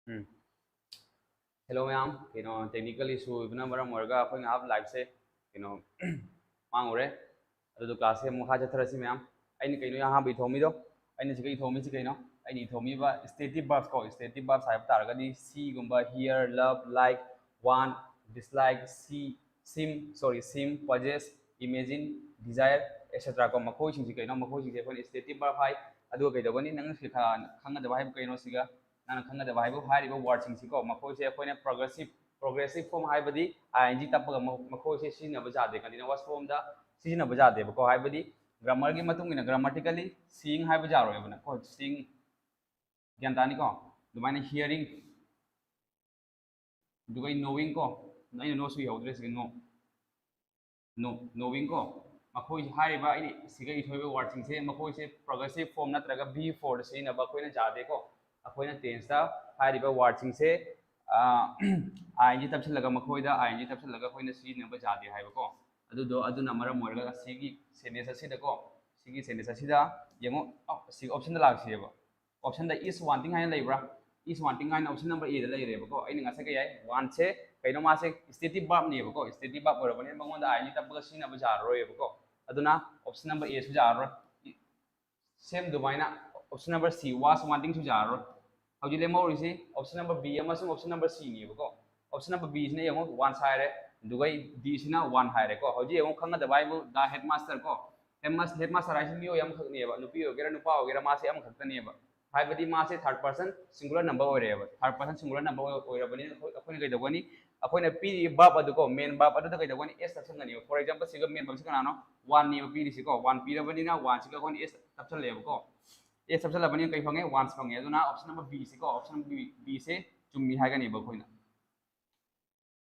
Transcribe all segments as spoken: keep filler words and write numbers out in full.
ꯎꯝ꯫ Hello ꯃꯌꯥꯝ, ꯀꯩꯅꯣ technical issue ꯑꯣꯏꯕꯅ ꯃꯔꯝ ꯑꯣꯏꯔꯒ ꯑꯩꯈꯣꯏ ꯉꯥꯏꯍꯥꯛ live ꯁꯦ ꯀꯩꯅꯣ ꯃꯥꯡꯉꯨꯔꯦ꯫ ꯑꯗꯨꯗꯣ class ꯁꯦ ꯃꯈꯥ ꯆꯠꯊꯔꯁꯤ ꯃꯌꯥꯝ꯫ ꯑꯩꯅ ꯀꯩꯅꯣ ꯑꯍꯥꯟꯕ ꯏꯊꯣꯛꯑꯝꯃꯤꯗꯣ? ꯑꯩꯅ ꯁꯤꯒ ꯏꯊꯣꯛꯑꯝꯃꯤꯁꯤ ꯀꯩꯅꯣ? ꯑꯩꯅ ꯏꯊꯣꯛꯑꯝꯃꯤꯕ stative verbs ꯀꯣ, stative verbs ꯍꯥꯏꯕ ꯇꯥꯔꯒꯗꯤ see ꯒꯨꯝꯕ, hear, love, like, want, dislike, see, seem, sorry, seem, possess, imagine, desire, et cetera ꯀꯣ, ꯃꯈꯣꯏꯁꯤꯡꯁꯤ ꯀꯩꯅꯣ? ꯃꯈꯣꯏꯁꯤꯡꯁꯦ ꯑꯩꯈꯣꯏꯅ stative verb ꯍꯥꯏ꯫ ꯑꯗꯨꯒ ꯀꯩꯗꯧꯒꯅꯤ? ꯅꯪꯅ ꯁꯤ ꯈ-, ꯈꯪꯒꯗꯕ ꯍꯥꯏꯕꯨ ꯀꯩꯅꯣ ꯁꯤꯒ? ꯅꯪꯅ ꯈꯪꯒꯗꯕ ꯍꯥꯏꯕꯨ ꯍꯥꯏꯔꯤꯕ word ꯁꯤꯡꯁꯤꯀꯣ, ꯃꯈꯣꯏꯁꯦ ꯑꯩꯈꯣꯏꯅ progressive, progressive form ꯍꯥꯏꯕꯗꯤ I N G ꯇꯞꯄꯒ ꯃ-, ꯃꯈꯣꯏꯁꯦ ꯁꯤꯖꯤꯟꯅꯕ ꯌꯥꯗꯦ, continuous form ꯗ ꯁꯤꯖꯤꯟꯅꯕ ꯌꯥꯗꯦꯕꯀꯣ꯫ ꯍꯥꯏꯕꯗꯤ grammar ꯒꯤ ꯃꯇꯨꯡ ꯏꯟꯅ, grammatically seeing ꯍꯥꯏꯕ ꯌꯥꯔꯣꯏꯕ ꯅꯪ ꯀꯣ, seeing, ꯒ꯭ꯌꯥꯟ ꯇꯥꯅꯤꯀꯣ? ꯑꯗꯨꯃꯥꯏꯅ hearing, ꯑꯗꯨꯒ ꯑꯩ knowing ꯀꯣ, ꯑꯩꯅ ꯅꯣ ꯁꯨ ꯏꯍꯧꯗ꯭ꯔꯦ ꯁꯤꯒ, no, no, knowing ꯀꯣ, ꯃꯈꯣꯏ ꯍꯥꯏꯔꯤꯕ ꯑꯩꯅ ꯁꯤꯒ ꯏꯊꯣꯛꯏꯕ word ꯁꯤꯡꯁꯦ ꯃꯈꯣꯏꯁꯦ progressive form ꯅꯠꯇ꯭ꯔꯒ V four ꯗ ꯁꯤꯖꯤꯟꯅꯕ ꯑꯩꯈꯣꯏꯅ ꯌꯥꯗꯦꯀꯣ꯫ ꯑꯩꯈꯣꯏꯅ tense ꯇ ꯍꯥꯏꯔꯤꯕ word ꯁꯤꯡꯁꯦ, ꯑ, I N G ꯇꯞꯁꯤꯜꯂꯒ, ꯃꯈꯣꯏꯗ I N G ꯇꯞꯁꯤꯜꯂꯒ ꯑꯩꯈꯣꯏꯅ ꯁꯤꯖꯤꯟꯅꯕ ꯌꯥꯗꯦ ꯍꯥꯏꯕꯀꯣ꯫ ꯑꯗꯨꯗꯣ, ꯑꯗꯨꯅ ꯃꯔꯝ ꯑꯣꯏꯔꯒ ꯁꯤꯒꯤ sentence ꯑꯁꯤꯗꯀꯣ, ꯁꯤꯒꯤ sentence ꯑꯁꯤꯗ ꯌꯦꯡꯉꯣ, ꯑ, ꯁꯤꯒꯤ option the ꯂꯥꯛꯁꯦꯕ꯫ Option the is wanting ꯍꯥꯏꯅ ꯂꯩꯕ꯭ꯔꯥ? Is wanting ꯍꯥꯏꯅ option number A ꯗ ꯂꯩꯔꯦꯕꯀꯣ꯫ ꯑꯩꯅ ꯉꯁꯥꯏ ꯀꯩ ꯍꯥꯏ? Want ꯁꯦ ꯀꯩꯅꯣ, ꯃꯥꯁꯦ stative verb ꯅꯦꯕꯀꯣ꯫ Stative verb ꯑꯣꯏꯔꯕꯅꯤꯅ ꯃꯉꯣꯟꯗ I N G ꯇꯞꯄꯒ ꯁꯤꯖꯤꯟꯅꯕ ꯌꯥꯔꯔꯣꯏꯕꯀꯣ꯫ ꯑꯗꯨꯅ option number A ꯁꯨ ꯌꯥꯔꯔꯣꯏ꯫ Same ꯑꯗꯨꯃꯥꯏꯅ option number C, was wanting ꯁꯨ ꯌꯥꯔꯔꯣꯏ꯫ ꯍꯧꯖꯤꯛ ꯂꯦꯝꯍꯧꯔꯤꯁꯤ option number B ꯑꯃꯁꯨꯡ option number C ꯅꯦꯕꯀꯣ꯫ Option number B ꯁꯤꯅ ꯌꯦꯡꯉꯣ, wants ꯍꯥꯏꯔꯦ, ꯑꯗꯨꯒ D ꯁꯤꯅ want ꯍꯥꯏꯔꯦꯀꯣ꯫ ꯍꯧꯖꯤꯛ ꯌꯦꯡꯉꯣ, ꯈꯪꯒꯗꯕ ꯍꯥꯏꯕꯨ the headmaster ꯀꯣ꯫ Headmas-, headmaster ꯍꯥꯏꯁꯤ ꯃꯤꯑꯣꯏ ꯑꯃꯈꯛꯅꯦꯕ, ꯅꯨꯄꯤ ꯑꯣꯏꯒꯦꯔꯥ ꯅꯨꯄꯥ ꯑꯣꯏꯒꯦꯔꯥ, ꯃꯥꯁꯦ ꯑꯃꯈꯛꯇꯅꯦꯕ꯫ ꯍꯥꯏꯕꯗꯤ ꯃꯥꯁꯦ third person singular number ꯑꯣꯏꯔꯦꯕ꯫ Third person singular number ꯑꯣꯏ-, ꯑꯣꯏꯔꯕꯅꯤꯅ ꯑꯩꯈꯣꯏ-, ꯑꯩꯈꯣꯏꯅ ꯀꯩꯗꯧꯒꯅꯤ? ꯑꯩꯈꯣꯏꯅ ꯄꯤꯔꯤꯕ verb ꯑꯗꯨꯀꯣ, main verb ꯑꯗꯨꯗ ꯀꯩꯗꯧꯒꯅꯤ? S ꯇꯞꯁꯟꯒꯅꯦꯕ꯫ For example, ꯁꯤꯒ main verb ꯁꯤ ꯀꯅꯥꯅꯣ? Want ꯅꯦꯕ ꯄꯤꯔꯤꯁꯤꯀꯣ꯫ Want ꯄꯤꯔꯕꯅꯤꯅ want ꯁꯤꯒ ꯑꯩꯈꯣꯏꯅ S ꯇꯞꯁꯜꯂꯦꯕꯀꯣ꯫ S ꯇꯞꯁꯜꯂꯕꯅꯤꯅ ꯀꯩ ꯐꯪꯉꯦ? Wants ꯐꯪꯉꯦ꯫ ꯑꯗꯨꯅ option number B ꯁꯤꯀꯣ, option B, B ꯁꯦ ꯆꯨꯝꯃꯤ ꯍꯥꯏꯒꯅꯦꯕ ꯑꯩꯈꯣꯏꯅ꯫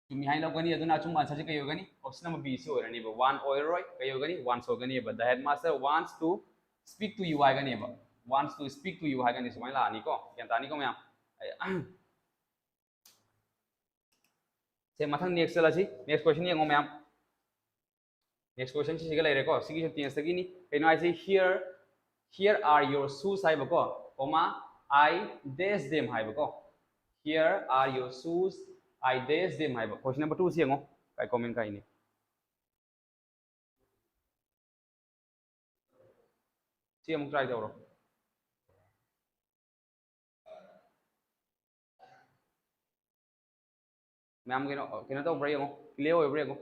ꯆꯨꯝꯃꯤ ꯍꯥꯏꯅ ꯂꯧꯒꯅꯤ꯫ ꯑꯗꯨꯅ ꯑꯆꯨꯝꯕ answer ꯁꯤ ꯀꯩ ꯑꯣꯏꯒꯅꯤ? Option number B ꯁꯤ ꯑꯣꯏꯔꯅꯤꯕ꯫ Want ꯑꯣꯏꯔꯔꯣꯏ, ꯀꯩ ꯑꯣꯏꯒꯅꯤ? Wants ꯑꯣꯏꯒꯅꯤꯕ꯫ The headmaster wants to speak to you ꯍꯥꯏꯒꯅꯦꯕ꯫ Wants to speak to you ꯍꯥꯏꯒꯅꯤ, ꯁꯨꯃꯥꯏꯅ ꯂꯥꯛꯑꯅꯤꯀꯣ꯫ ꯒ꯭ꯌꯥꯟ ꯇꯥꯅꯤꯀꯣ ꯃꯌꯥꯝ? ꯁꯦ, ꯃꯊꯪ next ꯆꯠꯂꯁꯤ꯫ Next question ꯌꯦꯡꯉꯣ ꯃꯌꯥꯝ꯫ Next question ꯁꯤꯁꯤꯒ ꯂꯩꯔꯦꯀꯣ꯫ ꯁꯤꯒꯤꯁꯨ tense ꯇꯒꯤꯅꯤ꯫ ꯀꯩꯅꯣ ꯍꯥꯏꯁꯦ? Here, here are your shoes ꯍꯥꯏꯕꯀꯣ, comma, I dash them ꯍꯥꯏꯕꯀꯣ꯫ "Here are your shoes, I dash them" ꯍꯥꯏꯕ꯫ Question number two ꯁꯤ ꯌꯦꯡꯉꯣ, ꯀꯥꯏ comment ꯀꯥꯏꯅꯤ꯫ ꯁꯤ ꯑꯃꯨꯛ try ꯇꯧꯔꯣ꯫ ꯃꯌꯥꯝ ꯀꯩꯅꯣ, ꯀꯩꯅꯣ ꯇꯧꯕ꯭ꯔꯥ ꯌꯦꯡꯉꯣ, clear ꯑꯣꯏꯕ꯭ꯔꯥ ꯌꯦꯡꯉꯣ꯫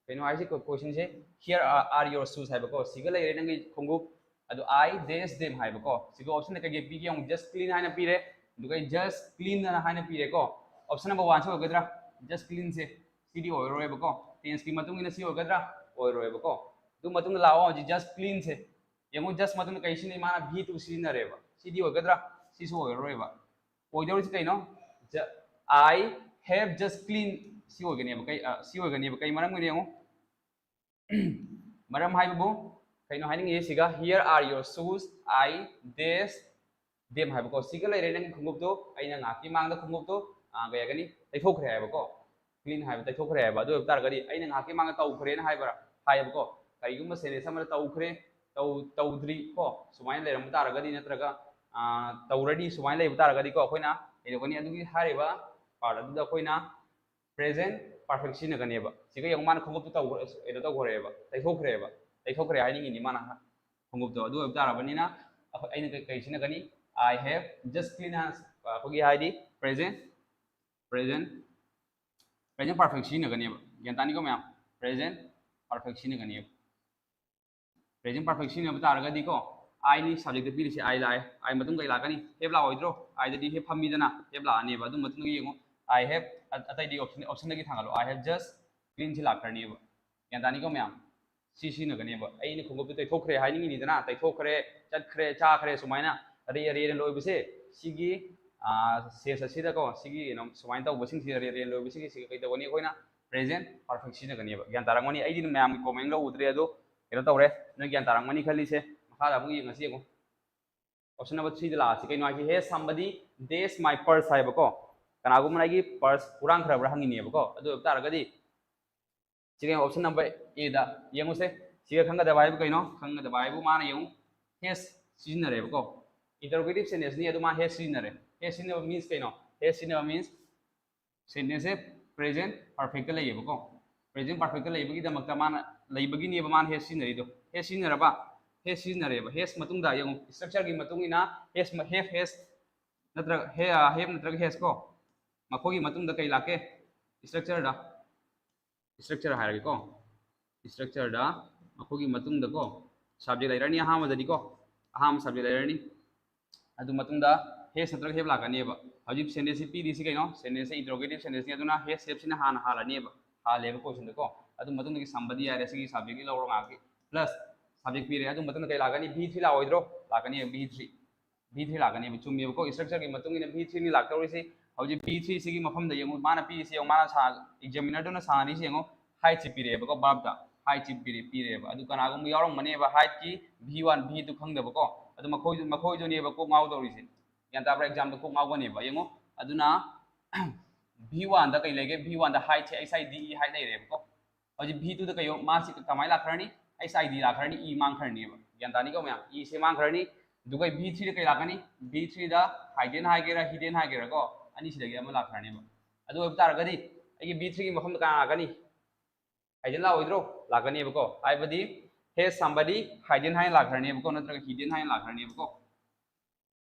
ꯀꯩꯅꯣ ꯍꯥꯏꯁꯤ, ꯀꯣ-, question say "Here are, are your shoes" ꯍꯥꯏꯕꯀꯣ, "ꯁꯤꯒ ꯂꯩꯔꯦ ꯅꯪꯒꯤ ꯈꯣꯡꯎꯞ, ꯑꯗꯣ I dash them" ꯍꯥꯏꯕꯀꯣ꯫ ꯁꯤꯒ option ꯀꯩꯀꯩ ꯄꯤꯒꯦ ꯌꯦꯡꯉꯣ, "Just clean" ꯍꯥꯏꯅ ꯄꯤꯔꯦ, ꯑꯗꯨꯒ "Just clean" ꯑꯅ ꯍꯥꯏꯅ ꯄꯤꯔꯦꯀꯣ꯫ Option number one ꯁꯤ ꯑꯣꯏꯒꯗ꯭ꯔꯥ? "Just clean" ꯁꯦ ꯁꯤꯗꯤ ꯑꯣꯏꯔꯔꯣꯏꯕꯀꯣ, tense ꯀꯤ ꯃꯇꯨꯡ ꯏꯟꯅ ꯁꯤ ꯑꯣꯏꯒꯗ꯭ꯔꯥ? ꯑꯣꯏꯔꯣꯏꯕꯀꯣ꯫ ꯑꯗꯨ ꯃꯇꯨꯡꯗ ꯂꯥꯛꯑꯣ ꯍꯧꯖꯤꯛ, "Just clean" ꯁꯦ ꯌꯦꯡꯉꯣ, "Just" ꯃꯇꯨꯡꯗ ꯀꯩ ꯁꯤꯖꯤꯟꯅꯩ? ꯃꯥꯅ V two ꯁꯤꯖꯤꯟꯅꯔꯦꯕ꯫ ꯁꯤꯗꯤ ꯑꯣꯏꯒꯗ꯭ꯔꯥ? ꯁꯤꯁꯨ ꯑꯣꯏꯔꯔꯣꯏꯕ꯫ ꯑꯣꯏꯗꯧꯔꯤꯁꯤ ꯀꯩꯅꯣ? "I have just clean" ꯁꯤ ꯑꯣꯏꯒꯅꯦꯕ꯫ ꯀꯩ, ꯑ, ꯁꯤ ꯑꯣꯏꯒꯅꯦꯕ꯫ ꯀꯩ ꯃꯔꯝꯒꯤꯅꯣ ꯌꯦꯡꯉꯣ꯫ ꯃꯔꯝ ꯍꯥꯏꯕꯕꯨ ꯀꯩꯅꯣ ꯍꯥꯏꯅꯤꯡꯉꯤꯁꯦ ꯁꯤꯒ, "Here are your shoes, I dash them" ꯍꯥꯏꯕꯀꯣ꯫ "ꯁꯤꯒ ꯂꯩꯔꯦ ꯅꯪꯒꯤ ꯈꯣꯡꯎꯞꯇꯣ, ꯑꯩꯅ ꯉꯥꯏꯍꯥꯛꯀꯤ ꯃꯥꯡꯗ ꯈꯣꯡꯎꯞꯇꯣ, ꯑ, ꯀꯩ ꯍꯥꯏꯒꯅꯤ, ꯇꯩꯊꯣꯛꯈ꯭ꯔꯦ" ꯍꯥꯏꯕꯀꯣ꯫ "Clean" ꯍꯥꯏꯕ ꯇꯩꯊꯣꯛꯈ꯭ꯔꯦ ꯍꯥꯏꯕ꯫ ꯑꯗꯨ ꯑꯣꯏꯕ ꯇꯥꯔꯒꯗꯤ ꯑꯩꯅ ꯉꯥꯏꯍꯥꯛꯀꯤ ꯃꯥꯡꯗ ꯇꯧꯈ꯭ꯔꯦꯅ ꯍꯥꯏꯕ꯭ꯔꯥ? ꯍꯥꯏꯌꯦꯕꯀꯣ꯫ ꯀꯔꯤꯒꯨꯝꯕ sentence ꯑꯃꯗ "ꯇꯧꯈ꯭ꯔꯦ", "ꯇꯧ-, ꯇꯧꯗ꯭ꯔꯤ" ꯀꯣ, ꯁꯨꯃꯥꯏꯅ ꯂꯩꯔꯝꯕ ꯇꯥꯔꯒꯗꯤ, ꯅꯠꯇ꯭ꯔꯒ, ꯑ, "ꯇꯧꯔꯗꯤ" ꯁꯨꯃꯥꯏꯅ ꯂꯩꯕ ꯇꯥꯔꯒꯗꯤꯀꯣ, ꯑꯩꯈꯣꯏꯅ ꯀꯩꯗꯧꯒꯅꯤ? ꯑꯗꯨꯒꯤ ꯍꯥꯏꯔꯤꯕ part ꯑꯗꯨꯗ ꯑꯩꯈꯣꯏꯅ present perfect ꯁꯤꯖꯤꯟꯅꯒꯅꯦꯕ꯫ ꯁꯤꯒ ꯌꯦꯡꯉꯨ, ꯃꯥꯅ ꯈꯣꯡꯎꯞꯇꯨ ꯇꯧꯈ꯭ꯔꯦ, ꯀꯩꯅꯣ ꯇꯧꯈ꯭ꯔꯦꯕ, ꯇꯩꯊꯣꯛꯈ꯭ꯔꯦꯕ, ꯇꯩꯊꯣꯛꯈ꯭ꯔꯦ ꯍꯥꯏꯅꯤꯡꯉꯤꯅꯤ ꯃꯥꯅ ꯈꯣꯡꯎꯞꯇꯣ꯫ ꯑꯗꯨ ꯑꯣꯏꯕ ꯇꯥꯔꯕꯅꯤꯅ ꯑꯩꯈꯣꯏ, ꯑꯩꯅ ꯀꯩ, ꯀꯩ ꯁꯤꯖꯤꯟꯅꯒꯅꯤ? "I have just clean" ꯍꯥꯏꯅ ꯑꯩꯈꯣꯏꯒꯤ ꯍꯥꯏꯗꯤ present, present, present perfect ꯁꯤꯖꯤꯟꯅꯒꯅꯦꯕ꯫ ꯒ꯭ꯌꯥꯟ ꯇꯥꯅꯤꯀꯣ ꯃꯌꯥꯝ? Present perfect ꯁꯤꯖꯤꯟꯅꯒꯅꯦꯕ꯫ Present perfect ꯁꯤꯖꯤꯟꯅꯕ ꯇꯥꯔꯒꯗꯤꯀꯣ, I ꯅꯤ subject ꯇ ꯄꯤꯔꯤꯁꯦ, I ꯂꯥꯛꯑꯦ꯫ I ꯃꯇꯨꯡ ꯀꯩ ꯂꯥꯛꯀꯅꯤ? Have ꯂꯥꯛꯑꯣꯏꯗ꯭ꯔꯣ? I ꯗꯗꯤ have ꯐꯝꯃꯤꯗꯅ, have ꯂꯥꯛꯑꯅꯦꯕ꯫ ꯑꯗꯨ ꯃꯇꯨꯡꯗ ꯌꯦꯡꯉꯣ, "I have", ꯑ-, ꯑꯇꯩꯗꯤ option, option ꯗꯒꯤ ꯊꯥꯡꯒꯠꯂꯣ꯫ "I have just clean" ꯁꯤ ꯂꯥꯛꯈ꯭ꯔꯅꯦꯕ꯫ ꯒ꯭ꯌꯥꯟ ꯇꯥꯅꯤꯀꯣ ꯃꯌꯥꯝ? ꯁꯤ ꯁꯤꯖꯤꯟꯅꯒꯅꯦꯕ꯫ "ꯑꯩꯅ ꯈꯣꯡꯎꯞꯇꯨ ꯇꯩꯊꯣꯛꯈ꯭ꯔꯦ" ꯍꯥꯏꯅꯤꯡꯉꯤꯅꯤꯗꯅ, "ꯇꯩꯊꯣꯛꯈ꯭ꯔꯦ, ꯆꯠꯈ꯭ꯔꯦ, ꯆꯥꯈ꯭ꯔꯦ" ꯁꯨꯃꯥꯏꯅ ꯑꯔꯦ ꯑꯔꯦꯅ ꯂꯣꯏꯕꯁꯦ, ꯁꯤꯒꯤ, ꯑ, sense ꯑꯁꯤꯗꯀꯣ, ꯁꯤꯒꯤ ꯀꯩꯅꯣ ꯁꯨꯃꯥꯏꯅ ꯇꯧꯕꯁꯤꯡꯁꯤ, ꯑꯔꯦ ꯑꯔꯦꯅ ꯂꯣꯏꯕꯁꯤꯡꯁꯤ ꯁꯤꯒ ꯀꯩ ꯇꯧꯒꯅꯤ? ꯑꯩꯈꯣꯏꯅ present perfect ꯁꯤꯖꯤꯟꯅꯒꯅꯦꯕ꯫ ꯒ꯭ꯌꯥꯟ ꯇꯥꯔꯝꯒꯅꯤ? ꯑꯩꯗꯤ ꯃꯌꯥꯝꯒꯤ comment ꯒ ꯎꯗ꯭ꯔꯦ, ꯑꯗꯣ ꯀꯩꯅꯣ ꯇꯧꯔꯦ, ꯅꯣꯏ ꯒ꯭ꯌꯥꯟ ꯇꯥꯔꯝꯒꯅꯤ ꯈꯜꯂꯤꯁꯦ꯫ ꯃꯈꯥꯗ ꯑꯃꯨꯛ ꯌꯦꯡꯉꯁꯤ, ꯌꯦꯡꯉꯣ꯫ Option number three ꯗ ꯂꯥꯛꯑꯁꯤ꯫ ꯀꯩꯅꯣ ꯍꯥꯏꯁꯤ? "Has somebody dash my purse" ꯍꯥꯏꯕꯀꯣ꯫ ꯀꯅꯥꯒꯨꯝꯕꯅ ꯑꯩꯒꯤ purse ꯍꯨꯔꯥꯟꯈ꯭ꯔꯕ꯭ꯔꯥ ꯍꯪꯉꯤꯅꯦꯕꯀꯣ꯫ ꯑꯗꯨ ꯑꯣꯏꯕ ꯇꯥꯔꯒꯗꯤ, ꯁꯤꯒꯤ option number A ꯗ ꯌꯦꯡꯉꯨꯁꯦ꯫ ꯁꯤꯒ ꯈꯪꯒꯗꯕ ꯍꯥꯏꯕꯨ ꯀꯩꯅꯣ? ꯈꯪꯒꯗꯕ ꯍꯥꯏꯕꯨ ꯃꯥꯅ ꯌꯦꯡꯉꯨ, has ꯁꯤꯖꯤꯟꯅꯔꯦꯕꯀꯣ꯫ Interrogative sentence ꯅꯤ, ꯑꯗꯨ ꯃꯥ has ꯁꯤꯖꯤꯟꯅꯔꯦ꯫ Has ꯁꯤꯖꯤꯟꯅꯕ means ꯀꯩꯅꯣ? Has ꯁꯤꯖꯤꯟꯅꯕ means sentence ꯁꯦ present perfect ꯇ ꯂꯩꯌꯦꯕꯀꯣ꯫ Present perfect ꯇ ꯂꯩꯕꯒꯤꯗꯃꯛꯇ ꯃꯥꯅ, ꯂꯩꯕꯒꯤꯅꯦꯕ ꯃꯥꯅ has ꯁꯤꯖꯤꯟꯅꯔꯤꯗꯣ꯫ Has ꯁꯤꯖꯤꯟꯅꯔꯕ? Has ꯁꯤꯖꯤꯟꯅꯔꯦꯕ꯫ Has ꯃꯇꯨꯡꯗ ꯌꯦꯡꯉꯨ, structure ꯒꯤ ꯃꯇꯨꯡ ꯏꯟꯅ has, have, has ꯅꯠꯇ꯭ꯔꯒ have, have ꯅꯠꯇ꯭ꯔꯒ has ꯀꯣ, ꯃꯈꯣꯏꯒꯤ ꯃꯇꯨꯡꯗ ꯀꯩ ꯂꯥꯛꯀꯦ? Structure ꯗ, structure ꯍꯥꯏꯔꯒꯦꯀꯣ꯫ Structure ꯗ ꯃꯈꯣꯏꯒꯤ ꯃꯇꯨꯡꯗꯀꯣ subject ꯂꯩꯔꯅꯤ꯫ ꯑꯍꯥꯟꯕꯗꯗꯤꯀꯣ, ꯑꯍꯥꯟꯕ subject ꯂꯩꯔꯅꯤ꯫ ꯑꯗꯨ ꯃꯇꯨꯡꯗ has ꯅꯠꯇ꯭ꯔꯒ have ꯂꯥꯛꯀꯅꯦꯕ꯫ ꯍꯧꯖꯤꯛ sentence ꯁꯤ ꯄꯤꯔꯤꯁꯤ ꯀꯩꯅꯣ? Sentence ꯁꯤ interrogative sentence ꯅꯤ, ꯑꯗꯨꯅ has, have ꯁꯤꯅ ꯍꯥꯟꯅ ꯍꯥꯜꯂꯅꯦꯕ, ꯍꯥꯜꯂꯦꯕ question ꯗꯀꯣ꯫ ꯑꯗꯨ ꯃꯇꯨꯡꯗꯒꯤ somebody ꯍꯥꯏꯔꯦ, ꯁꯤꯒꯤ subject ꯀꯤ ꯂꯧꯔꯣ ꯉꯥꯏꯍꯥꯛꯀꯤ꯫ Plus subject ꯄꯤꯔꯦ, ꯑꯗꯨ ꯃꯇꯨꯡꯗ ꯀꯩ ꯂꯥꯛꯀꯅꯤ? V three ꯂꯥꯛꯑꯣꯏꯗ꯭ꯔꯣ? ꯂꯥꯛꯀꯅꯤ, V three꯫ V three ꯂꯥꯛꯀꯅꯦꯕ꯫ ꯆꯨꯝꯃꯦꯕꯀꯣ, structure ꯒꯤ ꯃꯇꯨꯡ ꯏꯟꯅ V three ꯅꯤ ꯂꯥꯛꯇꯧꯔꯤꯁꯤ꯫ ꯍꯧꯖꯤꯛ V three ꯁꯤꯒꯤ ꯃꯐꯝꯗ ꯌꯦꯡꯉꯨ, ꯃꯥꯅ ꯄꯤꯔꯤꯁꯤ ꯌꯦꯡꯉꯨ, ꯃꯥꯅ ꯁꯥ-, examiner ꯗꯨꯅ ꯁꯥꯔꯤꯁꯤ ꯌꯦꯡꯉꯨ, height ꯁꯤ ꯄꯤꯔꯛꯑꯦꯕꯀꯣ, verb ꯇ height ꯁꯤ ꯄꯤꯔꯦ-, ꯄꯤꯔꯛꯑꯦꯕ꯫ ꯑꯗꯨ ꯀꯅꯥꯒꯨꯝꯕ ꯌꯥꯎꯔꯝꯒꯅꯦꯕ height ꯀꯤ V one, V two ꯈꯪꯗꯕꯀꯣ꯫ ꯑꯗꯨ ꯃꯈꯣꯏ, ꯃꯈꯣꯏꯗꯨꯅꯦꯕꯀꯣ ꯉꯥꯎꯗꯧꯔꯤꯁꯦ꯫ ꯒ꯭ꯌꯥꯟ ꯇꯥꯕ꯭ꯔꯥ? Exam ꯗ ꯀꯣꯛ ꯉꯥꯎꯒꯅꯦꯕ꯫ ꯌꯦꯡꯉꯨ, ꯑꯗꯨꯅ V one ꯗ ꯀꯩ ꯂꯩꯒꯦ? V one the height say H I D E height ꯂꯩꯔꯦꯕꯀꯣ꯫ ꯍꯧꯖꯤꯛ V two ꯗ ꯀꯩ, ꯃꯥꯁꯤ ꯀꯃꯥꯏꯅ ꯂꯥꯛꯈ꯭ꯔꯅꯤ? H I D ꯂꯥꯛꯈ꯭ꯔꯅꯤ, E ꯃꯥꯡꯈ꯭ꯔꯅꯦꯕ꯫ ꯒ꯭ꯌꯥꯟ ꯇꯥꯅꯤꯀꯣ ꯃꯌꯥꯝ? E ꯁꯦ ꯃꯥꯡꯈ꯭ꯔꯅꯤ꯫ ꯑꯗꯨꯒ V three ꯗ ꯀꯩ ꯂꯥꯛꯀꯅꯤ? V three ꯗ hidden ꯍꯥꯏꯒꯦꯔꯥ, hidden ꯍꯥꯏꯒꯦꯔꯥ ꯀꯣ, ꯑꯅꯤꯁꯤꯗꯒꯤ ꯑꯃ ꯂꯥꯛꯈ꯭ꯔꯅꯦꯕ꯫ ꯑꯗꯨ ꯑꯣꯏꯕ ꯇꯥꯔꯒꯗꯤ ꯑꯩꯒꯤ V three ꯒꯤ ꯃꯐꯝꯗ ꯀꯅꯥ ꯂꯥꯛꯀꯅꯤ? Hidden ꯂꯥꯛꯑꯣꯏꯗ꯭ꯔꯣ? ꯂꯥꯛꯀꯅꯦꯕꯀꯣ꯫ ꯍꯥꯏꯕꯗꯤ has somebody hidden ꯍꯥꯏꯅ ꯂꯥꯛꯈ꯭ꯔꯅꯦꯕꯀꯣ, ꯅꯠꯇ꯭ꯔꯒ hidden ꯍꯥꯏꯅ ꯂꯥꯛꯈ꯭ꯔꯅꯦꯕꯀꯣ꯫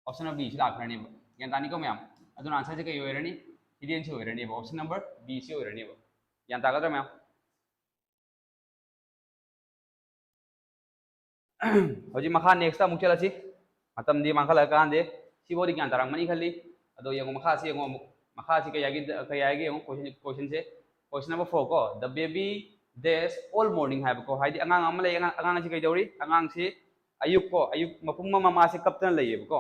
Option number B ꯁꯤ ꯂꯥꯛꯈ꯭ꯔꯅꯦꯕ꯫ ꯒ꯭ꯌꯥꯟ ꯇꯥꯅꯤꯀꯣ ꯃꯌꯥꯝ? ꯑꯗꯨꯅ answer ꯁꯦ ꯀꯩ ꯑꯣꯏꯔꯅꯤ? Hidden ꯁꯤ ꯑꯣꯏꯔꯅꯦꯕ꯫ Option number B ꯁꯤ ꯑꯣꯏꯔꯅꯦꯕ꯫ ꯒ꯭ꯌꯥꯟ ꯇꯥꯒꯗ꯭ꯔꯥ ꯃꯌꯥꯝ? ꯍꯧꯖꯤꯛ ꯃꯈꯥ next ꯇ ꯑꯃꯨꯛ ꯆꯠꯂꯁꯤ꯫ ꯃꯇꯝꯗꯤ ꯃꯥꯡꯈꯠꯂꯛꯑ ꯀꯥꯟꯗꯦ꯫ ꯁꯤꯐꯥꯎꯗꯤ ꯒ꯭ꯌꯥꯟ ꯇꯥꯔꯝꯃꯅꯤ ꯈꯜꯂꯤ꯫ ꯑꯗꯣ ꯌꯦꯡꯉꯣ, ꯃꯈꯥꯁꯤ ꯌꯦꯡꯉꯣ ꯑꯃꯨꯛ꯫ ꯃꯈꯥꯁꯤ ꯀꯩ ꯍꯥꯏꯒꯦ, ꯀꯩ ꯍꯥꯏꯒꯦ ꯌꯦꯡꯉꯣ, question, question ꯁꯦ꯫ Question number four ꯀꯣ, "The baby days all morning" ꯍꯥꯏꯕꯀꯣ꯫ ꯍꯥꯏꯗꯤ ꯑꯉꯥꯡ ꯑꯃ ꯂꯩ, ꯑꯉꯥꯡ, ꯑꯉꯥꯡ ꯑꯁꯤ ꯀꯩꯗꯧꯔꯤ? ꯑꯉꯥꯡꯁꯤ ꯑꯌꯨꯛ ꯀꯣ, ꯑꯌꯨꯛ ꯃꯄꯨꯝ ꯑꯃ ꯃꯥꯁꯦ ꯀꯞꯇꯅ ꯂꯩꯌꯦꯕꯀꯣ꯫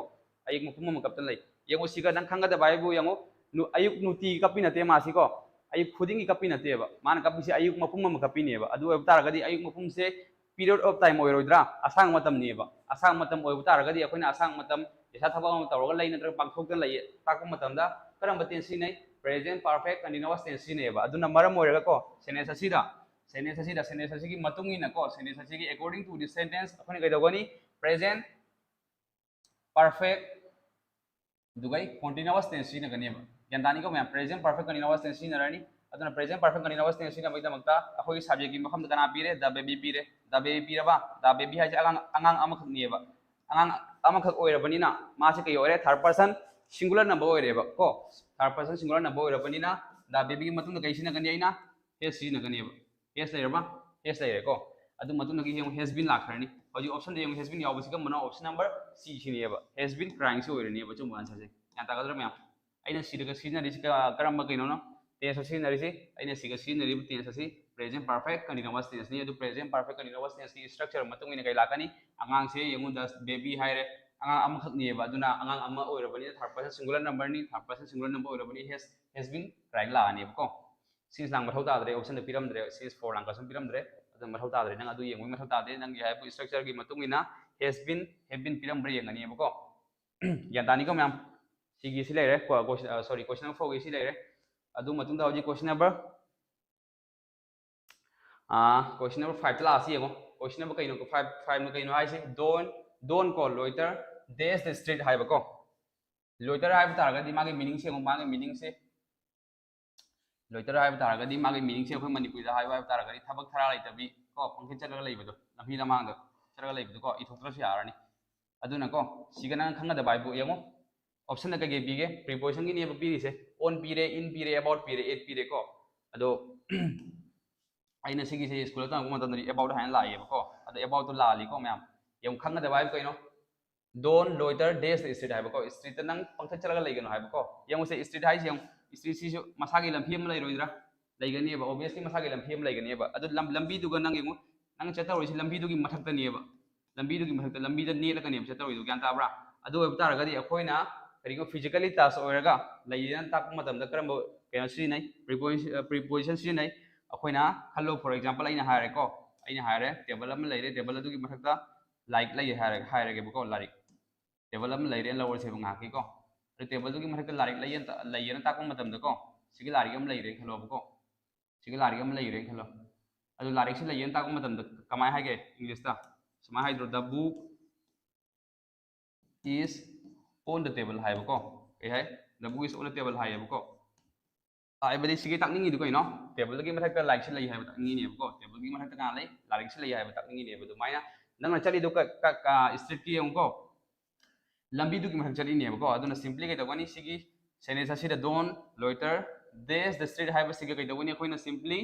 ꯑꯌꯨꯛ ꯃꯄꯨꯝ ꯑꯃ ꯀꯞꯇꯅ ꯂꯩ꯫ ꯌꯦꯡꯉꯣ, ꯁꯤꯒ ꯅꯪ ꯈꯪꯒꯗꯕ ꯍꯥꯏꯕꯨ ꯌꯦꯡꯉꯣ, ꯅꯨ-, ꯑꯌꯨꯛ ꯅꯨꯡꯇꯤꯒꯤ ꯀꯞꯄꯤ ꯅꯠꯇꯦ ꯃꯥꯁꯤꯀꯣ꯫ ꯑꯌꯨꯛ ꯈꯨꯗꯤꯡꯒꯤ ꯀꯞꯄꯤ ꯅꯠꯇꯦꯕ꯫ ꯃꯥꯅ ꯀꯞꯄꯤꯁꯦ ꯑꯌꯨꯛ ꯃꯄꯨꯝ ꯑꯃ ꯀꯞꯄꯤꯅꯦꯕ꯫ ꯑꯗꯨ ꯑꯣꯏꯕ ꯇꯥꯔꯒꯗꯤ ꯑꯌꯨꯛ ꯃꯄꯨꯝꯁꯦ period of time ꯑꯣꯏꯔꯣꯏꯗ꯭ꯔꯥ? ꯑꯁꯥꯡꯕ ꯃꯇꯝꯅꯦꯕ꯫ ꯑꯁꯥꯡꯕ ꯃꯇꯝ ꯑꯣꯏꯕ ꯇꯥꯔꯒꯗꯤ ꯑꯩꯈꯣꯏꯅ ꯑꯁꯥꯡꯕ ꯃꯇꯝ ꯏꯁꯥ ꯊꯕꯛ ꯑꯃ ꯇꯧꯔꯒ ꯂꯩ ꯅꯠꯇ꯭ꯔꯒ ꯄꯥꯡꯊꯣꯛꯇꯅ ꯂꯩꯌꯦ ꯇꯥꯛꯄ ꯃꯇꯝꯗ ꯀꯔꯝꯕ tense ꯁꯤꯖꯤꯟꯅꯩ? Present perfect continuous tense ꯁꯤꯖꯤꯟꯅꯩꯌꯦꯕ꯫ ꯑꯗꯨꯅ ꯃꯔꯝ ꯑꯣꯏꯔꯒꯀꯣ sentence ꯑꯁꯤꯗ, sentence ꯑꯁꯤꯗ, sentence ꯑꯁꯤꯒꯤ ꯃꯇꯨꯡ ꯏꯟꯅꯀꯣ, sentence ꯑꯁꯤꯒꯤ according to the sentence ꯑꯩꯈꯣꯏꯅ ꯀꯩꯗꯧꯒꯅꯤ? Present perfect ꯑꯗꯨꯒ ꯑꯩ continuous tense ꯁꯤꯖꯤꯟꯅꯒꯅꯦꯕ꯫ ꯒ꯭ꯌꯥꯟ ꯇꯥꯅꯤꯀꯣ ꯃꯌꯥꯝ? Present perfect continuous tense ꯁꯤꯖꯤꯟꯅꯔꯅꯤ꯫ ꯑꯗꯨꯅ present perfect continuous tense ꯁꯤꯖꯤꯟꯅꯕꯒꯤꯗꯃꯛꯇ ꯑꯩꯈꯣꯏꯒꯤ subject ꯀꯤ ꯃꯐꯝꯗ ꯀꯅꯥ ꯄꯤꯔꯦ? The baby ꯄꯤꯔꯦ꯫ The baby ꯄꯤꯔꯕ? The baby ꯍꯥꯏꯁꯦ ꯑꯉꯥꯡ ꯑꯉꯥꯡ ꯑꯃꯈꯛꯅꯦꯕ꯫ ꯑꯉꯥꯡ ꯑꯃꯈꯛ ꯑꯣꯏꯔꯕꯅꯤꯅ ꯃꯥꯁꯦ ꯀꯩ ꯑꯣꯏꯔꯦ? Third person singular number ꯑꯣꯏꯔꯦꯕ ꯀꯣ꯫ Third person singular number ꯑꯣꯏꯔꯕꯅꯤꯅ the baby ꯒꯤ ꯃꯇꯨꯡꯗ ꯀꯩ ꯁꯤꯖꯤꯟꯅꯒꯅꯤ? ꯑꯩꯅ has ꯁꯤꯖꯤꯟꯅꯒꯅꯦꯕ꯫ Has ꯂꯩꯔꯕ? Has ꯂꯩꯔꯦꯀꯣ꯫ ꯑꯗꯨ ꯃꯇꯨꯡꯗꯒꯤ ꯌꯦꯡꯉꯨ, has been ꯂꯥꯛꯈ꯭ꯔꯅꯤ꯫ ꯍꯧꯖꯤꯛ option ꯗ ꯌꯦꯡꯉꯨ, has been ꯌꯥꯎꯕꯁꯤ ꯀꯔꯝꯕꯅꯣ? Option number C ꯁꯤꯅꯦꯕ꯫ Has been crying ꯁꯤ ꯑꯣꯏꯔꯅꯦꯕ ꯑꯆꯨꯝꯕ answer ꯁꯦ꯫ ꯒ꯭ꯌꯥꯟ ꯇꯥꯒꯗ꯭ꯔꯥ ꯃꯌꯥꯝ? ꯑꯩꯅ ꯁꯤꯗꯒ ꯁꯤꯖꯤꯟꯅꯔꯤꯁꯤ ꯀ-, ꯀꯔꯝꯕ ꯀꯩꯅꯣꯅꯣ? Tense ꯁꯤꯖꯤꯟꯅꯔꯤꯁꯤ, ꯑꯩꯅ ꯁꯤꯒ ꯁꯤꯖꯤꯟꯅꯔꯤꯕ tense ꯑꯁꯤ present perfect continuous tense ꯅꯤ꯫ ꯑꯗꯨ present perfect continuous tense ꯀꯤ structure ꯃꯇꯨꯡ ꯏꯟꯅ ꯀꯩ ꯂꯥꯛꯀꯅꯤ? ꯑꯉꯥꯡꯁꯦ ꯌꯦꯡꯉꯨ, the baby ꯍꯥꯏꯔꯦ, ꯑꯉꯥꯡ ꯑꯃꯈꯛꯅꯦꯕ, ꯑꯗꯨꯅ ꯑꯉꯥꯡ ꯑꯃ ꯑꯣꯏꯔꯕꯅꯤꯅ third person singular number ꯅꯤ, third person singular number ꯑꯣꯏꯔꯕꯅꯤ, has, has been crying ꯂꯥꯛꯑꯅꯦꯕꯀꯣ꯫ Since ꯂꯥꯡ ꯃꯊꯧ ꯇꯥꯗ꯭ꯔꯦ, option ꯗ ꯄꯤꯔꯝꯗ꯭ꯔꯦ, since, for ꯂꯥꯡ ꯀꯩꯁꯨꯝ ꯄꯤꯔꯝꯗ꯭ꯔꯦ, ꯑꯗꯨꯅ ꯃꯊꯧ ꯇꯥꯗ꯭ꯔꯦ꯫ ꯅꯪ ꯑꯗꯨ ꯌꯦꯡꯕꯒꯤ ꯃꯊꯧ ꯇꯥꯗꯦ, ꯅꯪꯒꯤ ꯍꯥꯏꯔꯤꯕ structure ꯒꯤ ꯃꯇꯨꯡ ꯏꯟꯅ has been, have been ꯄꯤꯔꯝꯕ꯭ꯔꯥ ꯌꯦꯡꯒꯅꯦꯕꯀꯣ꯫ ꯒ꯭ꯌꯥꯟ ꯇꯥꯅꯤꯀꯣ ꯃꯌꯥꯝ? ꯁꯤꯒꯤ ꯁꯤ ꯂꯩꯔꯦ, ꯀꯣ-, question, ꯑ, sorry, question number four ꯒꯤ ꯁꯤ ꯂꯩꯔꯦ꯫ ꯑꯗꯨ ꯃꯇꯨꯡꯗ ꯍꯧꯖꯤꯛ question number, ꯑꯥ, question number five ꯇ ꯂꯥꯛꯑꯁꯤ ꯌꯦꯡꯉꯣ꯫ Question number ꯀꯩꯅꯣ? Five, five ꯅ ꯀꯩꯅꯣ ꯍꯥꯏꯁꯦ? Don't, don't ꯀꯣ, loiter, dash the street ꯍꯥꯏꯕꯀꯣ꯫ Loiter ꯍꯥꯏꯕ ꯇꯥꯔꯒꯗꯤ ꯃꯥꯒꯤ meaning ꯁꯦ ꯌꯦꯡꯉꯣ, ꯃꯥꯒꯤ meaning ꯁꯦ꯫ Loiter ꯍꯥꯏꯕ ꯇꯥꯔꯒꯗꯤ ꯃꯥꯒꯤ meaning ꯁꯦ ꯑꯩꯈꯣꯏ ꯃꯅꯤꯄꯨꯔꯤꯗ ꯍꯥꯏꯌꯨ ꯍꯥꯏꯕ ꯇꯥꯔꯒꯗꯤ ꯊꯕꯛ ꯊꯔꯥ ꯂꯩꯇꯕꯤ ꯀꯣ, ꯄꯪꯆꯠ ꯆꯠꯂꯒ ꯂꯩꯕꯗꯣ, ꯂꯝꯕꯤ ꯂꯝꯍꯥꯡꯗ ꯆꯠꯂꯒ ꯂꯩꯕꯗꯣ ꯀꯣ, ꯏꯊꯣꯛꯇ꯭ꯔꯁꯨ ꯌꯥꯔꯅꯤ꯫ ꯑꯗꯨꯅꯀꯣ, ꯁꯤꯒ ꯅꯪ ꯈꯪꯒꯗꯕ ꯍꯥꯏꯕꯨ ꯌꯦꯡꯉꯣ, option ꯗ ꯀꯩꯀꯩ ꯄꯤꯒꯦ? Preposition ꯒꯤꯅꯦꯕ ꯄꯤꯔꯤꯁꯦ꯫ On ꯄꯤꯔꯦ, in ꯄꯤꯔꯦ, about ꯄꯤꯔꯦ, at ꯄꯤꯔꯦꯀꯣ꯫ ꯑꯗꯣ ꯑꯩꯅ ꯁꯤꯒꯤꯁꯦ school ꯗ ꯇꯝꯃꯛꯄ ꯃꯇꯝꯗꯗꯤ about ꯍꯥꯏꯅ ꯂꯥꯛꯑꯦꯕꯀꯣ꯫ ꯑꯗꯣ about ꯇꯣ ꯂꯥꯜꯂꯤꯀꯣ ꯃꯌꯥꯝ꯫ ꯌꯦꯡꯉꯨ, ꯈꯪꯒꯗꯕ ꯍꯥꯏꯕꯨ ꯀꯩꯅꯣ? Don't loiter dash the street ꯍꯥꯏꯕꯀꯣ꯫ Street ꯇ ꯅꯪ ꯄꯪꯆꯠ ꯆꯠꯂꯒ ꯂꯩꯒꯅꯨ ꯍꯥꯏꯕꯀꯣ꯫ ꯌꯦꯡꯉꯨꯁꯦ, street ꯍꯥꯏꯁꯦ ꯌꯦꯡꯉꯨ, street ꯁꯤꯁꯨ ꯃꯁꯥꯒꯤ ꯂꯝꯕꯤ ꯑꯃ ꯂꯩꯔꯣꯏꯗ꯭ꯔꯥ? ꯂꯩꯒꯅꯦꯕ, obviously ꯃꯁꯥꯒꯤ ꯂꯝꯕꯤ ꯑꯃ ꯂꯩꯒꯅꯦꯕ꯫ ꯑꯗꯨ ꯂꯝ-, ꯂꯝꯕꯤꯗꯨꯒ ꯅꯪ ꯌꯦꯡꯉꯨ, ꯅꯪ ꯆꯠꯇꯧꯔꯤꯁꯤ ꯂꯝꯕꯤꯗꯨꯒꯤ ꯃꯊꯛꯇꯅꯦꯕ, ꯂꯝꯕꯤꯗꯨꯒꯤ ꯃꯊꯛꯇ, ꯂꯝꯕꯤꯗ ꯅꯦꯠꯂꯒꯅꯦꯕ ꯆꯠꯇꯧꯔꯤꯗꯣ, ꯒ꯭ꯌꯥꯟ ꯇꯥꯕ꯭ꯔꯥ? ꯑꯗꯨ ꯑꯣꯏꯕ ꯇꯥꯔꯒꯗꯤ ꯑꯩꯈꯣꯏꯅ ꯀꯔꯤꯒꯨꯝꯕ physically touch ꯑꯣꯏꯔꯒ ꯂꯩꯌꯦꯅ ꯇꯥꯛꯄ ꯃꯇꯝꯗ ꯀꯔꯝꯕ ꯀꯩꯅꯣ ꯁꯤꯖꯤꯟꯅꯩ? Preposition, ꯑ, preposition ꯁꯤꯖꯤꯟꯅꯩ꯫ ꯑꯩꯈꯣꯏꯅ ꯈꯜꯂꯣ, for example ꯑꯩꯅ ꯍꯥꯏꯔꯦꯀꯣ, ꯑꯩꯅ ꯍꯥꯏꯔꯦ table ꯑꯃ ꯂꯩꯔꯦ, table ꯑꯗꯨꯒꯤ ꯃꯊꯛꯇ ꯂꯥꯏꯔꯤꯛ ꯂꯩ ꯍꯥꯏꯔ-, ꯍꯥꯏꯔꯒꯦꯕꯀꯣ, ꯂꯥꯏꯔꯤꯛ꯫ Table ꯑꯃ ꯂꯩꯔꯦꯅ ꯂꯧꯔꯁꯦꯕ ꯉꯥꯏꯍꯥꯛꯀꯤꯀꯣ꯫ ꯑꯗꯨ table ꯗꯨꯒꯤ ꯃꯊꯛꯇ ꯂꯥꯏꯔꯤꯛ ꯂꯩꯌꯦꯅ ꯇ-, ꯂꯩꯌꯦꯅ ꯇꯥꯛꯄ ꯃꯇꯝꯗꯀꯣ, ꯁꯤꯒꯤ ꯂꯥꯏꯔꯤꯛ ꯑꯃ ꯂꯩꯔꯦꯅ ꯈꯜꯂꯣꯕꯀꯣ꯫ ꯁꯤꯒꯤ ꯂꯥꯏꯔꯤꯛ ꯑꯃ ꯂꯩꯔꯦꯅ ꯈꯜꯂꯣ꯫ ꯑꯗꯨ ꯂꯥꯏꯔꯤꯛꯁꯤ ꯂꯩꯌꯦꯅ ꯇꯥꯛꯄ ꯃꯇꯝꯗ ꯀꯃꯥꯏꯅ ꯍꯥꯏꯒꯦ English ꯇ? ꯁꯨꯃꯥꯏꯅ ꯍꯥꯏꯗ꯭ꯔꯣ? The book is On the table ꯍꯥꯏꯕꯀꯣ꯫ ꯀꯩ ꯍꯥꯏ? The book is on the table ꯍꯥꯏꯌꯦꯕꯀꯣ꯫ ꯍꯥꯏꯕꯗꯤ ꯁꯤꯒꯤ ꯇꯥꯛꯅꯤꯡꯉꯤꯗꯨ ꯀꯩꯅꯣ? Table ꯒꯤ ꯃꯊꯛꯇ ꯂꯥꯏꯔꯤꯛꯁꯤ ꯂꯩ ꯍꯥꯏꯕ ꯇꯥꯛꯅꯤꯡꯉꯤꯅꯦꯕꯀꯣ꯫ Table ꯒꯤ ꯃꯊꯛꯇ ꯀꯅꯥ ꯂꯩ? ꯂꯥꯏꯔꯤꯛꯁꯤ ꯂꯩ ꯍꯥꯏꯕ ꯇꯥꯛꯅꯤꯡꯉꯤꯅꯦꯕ꯫ ꯑꯗꯨꯃꯥꯏꯅ ꯅꯪꯅ ꯆꯠꯂꯤꯗꯣ ꯀ- ꯀ- ꯀ- street ꯀꯤ ꯌꯦꯡꯉꯨꯀꯣ, ꯂꯝꯕꯤꯗꯨꯒꯤ ꯃꯊꯛ ꯆꯠꯂꯤꯅꯦꯕꯀꯣ꯫ ꯑꯗꯨꯅ simply ꯀꯩꯗꯧꯒꯅꯤ? ꯁꯤꯒꯤ sentence ꯑꯁꯤꯗ don't loiter dash the street ꯍꯥꯏꯕꯁꯤꯒ ꯀꯩꯗꯧꯒꯅꯤ? ꯑꯩꯈꯣꯏꯅ simply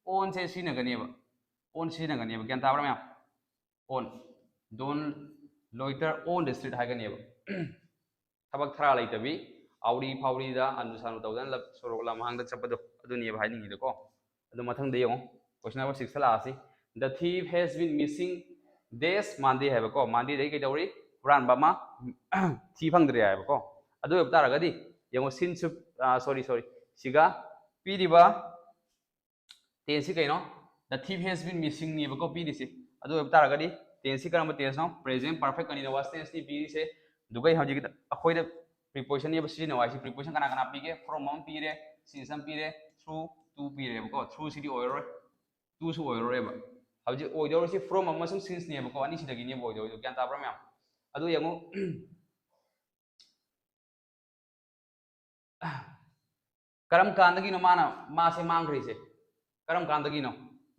on ꯁꯦ ꯁꯤꯖꯤꯟꯅꯒꯅꯦꯕ꯫ On ꯁꯤꯖꯤꯟꯅꯒꯅꯦꯕ꯫ ꯒ꯭ꯌꯥꯟ ꯇꯥꯕ꯭ꯔꯥ ꯃꯌꯥꯝ? On, don't loiter on the street ꯍꯥꯏꯒꯅꯦꯕ꯫ ꯊꯕꯛ ꯊꯔꯥ ꯂꯩꯇꯕꯤ, ꯑꯥꯎꯔꯤ ꯐꯥꯎꯔꯤꯗ ꯑꯟꯗꯨ ꯁꯥꯟꯗꯨ ꯇꯧꯗꯅ ꯂꯝ- ꯁꯣꯔꯣꯛ ꯂꯝꯍꯥꯡꯗ ꯆꯠꯄꯗꯣ ꯑꯗꯨꯅꯦꯕ ꯍꯥꯏꯅꯤꯡꯉꯤꯗꯀꯣ꯫ ꯑꯗꯨ ꯃꯊꯪꯗ ꯌꯦꯡꯉꯣ, question number six ꯇ ꯂꯥꯛꯑꯁꯤ꯫ The thief has been missing dash Monday ꯍꯥꯏꯕꯀꯣ꯫ Monday ꯗꯒꯤ ꯀꯩꯗꯧꯔꯤ? ꯍꯨꯔꯥꯟꯕ ꯑꯃ ꯊꯤ ꯐꯪꯗ꯭ꯔꯦ ꯍꯥꯏꯕꯀꯣ꯫ ꯑꯗꯨ ꯑꯣꯏꯕ ꯇꯥꯔꯒꯗꯤ ꯌꯦꯡꯉꯣ, since ꯁꯨ, sorry, sorry, ꯁꯤꯒ ꯄꯤꯔꯤꯕ tense ꯁꯤ ꯀꯩꯅꯣ? The thief has been missing ꯅꯦꯕꯀꯣ ꯄꯤꯔꯤꯁꯦ꯫ ꯑꯗꯨ ꯑꯣꯏꯕ ꯇꯥꯔꯒꯗꯤ tense ꯁꯤ ꯀꯔꯝꯕ tense ꯅꯣ? Present perfect continuous tense ꯅꯤ ꯄꯤꯔꯤꯁꯦ꯫ ꯑꯗꯨꯒ ꯍꯧꯖꯤꯛ ꯑꯩꯈꯣꯏꯗ preposition ꯅꯦꯕ ꯁꯤꯖꯤꯟꯅꯧ ꯍꯥꯏꯁꯦ꯫ Preposition ꯀꯅꯥ ꯀꯅꯥ ꯄꯤꯒꯦ? From ꯑꯃ ꯄꯤꯔꯦ, since ꯑꯃ ꯄꯤꯔꯦ, through, to ꯄꯤꯔꯦꯕꯀꯣ꯫ Through ꯁꯤꯗꯤ ꯑꯣꯏꯔꯔꯣꯏ, to ꯁꯨ ꯑꯣꯏꯔꯔꯣꯏꯕ꯫ ꯍꯧꯖꯤꯛ ꯑꯣꯏꯗꯧꯔꯤꯁꯤ from ꯑꯃꯁꯨꯡ since ꯅꯦꯕꯀꯣ꯫ ꯑꯅꯤꯁꯤꯗꯒꯤꯅꯦꯕ ꯑꯣꯏꯗꯧꯔꯤꯗꯣ꯫ ꯒ꯭ꯌꯥꯟ ꯇꯥꯕ꯭ꯔꯥ ꯃꯌꯥꯝ? ꯑꯗꯨ ꯌꯦꯡꯉꯨ, ꯀꯔꯝ ꯀꯥꯟꯗꯒꯤꯅꯣ ꯃꯥꯅ, ꯃꯥꯁꯦ ꯃꯥꯡꯈ꯭ꯔꯤꯁꯦ? ꯀꯔꯝ ꯀꯥꯟꯗꯒꯤꯅꯣ?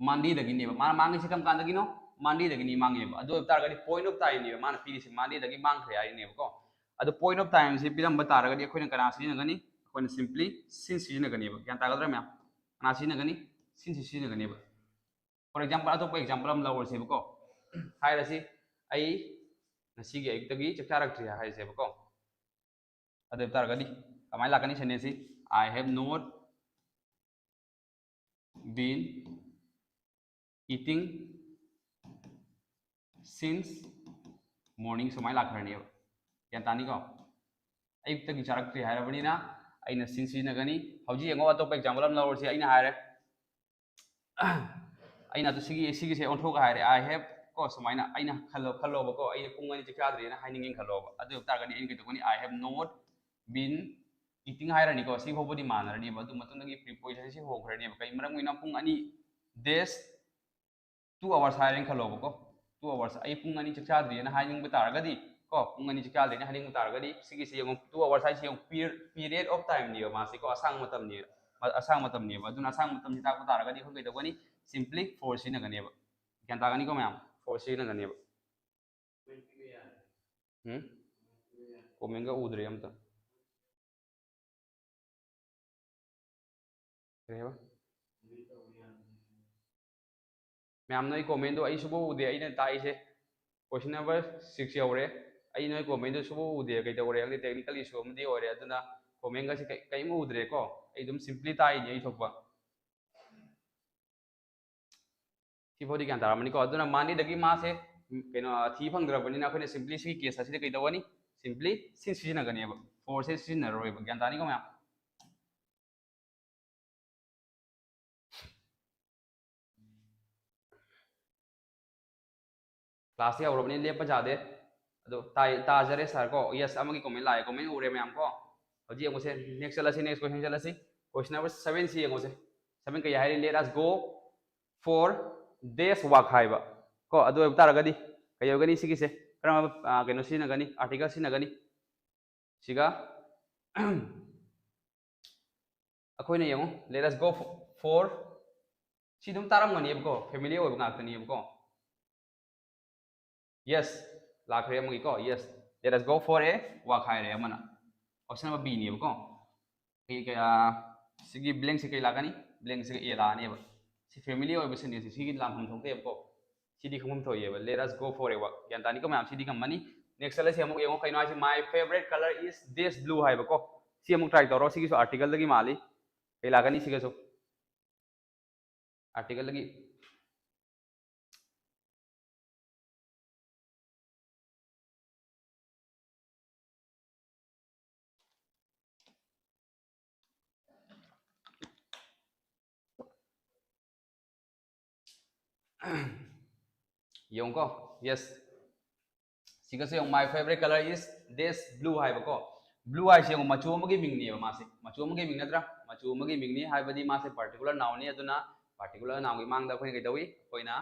Monday ꯗꯒꯤꯅꯦꯕ꯫ ꯃꯥꯅ ꯃꯥꯡꯉꯤꯁꯦ ꯀꯔꯝ ꯀꯥꯟꯗꯒꯤꯅꯣ? Monday ꯗꯒꯤꯅꯤ ꯃꯥꯡꯉꯦꯕ꯫ ꯑꯗꯨ ꯑꯣꯏꯕ ꯇꯥꯔꯒꯗꯤ point of time ꯅꯦꯕ ꯃꯥꯅ ꯄꯤꯔꯤꯁꯦ, Monday ꯗꯒꯤ ꯃꯥꯡꯈ꯭ꯔꯦ ꯍꯥꯏꯔꯤꯅꯦꯕꯀꯣ꯫ ꯑꯗꯨ point of time ꯁꯦ ꯄꯤꯔꯝꯕ ꯇꯥꯔꯒꯗꯤ ꯑꯩꯈꯣꯏꯅ ꯀꯅꯥ ꯁꯤꯖꯤꯟꯅꯒꯅꯤ? ꯑꯩꯈꯣꯏꯅ simply since ꯁꯤꯖꯤꯟꯅꯒꯅꯦꯕ꯫ ꯒ꯭ꯌꯥꯟ ꯇꯥꯒꯗ꯭ꯔꯥ ꯃꯌꯥꯝ? ꯀꯅꯥ ꯁꯤꯖꯤꯟꯅꯒꯅꯤ? Since ꯁꯤꯖꯤꯟꯅꯒꯅꯦꯕ꯫ For example, ꯑꯇꯣꯞꯄ example ꯑꯃ ꯂꯧꯔꯁꯦꯕꯀꯣ꯫ ꯍꯥꯏꯔꯁꯤ, ꯑꯩ ꯉꯁꯤꯒꯤ ꯑꯌꯨꯛꯇꯒꯤ ꯆꯥꯛ ꯆꯥꯔꯛꯇ꯭ꯔꯤ ꯍꯥꯏꯔꯁꯦꯕꯀꯣ꯫ ꯑꯗꯨ ꯑꯣꯏꯕ ꯇꯥꯔꯒꯗꯤ ꯀꯃꯥꯏꯅ ꯂꯥꯛꯀꯅꯤ sentence ꯁꯤ? I have not been eating since morning ꯁꯨꯃꯥꯏꯅ ꯂꯥꯛꯈ꯭ꯔꯅꯦꯕ꯫ ꯒ꯭ꯌꯥꯟ ꯇꯥꯅꯤꯀꯣ? ꯑꯌꯨꯛꯇꯒꯤ ꯆꯥꯔꯛꯇ꯭ꯔꯤ ꯍꯥꯏꯔꯕꯅꯤꯅ ꯑꯩꯅ since ꯁꯤꯖꯤꯟꯅꯒꯅꯤ꯫ ꯍꯧꯖꯤꯛ ꯌꯦꯡꯉꯣ, ꯑꯇꯣꯞꯄ example ꯑꯃ ꯂꯧꯔꯁꯤ꯫ ꯑꯩꯅ ꯍꯥꯏꯔꯦ, ꯑꯩꯅ ꯑꯗꯨ ꯁꯤꯒꯤ, ꯁꯤꯒꯤꯁꯦ ꯑꯣꯟꯊꯣꯛꯑꯒ ꯍꯥꯏꯔꯦ, I have ꯀꯣ, ꯁꯨꯃꯥꯏꯅ ꯑꯩꯅ ꯈꯜꯂꯣ, ꯈꯜꯂꯣꯕꯀꯣ, ꯑꯩꯅ ꯄꯨꯡ ꯑꯅꯤ ꯆꯥꯛ ꯆꯥꯗ꯭ꯔꯤꯅ ꯍꯥꯏꯅꯤꯡꯉꯦꯅ ꯈꯜꯂꯣꯕ꯫ ꯑꯗꯨ ꯑꯣꯏꯕ ꯇꯥꯔꯒꯗꯤ ꯑꯩꯅ ꯀꯩꯗꯧꯒꯅꯤ? I have not been eating ꯍꯥꯏꯔꯅꯤꯀꯣ꯫ ꯁꯤ ꯐꯥꯎꯕꯗꯤ ꯃꯥꯟꯅꯔꯅꯤꯕ꯫ ꯑꯗꯨ ꯃꯇꯨꯡꯗꯒꯤ preposition ꯁꯤ ꯍꯣꯡꯈ꯭ꯔꯅꯦꯕ꯫ ꯀꯩ ꯃꯔꯝꯒꯤꯅꯣ? ꯄꯨꯡ ꯑꯅꯤ dash two hours ꯍꯥꯏꯔꯦꯅ ꯈꯜꯂꯣꯕꯀꯣ꯫ Two hours, ꯑꯩ ꯄꯨꯡ ꯑꯅꯤ ꯆꯥꯛ ꯆꯥꯗ꯭ꯔꯤꯅ ꯍꯥꯏꯅꯤꯡꯕ ꯇꯥꯔꯒꯗꯤ ꯀꯣ, ꯄꯨꯡ ꯑꯅꯤꯁꯤ ꯀꯌꯥ ꯂꯩꯅꯤ ꯍꯥꯏꯅꯤꯡꯕ ꯇꯥꯔꯒꯗꯤ, ꯁꯤꯒꯤꯁꯤ ꯌꯦꯡꯉꯨ, two hours ꯍꯥꯏꯁꯤ ꯌꯦꯡꯉꯨ, period of time ꯅꯦꯕ ꯃꯥꯁꯤ ꯀꯣ, ꯑꯁꯥꯡꯕ ꯃꯇꯝꯅꯦꯕ, ꯑꯁꯥꯡꯕ ꯃꯇꯝꯅꯦꯕ꯫ ꯑꯗꯨꯅ ꯑꯁꯥꯡꯕ ꯃꯇꯝꯁꯤ ꯇꯥꯛꯄ ꯇꯥꯔꯒꯗꯤ ꯑꯩꯈꯣꯏ ꯀꯩꯗꯧꯒꯅꯤ? Simply for ꯁꯤꯖꯤꯟꯅꯒꯅꯦꯕ꯫ ꯒ꯭ꯌꯥꯟ ꯇꯥꯒꯅꯤꯀꯣ ꯃꯌꯥꯝ? For ꯁꯤꯖꯤꯟꯅꯒꯅꯦꯕ꯫ ꯎꯝ? Comment ꯒ ꯎꯗ꯭ꯔꯦ ꯑꯝꯇ꯫ ꯀꯔꯤ ꯍꯥꯏꯕ? ꯃꯌꯥꯝ ꯅꯣꯏ comment ꯗꯣ ꯑꯩ ꯁꯨꯕꯨ ꯎꯗꯦ꯫ ꯑꯩꯅ ꯇꯥꯛꯏꯁꯦ question number six ꯌꯧꯔꯦ꯫ ꯑꯩ ꯅꯣꯏ comment ꯗꯣ ꯁꯨꯕꯨ ꯎꯗꯦ꯫ ꯀꯩꯗꯧꯔꯦ ꯈꯪꯗꯦ, technical issue ꯑꯃꯗꯤ ꯑꯣꯏꯔꯦ꯫ ꯑꯗꯨꯅ comment ꯒꯁꯦ ꯀꯩ-, ꯀꯔꯤꯝ ꯎꯗ꯭ꯔꯦꯀꯣ꯫ ꯑꯩ ꯑꯗꯨꯝ simply ꯇꯥꯛꯏꯅꯦ ꯑꯩ ꯊꯣꯛꯄ꯫ ꯁꯤꯐꯥꯎꯗꯤ ꯒ꯭ꯌꯥꯟ ꯇꯥꯔꯝꯃꯅꯤꯀꯣ? ꯑꯗꯨꯅ Monday ꯗꯒꯤ ꯃꯥꯁꯦ, ꯎꯝ, ꯀꯩꯅꯣ, ꯊꯤ ꯐꯪꯗ꯭ꯔꯕꯅꯤꯅ ꯑꯩꯈꯣꯏꯅ simply ꯁꯤꯒꯤ case ꯑꯁꯤꯗ ꯀꯩꯗꯧꯒꯅꯤ? Simply ꯁꯤ ꯁꯤꯖꯤꯟꯅꯒꯅꯦꯕ, for ꯁꯦ ꯁꯤꯖꯤꯟꯅꯔꯔꯣꯏꯕ꯫ ꯒ꯭ꯌꯥꯟ ꯇꯥꯅꯤꯀꯣ ꯃꯌꯥꯝ? Class ꯁꯦ ꯍꯧꯔꯕꯅꯤꯅ ꯂꯦꯞꯄ ꯌꯥꯗꯦ꯫ ꯑꯗꯣ ꯇꯥꯏ-, ꯇꯥꯖꯔꯦ sir ꯀꯣ꯫ Yes, ꯑꯃꯒꯤ comment ꯂꯥꯛꯑꯦ, comment ꯎꯔꯦ ꯃꯌꯥꯝ ꯀꯣ꯫ ꯍꯧꯖꯤꯛ ꯌꯦꯡꯉꯨꯁꯦ, next ꯆꯠꯂꯁꯤ, next question ꯆꯠꯂꯁꯤ꯫ Question number seven ꯁꯤ ꯌꯦꯡꯉꯨꯁꯦ꯫ Seven ꯀꯩ ꯍꯥꯏꯔꯤ? Let us go for day's work ꯍꯥꯏꯕ ꯀꯣ꯫ ꯑꯗꯨ ꯑꯣꯏꯕ ꯇꯥꯔꯒꯗꯤ ꯀꯩ ꯑꯣꯏꯒꯅꯤ ꯁꯤꯒꯤꯁꯦ? ꯀꯔꯝꯕ, ꯑ, ꯀꯩꯅꯣ ꯁꯤꯖꯤꯟꯅꯒꯅꯤ? Article ꯁꯤꯖꯤꯟꯅꯒꯅꯤ꯫ ꯁꯤꯒ ꯑꯩꯈꯣꯏꯅ ꯌꯦꯡꯉꯨ, let us go for, ꯁꯤ ꯑꯗꯨꯝ ꯇꯥꯔꯝꯒꯅꯦꯕꯀꯣ, familiar ꯑꯣꯏꯕ ꯉꯥꯛꯇꯅꯦꯕꯀꯣ꯫ Yes, ꯂꯥꯛꯈ꯭ꯔꯦ ꯑꯃꯒꯤꯀꯣ, yes, let us go for a walk ꯍꯥꯏꯔꯦ ꯑꯃꯅ, option number B ꯅꯦꯕꯀꯣ꯫ ꯀꯩ, ꯀꯩ, ꯑꯥ, ꯁꯤꯒꯤ blank ꯁꯤ ꯀꯩ ꯂꯥꯛꯀꯅꯤ? Blank ꯁꯤꯒ A ꯂꯥꯛꯑꯅꯦꯕ꯫ ꯁꯤ familiar ꯑꯣꯏꯕ sentence ꯁꯤ, ꯁꯤꯒꯤ ꯂꯥꯟꯐꯝ ꯊꯣꯛꯇꯦꯕꯀꯣ꯫ ꯁꯤꯗꯤ ꯈꯪꯐꯝ ꯊꯣꯛꯏꯑꯕ, let us go for a walk꯫ ꯒ꯭ꯌꯥꯟ ꯇꯥꯅꯤꯀꯣ ꯃꯌꯥꯝ? ꯁꯤꯗꯤ ꯉꯝꯃꯅꯤ꯫ Next ꯆꯠꯂꯁꯤ ꯑꯃꯨꯛ ꯌꯦꯡꯉꯣ, ꯀꯩꯅꯣ ꯍꯥꯏꯁꯤ? My favorite color is this blue ꯍꯥꯏꯕꯀꯣ꯫ ꯁꯤ ꯑꯃꯨꯛ try ꯇꯧꯔꯣ, ꯁꯤꯒꯤꯁꯨ article ꯗꯒꯤ ꯃꯥꯜꯂꯤ꯫ ꯀꯩ ꯂꯥꯛꯀꯅꯤ ꯁꯤꯒꯁꯨ? Article ꯗꯒꯤ꯫ ꯌꯦꯡꯉꯨꯀꯣ, yes꯫ ꯁꯤꯒꯁꯨ ꯌꯦꯡꯉꯨ, my favorite color is this blue ꯍꯥꯏꯕꯀꯣ꯫ Blue ꯍꯥꯏꯁꯤ ꯌꯦꯡꯉꯨ, ꯃꯆꯨ ꯑꯃꯒꯤ ꯃꯤꯡꯅꯦꯕ ꯃꯥꯁꯦ꯫ ꯃꯆꯨ ꯑꯃꯒꯤ ꯃꯤꯡ ꯅꯠꯇ꯭ꯔꯥ? ꯃꯆꯨ ꯑꯃꯒꯤ ꯃꯤꯡꯅꯤ ꯍꯥꯏꯕꯗꯤ ꯃꯥꯁꯦ particular noun ꯅꯤ꯫ ꯑꯗꯨꯅ particular noun ꯒꯤ ꯃꯥꯡꯗ ꯑꯩꯈꯣꯏꯅ ꯀꯩꯗꯧꯏ? ꯑꯩꯈꯣꯏꯅ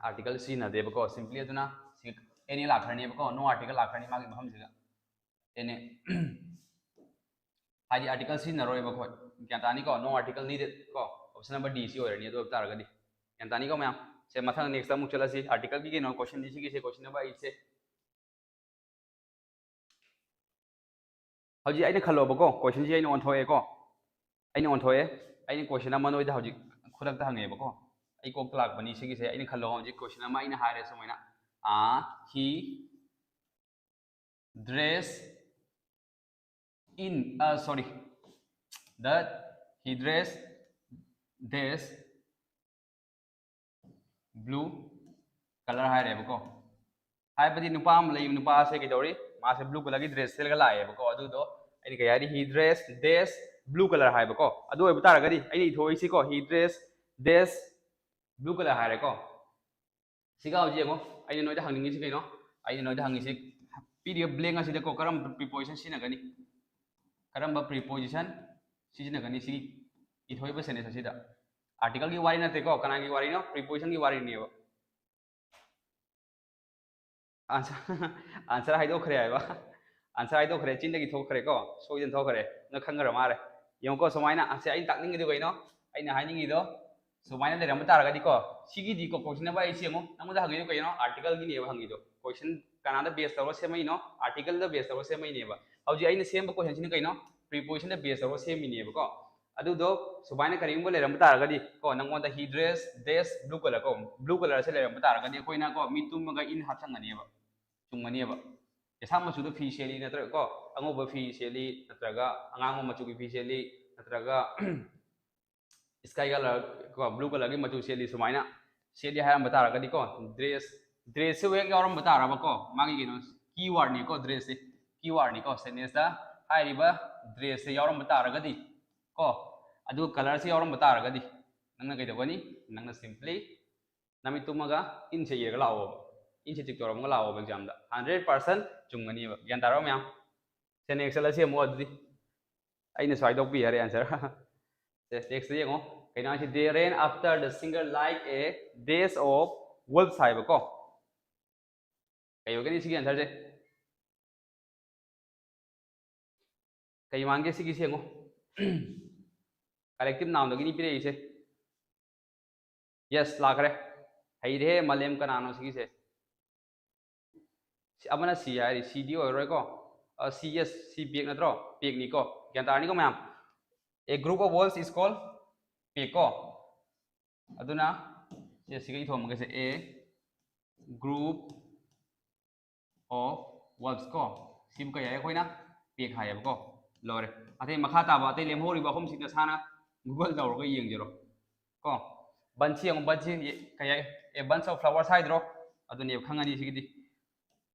article ꯁꯤꯖꯤꯟꯅꯗꯦꯕꯀꯣ꯫ Simply ꯑꯗꯨꯅ ꯁꯤ any ꯂꯥꯛꯈ꯭ꯔꯅꯦꯕꯀꯣ, no article ꯂꯥꯛꯈ꯭ꯔꯅꯤ ꯃꯥꯒꯤ ꯃꯐꯝꯁꯤꯗ. Any. ꯍꯥꯏꯗꯤ article ꯁꯤꯖꯤꯟꯅꯔꯣꯏꯕ ꯑꯩꯈꯣꯏ. ꯒ꯭ꯌꯥꯟ ꯇꯥꯅꯤꯀꯣ? No article needed ꯀꯣ. Option number D ꯁꯤ ꯑꯣꯏꯔꯅꯤ ꯑꯗꯨ ꯑꯣꯏꯕ ꯇꯥꯔꯒꯗꯤ. ꯒ꯭ꯌꯥꯟ ꯇꯥꯅꯤꯀꯣ ꯃꯌꯥꯝ? ꯁꯦ, ꯃꯊꯪ next ꯑꯃꯨꯛ ꯆꯠꯂꯁꯤ. Article ꯒꯤ ꯀꯩꯅꯣ question ꯗꯤ ꯁꯤꯒꯤꯁꯦ, question number eight ꯁꯦ. ꯍꯧꯖꯤꯛ ꯑꯩꯅ ꯈꯜꯂꯣꯕꯀꯣ, question ꯁꯤ ꯑꯩꯅ ꯑꯣꯟꯊꯣꯛꯑꯦꯀꯣ. ꯑꯩꯅ ꯑꯣꯟꯊꯣꯛꯑꯦ. ꯑꯩꯅ question ꯑꯃ ꯅꯣꯏꯗ ꯍꯧꯖꯤꯛ ꯈꯨꯗꯛꯇ ꯍꯪꯉꯦꯕꯀꯣ. ꯑꯩ ꯀꯣꯛꯇ ꯂꯥꯛꯄꯅꯤ ꯁꯤꯒꯤꯁꯦ. ꯑꯩꯅ ꯈꯜꯂꯣ, ꯍꯧꯖꯤꯛ question ꯑꯃ ꯑꯩꯅ ꯍꯥꯏꯔꯦ ꯁꯨꯃꯥꯏꯅ. ꯑꯥ, he dress in, ꯑ, sorry, that he dress dash blue color ꯍꯥꯏꯔꯦꯕꯀꯣ. ꯍꯥꯏꯕꯗꯤ ꯅꯨꯄꯥ ꯑꯃ ꯂꯩ, ꯅꯨꯄꯥꯁꯦ ꯀꯩꯗꯧꯔꯤ? ꯃꯥꯁꯦ blue color ꯒꯤ dress ꯁꯦꯠꯂꯒ ꯂꯥꯛꯑꯦꯕꯀꯣ. ꯑꯗꯨꯗꯣ ꯑꯩꯅ ꯀꯩ ꯍꯥꯏꯔꯤ? He dress dash blue color ꯍꯥꯏꯕꯀꯣ. ꯑꯗꯨ ꯑꯣꯏꯕ ꯇꯥꯔꯒꯗꯤ ꯑꯩꯅ ꯏꯊꯣꯛꯏꯁꯤꯀꯣ, he dress dash blue color ꯍꯥꯏꯔꯦꯀꯣ. ꯁꯤꯒ ꯍꯧꯖꯤꯛ ꯌꯦꯡꯉꯣ, ꯑꯩꯅ ꯅꯣꯏꯗ ꯍꯪꯅꯤꯡꯉꯤꯁꯤ ꯀꯩꯅꯣ? ꯑꯩꯅ ꯅꯣꯏꯗ ꯍꯪꯉꯤꯁꯤ, ꯄꯤꯔꯤꯕ blank ꯑꯁꯤꯗꯀꯣ ꯀꯔꯝꯕ preposition ꯁꯤꯖꯤꯟꯅꯒꯅꯤ? ꯀꯔꯝꯕ preposition ꯁꯤꯖꯤꯟꯅꯒꯅꯤ ꯁꯤꯒꯤ ꯏꯊꯣꯛꯏꯕ sentence ꯑꯁꯤꯗ? Article ꯒꯤ ꯋꯥꯔꯤ ꯅꯠꯇꯦꯀꯣ, ꯀꯅꯥꯒꯤ ꯋꯥꯔꯤꯅꯣ? Preposition ꯒꯤ ꯋꯥꯔꯤꯅꯦꯕ. Answer, answer ꯍꯥꯏꯗꯣꯛꯈ꯭ꯔꯦ ꯍꯥꯏꯕ. Answer ꯍꯥꯏꯗꯣꯛꯈ꯭ꯔꯦ, ꯆꯤꯟꯗꯒꯤ ꯊꯣꯛꯈ꯭ꯔꯦꯀꯣ, ꯁꯣꯏꯗꯅ ꯊꯣꯛꯈ꯭ꯔꯦ. ꯅꯪ ꯈꯪꯈ꯭ꯔ ꯃꯥꯜꯂꯦ. ꯌꯦꯡꯉꯨꯀꯣ, ꯁꯨꯃꯥꯏꯅ, ꯑꯁꯦ ꯑꯩꯅ ꯇꯥꯛꯅꯤꯡꯉꯤꯗꯣ ꯀꯩꯅꯣ? ꯑꯩꯅ ꯍꯥꯏꯅꯤꯡꯉꯤꯗꯣ ꯁꯨꯃꯥꯏꯅ ꯂꯩꯔꯝꯕ ꯇꯥꯔꯒꯗꯤꯀꯣ, ꯁꯤꯒꯤꯗꯤꯀꯣ, question number eight ꯁꯦ ꯌꯦꯡꯉꯣ, ꯅꯪꯉꯣꯟꯗ ꯍꯪꯉꯤꯗꯣ ꯀꯩꯅꯣ? Article ꯒꯤꯅꯦꯕ ꯍꯪꯉꯤꯗꯣ. Question ꯀꯅꯥꯗ base ꯇꯧꯔꯒ ꯁꯦꯝꯃꯛꯏꯅꯣ? Article ꯗ base ꯇꯧꯔꯒ ꯁꯦꯝꯃꯛꯏꯅꯦꯕ. ꯍꯧꯖꯤꯛ ꯑꯩꯅ ꯁꯦꯝꯕ question ꯁꯤꯅ ꯀꯩꯅꯣ? Preposition ꯗ base ꯇꯧꯔꯒ ꯁꯦꯝꯃꯤꯅꯦꯕꯀꯣ. ꯑꯗꯨꯗꯣ ꯁꯨꯃꯥꯏꯅ ꯀꯔꯤꯒꯨꯝꯕ ꯂꯩꯔꯝꯕ ꯇꯥꯔꯒꯗꯤ ꯀꯣ, ꯅꯪꯉꯣꯟꯗ he dress dash blue color ꯀꯣ, blue color ꯁꯦ ꯂꯩꯔꯝꯕ ꯇꯥꯔꯒꯗꯤ ꯑꯩꯈꯣꯏꯅ ꯀꯣ, ꯃꯤ ꯇꯨꯝꯃꯒ in ꯍꯥꯞꯆꯟꯒꯅꯦꯕ, ꯆꯨꯝꯒꯅꯦꯕ. ꯑꯁꯥꯡ ꯃꯆꯨꯗ ꯐꯤ ꯁꯦꯠꯂꯤ ꯅꯠꯇ꯭ꯔꯒ ꯀꯣ, ꯑꯉꯧꯕ ꯐꯤ ꯁꯦꯠꯂꯤ ꯅꯠꯇ꯭ꯔꯒ ꯑꯉꯥꯡꯕ ꯃꯆꯨꯒꯤ ꯐꯤ ꯁꯦꯠꯂꯤ ꯅꯠꯇ꯭ꯔꯒ sky color ꯀꯣ, blue color ꯒꯤ ꯃꯆꯨ ꯁꯦꯠꯂꯤ, ꯁꯨꯃꯥꯏꯅ ꯁꯦꯠꯂꯤ ꯍꯥꯏꯔꯝꯕ ꯇꯥꯔꯒꯗꯤ ꯀꯣ, dress, dress ꯁꯤ ꯍꯦꯛ ꯌꯥꯎꯔꯝꯕ ꯇꯥꯔꯕ ꯀꯣ, ꯃꯥꯒꯤ ꯀꯩꯅꯣ, keyword ꯅꯤꯀꯣ, dress ꯁꯦ keyword ꯅꯤꯀꯣ, sentence ꯇ ꯍꯥꯏꯔꯤꯕ dress ꯁꯦ ꯌꯥꯎꯔꯝꯕ ꯇꯥꯔꯒꯗꯤ ꯀꯣ, ꯑꯗꯨꯒ color ꯁꯦ ꯌꯥꯎꯔꯝꯕ ꯇꯥꯔꯒꯗꯤ ꯅꯪꯅ ꯀꯩꯗꯧꯒꯅꯤ? ꯅꯪꯅ simply ꯅꯃꯤꯠ ꯇꯨꯝꯃꯒ in ꯁꯦ ꯏꯔꯒ ꯂꯥꯛꯑꯣꯕ, in say tick ꯇꯧꯔꯝꯃꯒ ꯂꯥꯛꯑꯣꯕ exam the, hundred percent ꯆꯨꯝꯒꯅꯤꯕ꯫ ꯒ꯭ꯌꯥꯟ ꯇꯥꯔꯕ ꯃꯌꯥꯝ? ꯁꯦ, next ꯆꯠꯂꯁꯤ ꯑꯃꯨꯛ ꯑꯗꯨꯗꯤ꯫ ꯑꯩꯅꯁꯨ ꯍꯥꯏꯗꯣꯛꯄꯤ ꯌꯥꯔꯦ answer꯫ ꯁꯦ, next ꯌꯦꯡꯉꯣ꯫ ꯀꯩꯅꯣ ꯍꯥꯏꯁꯤ, "They ran after the singer like a dash of wolves" ꯍꯥꯏꯕꯀꯣ꯫ ꯀꯩ ꯑꯣꯏꯒꯅꯤ ꯁꯤꯒꯤ answer ꯁꯦ? ꯀꯩ ꯃꯥꯟꯒꯦ ꯁꯤꯒꯤꯁꯦ ꯌꯦꯡꯉꯣ꯫ Collective noun ꯗꯒꯤꯅꯤ ꯄꯤꯔꯛꯏꯁꯦ꯫ Yes, ꯂꯥꯛꯈ꯭ꯔꯦ꯫ ꯍꯩꯔꯦꯍꯦ ꯃꯥꯂꯦꯝ, ꯀꯅꯥꯅꯣ ꯁꯤꯒꯤꯁꯦ? ꯁꯤ ꯑꯃꯅ C ꯍꯥꯏꯔꯤ, C ꯗꯤ ꯑꯣꯏꯔꯔꯣꯏꯀꯣ꯫ ꯑ, C, yes, C ꯄꯦꯛ ꯅꯠꯇ꯭ꯔꯣ? ꯄꯦꯛꯅꯤꯀꯣ꯫ ꯒ꯭ꯌꯥꯟ ꯇꯥꯔꯅꯤꯀꯣ ꯃꯌꯥꯝ? A group of wolves is called ꯄꯦꯛ ꯀꯣ꯫ ꯑꯗꯨꯅ ꯁꯤ ꯑꯁꯤꯒ ꯏꯊꯣꯛꯑꯝꯃꯒꯁꯦ, a group of wolves ꯀꯣ꯫ ꯁꯤꯕꯨ ꯀꯩ ꯍꯥꯏ? ꯑꯩꯈꯣꯏꯅ ꯄꯦꯛ ꯍꯥꯏꯌꯦꯕꯀꯣ꯫ ꯂꯣꯏꯔꯦ꯫ ꯑꯇꯩ ꯃꯈꯥ ꯇꯥꯕ ꯑꯇꯩ ꯂꯦꯝꯍꯧꯔꯤꯕ ꯑꯍꯨꯝꯁꯤꯡꯗ ꯁꯥꯅ Google ꯇꯧꯔꯒ ꯌꯦꯡꯖꯔꯣ ꯀꯣ꯫ Bunch ꯁꯤ ꯌꯦꯡꯉꯣ, bunch ꯁꯤ ꯀꯩ ꯍꯥꯏ? A bunch of flowers ꯍꯥꯏꯗ꯭ꯔꯣ? ꯑꯗꯨꯅꯦꯕ ꯈꯪꯉꯅꯤ ꯁꯤꯒꯤꯗꯤ꯫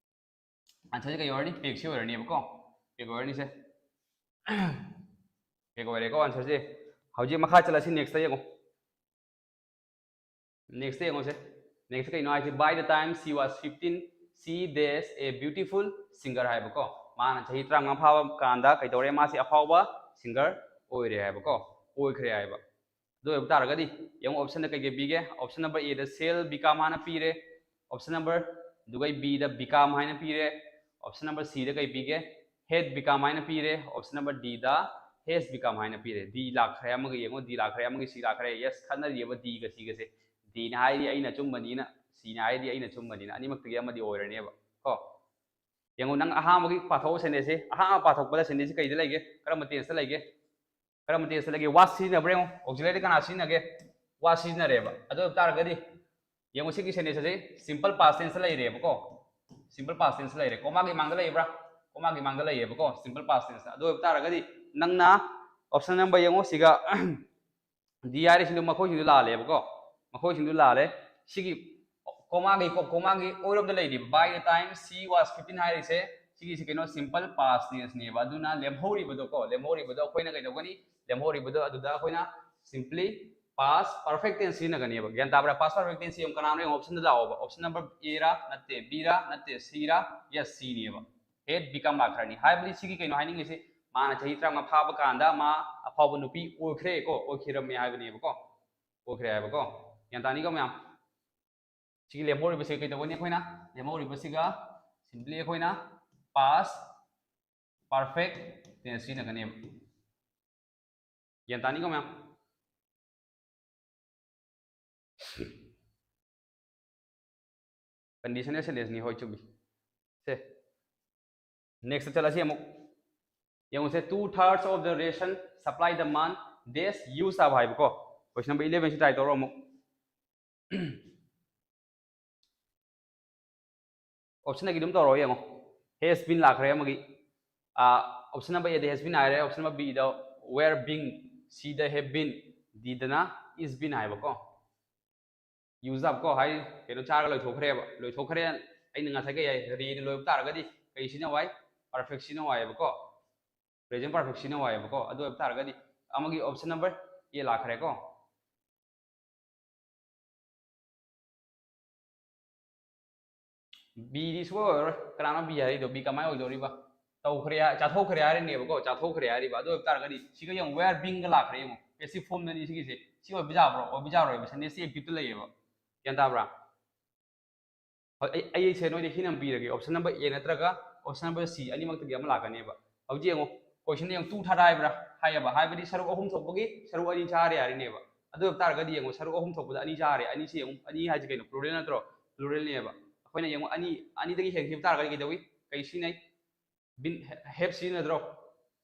Answer ꯁꯦ ꯀꯩ ꯑꯣꯏꯔꯅꯤ? ꯄꯦꯛꯁꯤ ꯑꯣꯏꯔꯅꯤꯕꯀꯣ꯫ ꯄꯦꯛ ꯑꯣꯏꯔꯅꯤꯁꯦ꯫ ꯄꯦꯛ ꯑꯣꯏꯔꯦꯀꯣ answer ꯁꯦ꯫ ꯍꯧꯖꯤꯛ ꯃꯈꯥ ꯆꯠꯂꯁꯤ, next ꯇ ꯌꯦꯡꯉꯣ꯫ Next ꯇ ꯌꯦꯡꯉꯣꯁꯦ꯫ Next ꯀꯩꯅꯣ ꯍꯥꯏꯁꯦ? By the time she was fifteen, she danced a beautiful singer ꯍꯥꯏꯕꯀꯣ꯫ ꯃꯥꯅ ꯆꯍꯤ ꯇꯔꯥꯃꯉꯥ ꯐꯥꯕ ꯀꯥꯟꯗ ꯀꯩꯗꯧꯔꯦ? ꯃꯥꯁꯤ ꯑꯐꯥꯎꯕ singer ꯑꯣꯏꯔꯦ ꯍꯥꯏꯕꯀꯣ꯫ ꯑꯣꯏꯈ꯭ꯔꯦ ꯍꯥꯏꯕ꯫ ꯑꯗꯨ ꯑꯣꯏꯕ ꯇꯥꯔꯒꯗꯤ ꯌꯦꯡꯉꯣ, option ꯗ ꯀꯩꯀꯩ ꯄꯤꯒꯦ? Option number A the shall become ꯍꯥꯏꯅ ꯄꯤꯔꯦ, option number ꯑꯗꯨꯒ B ꯗ become ꯍꯥꯏꯅ ꯄꯤꯔꯦ, option number C ꯗ ꯀꯩ ꯄꯤꯒꯦ? Had become ꯍꯥꯏꯅ ꯄꯤꯔꯦ, option number D the has become ꯍꯥꯏꯅ ꯄꯤꯔꯦ꯫ D ꯂꯥꯛꯈ꯭ꯔꯦ ꯑꯃꯒ ꯌꯦꯡꯉꯣ, D ꯂꯥꯛꯈ꯭ꯔꯦ ꯑꯃꯒ C ꯂꯥꯛꯈ꯭ꯔꯦ꯫ Yes, ꯈꯠꯅꯔꯤꯑꯕ D ꯒ C ꯒꯁꯦ꯫ D ꯅ ꯍꯥꯏꯔꯤ ꯑꯩꯅ ꯑꯆꯨꯝꯕꯅꯤꯅ, C ꯅ ꯍꯥꯏꯔꯤ ꯑꯩꯅ ꯑꯆꯨꯝꯕꯅꯤꯅ, ꯑꯅꯤꯃꯛꯇꯒꯤ ꯑꯃꯗꯤ ꯑꯣꯏꯔꯅꯦꯕ ꯀꯣ꯫ ꯌꯦꯡꯉꯣ, ꯅꯪ ꯑꯍꯥꯟꯕꯒꯤ ꯄꯥꯊꯣꯛꯑꯣ sentence ꯁꯦ꯫ ꯑꯍꯥꯟꯕ ꯄꯥꯊꯣꯛꯄꯗ sentence ꯁꯦ ꯀꯩꯗ ꯂꯩꯒꯦ? ꯀꯔꯝꯕ tense ꯇ ꯂꯩꯒꯦ? ꯀꯔꯝꯕ tense ꯇ ꯂꯩꯒꯦ? Was ꯁꯤꯖꯤꯟꯅꯕ꯭ꯔꯥ ꯌꯦꯡꯉꯣ꯫ Auxiliary ꯗ ꯀꯅꯥ ꯁꯤꯖꯤꯟꯅꯒꯦ? Was ꯁꯤꯖꯤꯟꯅꯔꯦꯕ꯫ ꯑꯗꯨ ꯑꯣꯏꯕ ꯇꯥꯔꯒꯗꯤ ꯌꯦꯡꯉꯣ, ꯁꯤꯒꯤ sentence ꯑꯁꯤ simple past tense ꯇ ꯂꯩꯔꯦꯕꯀꯣ꯫ Simple past tense ꯇ ꯂꯩꯔꯦ꯫ Comma ꯒꯤ ꯃꯥꯡꯗ ꯂꯩꯕ꯭ꯔꯥ? Comma ꯒꯤ ꯃꯥꯡꯗ ꯂꯩꯌꯦꯕꯀꯣ, simple past tense ꯇ꯫ ꯑꯗꯨ ꯑꯣꯏꯕ ꯇꯥꯔꯒꯗꯤ ꯅꯪꯅ option number ꯌꯦꯡꯉꯣ, ꯁꯤꯒ D ꯍꯥꯏꯔꯤꯁꯤꯡꯗꯣ, ꯃꯈꯣꯏꯁꯤꯡꯗꯣ ꯂꯥꯜꯂꯦꯕꯀꯣ꯫ ꯃꯈꯣꯏꯁꯤꯡꯗꯣ ꯂꯥꯜꯂꯦ꯫ ꯁꯤꯒꯤ comma ꯒꯤ ꯀꯣ-, comma ꯒꯤ ꯑꯣꯏꯔꯣꯝꯗ ꯂꯩꯔꯤꯕ by the time she was fifteen ꯍꯥꯏꯔꯤꯁꯦ, ꯁꯤꯒꯤꯁꯤ ꯀꯩꯅꯣ, simple past tense ꯅꯦꯕ꯫ ꯑꯗꯨꯅ ꯂꯦꯝꯍꯧꯔꯤꯕꯗꯣ ꯀꯣ, ꯂꯦꯝꯍꯧꯔꯤꯕꯗꯣ ꯑꯩꯈꯣꯏꯅ ꯀꯩꯗꯧꯒꯅꯤ? ꯂꯦꯝꯍꯧꯔꯤꯕꯗꯣ ꯑꯗꯨꯗ ꯑꯩꯈꯣꯏꯅ simply past perfect tense ꯁꯤꯖꯤꯟꯅꯒꯅꯦꯕ꯫ ꯒ꯭ꯌꯥꯟ ꯇꯥꯕ꯭ꯔꯥ? Past perfect tense ꯁꯤ ꯌꯦꯡꯉꯨ, ꯀꯅꯥꯅꯣ ꯌꯦꯡꯉꯨ, option the ꯂꯥꯛꯑꯣꯕ꯫ Option number A ꯔꯥ? ꯅꯠꯇꯦ꯫ B ꯔꯥ? ꯅꯠꯇꯦ꯫ C ꯔꯥ? Yes, C ꯅꯦꯕ꯫ Had become ꯂꯥꯛꯈ꯭ꯔꯅꯤ꯫ ꯍꯥꯏꯕꯗꯤ ꯁꯤꯒꯤ ꯀꯩꯅꯣ ꯍꯥꯏꯅꯤꯡꯉꯤꯁꯤ, ꯃꯥꯅ ꯆꯍꯤ ꯇꯔꯥꯃꯉꯥ ꯐꯥꯕ ꯀꯥꯟꯗ ꯃꯥ ꯑꯐꯥꯎꯕ ꯅꯨꯄꯤ ꯑꯣꯏꯈ꯭ꯔꯦ ꯀꯣ, ꯑꯣꯏꯈꯤꯔꯝꯃꯦ ꯍꯥꯏꯕꯅꯦꯕꯀꯣ꯫ ꯑꯣꯏꯈ꯭ꯔꯦ ꯍꯥꯏꯕꯀꯣ꯫ ꯒ꯭ꯌꯥꯟ ꯇꯥꯅꯤꯀꯣ ꯃꯌꯥꯝ? ꯁꯤꯒꯤ ꯂꯦꯝꯍꯧꯔꯤꯕꯁꯤ ꯀꯩꯗꯧꯒꯅꯤ? ꯑꯩꯈꯣꯏꯅ ꯂꯦꯝꯍꯧꯔꯤꯕꯁꯤꯒ simply ꯑꯩꯈꯣꯏꯅ past perfect tense ꯁꯤꯖꯤꯟꯅꯒꯅꯦꯕ꯫ ꯒ꯭ꯌꯥꯟ ꯇꯥꯅꯤꯀꯣ ꯃꯌꯥꯝ? Conditional sentence ꯅꯤ, ꯍꯣꯏ, ꯆꯨꯝꯃꯤ꯫ ꯁꯦ, next ꯆꯠꯂꯁꯤ ꯑꯃꯨꯛ꯫ ꯌꯦꯡꯉꯨꯁꯦ, two thirds of the ration supply the month dash use up ꯍꯥꯏꯕꯀꯣ꯫ Question number eleven ꯁꯤ try ꯇꯧꯔꯣ ꯑꯃꯨꯛ꯫ Option ꯑꯒꯤ ꯑꯗꯨꯝ ꯇꯧꯔꯣ ꯌꯦꯡꯉꯣ꯫ Has been ꯂꯥꯛꯈ꯭ꯔꯦ ꯑꯃꯒꯤ꯫ Option number A the has been ꯍꯥꯏꯔꯦ, option number B the were being, C the have been, D ꯗꯅ is been ꯍꯥꯏꯕꯀꯣ꯫ Use up ꯀꯣ ꯍꯥꯏ, ꯀꯩꯅꯣ, ꯆꯥꯔꯒ ꯂꯣꯏꯊꯣꯛꯈ꯭ꯔꯦꯕ꯫ ꯂꯣꯏꯊꯣꯛꯈ꯭ꯔꯦ, ꯑꯩꯅ ꯉꯁꯥꯏ ꯀꯩ ꯍꯥꯏ? Re ꯅ ꯂꯣꯏꯕ ꯇꯥꯔꯒꯗꯤ ꯀꯩ ꯁꯤꯖꯤꯟꯅꯧ ꯍꯥꯏ? Perfect ꯁꯤꯖꯤꯟꯅꯧ ꯍꯥꯏꯌꯦꯕꯀꯣ꯫ Present perfect ꯁꯤꯖꯤꯟꯅꯧ ꯍꯥꯏꯌꯦꯕꯀꯣ꯫ ꯑꯗꯨ ꯑꯣꯏꯕ ꯇꯥꯔꯒꯗꯤ ꯑꯃꯒꯤ option number A ꯂꯥꯛꯈ꯭ꯔꯦꯀꯣ꯫ B ꯗꯤ ꯁꯨꯡꯑꯣꯏ ꯑꯣꯏꯔꯣꯏ꯫ ꯀꯅꯥꯅꯣ B ꯍꯥꯏꯔꯤꯗꯣ? B ꯀꯃꯥꯏꯅ ꯑꯣꯏꯗꯧꯔꯤꯕ? ꯇꯧꯈ꯭ꯔꯦ ꯍꯥꯏ-, ꯆꯥꯊꯣꯛꯈ꯭ꯔꯦ ꯍꯥꯏꯔꯤꯅꯦꯕꯀꯣ, ꯆꯥꯊꯣꯛꯈ꯭ꯔꯦ ꯍꯥꯏꯔꯤꯕ꯫ ꯑꯗꯨ ꯑꯣꯏꯕ ꯇꯥꯔꯒꯗꯤ ꯁꯤꯒ ꯌꯦꯡꯉꯨ, were being ꯒ ꯂꯥꯛꯈ꯭ꯔꯦ ꯌꯦꯡꯉꯨ꯫ Passive form ꯗꯅꯤ ꯁꯤꯒꯤꯁꯦ꯫ ꯁꯤ ꯑꯣꯏꯕ ꯌꯥꯕ꯭ꯔꯣ? ꯑꯣꯏꯕ ꯌꯥꯔꯣꯏꯕ꯫ Sentence ꯁꯤ active ꯇ ꯂꯩꯌꯦꯕ꯫ ꯒ꯭ꯌꯥꯟ ꯇꯥꯕ꯭ꯔꯥ? ꯍꯣꯏ, ꯑꯩ, ꯑꯩ ꯁꯦ ꯅꯣꯏꯗ hint ꯑꯃ ꯄꯤꯔꯒꯦ꯫ Option number A ꯅꯠꯇ꯭ꯔꯒ option number C ꯑꯅꯤꯃꯛꯇꯒꯤ ꯑꯃ ꯂꯥꯛꯀꯅꯦꯕ꯫ ꯍꯧꯖꯤꯛ ꯌꯦꯡꯉꯣ, question ꯗ ꯌꯦꯡꯉꯣ, two third ꯍꯥꯏꯕ꯭ꯔꯥ? ꯍꯥꯏꯌꯦꯕ꯫ ꯍꯥꯏꯕꯗꯤ ꯁꯔꯨꯛ ꯑꯍꯨꯝ ꯊꯣꯛꯄꯒꯤ ꯁꯔꯨꯛ ꯑꯅꯤ ꯆꯥꯔꯦ ꯍꯥꯏꯔꯤꯅꯦꯕ꯫ ꯑꯗꯨ ꯑꯣꯏꯕ ꯇꯥꯔꯒꯗꯤ ꯌꯦꯡꯉꯣ, ꯁꯔꯨꯛ ꯑꯍꯨꯝ ꯊꯣꯛꯄꯗ ꯑꯅꯤ ꯆꯥꯔꯦ꯫ ꯑꯅꯤꯁꯤ ꯌꯦꯡꯉꯣ, ꯑꯅꯤ ꯍꯥꯏꯁꯦ ꯀꯩꯅꯣ? Plural ꯅꯠꯇ꯭ꯔꯣ? Plural ꯅꯦꯕ꯫ ꯑꯩꯈꯣꯏꯅ ꯌꯦꯡꯉꯣ, ꯑꯅꯤ, ꯑꯅꯤꯗꯒꯤ ꯍꯦꯟꯈꯤꯕ ꯇꯥꯔꯒꯗꯤ ꯀꯩꯗꯧꯏ? ꯀꯩ ꯁꯤꯖꯤꯟꯅꯩ? Been, have ꯁꯤꯖꯤꯟꯅꯗ꯭ꯔꯣ?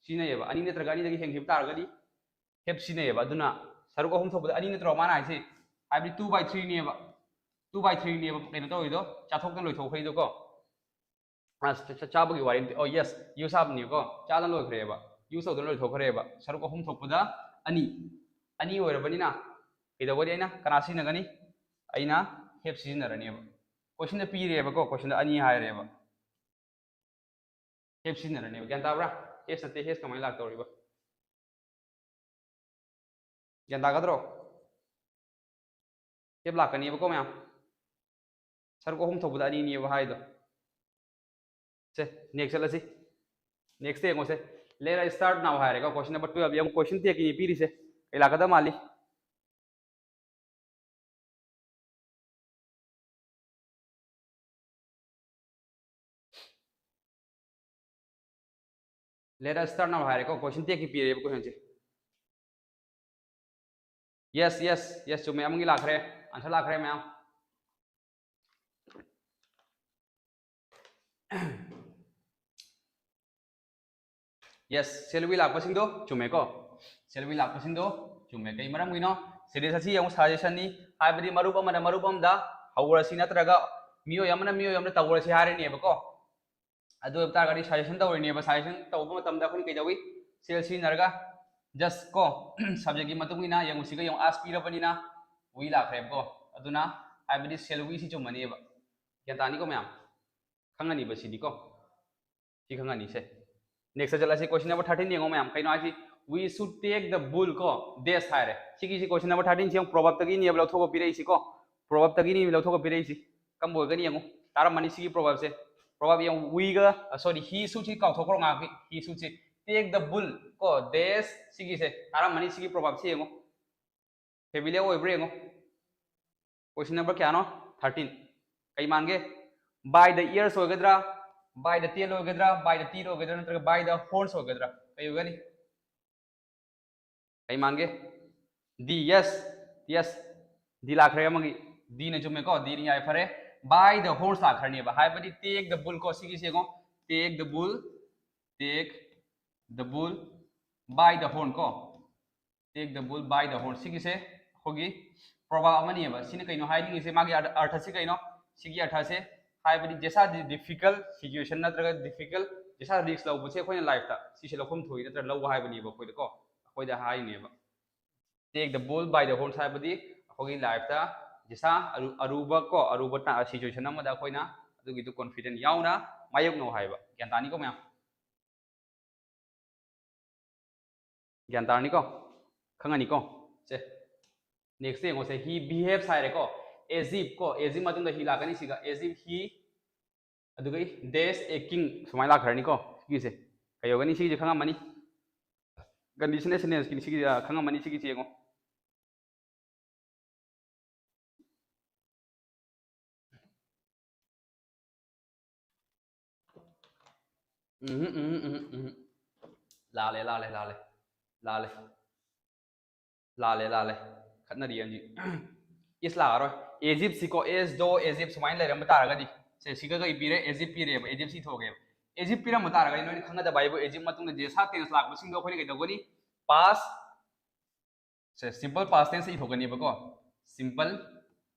ꯁꯤꯖꯤꯟꯅꯩꯌꯦꯕ꯫ ꯑꯅꯤ ꯅꯠꯇ꯭ꯔꯒ ꯑꯅꯤꯗꯒꯤ ꯍꯦꯟꯈꯤꯕ ꯇꯥꯔꯒꯗꯤ have ꯁꯤꯖꯤꯟꯅꯩꯌꯦꯕ꯫ ꯑꯗꯨꯅ ꯁꯔꯨꯛ ꯑꯍꯨꯝ ꯊꯣꯛꯄꯗ ꯑꯅꯤ ꯅꯠꯇ꯭ꯔꯣ ꯃꯥꯅ ꯍꯥꯏꯁꯦ? ꯍꯥꯏꯕꯗꯤ two by three ꯅꯦꯕ꯫ Two by three ꯅꯦꯕ ꯀꯩꯅꯣ ꯇꯧꯔꯤꯗꯣ, ꯆꯥꯊꯣꯛꯇꯅ ꯂꯣꯏꯊꯣꯛꯈ꯭ꯔꯤꯗꯣꯀꯣ꯫ ꯑꯁ, ꯆ-, ꯆꯥꯕꯒꯤ ꯋꯥꯔꯤ ꯅꯠꯇꯦ꯫ Oh yes, use up ꯅꯤꯀꯣ꯫ ꯆꯥꯗꯅ ꯂꯣꯏꯈ꯭ꯔꯦꯕ꯫ Use ꯇꯧꯗꯅ ꯂꯣꯏꯊꯣꯛꯈ꯭ꯔꯦꯕ꯫ ꯁꯔꯨꯛ ꯑꯍꯨꯝ ꯊꯣꯛꯄꯗ ꯑꯅꯤ꯫ ꯑꯅꯤ ꯑꯣꯏꯔꯕꯅꯤꯅ ꯀꯩꯗꯧꯒꯅꯤ? ꯑꯩꯅ ꯀꯅꯥ ꯁꯤꯖꯤꯟꯅꯒꯅꯤ? ꯑꯩꯅ have ꯁꯤꯖꯤꯟꯅꯔꯅꯦꯕ꯫ Question ꯗ ꯄꯤꯔꯦꯕꯀꯣ, question ꯗ ꯑꯅꯤ ꯍꯥꯏꯔꯦꯕ꯫ Have ꯁꯤꯖꯤꯟꯅꯔꯅꯦꯕ꯫ ꯒ꯭ꯌꯥꯟ ꯇꯥꯕ꯭ꯔꯥ? Has ꯅꯠꯇꯦ, has ꯀꯃꯥꯏꯅ ꯂꯥꯛꯇꯧꯔꯤꯕ? ꯒ꯭ꯌꯥꯟ ꯇꯥꯒꯗ꯭ꯔꯣ? Have ꯂꯥꯛꯀꯅꯦꯕꯀꯣ ꯃꯌꯥꯝ꯫ ꯁꯔꯨꯛ ꯑꯍꯨꯝ ꯊꯣꯛꯄꯗ ꯑꯅꯤꯅꯦꯕ ꯍꯥꯏꯗꯣ꯫ ꯁꯦ, next ꯆꯠꯂꯁꯤ꯫ Next ꯇ ꯌꯦꯡꯉꯣꯁꯦ꯫ Let us start now ꯍꯥꯏꯔꯦꯀꯣ꯫ Question number twelve꯫ ꯌꯦꯡꯉꯣ, question ꯇꯦꯛꯀꯤꯅꯤ ꯄꯤꯔꯤꯁꯦ꯫ ꯀꯩ ꯂꯥꯛꯀꯗꯕ ꯃꯥꯜꯂꯤ? Let us start now ꯍꯥꯏꯔꯦꯀꯣ꯫ Question ꯇꯦꯛꯀꯤ ꯄꯤꯔꯦꯕ question ꯁꯦ꯫ Yes, yes, yes, ꯆꯨꯝꯃꯦ꯫ ꯑꯃꯒꯤ ꯂꯥꯛꯈ꯭ꯔꯦ꯫ Answer ꯂꯥꯛꯈ꯭ꯔꯦ ꯃꯌꯥꯝ꯫ Yes, shall we ꯂꯥꯛꯄꯁꯤꯡꯗꯣ ꯆꯨꯝꯃꯦꯀꯣ꯫ Shall we ꯂꯥꯛꯄꯁꯤꯡꯗꯣ ꯆꯨꯝꯃꯦ꯫ ꯀꯩ ꯃꯔꯝꯒꯤꯅꯣ? Series ꯑꯁꯤ ꯌꯦꯡꯉꯨ, suggestion ꯅꯤ꯫ ꯍꯥꯏꯕꯗꯤ ꯃꯔꯨꯞ ꯑꯃꯅ ꯃꯔꯨꯞ ꯑꯃꯗ ꯍꯧꯔꯁꯤ ꯅꯠꯇ꯭ꯔꯒ ꯃꯤꯑꯣꯏ ꯑꯃꯅ ꯃꯤꯑꯣꯏ ꯑꯃꯗ ꯇꯧꯔꯁꯤ ꯍꯥꯏꯔꯅꯦꯕꯀꯣ꯫ ꯑꯗꯨ ꯑꯣꯏꯕ ꯇꯥꯔꯒꯗꯤ suggestion ꯇꯧꯔꯤꯅꯦꯕ꯫ Suggestion ꯇꯧꯕ ꯃꯇꯝꯗ ꯑꯩꯈꯣꯏꯅ ꯀꯩꯗꯧꯏ? Shall ꯁꯤꯖꯤꯟꯅꯔꯒ just ꯀꯣ, subject ꯀꯤ ꯃꯇꯨꯡ ꯏꯟꯅ ꯌꯦꯡꯉꯨ꯫ ꯁꯤꯒ ꯌꯦꯡꯉꯨ, asked ꯄꯤꯔꯕꯅꯤꯅ we ꯂꯥꯛꯈ꯭ꯔꯦꯕꯀꯣ꯫ ꯑꯗꯨꯅ ꯍꯥꯏꯕꯗꯤ shall we ꯁꯤ ꯆꯨꯝꯃꯅꯦꯕ꯫ ꯒ꯭ꯌꯥꯟ ꯇꯥꯅꯤꯀꯣ ꯃꯌꯥꯝ? ꯈꯪꯉꯅꯤꯕ ꯁꯤꯗꯤꯀꯣ꯫ ꯁꯤ ꯈꯪꯉꯅꯤꯁꯦ꯫ Next ꯆꯠꯂꯁꯤ, question number thirteen ꯌꯦꯡꯉꯣ ꯃꯌꯥꯝ꯫ ꯀꯩꯅꯣ ꯍꯥꯏꯁꯤ? We should take the bull ꯀꯣ, dash ꯍꯥꯏꯔꯦ꯫ ꯁꯤꯒꯤꯁꯤ question number thirteen ꯁꯤ ꯌꯦꯡꯉꯨ, proverb ꯇꯒꯤꯅꯦꯕ ꯂꯧꯊꯣꯛꯑ ꯄꯤꯔꯛꯏꯁꯤ ꯀꯣ꯫ Proverb ꯇꯒꯤꯅꯦꯕ ꯂꯧꯊꯣꯛꯑ ꯄꯤꯔꯛꯏꯁꯤ꯫ ꯀꯝꯕ ꯑꯣꯏꯒꯅꯤ ꯌꯦꯡꯉꯨ꯫ ꯇꯥꯔꯝꯃꯅꯤ ꯁꯤꯒꯤ proverb ꯁꯦ꯫ Proverb ꯌꯦꯡꯉꯨ, we ꯒ, ꯑ, sorry, he should ꯁꯤ ꯀꯥꯎꯊꯣꯛꯈ꯭ꯔꯣ ꯉꯥꯏꯍꯥꯛꯀꯤ꯫ He should ꯁꯤ take the bull ꯀꯣ, dash ꯁꯤꯒꯤꯁꯦ꯫ ꯇꯥꯔꯝꯃꯅꯤ ꯁꯤꯒꯤ proverb ꯁꯦ ꯌꯦꯡꯉꯨ꯫ Familiar ꯑꯣꯏꯕ꯭ꯔꯥ ꯌꯦꯡꯉꯣ꯫ Question number ꯀꯌꯥꯅꯣ? Thirteen꯫ ꯀꯩ ꯃꯥꯟꯒꯦ? By the ears ꯑꯣꯏꯒꯗ꯭ꯔꯥ? By the tail ꯑꯣꯏꯒꯗ꯭ꯔꯥ? By the teeth ꯑꯣꯏꯒꯗ꯭ꯔꯥ? ꯅꯠꯇ꯭ꯔꯒ by the horns ꯑꯣꯏꯒꯗ꯭ꯔꯥ? ꯀꯩ ꯑꯣꯏꯒꯅꯤ? ꯀꯩ ꯃꯥꯟꯒꯦ? D, yes, yes꯫ D ꯂꯥꯛꯈ꯭ꯔꯦ ꯑꯃꯒꯤ꯫ D ꯅ ꯆꯨꯝꯃꯦꯀꯣ? D ꯅ ꯌꯥꯏ, ꯐꯔꯦ꯫ By the horns ꯂꯥꯛꯈ꯭ꯔꯅꯦꯕ꯫ ꯍꯥꯏꯕꯗꯤ take the bull ꯀꯣ, ꯁꯤꯒꯤꯁꯦ ꯌꯦꯡꯉꯣ꯫ Take the bull, take the bull by the horn ꯀꯣ꯫ Take the bull by the horn꯫ ꯁꯤꯒꯤꯁꯦ ꯑꯩꯈꯣꯏꯒꯤ proverb ꯑꯃꯅꯦꯕ꯫ ꯁꯤꯅ ꯀꯩꯅꯣ ꯍꯥꯏꯅꯤꯡꯉꯤꯁꯦ? ꯃꯥꯒꯤ ꯑꯔ-, ꯑꯔꯊꯁꯤ ꯀꯩꯅꯣ? ꯁꯤꯒꯤ ꯑꯔꯊꯁꯦ ꯍꯥꯏꯕꯗꯤ ꯖꯦꯁꯥ ꯗꯤ-, difficult situation ꯅꯠꯇ꯭ꯔꯒ difficult, ꯖꯦꯁꯥ risk ꯂꯧꯕꯁꯦ ꯑꯩꯈꯣꯏꯅ life ꯇ ꯁꯤꯁꯦ ꯂꯧꯐꯝ ꯊꯣꯛꯏ ꯅꯠꯇ꯭ꯔꯒ ꯂꯧ ꯍꯥꯏꯕꯅꯦꯕ ꯑꯩꯈꯣꯏꯗꯀꯣ꯫ ꯑꯩꯈꯣꯏꯗ ꯍꯥꯏꯔꯤꯅꯦꯕ꯫ Take the bull by the horns ꯍꯥꯏꯕꯗꯤ ꯑꯩꯈꯣꯏꯒꯤ life ꯇ ꯖꯦꯁꯥ ꯑꯔꯨ-, ꯑꯔꯨꯕ ꯀꯣ, ꯑꯔꯨꯕ ꯇ-, situation ꯑꯃꯗ ꯑꯩꯈꯣꯏꯅ ꯑꯗꯨꯒꯤꯗꯨ confident ꯌꯥꯎꯅ ꯃꯥꯌꯣꯛꯅꯧ ꯍꯥꯏꯕ꯫ ꯒ꯭ꯌꯥꯟ ꯇꯥꯅꯤꯀꯣ ꯃꯌꯥꯝ? ꯒ꯭ꯌꯥꯟ ꯇꯥꯔꯅꯤꯀꯣ? ꯈꯪꯉꯅꯤꯀꯣ? ꯁꯦ, next ꯌꯦꯡꯉꯣꯁꯦ꯫ He behaves ꯍꯥꯏꯔꯦꯀꯣ꯫ As if ꯀꯣ, as if ꯃꯇꯨꯡꯗ he ꯂꯥꯛꯀꯅꯤ ꯁꯤꯒ꯫ As if he, ꯑꯗꯨꯒ dash a king ꯁꯨꯃꯥꯏꯅ ꯂꯥꯛꯈ꯭ꯔꯅꯤꯀꯣ꯫ ꯁꯤꯒꯤꯁꯦ ꯀꯩ ꯑꯣꯏꯒꯅꯤ? ꯁꯤꯒꯤꯁꯦ ꯈꯪꯉꯝꯃꯅꯤ꯫ Conditional sentence ꯀꯤꯅꯤ ꯁꯤꯒꯤ, ꯑ, ꯈꯪꯉꯝꯃꯅꯤ ꯁꯤꯒꯤꯁꯦ ꯌꯦꯡꯉꯣ꯫ ꯎꯝ, ꯎꯝ, ꯎꯝ, ꯎꯝ꯫ ꯂꯥꯜꯂꯦ, ꯂꯥꯜꯂꯦ, ꯂꯥꯜꯂꯦ, ꯂꯥꯜꯂꯦ꯫ ꯂꯥꯜꯂꯦ, ꯂꯥꯜꯂꯦ꯫ ꯈꯠꯅꯔꯤ ꯍꯧꯖꯤꯛ꯫ Is ꯂꯥꯛꯑꯔꯣꯏ꯫ As if ꯁꯤꯀꯣ, as though, as if ꯁꯨꯃꯥꯏꯅ ꯂꯩꯔꯝꯕ ꯇꯥꯔꯒꯗꯤ, ꯁꯦ, ꯁꯤꯒ ꯀꯩ ꯄꯤꯔꯦ? As if ꯄꯤꯔꯦꯕ, as if ꯁꯤ ꯊꯣꯛꯑꯦꯕ꯫ As if ꯄꯤꯔꯝꯕ ꯇꯥꯔꯒꯗꯤ, ꯅꯣꯏꯅ ꯈꯪꯒꯗꯕ ꯍꯥꯏꯕꯨ, as if ꯃꯇꯨꯡꯗ ꯖꯦꯁꯥ ꯇꯦꯟꯁ ꯂꯥꯛꯄꯁꯤꯡꯗꯣ ꯑꯩꯈꯣꯏꯅ ꯀꯩꯗꯧꯒꯅꯤ? Past, ꯁꯦ, simple past tense ꯏꯊꯣꯛꯀꯅꯦꯕꯀꯣ꯫ Simple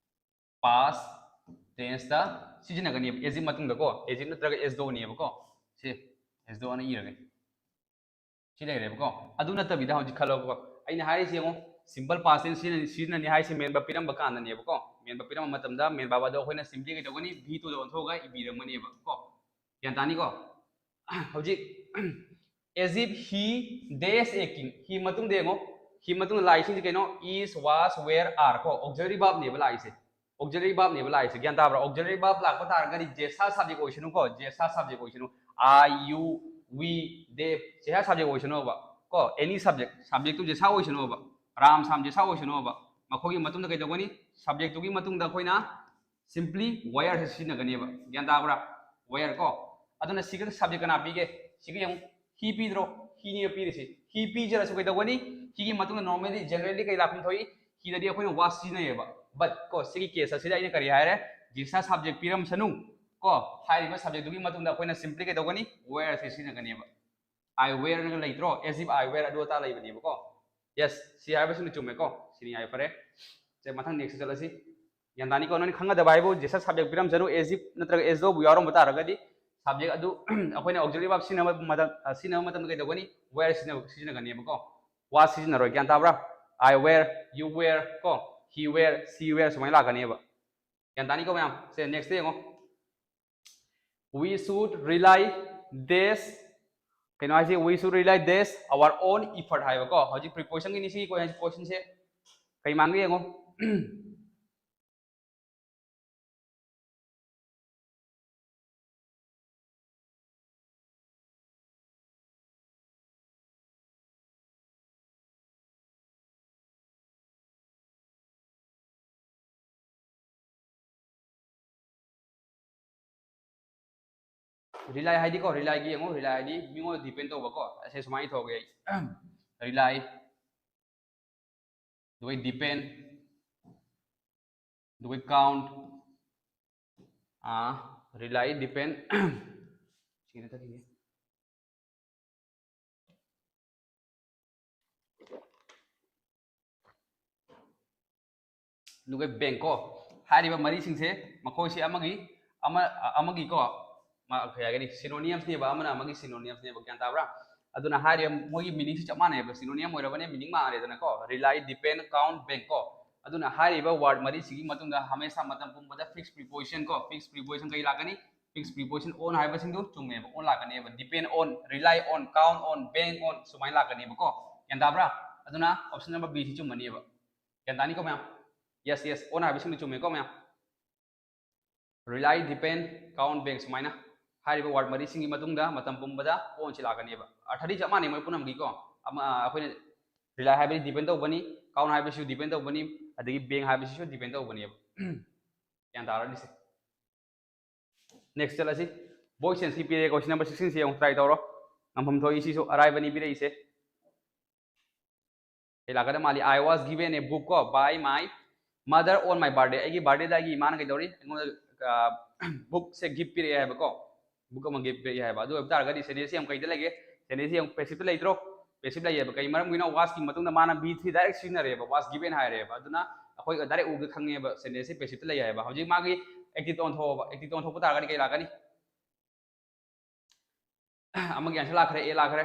past tense ꯇ ꯁꯤꯖꯤꯟꯅꯒꯅꯦꯕ, as if ꯃꯇꯨꯡꯗꯀꯣ, as if ꯅꯠꯇ꯭ꯔꯒ as though ꯅꯦꯕꯀꯣ꯫ ꯁꯤ, as though ꯑꯅ ꯏꯔꯒꯦ꯫ ꯁꯤ ꯂꯩꯔꯦꯕꯀꯣ꯫ ꯑꯗꯨ ꯅꯠꯇꯕꯤꯗ ꯍꯧꯖꯤꯛ ꯈꯜꯂꯣꯕꯀꯣ꯫ ꯑꯩꯅ ꯍꯥꯏꯔꯤꯁꯦ ꯌꯦꯡꯉꯣ, simple past tense ꯁꯤꯖꯤꯟꯅꯅꯤ, ꯁꯤꯖꯤꯟꯅꯅꯤ ꯍꯥꯏꯁꯦ main verb ꯄꯤꯔꯝꯕ ꯀꯥꯟꯗꯅꯦꯕꯀꯣ꯫ Main verb ꯄꯤꯔꯝꯕ ꯃꯇꯝꯗ main verb ꯑꯗꯣ ꯑꯩꯈꯣꯏꯅ simply ꯀꯩꯗꯧꯒꯅꯤ? Be to ꯗ ꯑꯣꯟꯊꯣꯛꯑꯒ ꯏꯕꯤꯔꯝꯒꯅꯦꯕ ꯀꯣ꯫ ꯒ꯭ꯌꯥꯟ ꯇꯥꯅꯤꯀꯣ? ꯍꯧꯖꯤꯛ, as if he, they, a king, he ꯃꯇꯨꯡꯗ ꯌꯦꯡꯉꯣ, he ꯃꯇꯨꯡꯗ ꯂꯥꯛꯏꯁꯤꯡꯁꯦ ꯀꯩꯅꯣ? Is, was, were, are ꯀꯣ, auxiliary verb ꯅꯦꯕ ꯂꯥꯛꯏꯁꯦ꯫ Auxiliary verb ꯅꯦꯕ ꯂꯥꯛꯏꯁꯦ, ꯒ꯭ꯌꯥꯟ ꯇꯥꯕ꯭ꯔꯥ? Auxiliary verb ꯂꯥꯛꯄ ꯇꯥꯔꯒꯗꯤ ꯖꯦꯁꯥ subject ꯑꯣꯏꯁꯅꯨꯀꯣ, ꯖꯦꯁꯥ subject ꯑꯣꯏꯁꯅꯨ꯫ I, you, we, they, ꯖꯦꯁꯥ subject ꯑꯣꯏꯁꯅꯨꯕ ꯀꯣ, any subject, subject ꯇꯨ ꯖꯦꯁꯥ ꯑꯣꯏꯁꯅꯨꯕ, ꯔꯥꯝ, ꯁꯥꯝ ꯖꯦꯁꯥ ꯑꯣꯏꯁꯅꯨꯕ꯫ ꯃꯈꯣꯏꯒꯤ ꯃꯇꯨꯡꯗ ꯀꯩꯗꯧꯒꯅꯤ? Subject ꯇꯨꯒꯤ ꯃꯇꯨꯡꯗ ꯑꯩꯈꯣꯏꯅ simply were ꯁꯦ ꯁꯤꯖꯤꯟꯅꯒꯅꯦꯕ, ꯒ꯭ꯌꯥꯟ ꯇꯥꯕ꯭ꯔꯥ? Were ꯀꯣ꯫ ꯑꯗꯨꯅ ꯁꯤꯒ subject ꯀꯅꯥ ꯄꯤꯒꯦ? ꯁꯤꯒ ꯌꯦꯡꯉꯨ, he ꯄꯤꯗ꯭ꯔꯣ? He ꯅꯦꯕ ꯄꯤꯔꯤꯁꯤ꯫ He ꯄꯤꯖꯔꯁꯨ ꯀꯩꯗꯧꯒꯅꯤ? He ꯒꯤ ꯃꯇꯨꯡꯗ normally, generally ꯀꯩ ꯂꯥꯛꯐꯝ ꯊꯣꯛꯏ? He ꯗꯗꯤ ꯑꯩꯈꯣꯏꯅ was ꯁꯤꯖꯤꯟꯅꯩꯌꯦꯕ꯫ But ꯀꯣ, ꯁꯤꯒꯤ case ꯑꯁꯤꯗ ꯑꯩꯅ ꯀꯔꯤ ꯍꯥꯏꯔꯦ? ꯖꯦꯁꯥ subject ꯄꯤꯔꯝꯁꯅꯨ ꯀꯣ꯫ ꯍꯥꯏꯔꯤꯕ subject ꯇꯨꯒꯤ ꯃꯇꯨꯡꯗ ꯑꯩꯈꯣꯏꯅ simply ꯀꯩꯗꯧꯒꯅꯤ? Were say ꯁꯤꯖꯤꯟꯅꯒꯅꯦꯕ꯫ I were ꯅꯒ ꯂꯩꯇ꯭ꯔꯣ? As if I were ꯑꯗꯨ ꯑꯗꯥ ꯂꯩꯕꯅꯦꯕꯀꯣ꯫ Yes, ꯁꯤ ꯍꯥꯏꯕꯁꯤꯅ ꯆꯨꯝꯃꯦꯀꯣ꯫ ꯁꯤꯅꯤ, ꯌꯥꯏ, ꯐꯔꯦ꯫ ꯁꯦ, ꯃꯊꯪ next ꯆꯠꯂꯁꯤ꯫ ꯒ꯭ꯌꯥꯟ ꯇꯥꯅꯤꯀꯣ? ꯅꯣꯏꯅ ꯈꯪꯒꯗꯕ ꯍꯥꯏꯕꯨ ꯖꯦꯁꯥ subject ꯄꯤꯔꯝꯁꯅꯨ, as if ꯅꯠꯇ꯭ꯔꯒ as though ꯕꯨ ꯌꯥꯎꯔꯝꯕ ꯇꯥꯔꯒꯗꯤ subject ꯑꯗꯨ ꯑꯩꯈꯣꯏꯅ auxiliary verb ꯁꯤꯖꯤꯟꯅꯕ ꯃꯇꯝ, ꯑ, ꯁꯤꯖꯤꯟꯅꯕ ꯃꯇꯝꯗ ꯀꯩꯗꯧꯒꯅꯤ? Were ꯁꯤꯖꯤꯟꯅ-, ꯁꯤꯖꯤꯟꯅꯒꯅꯦꯕꯀꯣ꯫ Was ꯁꯤꯖꯤꯟꯅꯔꯣꯏ, ꯒ꯭ꯌꯥꯟ ꯇꯥꯕ꯭ꯔꯥ? I were, you were ꯀꯣ, he were, she were ꯁꯨꯃꯥꯏꯅ ꯂꯥꯛꯀꯅꯦꯕ꯫ ꯒ꯭ꯌꯥꯟ ꯇꯥꯅꯤꯀꯣ ꯃꯌꯥꯝ? ꯁꯦ, next ꯌꯦꯡꯉꯣ꯫ We should rely dash, ꯀꯩꯅꯣ ꯍꯥꯏꯁꯦ, we should rely dash our own effort ꯍꯥꯏꯕꯀꯣ꯫ ꯍꯧꯖꯤꯛ preposition ꯒꯤꯅꯤ ꯁꯤꯒꯤ question ꯁꯦ꯫ ꯀꯩ ꯃꯥꯟꯒꯦ ꯌꯦꯡꯉꯣ꯫ Rely ꯍꯥꯏꯗꯤꯀꯣ, relyꯒꯤ ꯌꯦꯡꯉꯣ, rely ꯍꯥꯏꯗꯤ ꯃꯤꯉꯣꯟꯗ depend ꯇꯧꯕꯀꯣ꯫ ꯑꯁꯦ ꯁꯨꯃꯥꯏꯅ ꯏꯊꯣꯛꯑꯒꯦ ꯑꯩ꯫ Rely, ꯑꯗꯨꯒ depend, ꯑꯗꯨꯒ count, ꯑꯥ, rely, depend, ꯁꯤꯗ ꯊꯛꯈꯤꯒꯦ꯫ ꯑꯗꯨꯒ bank ꯀꯣ꯫ ꯍꯥꯏꯔꯤꯕ ꯃꯔꯤꯁꯤꯡꯁꯦ, ꯃꯈꯣꯏꯁꯦ ꯑꯃꯒꯤ, ꯑꯃ, ꯑꯃꯒꯤꯀꯣ, ꯃꯥ-, ꯀꯩ ꯍꯥꯏꯒꯅꯤ, synonymsꯅꯦꯕ, ꯑꯃꯅ ꯑꯃꯒꯤ synonymsꯅꯦꯕ, ꯒ꯭ꯌꯥꯟ ꯇꯥꯕ꯭ꯔꯥ? ꯑꯗꯨꯅ ꯍꯥꯏꯔꯤꯕ ꯃꯣꯏꯒꯤ meaningꯁꯤ ꯆꯞ ꯃꯥꯟꯅꯩꯕ, synonym ꯑꯣꯏꯔꯕꯅꯤꯅ meaning ꯃꯥꯟꯅꯔꯦꯗꯅꯀꯣ, rely, depend, count, bank ꯀꯣ꯫ ꯑꯗꯨꯅ ꯍꯥꯏꯔꯤꯕ word ꯃꯔꯤꯁꯤꯒꯤ ꯃꯇꯨꯡꯗ ꯍꯃꯦꯁꯥ ꯃꯇꯝ ꯄꯨꯝꯕꯗ fixed preposition ꯀꯣ, fixed preposition ꯀꯩ ꯂꯥꯛꯀꯅꯤ? Fixed preposition on ꯍꯥꯏꯕꯁꯤꯡꯗꯨ ꯆꯨꯝꯃꯦꯕ, on ꯂꯥꯛꯀꯅꯦꯕ, depend on, rely on, count on, bank on ꯁꯨꯃꯥꯏꯅ ꯂꯥꯛꯀꯅꯦꯕꯀꯣ꯫ ꯒ꯭ꯌꯥꯟ ꯇꯥꯕ꯭ꯔꯥ? ꯑꯗꯨꯅ option number B ꯁꯤ ꯆꯨꯝꯃꯅꯦꯕ꯫ ꯒ꯭ꯌꯥꯟ ꯇꯥꯅꯤꯀꯣ ꯃꯌꯥꯝ? Yes, yes, on ꯍꯥꯏꯕꯁꯤꯡꯗꯨ ꯆꯨꯝꯃꯦꯀꯣ ꯃꯌꯥꯝ? Rely, depend, count, bank ꯁꯨꯃꯥꯏꯅ ꯍꯥꯏꯔꯤꯕ word ꯃꯔꯤꯁꯤꯡꯒꯤ ꯃꯇꯨꯡꯗ ꯃꯇꯝ ꯄꯨꯝꯕꯗ onꯁꯤ ꯂꯥꯛꯀꯅꯦꯕ꯫ ꯑꯔꯊꯗꯤ ꯆꯞ ꯃꯥꯟꯅꯩ ꯃꯣꯏ ꯄꯨꯝꯅꯃꯛꯀꯤꯀꯣ꯫ ꯑꯃ, ꯑꯩꯈꯣꯏꯅ rely ꯍꯥꯏꯕꯗꯤ depend ꯇꯧꯕꯅꯤ, count ꯍꯥꯏꯕꯁꯤꯁꯨ depend ꯇꯧꯕꯅꯤ, ꯑꯗꯒꯤ bank ꯍꯥꯏꯕꯁꯤꯁꯨ depend ꯇꯧꯕꯅꯦꯕ꯫ ꯒ꯭ꯌꯥꯟ ꯇꯥꯔꯅꯤꯁꯦ꯫ Next ꯆꯠꯂꯁꯤ꯫ Voice tenseꯀꯤ ꯄꯤꯔꯛꯑꯦ, question number sixteenꯁꯦ ꯑꯃꯨꯛ try ꯇꯧꯔꯣ꯫ ꯉꯝꯐꯝ ꯊꯣꯛꯏ, ꯁꯤꯁꯨ ꯑꯔꯥꯏꯕꯅꯤ ꯄꯤꯔꯛꯏꯁꯦ꯫ ꯀꯩ ꯂꯥꯛꯀꯗꯕ ꯃꯥꯜꯂꯤ? I was given a book ꯀꯣ, by my mother on my birthday꯫ ꯑꯩꯒꯤ birthdayꯗ ꯑꯩꯒꯤ ꯏꯃꯥꯅ ꯀꯩꯗꯧꯔꯤ? ꯑꯩꯉꯣꯟꯗ bookꯁꯦ gift ꯄꯤꯔꯛꯑꯦ ꯍꯥꯏꯕꯀꯣ꯫ Book ꯑꯃ gift ꯄꯤꯔꯛꯑꯦ ꯍꯥꯏꯕ꯫ ꯑꯗꯨ ꯑꯣꯏꯕ ꯇꯥꯔꯒꯗꯤ sentenceꯁꯦ ꯌꯥꯝ ꯀꯩꯗ ꯂꯩꯒꯦ? Sentenceꯁꯦ ꯌꯥꯝ passiveꯇ ꯂꯩꯇ꯭ꯔꯣ? Passive ꯂꯩꯌꯦꯕ꯫ ꯀꯩ ꯃꯔꯝꯒꯤꯅꯣ? Wasꯀꯤ ꯃꯇꯨꯡꯗ ꯃꯥꯅ be three direct ꯁꯤꯖꯤꯟꯅꯔꯦꯕ, was given ꯍꯥꯏꯔꯦꯕ꯫ ꯑꯗꯨꯅ ꯑꯩꯈꯣꯏ direct ꯎꯕꯗ ꯈꯪꯉꯦꯕ sentenceꯁꯦ passiveꯇ ꯂꯩ ꯍꯥꯏꯕ꯫ ꯍꯧꯖꯤꯛ ꯃꯥꯒꯤ activeꯇ ꯑꯣꯟꯊꯣꯛꯑꯣꯕ꯫ Activeꯇ ꯑꯣꯟꯊꯣꯛꯄ ꯇꯥꯔꯒꯗꯤ ꯀꯩ ꯂꯥꯛꯀꯅꯤ? ꯑꯃꯒꯤ answer ꯂꯥꯛꯈ꯭ꯔꯦ, A ꯂꯥꯛꯈ꯭ꯔꯦ꯫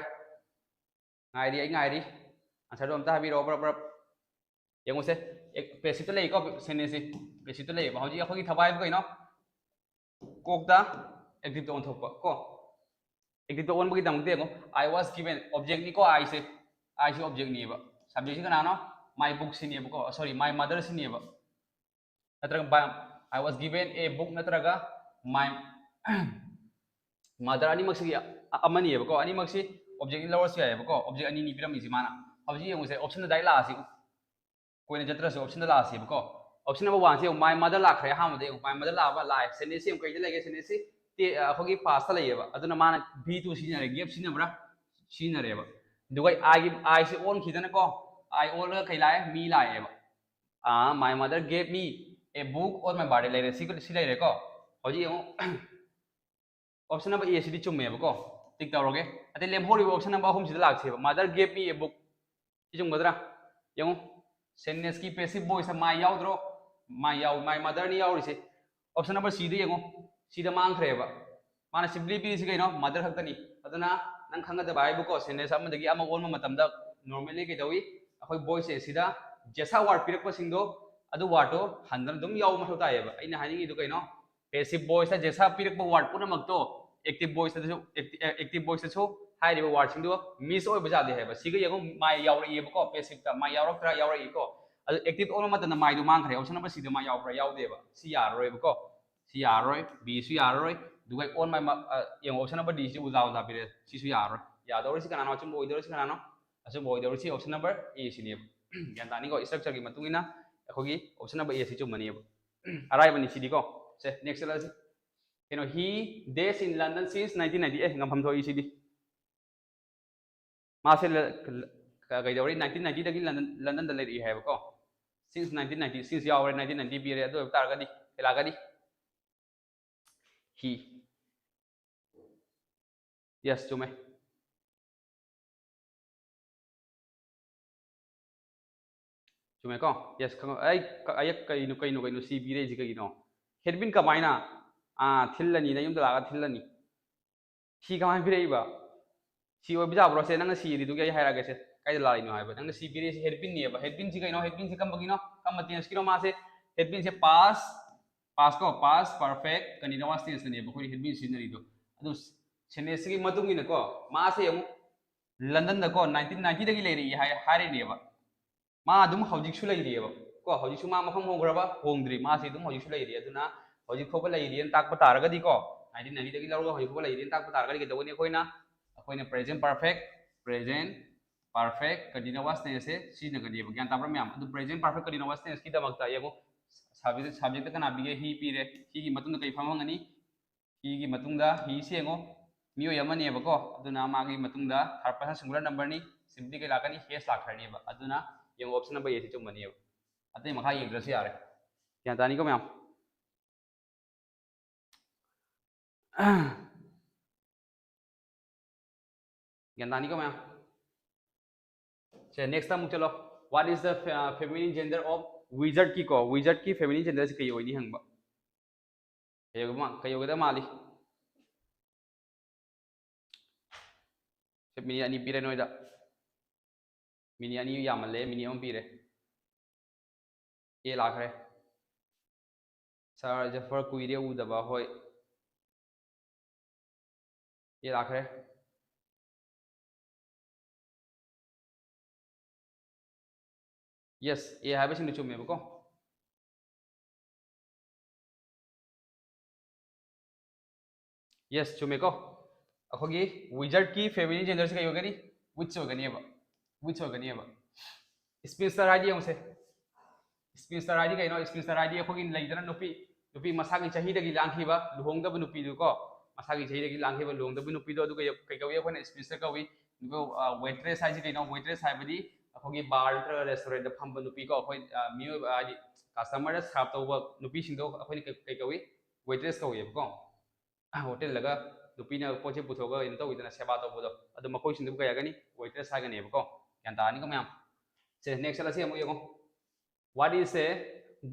ꯉꯥꯏꯔꯤ, ꯑꯩ ꯉꯥꯏꯔꯤ꯫ Answerꯗꯣ ꯑꯝꯇ ꯍꯥꯏꯕꯤꯔꯛꯑꯣ, ꯄ꯭ꯔꯞ ꯄ꯭ꯔꯞ꯫ ꯌꯦꯡꯉꯨꯁꯦ, passiveꯇ ꯂꯩꯀꯣ, sentenceꯁꯦ passiveꯇ ꯂꯩꯌꯦꯕ꯫ ꯍꯧꯖꯤꯛ ꯑꯩꯈꯣꯏꯒꯤ ꯊꯕꯛ ꯍꯥꯏꯕꯨ ꯀꯩꯅꯣ? ꯀꯣꯛꯇ activeꯇ ꯑꯣꯟꯊꯣꯛꯄ ꯀꯣ꯫ Activeꯇ ꯑꯣꯟꯕꯒꯤꯗꯃꯛꯇ ꯌꯦꯡꯉꯣ, I was given objectꯅꯤꯀꯣ, Iꯁꯦ꯫ Iꯁꯤ objectꯅꯦꯕ꯫ Subjectꯁꯤ ꯀꯅꯥꯅꯣ? My bookꯁꯤꯅꯦꯕꯀꯣ, sorry, my motherꯁꯤꯅꯦꯕ꯫ ꯅꯠꯇ꯭ꯔꯒ by, I was given a book ꯅꯠꯇ꯭ꯔꯒ my mother ꯑꯅꯤꯃꯛꯁꯤꯒꯤ ꯑ-, ꯑꯃꯅꯤꯌꯦꯕꯀꯣ꯫ ꯑꯅꯤꯃꯛꯁꯤ objectꯅꯤ ꯂꯧꯔꯁꯨ ꯌꯥꯏꯌꯦꯕꯀꯣ꯫ Object ꯑꯅꯤꯅꯤ ꯄꯤꯔꯝꯃꯤꯁꯤ ꯃꯥꯅ꯫ ꯍꯧꯖꯤꯛ ꯌꯦꯡꯉꯨꯁꯦ, optionꯗ direct ꯂꯥꯛꯑꯁꯤ꯫ ꯀꯣꯏꯅ ꯆꯠꯇ꯭ꯔꯁꯨ optionꯗ ꯂꯥꯛꯑꯁꯦꯕꯀꯣ꯫ Option number oneꯁꯤ ꯌꯦꯡꯉꯨ, my mother ꯂꯥꯛꯈ꯭ꯔꯦ꯫ ꯑꯍꯥꯟꯕꯗ ꯌꯦꯡꯉꯨ, my mother ꯂꯥꯛꯑꯕ, ꯂꯥꯛꯑꯦ꯫ Sentenceꯁꯤ ꯌꯦꯡꯉꯨ, ꯀꯩꯗ ꯂꯩꯒꯦ? Sentenceꯁꯤ ꯑꯩꯈꯣꯏꯒꯤ past ꯇ ꯂꯩꯌꯦꯕ꯫ ꯑꯗꯨꯅ ꯃꯥꯅ V two ꯁꯤꯖꯤꯟꯅꯔꯦ꯫ Gave ꯁꯤꯖꯤꯟꯅꯕ꯭ꯔꯥ? ꯁꯤꯖꯤꯟꯅꯔꯦꯕ꯫ ꯑꯗꯨꯒ I ꯒꯤ, I ꯁꯤ ꯑꯣꯟꯈꯤꯗꯅꯀꯣ, I ꯑꯣꯜꯂꯒ ꯀꯩ ꯂꯥꯛꯑꯦ? Me ꯂꯥꯛꯑꯦꯕ꯫ My mother gave me a book on my birthday ꯂꯩꯔꯦ꯫ ꯁꯤ, ꯁꯤ ꯂꯩꯔꯦꯀꯣ꯫ ꯍꯧꯖꯤꯛ ꯌꯦꯡꯉꯨ, option number A CD ꯆꯨꯝꯃꯦꯕꯀꯣ, tick ꯇꯧꯔꯒꯦ꯫ ꯑꯗꯩ ꯂꯦꯝꯍꯧꯔꯤꯕ option number ꯑꯍꯨꯝꯁꯤꯗ ꯂꯥꯛꯁꯦꯕ꯫ Mother gave me a book꯫ ꯁꯤ ꯆꯨꯝꯒꯗ꯭ꯔꯥ? ꯌꯦꯡꯉꯨ, sentence ꯀꯤ passive voice ꯇ my ꯌꯥꯎꯗ꯭ꯔꯣ? My ꯌꯥꯎ, my mother ꯅꯤ ꯌꯥꯎꯔꯤꯁꯦ꯫ Option number C ꯗ ꯌꯦꯡꯉꯨ, ꯁꯤꯗ ꯃꯥꯡꯈ꯭ꯔꯦꯕ꯫ ꯃꯥꯅ simply ꯄꯤꯔꯤꯁꯤ ꯀꯩꯅꯣ? Mother ꯈꯛꯇꯅꯤ꯫ ꯑꯗꯨꯅ ꯅꯪ ꯈꯪꯒꯗꯕ ꯍꯥꯏꯕꯨꯀꯣ, sentence ꯑꯃꯗꯒꯤ ꯑꯃ ꯑꯣꯟꯕ ꯃꯇꯝꯗ normally ꯀꯩꯗꯧꯏ? ꯑꯩꯈꯣꯏ voice ꯁꯦ ꯁꯤꯗ ꯖꯦꯁꯥ word ꯄꯤꯔꯛꯄꯁꯤꯡꯗꯣ, ꯑꯗꯨ word ꯇꯣ ꯍꯟꯗꯅ ꯑꯗꯨꯝ ꯌꯥꯎꯕ ꯃꯊꯧ ꯇꯥꯏꯌꯦꯕ꯫ ꯑꯩꯅ ꯍꯥꯏꯅꯤꯡꯉꯤꯗꯨ ꯀꯩꯅꯣ? Passive voice ꯇ ꯖꯦꯁꯥ ꯄꯤꯔꯛꯄ word ꯄꯨꯝꯅꯃꯛꯇꯣ active voice ꯇꯁꯨ, acti-, active voice ꯇꯁꯨ ꯍꯥꯏꯔꯤꯕ word ꯁꯤꯡꯗꯣ miss ꯑꯣꯏꯕ ꯌꯥꯗꯦ ꯍꯥꯏꯕ꯫ ꯁꯤꯒ ꯌꯦꯡꯉꯨ, my ꯌꯥꯎꯔꯛꯏꯕꯀꯣ, passive ꯇ my ꯌꯥꯎꯔꯛꯇ꯭ꯔꯥ? ꯌꯥꯎꯔꯛꯏꯀꯣ꯫ ꯑꯗꯨ active ꯑꯣꯟꯕ ꯃꯇꯝꯗ my ꯗꯨ ꯃꯥꯡꯈ꯭ꯔꯦ꯫ Option number C the my ꯌꯥꯎꯕ꯭ꯔꯥ? ꯌꯥꯎꯗꯦꯕ꯫ ꯁꯤ ꯌꯥꯔꯔꯣꯏꯕꯀꯣ꯫ ꯁꯤ ꯌꯥꯔꯔꯣꯏ, B ꯁꯨ ꯌꯥꯔꯔꯣꯏ꯫ ꯑꯗꯨꯒ on my ꯃ-, ꯑ, ꯌꯦꯡꯉꯣ, option number D ꯁꯤ ꯎꯖꯥ ꯎꯖꯥ ꯄꯤꯔꯦ꯫ ꯁꯤꯁꯨ ꯌꯥꯔꯔꯣꯏ꯫ ꯌꯥꯗꯧꯔꯤꯁꯤ ꯀꯅꯥꯅꯣ? ꯑꯆꯨꯝꯕ ꯑꯣꯏꯗꯧꯔꯤꯁꯤ ꯀꯅꯥꯅꯣ? ꯑꯆꯨꯝꯕ ꯑꯣꯏꯗꯧꯔꯤꯁꯤ option number A ꯁꯤꯅꯦꯕ꯫ ꯒ꯭ꯌꯥꯟ ꯇꯥꯅꯤꯀꯣ? Structure ꯒꯤ ꯃꯇꯨꯡ ꯏꯟꯅ ꯑꯩꯈꯣꯏꯒꯤ option number A ꯁꯤ ꯆꯨꯝꯃꯅꯦꯕ꯫ ꯑꯔꯥꯏꯕꯅꯤ ꯁꯤꯗꯤꯀꯣ꯫ ꯁꯦ, next ꯆꯠꯂꯁꯤ꯫ ꯀꯩꯅꯣ, he days in London since nineteen ninety꯫ ꯑꯦ, ꯉꯝꯐꯝ ꯊꯣꯛꯏ ꯁꯤꯗꯤ꯫ ꯃꯥꯁꯦ ꯂ-, ꯀ-, ꯀꯩꯗꯧꯔꯤ? Nineteen ninety ꯗꯒꯤ London, London ꯗ ꯂꯩꯔꯛꯏ ꯍꯥꯏꯕꯀꯣ꯫ Since nineteen ninety, since ꯌꯥꯎꯔꯦ, nineteen ninety ꯄꯤꯔꯦ, ꯑꯗꯨ ꯑꯣꯏꯕ ꯇꯥꯔꯒꯗꯤ ꯀꯩ ꯂꯥꯛꯀꯅꯤ? He꯫ Yes, ꯆꯨꯝꯃꯦ꯫ ꯆꯨꯝꯃꯦꯀꯣ? Yes, ꯈꯪꯉꯣ꯫ ꯑꯩ ꯀ-, ꯑꯩ ꯀꯩꯅꯣ, ꯀꯩꯅꯣ, ꯀꯩꯅꯣ, C ꯄꯤꯔꯛꯏꯁꯤ ꯀꯩꯒꯤꯅꯣ? Had been ꯀꯃꯥꯏꯅ? ꯑꯥ, ꯊꯤꯜꯂꯅꯤ, ꯅꯌꯨꯝꯗ ꯂꯥꯛꯑꯒ ꯊꯤꯜꯂꯅꯤ꯫ C ꯀꯃꯥꯏꯅ ꯄꯤꯔꯛꯏꯕ? C ꯑꯣꯏꯕ ꯌꯥꯕ꯭ꯔꯣ? ꯁꯦ, ꯅꯪꯅ C ꯏꯔꯤꯗꯨꯒꯤ ꯑꯩ ꯍꯥꯏꯔꯛꯑꯒꯦ ꯁꯦ꯫ ꯀꯥꯏꯗ ꯂꯥꯛꯏꯅꯣ ꯍꯥꯏꯕ? ꯅꯪꯅ C ꯄꯤꯔꯛꯏꯁꯤ had been ꯅꯦꯕ꯫ Had been ꯁꯤ ꯀꯩꯅꯣ? Had been ꯁꯤ ꯀꯝꯕꯒꯤꯅꯣ? ꯀꯝꯕ tense ꯀꯤꯅꯣ? ꯃꯥꯁꯦ had been say past, past ꯀꯣ, past perfect continuous tense ꯅꯦꯕ ꯑꯩꯈꯣꯏꯅ had been ꯁꯤꯖꯤꯟꯅꯔꯤꯗꯣ꯫ ꯑꯗꯨ sentence ꯁꯤꯒꯤ ꯃꯇꯨꯡ ꯏꯟꯅ ꯀꯣ, ꯃꯥꯁꯦ ꯌꯦꯡꯉꯨ, London ꯗ ꯀꯣ, nineteen ninety ꯗꯒꯤ ꯂꯩꯔꯛꯏ ꯍꯥꯏ-, ꯍꯥꯏꯔꯤꯅꯦꯕ꯫ ꯃꯥ ꯑꯗꯨꯝ ꯍꯧꯖꯤꯛꯁꯨ ꯂꯩꯔꯤꯑꯕ ꯀꯣ, ꯍꯧꯖꯤꯛꯁꯨ ꯃꯥ ꯃꯐꯝ ꯍꯣꯡꯈ꯭ꯔꯕ? ꯍꯣꯡꯗ꯭ꯔꯤ, ꯃꯥꯁꯤ ꯑꯗꯨꯝ ꯍꯧꯖꯤꯛꯁꯨ ꯂꯩꯔꯤ꯫ ꯑꯗꯨꯅ ꯍꯧꯖꯤꯛ ꯐꯥꯎꯕ ꯂꯩꯔꯤꯅ ꯇꯥꯛꯄ ꯇꯥꯔꯒꯗꯤꯀꯣ, nineteen ninety ꯗꯒꯤ ꯂꯧꯔꯒ ꯍꯧꯖꯤꯛ ꯐꯥꯎꯕ ꯂꯩꯔꯤꯅ ꯇꯥꯛꯄ ꯇꯥꯔꯒꯗꯤ ꯀꯩꯗꯧꯒꯅꯤ? ꯑꯩꯈꯣꯏꯅ, ꯑꯩꯈꯣꯏꯅ present perfect, present perfect continuous tense ꯁꯦ ꯁꯤꯖꯤꯟꯅꯒꯅꯦꯕ꯫ ꯒ꯭ꯌꯥꯟ ꯇꯥꯕ꯭ꯔꯥ ꯃꯌꯥꯝ? ꯑꯗꯨ present perfect continuous tense ꯀꯤꯗꯃꯛꯇ ꯌꯦꯡꯉꯨ, subject, subject ꯀꯅꯥ ꯄꯤꯒꯦ? He ꯄꯤꯔꯦ꯫ He ꯒꯤ ꯃꯇꯨꯡꯗ ꯀꯩ ꯐꯝ ꯍꯪꯒꯅꯤ? ꯍꯤꯒꯤ ꯃꯇꯨꯡꯗ ꯍꯤꯁꯤ ꯌꯦꯡꯉꯣ, ꯃꯤꯑꯣꯏ ꯑꯃꯅꯦꯕꯀꯣ, ꯑꯗꯨꯅ ꯃꯥꯒꯤ ꯃꯇꯨꯡꯗ third person singular numberꯅꯤ, simply ꯀꯩ ꯂꯥꯛꯀꯅꯤ? Has ꯂꯥꯛꯈ꯭ꯔꯅꯦꯕ꯫ ꯑꯗꯨꯅ ꯌꯦꯡꯉꯣ, option number Aꯁꯤ ꯆꯨꯝꯕꯅꯦꯕ꯫ ꯑꯇꯩ ꯃꯈꯥ ꯌꯦꯡꯗ꯭ꯔꯁꯨ ꯌꯥꯔꯦ꯫ ꯒ꯭ꯌꯥꯟ ꯇꯥꯅꯤꯀꯣ ꯃꯌꯥꯝ? ꯒ꯭ꯌꯥꯟ ꯇꯥꯅꯤꯀꯣ ꯃꯌꯥꯝ? ꯁꯦ, next ꯑꯃꯨꯛ ꯆꯠꯂꯣ꯫ What is the fe- uh, feminine gender of wizard ꯀꯤꯀꯣ? Wizard ꯀꯤ feminine genderꯁꯤ ꯀꯩ ꯑꯣꯏꯅꯤ ꯍꯪꯕ? ꯀꯩ ꯑꯣꯏꯒ- ꯀꯩ ꯑꯣꯏꯒꯗꯕ ꯃꯥꯜꯂꯤ? ꯁꯦ, ꯃꯤꯅꯤꯠ ꯑꯅꯤ ꯄꯤꯔꯦ ꯅꯣꯏꯗ꯫ ꯃꯤꯅꯤꯠ ꯑꯅꯤ ꯌꯥꯝꯃꯜꯂꯦ, ꯃꯤꯅꯤꯠ ꯑꯃ ꯄꯤꯔꯦ꯫ ꯑꯦ ꯂꯥꯛꯈ꯭ꯔꯦ꯫ ꯁꯥꯔ ꯖꯐꯔ ꯀꯨꯏꯔꯦ ꯎꯗꯕ, ꯍꯣꯏ꯫ ꯑꯦ ꯂꯥꯛꯈ꯭ꯔꯦ꯫ Yes, ꯑꯦ ꯍꯥꯏꯕꯁꯤꯡꯗꯨ ꯆꯨꯝꯃꯦꯕꯀꯣ꯫ Yes, ꯆꯨꯝꯃꯦꯀꯣ꯫ ꯑꯩꯈꯣꯏꯒꯤ wizard ꯀꯤ feminine genderꯁꯤ ꯀꯩ ꯑꯣꯏꯒꯅꯤ? Witch ꯑꯣꯏꯒꯅꯤꯕ꯫ Witch ꯑꯣꯏꯒꯅꯤꯕ꯫ Spinster ꯍꯥꯏꯗꯤ ꯌꯦꯡꯉꯨꯁꯦ꯫ Spinster ꯍꯥꯏꯗꯤ ꯀꯩꯅꯣ? Spinster ꯍꯥꯏꯗꯤ ꯑꯩꯈꯣꯏꯒꯤ ꯂꯩꯗꯅ ꯅꯨꯄꯤ, ꯅꯨꯄꯤ ꯃꯁꯥꯒꯤ ꯆꯍꯤꯗꯒꯤ ꯂꯥꯡꯈꯤꯕ, ꯂꯨꯍꯣꯡꯗꯕ ꯅꯨꯄꯤꯗꯨ ꯀꯣ, ꯃꯁꯥꯒꯤ ꯆꯍꯤꯗꯒꯤ ꯂꯥꯡꯈꯤꯕ, ꯂꯨꯍꯣꯡꯗꯕ ꯅꯨꯄꯤꯗꯣ, ꯑꯗꯨ ꯀꯩ ꯀꯩ ꯀꯧꯏ? ꯑꯩꯈꯣꯏꯅ spinster ꯀꯧꯏ꯫ ꯑꯗꯨꯒ, ꯑ, waitress ꯍꯥꯏꯁꯤ ꯀꯩꯅꯣ? Waitress ꯍꯥꯏꯕꯗꯤ ꯑꯩꯈꯣꯏꯒꯤ bar ꯅꯠꯇ꯭ꯔꯒ restaurantꯗ ꯐꯝꯕ ꯅꯨꯄꯤ ꯀꯣ, ꯑꯩꯈꯣꯏ, ꯑ, ꯃꯤꯑꯣꯏꯕ ꯍꯥꯏꯗꯤ customerꯗ serve ꯇꯧꯕ ꯅꯨꯄꯤꯁꯤꯡꯗꯣ ꯑꯩꯈꯣꯏꯅ ꯀꯩ, ꯀꯩ ꯀꯧꯏ? Waitress ꯀꯧꯏꯕꯀꯣ꯫ ꯍꯣꯇꯦꯜꯗꯒ ꯅꯨꯄꯤꯅ ꯄꯣꯠ ꯆꯩ ꯄꯨꯊꯣꯛꯑꯒ ꯀꯩꯅꯣ ꯇꯧꯋꯤꯗꯅ, ꯁꯦꯕꯥ ꯇꯧꯕꯗꯣ, ꯑꯗꯣ ꯃꯈꯣꯏꯁꯤꯡꯗꯨꯕꯨ ꯀꯩ ꯍꯥꯏꯒꯅꯤ? Waitress ꯍꯥꯏꯒꯅꯦꯕꯀꯣ꯫ ꯒ꯭ꯌꯥꯟ ꯇꯥꯔꯅꯤꯀꯣ ꯃꯌꯥꯝ? ꯁꯦ, next ꯆꯠꯂꯁꯤ ꯑꯃꯨꯛ ꯌꯦꯡꯉꯣ꯫ What is a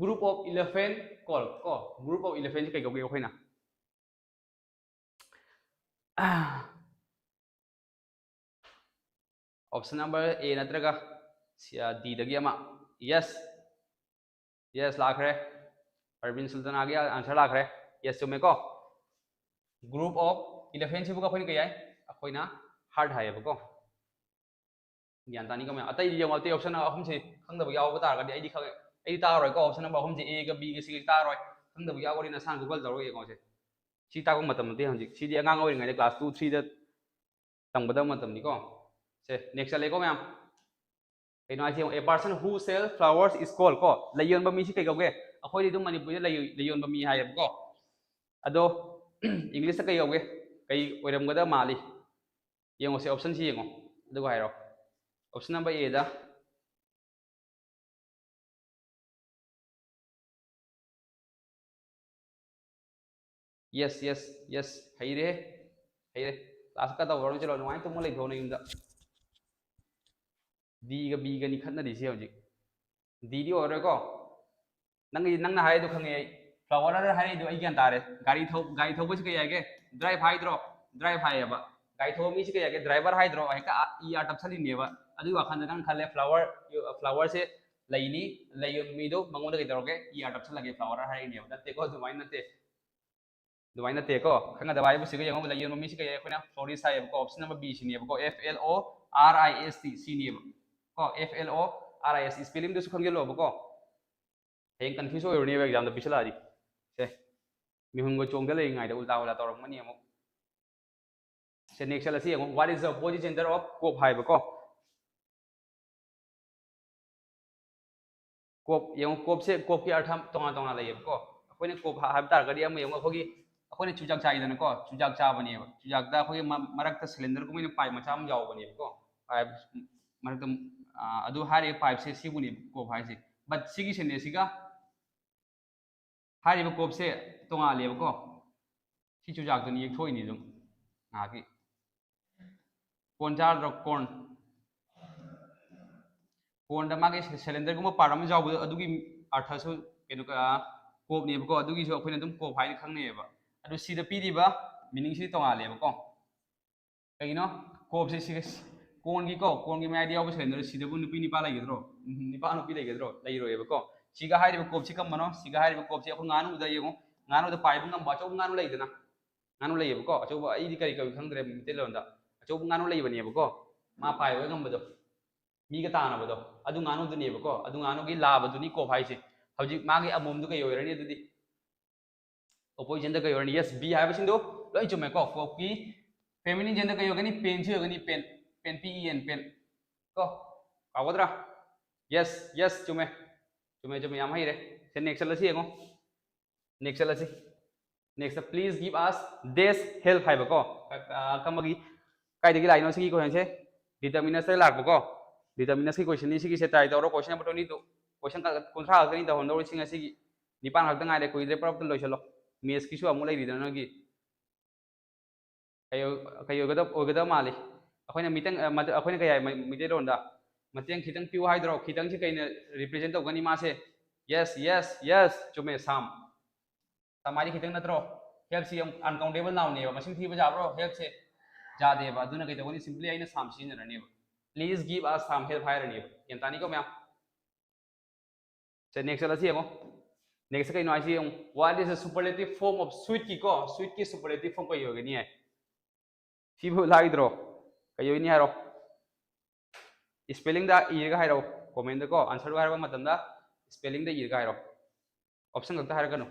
group of elephant called? ꯀꯣ, group of elephantꯁꯤ ꯀꯩ ꯀꯧꯒꯦ ꯑꯩꯈꯣꯏꯅ? Option number A ꯅꯠꯇ꯭ꯔꯒ ꯁꯤ, ꯑ, Dꯗꯒꯤ ꯑꯃ꯫ Yes. Yes ꯂꯥꯛꯈ꯭ꯔꯦ꯫ ꯄꯔꯕꯤꯟ ꯁꯨꯜꯇꯅꯥꯒꯤ answer ꯂꯥꯛꯈ꯭ꯔꯦ꯫ Yes ꯆꯨꯝꯃꯦꯀꯣ꯫ Group of elephantꯁꯤꯕꯨ ꯑꯩꯈꯣꯏꯅ ꯀꯩ ꯍꯥꯏ? ꯑꯩꯈꯣꯏꯅ herd ꯍꯥꯏꯌꯦꯕꯀꯣ꯫ ꯒ꯭ꯌꯥꯟ ꯇꯥꯅꯤꯀꯣ ꯃꯌꯥꯝ? ꯑꯇꯩꯗꯤ ꯌꯦꯡꯉꯣ, ꯑꯇꯩ option ꯑꯍꯨꯝꯁꯦ ꯈꯪꯗꯕ ꯌꯥꯎꯕ ꯇꯥꯔꯒꯗꯤ ꯑꯩꯗꯤ ꯈꯪꯉꯦ, ꯑꯩꯗꯤ ꯇꯥꯔꯔꯣꯏꯀꯣ꯫ Option number ꯑꯍꯨꯝꯁꯦ, Aꯒ Bꯒ Cꯒ ꯇꯥꯔꯔꯣꯏ꯫ ꯈꯪꯗꯕ ꯌꯥꯎꯔꯒꯗꯤ ꯅꯁꯥꯅ Google ꯇꯧꯔꯒ ꯌꯦꯡꯉꯣ ꯁꯦ꯫ ꯁꯤ ꯇꯥꯛꯄ ꯃꯇꯝ ꯅꯠꯇꯦ ꯍꯧꯖꯤꯛ꯫ ꯁꯤꯗꯤ ꯑꯉꯥꯡ ꯑꯣꯏꯔꯤꯉꯩꯗ class two, threeꯗ ꯇꯝꯒꯗꯕ ꯃꯇꯝꯅꯤꯀꯣ꯫ ꯁꯦ, next ꯆꯠꯂꯦꯀꯣ ꯃꯌꯥꯝ꯫ ꯀꯩꯅꯣ ꯍꯥꯏꯁꯦ ꯌꯦꯡꯉꯣ, "A person who sell flowers is called" ꯀꯣ, ꯂꯩ ꯌꯣꯟꯕ ꯃꯤꯁꯤ ꯀꯩ ꯀꯧꯒꯦ? ꯑꯩꯈꯣꯏꯗꯤ ꯑꯗꯨꯝ ꯃꯅꯤꯄꯨꯔꯤꯗ ꯂꯩ, ꯂꯩ ꯌꯣꯟꯕ ꯃꯤ ꯍꯥꯏꯌꯦꯕꯀꯣ꯫ ꯑꯗꯣ English ꯇ ꯀꯩ ꯌꯥꯎꯒꯦ? ꯀꯩ ꯑꯣꯏꯔꯝꯒꯗꯕ ꯃꯥꯜꯂꯤ? ꯌꯦꯡꯉꯣꯁꯦ, option ꯁꯤ ꯌꯦꯡꯉꯣ, ꯑꯗꯨꯒ ꯍꯥꯏꯔꯣ꯫ Option number A the, yes, yes, yes, ꯍꯩꯔꯦ, ꯍꯩꯔꯦ꯫ Class ꯀ ꯇꯧꯔꯅꯨ, ꯆꯠꯂꯣ, ꯅꯨꯡꯉꯥꯏꯅ ꯇꯨꯝꯃ ꯂꯩꯊꯣꯛꯑꯣ ꯅꯌꯨꯝꯗ꯫ D ꯒ B ꯒꯅꯤ ꯈꯠꯅꯔꯤꯁꯦ ꯍꯧꯖꯤꯛ꯫ D ꯗꯤ ꯑꯣꯏꯔꯣꯏꯀꯣ꯫ ꯅꯪꯒꯤ, ꯅꯪꯅ ꯍꯥꯏꯗꯣ ꯈꯪꯉꯦ ꯑꯩ꯫ Flower ꯍꯥꯏꯔꯛꯏꯗꯣ ꯑꯩ ꯒ꯭ꯌꯥꯟ ꯇꯥꯔꯦ꯫ ꯒꯥꯔꯤ ꯊꯧ-, ꯒꯥꯔꯤ ꯊꯧꯕꯁꯤ ꯀꯩ ꯍꯥꯏꯒꯦ? Drive ꯍꯥꯏꯗ꯭ꯔꯣ? Drive ꯍꯥꯏꯌꯦꯕ꯫ ꯒꯥꯔꯤ ꯊꯧꯕ ꯃꯤꯁꯤ ꯀꯩ ꯍꯥꯏꯒꯦ? Driver ꯍꯥꯏꯗ꯭ꯔꯣ? ꯍꯦꯛꯇ ꯑ, E R ꯇꯞꯁꯜꯂꯤꯅꯦꯕ꯫ ꯑꯗꯨꯒꯤ ꯋꯥꯈꯜꯗ ꯅꯪ ꯈꯜꯂꯦ flower, flower ꯁꯦ ꯂꯩꯅꯤ, ꯂꯩ ꯌꯣꯟꯕ ꯃꯤꯗꯣ ꯃꯉꯣꯟꯗ ꯀꯩꯗꯧꯔꯒꯦ? E R ꯇꯞꯁꯜꯂꯒꯦ flower ꯍꯥꯏꯔꯛꯏꯅꯦꯕ꯫ ꯅꯠꯇꯦꯀꯣ, ꯑꯗꯨꯃꯥꯏꯅ ꯅꯠꯇꯦ꯫ ꯑꯗꯨꯃꯥꯏꯅ ꯅꯠꯇꯦꯀꯣ꯫ ꯈꯪꯒꯗꯕ ꯍꯥꯏꯕꯁꯤꯒ ꯌꯦꯡꯉꯣ, ꯂꯩ ꯌꯣꯟꯕ ꯃꯤꯁꯤ ꯀꯩ ꯍꯥꯏ? ꯑꯩꯈꯣꯏꯅ florist ꯍꯥꯏꯌꯦꯕꯀꯣ꯫ Option number B ꯁꯤꯅꯦꯕꯀꯣ, F L O R I S T ꯁꯤꯅꯦꯕ꯫ ꯀꯣ, F L O R I S T, spelling ꯗꯨꯁꯨ ꯈꯪꯖꯤꯜꯂꯣꯕꯀꯣ꯫ ꯍꯌꯦꯡ confuse ꯑꯣꯏꯔꯨꯅꯦꯕ exam ꯗ ꯄꯤꯁꯜꯂꯛꯑꯗꯤ꯫ ꯁꯦ, ꯃꯤꯍꯨꯟꯒ ꯆꯣꯡꯗ ꯂꯩꯔꯤꯉꯩꯗ ꯎꯜꯇꯥ ꯎꯜꯇꯥ ꯇꯧꯔꯝꯒꯅꯤ ꯑꯃꯨꯛ꯫ ꯁꯦ, next ꯆꯠꯂꯁꯤ ꯌꯦꯡꯉꯣ, what is the opposite gender of cope ꯍꯥꯏꯕꯀꯣ꯫ ꯀꯣꯞ ꯌꯦꯡꯉꯣ, ꯀꯣꯞꯁꯦ, ꯀꯣꯞꯀꯤ ꯑꯔꯊ ꯇꯣꯉꯥꯟ ꯇꯣꯉꯥꯟ ꯂꯩꯌꯦꯕꯀꯣ꯫ ꯑꯩꯈꯣꯏꯅ ꯀꯣꯞ ꯍꯥ-, ꯍꯥꯏꯕ ꯇꯥꯔꯒꯗꯤ ꯑꯃ ꯌꯦꯡꯉꯣ, ꯑꯩꯈꯣꯏꯒꯤ, ꯑꯩꯈꯣꯏꯅ ꯆꯨꯖꯥꯛ ꯆꯥꯏꯗꯅꯀꯣ, ꯆꯨꯖꯥꯛ ꯆꯥꯕꯅꯦꯕ꯫ ꯆꯨꯖꯥꯛꯇ ꯑꯩꯈꯣꯏꯒꯤ ꯃ-, ꯃꯔꯛꯇ cylinder ꯒꯨꯝꯕ ꯑꯣꯏꯅ pipe ꯃꯆꯥ ꯑꯃ ꯌꯥꯎꯕꯅꯦꯕꯀꯣ꯫ Pipe ꯃꯔꯛꯇ, ꯑꯥ, ꯑꯗꯨ ꯍꯥꯏꯔꯤꯕ pipe ꯁꯦ ꯁꯤꯕꯨꯅꯦꯕ ꯀꯣꯞ ꯍꯥꯏꯁꯦ꯫ But ꯁꯤꯒꯤ sentence ꯁꯤꯒ ꯍꯥꯏꯔꯤꯕ ꯀꯣꯞꯁꯦ ꯇꯣꯉꯥꯜꯂꯦꯕꯀꯣ꯫ ꯁꯤ ꯆꯨꯖꯥꯛꯇꯨꯅꯤ ꯌꯦꯛꯊꯣꯛꯏꯅꯤ ꯑꯗꯨꯝ ꯉꯥꯏꯍꯥꯛꯀꯤ꯫ Corn ꯆꯥꯗ꯭ꯔꯣ? Corn꯫ Corn ꯗ ꯃꯥꯒꯤ cylinder ꯒꯨꯝꯕ part ꯑꯃ ꯌꯥꯎꯕꯗꯣ, ꯑꯗꯨꯒꯤ ꯑꯔꯊꯁꯨ ꯀꯩꯅꯣ, ꯑ, ꯀꯣꯞꯅꯦꯕꯀꯣ꯫ ꯑꯗꯨꯒꯤꯁꯨ ꯑꯩꯈꯣꯏꯅ ꯑꯗꯨꯝ ꯀꯣꯞ ꯍꯥꯏꯅ ꯈꯪꯅꯩꯌꯦꯕ꯫ ꯑꯗꯨ ꯁꯤꯗ ꯄꯤꯔꯤꯕ meaning ꯁꯤꯗꯤ ꯇꯣꯉꯥꯜꯂꯦꯕꯀꯣ꯫ ꯀꯩꯒꯤꯅꯣ? ꯀꯣꯞꯁꯦ ꯁꯤꯒ, corn ꯒꯤꯀꯣ, corn ꯒꯤ ꯃꯌꯥꯏꯗ ꯌꯥꯎꯕ cylinder ꯁꯤꯗꯕꯨ ꯅꯨꯄꯤ ꯅꯨꯄꯥ ꯂꯩꯒꯗ꯭ꯔꯣ? ꯎꯝ, ꯅꯨꯄꯥ ꯅꯨꯄꯤ ꯂꯩꯒꯗ꯭ꯔꯣ? ꯂꯩꯔꯣꯏꯌꯦꯕꯀꯣ꯫ ꯁꯤꯒ ꯍꯥꯏꯔꯤꯕ ꯀꯣꯞꯁꯤ ꯀꯔꯝꯕꯅꯣ? ꯁꯤꯒ ꯍꯥꯏꯔꯤꯕ ꯀꯣꯞꯁꯤ ꯑꯩꯈꯣꯏ ꯉꯥꯅꯨꯗ ꯌꯦꯡꯉꯣ, ꯉꯥꯅꯨꯗ ꯄꯥꯏꯕ ꯉꯝꯕ ꯑꯆꯧꯕ ꯉꯥꯅꯨ ꯂꯩꯗꯅ, ꯉꯥꯅꯨ ꯂꯩꯌꯦꯕꯀꯣ꯫ ꯑꯆꯧꯕ, ꯑꯩꯗꯤ ꯀꯔꯤ ꯀꯧꯏ ꯈꯪꯗ꯭ꯔꯦ ꯃꯩꯇꯩꯂꯣꯟꯗ꯫ ꯑꯆꯧꯕ ꯉꯥꯅꯨ ꯂꯩꯕꯅꯦꯕꯀꯣ, ꯃꯥ ꯄꯥꯏꯕ ꯉꯝꯕꯗꯣ, ꯃꯤꯒ ꯇꯥꯅꯕꯗꯣ, ꯑꯗꯨ ꯉꯥꯅꯨꯗꯨꯅꯦꯕꯀꯣ꯫ ꯑꯗꯨ ꯉꯥꯅꯨꯒꯤ ꯂꯥꯕꯗꯨꯅꯤ ꯀꯣꯞ ꯍꯥꯏꯁꯦ꯫ ꯍꯧꯖꯤꯛ ꯃꯥꯒꯤ ꯑꯃꯣꯝꯗꯨ ꯀꯩ ꯑꯣꯏꯔꯅꯤ ꯑꯗꯨꯗꯤ? Opposite gender ꯀꯩ ꯑꯣꯏꯔꯅꯤ? Yes, B ꯍꯥꯏꯕꯁꯤꯡꯗꯣ ꯂꯣꯏ ꯆꯨꯝꯃꯦꯀꯣ꯫ ꯀꯣꯞꯀꯤ feminine gender ꯀꯩ ꯑꯣꯏꯒꯅꯤ? Pen ꯁꯤ ꯑꯣꯏꯒꯅꯤ, pen꯫ Pen, P E N, pen꯫ ꯀꯣ, ꯀꯥꯎꯒꯗ꯭ꯔꯥ? Yes, yes, ꯆꯨꯝꯃꯦ꯫ ꯆꯨꯝꯃꯦ, ꯆꯨꯝꯃꯦ, ꯌꯥꯝ ꯍꯩꯔꯦ꯫ ꯁꯦ, next ꯆꯠꯂꯁꯤ ꯌꯦꯡꯉꯣ꯫ Next ꯆꯠꯂꯁꯤ꯫ Next, please give us dash help ꯍꯥꯏꯕꯀꯣ꯫ ꯀ- ꯀ- ꯀꯝꯕꯒꯤ, ꯀꯥꯏꯗꯒꯤ ꯂꯥꯛꯏꯅꯣ ꯁꯤꯒꯤ question ꯁꯦ? Determinants ꯇꯒꯤ ꯂꯥꯛꯄꯀꯣ꯫ Determinants ꯀꯤ question ꯅꯤ ꯁꯤꯒꯤꯁꯦ, try ꯇꯧꯔꯣ꯫ Question number twenty two, question ꯀ- ꯀꯨꯟꯊ꯭ꯔꯥ ꯈꯛꯇꯅꯤ ꯇꯧꯍꯟꯗꯧꯔꯤꯁꯤ ꯉꯁꯤꯒꯤ꯫ ꯅꯤꯄꯥꯟ ꯈꯛꯇ ꯉꯥꯏꯔꯦ, ꯀꯨꯏꯗ꯭ꯔꯦ, ꯄꯔꯞꯇ ꯂꯣꯏꯁꯤꯜꯂꯣ꯫ Maths ꯀꯤꯁꯨ ꯑꯃꯨꯛ ꯂꯩꯔꯤꯗꯅ ꯅꯣꯏꯒꯤ꯫ ꯀꯩ ꯑꯣꯏ- ꯀꯩ ꯑꯣꯏꯒꯗꯕ ꯑꯣꯏꯒꯗꯕ ꯃꯥꯜꯂꯤ? ꯑꯩꯈꯣꯏꯅ ꯃꯤꯇꯪ ꯑ, ꯃꯗ- ꯑꯩꯈꯣꯏꯅ ꯀꯩ ꯍꯥꯏ ꯃꯩ- ꯃꯩꯇꯩꯂꯣꯟꯗ? ꯃꯇꯦꯡ ꯈꯤꯇꯪ ꯄꯤꯌꯨ ꯍꯥꯏꯗ꯭ꯔꯣ? ꯈꯤꯇꯪꯁꯤ ꯀꯩꯅ represent ꯇꯧꯒꯅꯤ ꯃꯥꯁꯦ? Yes, yes, yes, ꯆꯨꯝꯃꯦ, ꯁꯥꯝ꯫ ꯁꯥꯝ ꯍꯥꯏꯗꯤ ꯈꯤꯇꯪ ꯅꯠꯇ꯭ꯔꯣ? Help ꯁꯤ ꯌꯥꯝ uncountable noun ꯅꯦꯕ, ꯃꯁꯤꯡ ꯊꯤꯕ ꯌꯥꯕ꯭ꯔꯣ? Help ꯁꯦ ꯌꯥꯗꯦꯕ꯫ ꯑꯗꯨꯅ ꯀꯩꯗꯧꯒꯅꯤ? Simply ꯑꯩꯅ ꯁꯥꯝ ꯁꯤꯖꯤꯟꯅꯔꯅꯦꯕ꯫ Please give us some help ꯍꯥꯏꯔꯅꯦꯕ꯫ ꯒ꯭ꯌꯥꯟ ꯇꯥꯅꯤꯀꯣ ꯃꯌꯥꯝ? ꯁꯦ, next ꯆꯠꯂꯁꯤ ꯌꯦꯡꯉꯣ꯫ Next ꯀꯩꯅꯣ ꯍꯥꯏꯁꯤ ꯌꯦꯡꯉꯣ꯫ What is the superlative form of sweet ꯀꯤ ꯀꯣ? Sweet ꯀꯤ superlative form ꯀꯩ ꯑꯣꯏꯒꯅꯤ ꯍꯥꯏ? ꯁꯤꯕꯨ ꯂꯥꯏꯗ꯭ꯔꯣ? ꯀꯩ ꯑꯣꯏꯅꯤ ꯍꯥꯏꯔꯣ? Spelling ꯗ ꯏꯔꯒ ꯍꯥꯏꯔꯛꯑꯣ comment ꯗ ꯀꯣ꯫ Answer ꯗꯣ ꯍꯥꯏꯔꯛꯄ ꯃꯇꯝꯗ spelling ꯗ ꯏꯔꯒ ꯍꯥꯏꯔꯛꯑꯣ꯫ Option ꯈꯛꯇ ꯍꯥꯏꯔꯛꯀꯅꯨ꯫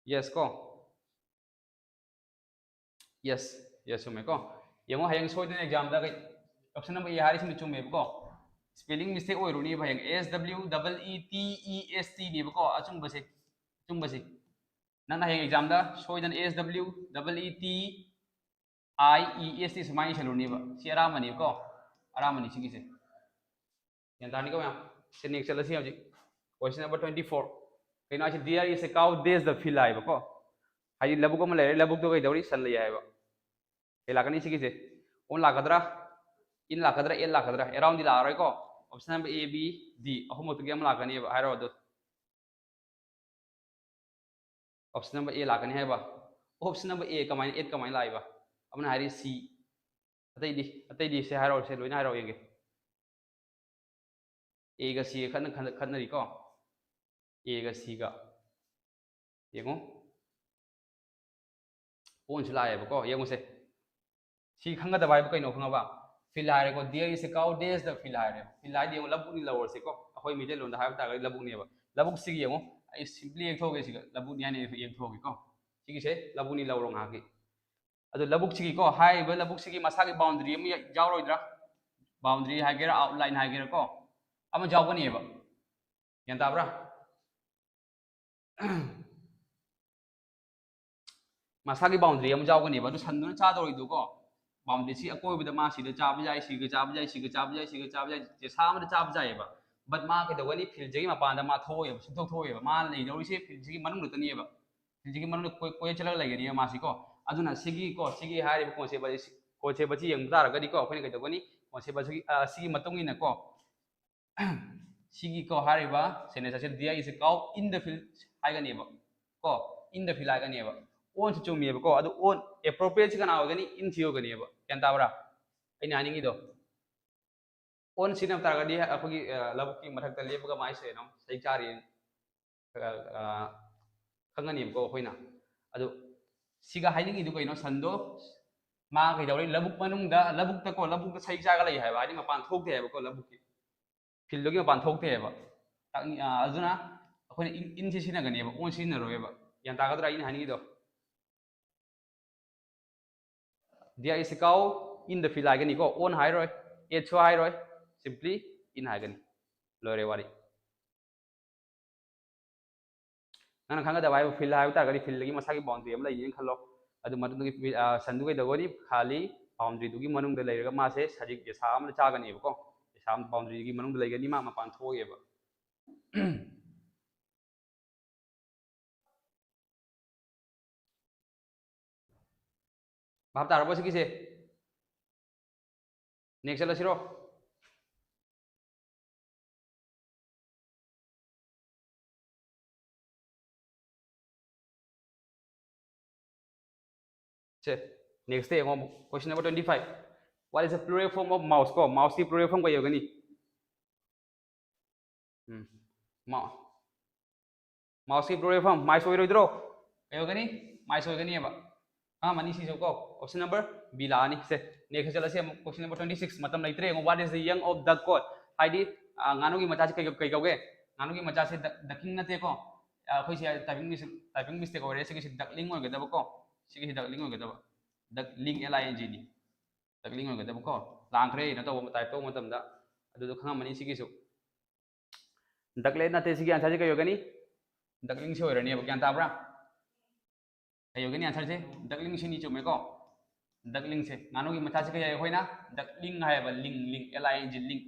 Yes ꯀꯣ? Yes, yes, ꯆꯨꯝꯃꯦꯀꯣ꯫ ꯌꯦꯡꯉꯣ, ꯍꯌꯦꯡ ꯁꯣꯏꯗꯅ exam ꯗ ꯀꯩ, option number A ꯍꯥꯏꯔꯤꯁꯤꯡꯗꯣ ꯆꯨꯝꯃꯦꯕꯀꯣ꯫ Spelling mistake ꯑꯣꯏꯔꯨꯅꯦꯕ ꯍꯌꯦꯡ꯫ S W double E T E S T ꯅꯦꯕꯀꯣ ꯑꯆꯨꯝꯕꯁꯦ, ꯑꯆꯨꯝꯕꯁꯦ꯫ ꯅꯪꯅ ꯍꯌꯦꯡ exam ꯗ ꯁꯣꯏꯗꯅ S W double E T I E S T ꯁꯨꯃꯥꯏꯅ ꯏꯁꯜꯂꯨꯅꯦꯕ꯫ ꯁꯤ ꯑꯔꯥꯟꯕꯅꯦꯕꯀꯣ, ꯑꯔꯥꯟꯕꯅꯤ ꯁꯤꯒꯤꯁꯦ꯫ ꯒ꯭ꯌꯥꯟ ꯇꯥꯔꯅꯤꯀꯣ ꯃꯌꯥꯝ? ꯁꯤ next ꯆꯠꯂꯁꯤ ꯍꯧꯖꯤꯛ꯫ Question number twenty four꯫ ꯀꯩꯅꯣ ꯍꯥꯏꯁꯦ? There is a cow dash the field ꯍꯥꯏꯕꯀꯣ꯫ ꯍꯥꯏꯗꯤ ꯂꯧꯕꯨꯛ ꯑꯃ ꯂꯩꯔꯦ, ꯂꯧꯕꯨꯛꯇꯣ ꯀꯩꯗꯧꯔꯤ? ꯁꯟ ꯂꯩ ꯍꯥꯏꯕ꯫ ꯀꯩ ꯂꯥꯛꯀꯅꯤ ꯁꯤꯒꯤꯁꯦ? On ꯂꯥꯛꯀꯗ꯭ꯔꯥ? In ꯂꯥꯛꯀꯗ꯭ꯔꯥ? At ꯂꯥꯛꯀꯗ꯭ꯔꯥ? Around D ꯂꯥꯛꯑꯔꯣꯏꯀꯣ꯫ Option number A, B, D ꯑꯍꯨꯝꯃꯛꯇꯒꯤ ꯑꯃ ꯂꯥꯛꯀꯅꯦꯕ꯫ ꯍꯥꯏꯔꯣ ꯑꯗꯨ꯫ Option number A ꯂꯥꯛꯀꯅꯤ ꯍꯥꯏꯕ꯫ Option number A ꯀꯃꯥꯏꯅ, at ꯀꯃꯥꯏꯅ ꯂꯥꯛꯏꯕ? ꯑꯃꯅ ꯍꯥꯏꯔꯤ C꯫ ꯑꯇꯩꯗꯤ, ꯑꯇꯩꯗꯤ ꯁꯦ ꯍꯥꯏꯔꯛꯑꯣ, ꯁꯦ ꯂꯣꯏꯅ ꯍꯥꯏꯔꯛꯑꯣ ꯌꯦꯡꯒꯦ꯫ A ꯒ C ꯒ ꯈꯠꯅ-, ꯈꯠꯅ-, ꯈꯠꯅꯔꯤꯀꯣ꯫ A ꯒ C ꯒ꯫ ꯌꯦꯡꯉꯣ꯫ On ꯁꯨ ꯂꯥꯛꯑꯦꯕꯀꯣ꯫ ꯌꯦꯡꯉꯨꯁꯦ꯫ ꯁꯤ ꯈꯪꯒꯗꯕ ꯍꯥꯏꯕꯨ ꯀꯩꯅꯣ ꯈꯪꯉꯕ? Field ꯍꯥꯏꯔꯦꯀꯣ꯫ There is a cow dash the field ꯍꯥꯏꯔꯦ꯫ Field ꯍꯥꯏꯗꯤ ꯌꯦꯡꯉꯣ, ꯂꯧꯕꯨꯛꯅꯤ ꯂꯧꯔꯁꯤꯀꯣ꯫ ꯑꯩꯈꯣꯏ ꯃꯩꯇꯩꯂꯣꯟꯗ ꯍꯥꯏꯕ ꯇꯥꯔꯒꯗꯤ ꯂꯧꯕꯨꯛꯅꯦꯕ꯫ ꯂꯧꯕꯨꯛꯁꯤꯒꯤ ꯌꯦꯡꯉꯣ꯫ ꯑꯩ simply ꯌꯦꯛꯊꯣꯛꯑꯒꯦ ꯁꯤꯒ꯫ ꯂꯧꯕꯨꯛꯅꯤ ꯍꯥꯏꯅ ꯌꯦꯛꯊꯣꯛꯑꯒꯦꯀꯣ꯫ ꯁꯤꯒꯤꯁꯦ ꯂꯧꯕꯨꯛꯅꯤ ꯂꯧꯔꯣ ꯉꯥꯏꯍꯥꯛꯀꯤ꯫ ꯑꯗꯣ ꯂꯧꯕꯨꯛꯁꯤꯒꯤꯀꯣ, ꯍꯥꯏꯔꯤꯕ ꯂꯧꯕꯨꯛꯁꯤꯒꯤ ꯃꯁꯥꯒꯤ boundary ꯑꯃ ꯌꯥ-, ꯌꯥꯎꯔꯣꯏꯗ꯭ꯔꯥ? Boundary ꯍꯥꯏꯒꯦꯔꯥ, outline ꯍꯥꯏꯒꯦꯔꯥꯀꯣ, ꯑꯃ ꯌꯥꯎꯒꯅꯦꯕ꯫ ꯒ꯭ꯌꯥꯟ ꯇꯥꯕ꯭ꯔꯥ? ꯃꯁꯥꯒꯤ ꯕꯥꯎꯟꯗꯔꯤ ꯑꯃ ꯌꯥꯎꯒꯅꯦꯕ꯫ ꯑꯗꯨ ꯁꯟꯗꯨꯅ ꯆꯥꯗꯧꯔꯤꯗꯨꯀꯣ, ꯕꯥꯎꯟꯗꯔꯤꯁꯤ ꯑꯀꯣꯏꯕꯗ ꯃꯥ ꯁꯤꯗ ꯆꯥꯕ ꯌꯥꯏ, ꯁꯤꯒ ꯆꯥꯕ ꯌꯥꯏ, ꯁꯤꯒ ꯆꯥꯕ ꯌꯥꯏ, ꯁꯤꯒ ꯆꯥꯕ ꯌꯥꯏ, ꯆꯦꯁꯥ ꯑꯃꯗ ꯆꯥꯕ ꯌꯥꯏꯑꯕ꯫ ꯕꯠ ꯃꯥ ꯀꯩꯗꯧꯒꯅꯤ? ꯐꯤꯜꯁꯤꯒꯤ ꯃꯄꯥꯟꯗ ꯃꯥ ꯊꯣꯛꯑꯣꯏꯕ, ꯁꯨꯡꯊꯣꯛ ꯊꯣꯛꯑꯣꯏꯕ꯫ ꯃꯥ ꯂꯩꯗꯧꯔꯤꯁꯦ ꯐꯤꯜꯁꯤꯒꯤ ꯃꯅꯨꯡꯗꯇꯅꯦꯕ꯫ ꯐꯤꯜꯁꯤꯒꯤ ꯃꯅꯨꯡꯗ ꯀꯣꯏ ꯀꯣꯏꯆꯠꯂꯒ ꯂꯩꯒꯅꯦꯕ ꯃꯥꯁꯤꯀꯣ꯫ ꯑꯗꯨꯅ ꯁꯤꯒꯤꯀꯣ, ꯁꯤꯒꯤ ꯍꯥꯏꯔꯤꯕ ꯀꯣꯟꯁꯦꯞ ꯑꯁꯤ, ꯀꯣꯟꯁꯦꯞ ꯑꯁꯤ ꯌꯦꯡꯕ ꯇꯥꯔꯒꯗꯤꯀꯣ, ꯑꯩꯈꯣꯏꯅ ꯀꯩꯗꯧꯒꯅꯤ? ꯀꯣꯟꯁꯦꯞ ꯑꯁꯤꯒꯤ, ꯑ, ꯁꯤꯒꯤ ꯃꯇꯨꯡ ꯏꯟꯅꯀꯣ, ꯁꯤꯒꯤꯀꯣ ꯍꯥꯏꯔꯤꯕ ꯁꯦꯟꯇꯦꯟꯁ ꯑꯁꯤ, "There is a cow in the field" ꯍꯥꯏꯒꯅꯦꯕ ꯀꯣ, "in the field" ꯍꯥꯏꯒꯅꯦꯕ꯫ ꯑꯣꯟꯁꯨ ꯆꯨꯝꯃꯦꯕꯀꯣ, ꯑꯗꯨ ꯑꯣꯟ ꯑꯦꯄ꯭ꯔꯣꯄ꯭ꯔꯤꯌꯦꯠꯁꯤ ꯀꯅꯥ ꯑꯣꯏꯒꯅꯤ? ꯏꯟ ꯁꯤ ꯑꯣꯏꯒꯅꯦꯕ꯫ ꯒ꯭ꯌꯥꯟ ꯇꯥꯕ꯭ꯔꯥ ꯑꯩꯅ ꯍꯥꯏꯅꯤꯡꯉꯤꯗꯣ? ꯑꯣꯟ ꯁꯤꯖꯤꯟꯅꯕ ꯇꯥꯔꯒꯗꯤ ꯑꯩꯈꯣꯏꯒꯤ, ꯑ, ꯂꯧꯕꯨꯛꯀꯤ ꯃꯊꯛꯇ ꯂꯦꯞꯄꯒ ꯃꯥꯏꯁꯦ ꯑꯗꯨꯝ ꯁꯩ ꯆꯥꯔꯤ, ꯑ, ꯑ, ꯈꯪꯒꯅꯦꯕꯀꯣ ꯑꯩꯈꯣꯏꯅ꯫ ꯑꯗꯨ ꯁꯤꯒ ꯍꯥꯏꯅꯤꯡꯉꯤꯗꯨ ꯀꯩꯅꯣ? ꯁꯟꯗꯣ ꯃꯥ ꯀꯩꯗꯧꯔꯤ? ꯂꯧꯕꯨꯛ ꯃꯅꯨꯡꯗ, ꯂꯧꯕꯨꯛꯇꯀꯣ, ꯂꯧꯕꯨꯛꯇ ꯁꯩ ꯆꯥꯔꯒ ꯂꯩ ꯍꯥꯏꯕ, ꯍꯥꯏꯗꯤ ꯃꯄꯥꯟ ꯊꯣꯛꯇꯦ ꯍꯥꯏꯕꯀꯣ, ꯂꯧꯕꯨꯛꯀꯤ ꯐꯤꯜꯗꯨꯒꯤ ꯃꯄꯥꯟ ꯊꯣꯛꯇꯦ ꯍꯥꯏꯕ꯫ ꯇꯥꯛꯅꯤ-, ꯑ, ꯑꯗꯨꯅ ꯑꯩꯈꯣꯏꯅ ꯏꯟ, ꯏꯟꯁꯤ ꯁꯤꯖꯤꯟꯅꯒꯅꯦꯕ, ꯑꯣꯟ ꯁꯤꯖꯤꯟꯅꯔꯣꯏꯕ꯫ ꯒ꯭ꯌꯥꯟ ꯇꯥꯒꯗ꯭ꯔꯥ ꯑꯩꯅ ꯍꯥꯏꯅꯤꯡꯉꯤꯗꯣ? "There is a cow in the field" ꯍꯥꯏꯒꯅꯤꯀꯣ, ꯑꯣꯟ ꯍꯥꯏꯔꯣꯏ, ꯑꯦꯠꯁꯨ ꯍꯥꯏꯔꯣꯏ, simply ꯏꯟ ꯍꯥꯏꯒꯅꯤ꯫ ꯂꯣꯏꯔꯦ ꯋꯥꯔꯤ꯫ ꯅꯪꯅ ꯈꯪꯒꯗꯕ ꯍꯥꯏꯕꯨ, ꯐꯤꯜ ꯍꯥꯏꯕ ꯇꯥꯔꯒꯗꯤ ꯐꯤꯜꯗꯒꯤ ꯃꯁꯥꯒꯤ ꯕꯥꯎꯟꯗꯔꯤ ꯑꯃ ꯂꯩꯅꯦꯅ ꯈꯜꯂꯣ꯫ ꯑꯗꯨ ꯃꯇꯨꯡꯗꯒꯤ ꯐꯤ-, ꯑ, ꯁꯟꯗꯨ ꯀꯩꯗꯧꯒꯅꯤ? ꯈꯥꯂꯤ ꯕꯥꯎꯟꯗꯔꯤꯗꯨꯒꯤ ꯃꯅꯨꯡꯗ ꯂꯩꯔꯒ ꯃꯥꯁꯦ ꯁꯖꯤꯛ ꯌꯦꯁꯥ ꯑꯃꯗ ꯆꯥꯒꯅꯦꯕꯀꯣ꯫ ꯌꯦꯁꯥ ꯑꯃ ꯕꯥꯎꯟꯗꯔꯤꯒꯤ ꯃꯅꯨꯡꯗ ꯂꯩꯒꯅꯤ, ꯃꯥ ꯃꯄꯥꯟ ꯊꯣꯛꯑꯣꯏꯕ꯫ ꯚꯥꯞ ꯇꯥꯔꯕꯣ ꯁꯤꯒꯤꯁꯦ? ꯅꯦꯛꯁ ꯆꯠꯂꯁꯤꯔꯣ? ꯁꯦ, ꯅꯦꯛꯁꯇ ꯌꯦꯡꯉꯣ ꯑꯃꯨꯛ, question number twenty five. What is the plural form of mouse? ꯀꯣ, ꯃꯥꯎꯁꯀꯤ plural form ꯀꯩ ꯑꯣꯏꯒꯅꯤ? ꯎꯝ, ꯃꯥ-, ꯃꯥꯎꯁꯀꯤ plural form, mice ꯑꯣꯏꯔꯣꯏꯗ꯭ꯔꯣ? ꯀꯩ ꯑꯣꯏꯒꯅꯤ? Mice ꯑꯣꯏꯒꯅꯤꯕ꯫ ꯑꯥ, ꯃꯅꯤ ꯁꯤꯁꯨ ꯀꯣ, option number B ꯂꯥꯛꯑꯅꯤ꯫ ꯁꯦ, ꯅꯦꯛꯁ ꯆꯠꯂꯁꯤ ꯑꯃꯨꯛ, question number twenty six, ꯃꯇꯝ ꯂꯩꯇ꯭ꯔꯦ ꯌꯦꯡꯉꯣ꯫ What is the young of duck called? ꯍꯥꯏꯗꯤ, ꯑ, ꯉꯥꯅꯨꯒꯤ ꯃꯆꯥꯁꯤ ꯀꯩ, ꯀꯩ ꯀꯧꯒꯦ? ꯉꯥꯅꯨꯒꯤ ꯃꯆꯥꯁꯦ duck-, ducking ꯅꯠꯇꯦꯀꯣ꯫ ꯑ, ꯑꯩꯈꯣꯏꯁꯦ typing mis-, typing mistake ꯑꯣꯏꯔꯦ꯫ ꯁꯤꯒꯤꯁꯤ duckling ꯑꯣꯏꯒꯗꯕꯀꯣ꯫ ꯁꯤꯒꯤꯁꯤ duckling ꯑꯣꯏꯒꯗꯕ꯫ Duckling, L I N G ꯅꯤ꯫ Duckling ꯑꯣꯏꯒꯗꯕꯀꯣ꯫ ꯂꯥꯟꯈ꯭ꯔꯦ, ꯀꯩꯅꯣ ꯇꯧꯕ, type ꯇꯧꯕ ꯃꯇꯝꯗ꯫ ꯑꯗꯨꯗꯣ ꯈꯪꯉꯝꯃꯅꯤ ꯁꯤꯒꯤꯁꯨ꯫ Ducklet ꯅꯠꯇꯦ, ꯁꯤꯒꯤ answer ꯁꯤ ꯀꯩ ꯑꯣꯏꯒꯅꯤ? Ducklingꯁꯤ ꯑꯣꯏꯔꯅꯦꯕ, ꯒ꯭ꯌꯥꯟ ꯇꯥꯕ꯭ꯔꯥ? ꯀꯩ ꯑꯣꯏꯒꯅꯤ answer ꯁꯦ? Duckling ꯁꯤꯅꯤ, ꯆꯨꯝꯃꯦꯀꯣ? Duckling ꯁꯦ, ꯉꯥꯅꯨꯒꯤ ꯃꯆꯥꯁꯦ ꯀꯩ ꯍꯥꯏ ꯑꯩꯈꯣꯏꯅ? Duckling ꯍꯥꯏꯌꯦꯕ, ling, ling, L I N G, ling.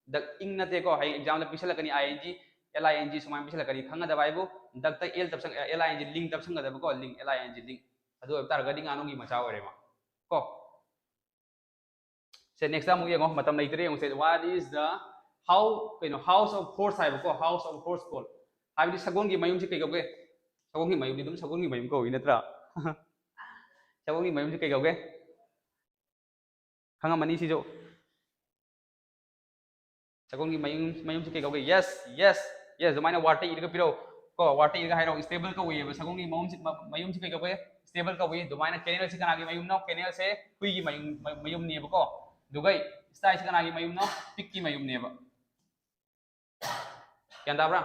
Duck ing ꯅꯠꯇꯦꯀꯣ, ꯍꯌꯦꯡ exam the ꯄꯤꯁꯜꯂꯛꯀꯅꯤ, I N G, L I N G ꯁꯨꯃꯥꯏꯅ ꯄꯤꯁꯜꯂꯛꯀꯅꯤ, ꯈꯪꯒꯗꯕ ꯍꯥꯏꯕꯨ duck ꯇ L ꯇꯞꯁꯟ-, L I N G, ling ꯇꯞꯁꯟꯒꯗꯕꯀꯣ, ling, L I N G, ling. ꯑꯗꯨ ꯑꯣꯏꯕ ꯇꯥꯔꯒꯗꯤ ꯉꯥꯅꯨꯒꯤ ꯃꯆꯥ ꯑꯣꯏꯔꯦ ꯃꯥ ꯀꯣ꯫ ꯁꯦ, next ꯑꯃꯨꯛ ꯌꯦꯡꯉꯣ, ꯃꯇꯝ ꯂꯩꯇ꯭ꯔꯦ, ꯌꯦꯡꯉꯨꯁꯦ꯫ What is the, how, ꯀꯩꯅꯣ, house of horse ꯍꯥꯏꯕꯀꯣ, house of horse called? ꯍꯥꯏꯕꯗꯤ ꯁꯒꯣꯜꯒꯤ ꯃꯌꯨꯝꯁꯤ ꯀꯩ ꯀꯧꯒꯦ? ꯁꯒꯣꯜꯒꯤ ꯃꯌꯨꯝꯗꯤ ꯑꯗꯨꯝ ꯁꯒꯣꯜꯒꯤ ꯃꯌꯨꯝ ꯀꯧꯏ ꯅꯠꯇ꯭ꯔꯥ? ꯁꯒꯣꯜꯒꯤ ꯃꯌꯨꯝꯁꯤ ꯀꯩ ꯀꯧꯒꯦ? ꯈꯪꯉꯝꯃꯅꯤ ꯁꯤꯁꯨ꯫ ꯁꯒꯣꯜꯒꯤ ꯃꯌꯨꯝ, ꯃꯌꯨꯝꯁꯤ ꯀꯩ ꯀꯧꯒꯦ? Yes, yes, yes, ꯑꯗꯨꯃꯥꯏꯅ word ꯇ ꯏꯔꯒ ꯄꯤꯔꯛꯎ ꯀꯣ, word ꯇ ꯏꯔꯒ ꯍꯥꯏꯔꯛꯑꯣ꯫ Stable ꯀꯧꯏꯌꯦꯕ ꯁꯒꯣꯜꯒꯤ ꯃꯌꯨꯝꯁꯤ, ꯃ-, ꯃꯌꯨꯝꯁꯤ ꯀꯩ ꯀꯧꯒꯦ? Stable ꯀꯧꯏ꯫ ꯑꯗꯨꯃꯥꯏꯅ kennel ꯁꯤ ꯀꯅꯥꯒꯤ ꯃꯌꯨꯝꯅꯣ? Kennel ꯁꯦ ꯍꯨꯏꯒꯤ ꯃꯌꯨꯝ, ꯃ-, ꯃꯌꯨꯝꯅꯦꯕꯀꯣ꯫ ꯑꯗꯨꯒ sty ꯁꯤ ꯀꯅꯥꯒꯤ ꯃꯌꯨꯝꯅꯣ? Pig ꯀꯤ ꯃꯌꯨꯝꯅꯦꯕ꯫ ꯒ꯭ꯌꯥꯟ ꯇꯥꯕ꯭ꯔꯥ?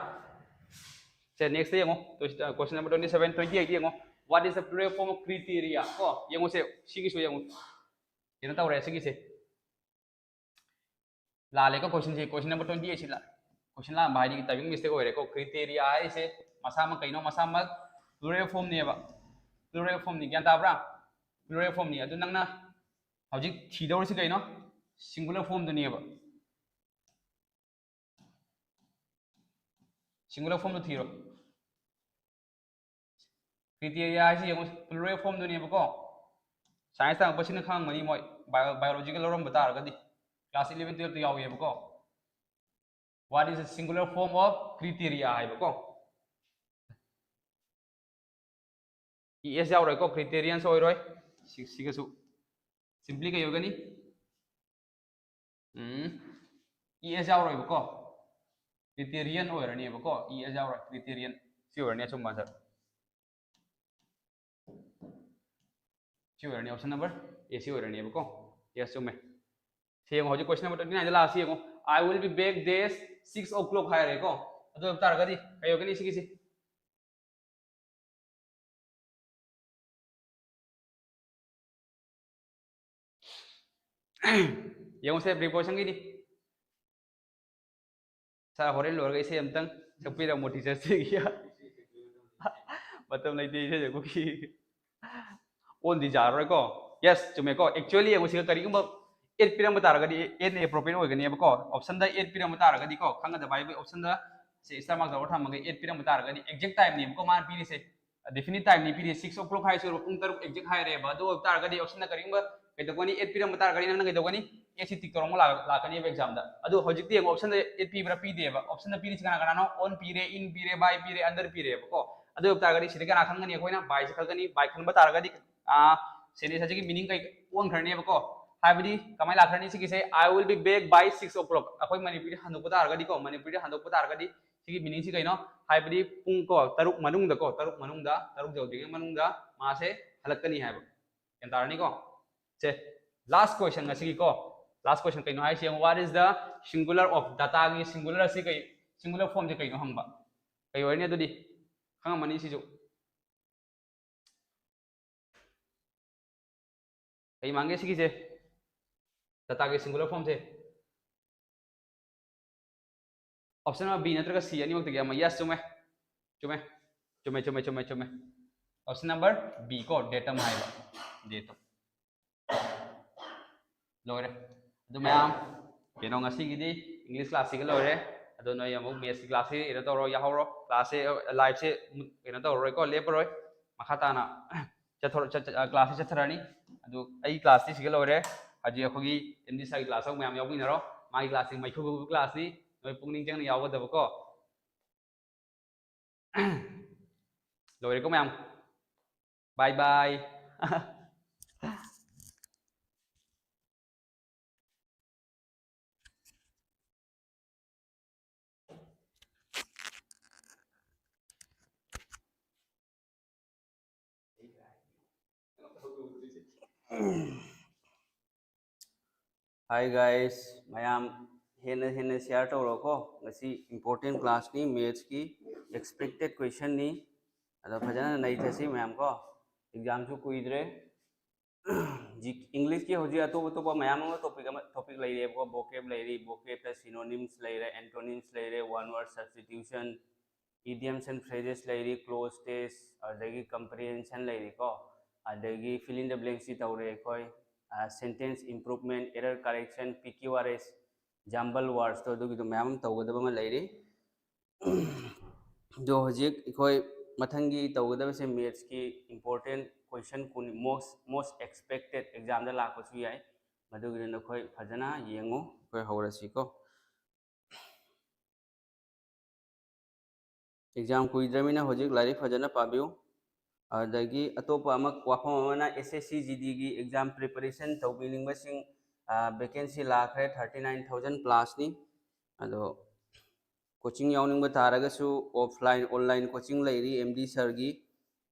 ꯁꯦ, next ꯇ ꯌꯦꯡꯉꯣ, question number twenty seven, twenty eight ꯌꯦꯡꯉꯣ꯫ What is the plural form of criteria? ꯀꯣ, ꯌꯦꯡꯉꯨꯁꯦ, ꯁꯤꯒꯤꯁꯨ ꯌꯦꯡꯉꯨ꯫ ꯀꯩꯅꯣ ꯇꯧꯔꯦ ꯁꯤꯒꯤꯁꯦ꯫ ꯂꯥꯜꯂꯦꯀꯣ question ꯁꯦ, question number twenty eight ꯁꯤ ꯂꯥ-, question ꯂꯥꯟꯕ ꯍꯥꯏꯗꯤ typing mistake ꯑꯣꯏꯔꯦꯀꯣ꯫ Criteria ꯍꯥꯏꯔꯤꯁꯦ ꯃꯁꯥꯃꯛ ꯀꯩꯅꯣ? ꯃꯁꯥꯃꯛ plural form ꯅꯦꯕ꯫ Plural form ꯅꯤ, ꯒ꯭ꯌꯥꯟ ꯇꯥꯕ꯭ꯔꯥ? Plural form ꯅꯤ꯫ ꯑꯗꯨ ꯅꯪꯅ ꯍꯧꯖꯤꯛ ꯊꯤꯗꯧꯔꯤꯁꯤ ꯀꯩꯅꯣ? Singular form ꯗꯨꯅꯦꯕ꯫ Singular form ꯗꯨ ꯊꯤꯔꯣ꯫ Criteria ꯍꯥꯏꯁꯤ ꯌꯦꯡꯉꯨ, plural form ꯗꯨꯅꯦꯕꯀꯣ꯫ Science ꯇꯝꯃꯛꯄꯁꯤꯅ ꯈꯪꯉꯝꯒꯅꯤ ꯃꯣꯏ, bio-, biology ꯒ ꯂꯧꯔꯝꯕ ꯇꯥꯔꯒꯗꯤ꯫ Class eleven twelve ꯇ ꯌꯥꯎꯋꯦꯕꯀꯣ꯫ What is the singular form of criteria ꯍꯥꯏꯕꯀꯣ꯫ E S ꯌꯥꯎꯔꯣꯏꯀꯣ, criterions ꯑꯣꯏꯔꯣꯏ꯫ ꯁꯤ-, ꯁꯤꯒꯁꯨ simply ꯀꯩ ꯑꯣꯏꯒꯅꯤ? ꯎꯝ, E S ꯌꯥꯎꯔꯣꯏꯕꯀꯣ, criterion ꯑꯣꯏꯔꯅꯦꯕꯀꯣ꯫ E S ꯌꯥꯎꯔꯣꯏ, criterion꯫ ꯁꯤ ꯑꯣꯏꯔꯅꯤ ꯑꯆꯨꯝꯕ answer꯫ ꯁꯤ ꯑꯣꯏꯔꯅꯤ option number A, ꯁꯤ ꯑꯣꯏꯔꯅꯦꯕꯀꯣ꯫ Yes, ꯆꯨꯝꯃꯦ꯫ ꯁꯤ ꯌꯦꯡꯉꯣ, ꯍꯧꯖꯤꯛ question number twenty nine ꯗ ꯂꯥꯛꯑꯁꯤ ꯌꯦꯡꯉꯣ꯫ "I will be back dash six o'clock" ꯍꯥꯏꯔꯦꯀꯣ꯫ ꯑꯗꯨ ꯑꯣꯏꯕ ꯇꯥꯔꯒꯗꯤ ꯀꯩ ꯑꯣꯏꯒꯅꯤ ꯁꯤꯒꯤꯁꯤ? ꯌꯦꯡꯉꯨꯁꯦ, preposition ꯒꯤꯗꯤ꯫ Sir, ꯍꯣꯔꯦꯟ ꯂꯣꯏꯔꯒ ꯏꯁꯩ ꯑꯝꯇꯪ ꯁꯛꯄꯤꯔꯝꯃꯣ teacher ꯁꯤꯒꯤ꯫ ꯃꯇꯝ ꯂꯩꯇꯦ ꯏꯁꯩ ꯁꯛꯄꯒꯤ꯫ ꯑꯣꯟꯗꯤ ꯌꯥꯔꯔꯣꯏꯀꯣ꯫ Yes, ꯆꯨꯝꯃꯦꯀꯣ꯫ Actually ꯌꯦꯡꯉꯨ, ꯁꯤꯒ ꯀꯔꯤꯒꯨꯝꯕ eight ꯄꯤꯔꯝꯕ ꯇꯥꯔꯒꯗꯤ eight ꯅ appropriate ꯑꯣꯏꯒꯅꯦꯕꯀꯣ꯫ Option ꯗ eight ꯄꯤꯔꯝꯕ ꯇꯥꯔꯒꯗꯤꯀꯣ, ꯈꯪꯒꯗꯕ ꯍꯥꯏꯕ, option ꯗ ꯁꯤ star mark ꯇꯧꯔ ꯊꯝꯃꯒ eight ꯄꯤꯔꯝꯕ ꯇꯥꯔꯒꯗꯤ exact time ꯅꯦꯕꯀꯣ ꯃꯥꯅ ꯄꯤꯔꯤꯁꯦ꯫ Definite time ꯅꯤ ꯄꯤꯔꯤꯁꯦ, six o'clock ꯍꯥꯏꯁꯨ ꯄꯨꯡ ꯇꯔꯨꯛ exact ꯍꯥꯏꯔꯦꯕ꯫ ꯑꯗꯨ ꯑꯣꯏꯕ ꯇꯥꯔꯒꯗꯤ option ꯗ ꯀꯔꯤꯒꯨꯝꯕ ꯀꯩꯗꯧꯒꯅꯤ, eight ꯄꯤꯔꯝꯕ ꯇꯥꯔꯒꯗꯤ ꯅꯪꯅ ꯀꯩꯗꯧꯒꯅꯤ, eight ꯁꯤ tick ꯇꯧꯔꯝꯃ ꯂꯥꯛ-, ꯂꯥꯛꯀꯅꯦꯕ exam ꯗ꯫ ꯑꯗꯨ ꯍꯧꯖꯤꯛꯇꯤ ꯌꯦꯡꯉꯣ, option ꯗ eight ꯄꯤꯕ꯭ꯔꯥ ꯄꯤꯗꯦꯕ꯫ Option ꯗ ꯄꯤꯔꯤꯁꯤ ꯀꯅꯥ ꯀꯅꯥꯅꯣ? On ꯄꯤꯔꯦ, in ꯄꯤꯔꯦ, by ꯄꯤꯔꯦ, under ꯄꯤꯔꯦꯕꯀꯣ꯫ ꯑꯗꯨ ꯑꯣꯏꯕ ꯇꯥꯔꯒꯗꯤ ꯁꯤꯗ ꯀꯅꯥ ꯈꯪꯒꯅꯤ? ꯑꯩꯈꯣꯏꯅ by ꯁꯦ ꯈꯜꯂꯛꯀꯅꯤ꯫ By ꯈꯟꯕ ꯇꯥꯔꯒꯗꯤ, ꯑꯥ, sentence ꯑꯁꯤꯒꯤ meaning ꯀꯩ ꯑꯣꯟꯈ꯭ꯔꯅꯦꯕꯀꯣ꯫ ꯍꯥꯏꯕꯗꯤ ꯀꯃꯥꯏꯅ ꯂꯥꯛꯈ꯭ꯔꯅꯤ ꯁꯤꯒꯤꯁꯦ? "I will be back by six o'clock." ꯑꯩꯈꯣꯏ ꯃꯅꯤꯄꯨꯔꯤꯗ ꯍꯟꯗꯣꯛꯄ ꯇꯥꯔꯒꯗꯤꯀꯣ, ꯃꯅꯤꯄꯨꯔꯤꯗ ꯍꯟꯗꯣꯛꯄ ꯇꯥꯔꯒꯗꯤ ꯁꯤꯒꯤ meaning ꯁꯤ ꯀꯩꯅꯣ? ꯍꯥꯏꯕꯗꯤ ꯄꯨꯡ ꯀꯣ, ꯇꯔꯨꯛ ꯃꯅꯨꯡꯗꯀꯣ, ꯇꯔꯨꯛ ꯃꯅꯨꯡꯗ, ꯇꯔꯨꯛ ꯌꯧꯗ꯭ꯔꯤꯉꯩ ꯃꯅꯨꯡꯗ ꯃꯥꯁꯦ ꯍꯜꯂꯛꯀꯅꯤ ꯍꯥꯏꯕ꯫ ꯒ꯭ꯌꯥꯟ ꯇꯥꯔꯅꯤꯀꯣ? ꯁꯦ, last question ꯉꯁꯤꯒꯤꯀꯣ꯫ Last question ꯀꯩꯅꯣ ꯍꯥꯏꯁꯦ ꯌꯦꯡꯉꯣ, "What is the singular of?" Data ꯒꯤ singular ꯑꯁꯤ ꯀꯩ, singular form ꯁꯦ ꯀꯩꯅꯣ ꯍꯪꯕ꯫ ꯀꯩ ꯑꯣꯏꯔꯅꯤ ꯑꯗꯨꯗꯤ? ꯈꯪꯉꯝꯃꯅꯤ ꯁꯤꯁꯨ꯫ ꯀꯩ ꯃꯥꯟꯒꯦ ꯁꯤꯒꯤꯁꯦ? Data ꯒꯤ singular form ꯁꯦ꯫ Option ꯑꯃ B ꯅꯠꯇ꯭ꯔꯒ C ꯑꯅꯤꯃꯛꯇꯒꯤ ꯑꯃ꯫ Yes, ꯆꯨꯝꯃꯦ꯫ ꯆꯨꯝꯃꯦ꯫ ꯆꯨꯝꯃꯦ, ꯆꯨꯝꯃꯦ, ꯆꯨꯝꯃꯦ, ꯆꯨꯝꯃꯦ꯫ Option number B ꯀꯣ, datum ꯍꯥꯏꯕ꯫ Datum꯫ ꯂꯣꯏꯔꯦ꯫ ꯑꯗꯨ ꯃꯌꯥꯝ, ꯀꯩꯅꯣ, ꯉꯁꯤꯒꯤꯗꯤ English class ꯁꯤꯒ ꯂꯣꯏꯔꯦ꯫ ꯑꯗꯣ ꯅꯣꯏ ꯑꯃꯨꯛ maths ꯀꯤ class ꯁꯤ ꯀꯩꯅꯣ ꯇꯧꯔꯣ, ꯌꯥꯎꯍꯧꯔꯣ꯫ Class ꯁꯦ, live ꯁꯦ ꯀꯩꯅꯣ ꯇꯧꯔꯔꯣꯏꯀꯣ, ꯂꯦꯞꯄꯔꯣꯏ꯫ ꯃꯈꯥ ꯇꯥꯅ ꯆꯠꯊꯣꯔ-, ꯆꯠ-, ꯆꯠ-, class ꯁꯦ ꯆꯠꯊꯔꯅꯤ꯫ ꯑꯗꯨ ꯑꯩ class ꯇꯤ ꯁꯤꯒ ꯂꯣꯏꯔꯦ꯫ ꯍꯧꯖꯤꯛ ꯑꯩꯈꯣꯏꯒꯤ M D sir ꯒꯤ class ꯑꯃꯨꯛ ꯃꯌꯥꯝ ꯌꯥꯎꯃꯤꯟꯅꯔꯣ꯫ ꯃꯥꯒꯤ class ꯁꯤ ꯃꯩꯈꯨ ꯈꯨꯕ class ꯅꯤ꯫ ꯅꯣꯏ ꯄꯨꯛꯅꯤꯡ ꯆꯪꯅ ꯌꯥꯎꯒꯗꯕꯀꯣ꯫ ꯂꯣꯏꯔꯦꯀꯣ ꯃꯌꯥꯝ꯫ Bye bye꯫ Hi guys, ꯃꯌꯥꯝ ꯍꯦꯟꯅ ꯍꯦꯟꯅ share ꯇꯧꯔꯣꯀꯣ꯫ ꯉꯁꯤ important class ꯅꯤ, maths ꯀꯤ expected question ꯅꯤ꯫ ꯑꯗꯣ ꯐꯖꯅ ꯅꯩꯊꯁꯤ ꯃꯌꯥꯝ ꯀꯣ꯫ Exam ꯁꯨ ꯀꯨꯏꯗ꯭ꯔꯦ꯫ ꯖꯤ-, English ꯀꯤ ꯍꯧꯖꯤꯛ ꯑꯇꯣꯞ ꯑꯇꯣꯞꯄ ꯃꯌꯥꯝ ꯑꯃ topic ꯑꯃ, topic ꯂꯩꯔꯦꯕꯀꯣ꯫ Vocab ꯂꯩꯔꯤ, vocab ꯇ synonyms ꯂꯩꯔꯦ, antonyms ꯂꯩꯔꯦ, one word substitution, idioms and phrases ꯂꯩꯔꯤ, clause test, ꯑꯗꯒꯤ comprehension ꯂꯩꯔꯤꯀꯣ꯫ ꯑꯗꯒꯤ fill in the blanksꯇꯤ ꯇꯧꯔꯦ ꯑꯩꯈꯣꯏ꯫ Sentence improvement, error correction, P Q R S, jumble wordsꯇꯣ ꯑꯗꯨꯒꯤꯗꯣ ꯃꯌꯥꯝ ꯑꯃ ꯇꯧꯒꯗꯕ ꯑꯃ ꯂꯩꯔꯤ꯫ ꯑꯗꯣ ꯍꯧꯖꯤꯛ ꯑꯩꯈꯣꯏ ꯃꯊꯪꯒꯤ ꯇꯧꯒꯗꯕꯁꯦ mathsꯀꯤ important question ꯀꯨꯟ, most most expected examꯗ ꯂꯥꯛꯄꯁꯨ ꯌꯥꯏ꯫ ꯃꯗꯨꯒꯤꯗꯣ ꯅꯈꯣꯏ ꯐꯖꯅ ꯌꯦꯡꯉꯨ꯫ ꯑꯩꯈꯣꯏ ꯍꯧꯔꯁꯤꯀꯣ꯫ Exam ꯀꯨꯏꯗ꯭ꯔꯃꯤꯅ ꯍꯧꯖꯤꯛ ꯂꯥꯏꯔꯤꯛ ꯐꯖꯅ ꯄꯥꯕꯤꯌꯨ꯫ ꯑꯗꯒꯤ ꯑꯇꯣꯞꯄ ꯑꯃ, ꯋꯥꯐꯝ ꯑꯃꯅ, S S C G Dꯒꯤ exam preparation ꯇꯧꯕꯤꯅꯤꯡꯕꯁꯤꯡ, vacancy ꯂꯥꯛꯈ꯭ꯔꯦ, thirty nine thousand plusꯅꯤ꯫ ꯑꯗꯣ coaching ꯌꯥꯎꯅꯤꯡꯕ ꯇꯥꯔꯒꯁꯨ offline, online coaching ꯂꯩꯔꯤ M D sirꯒꯤ꯫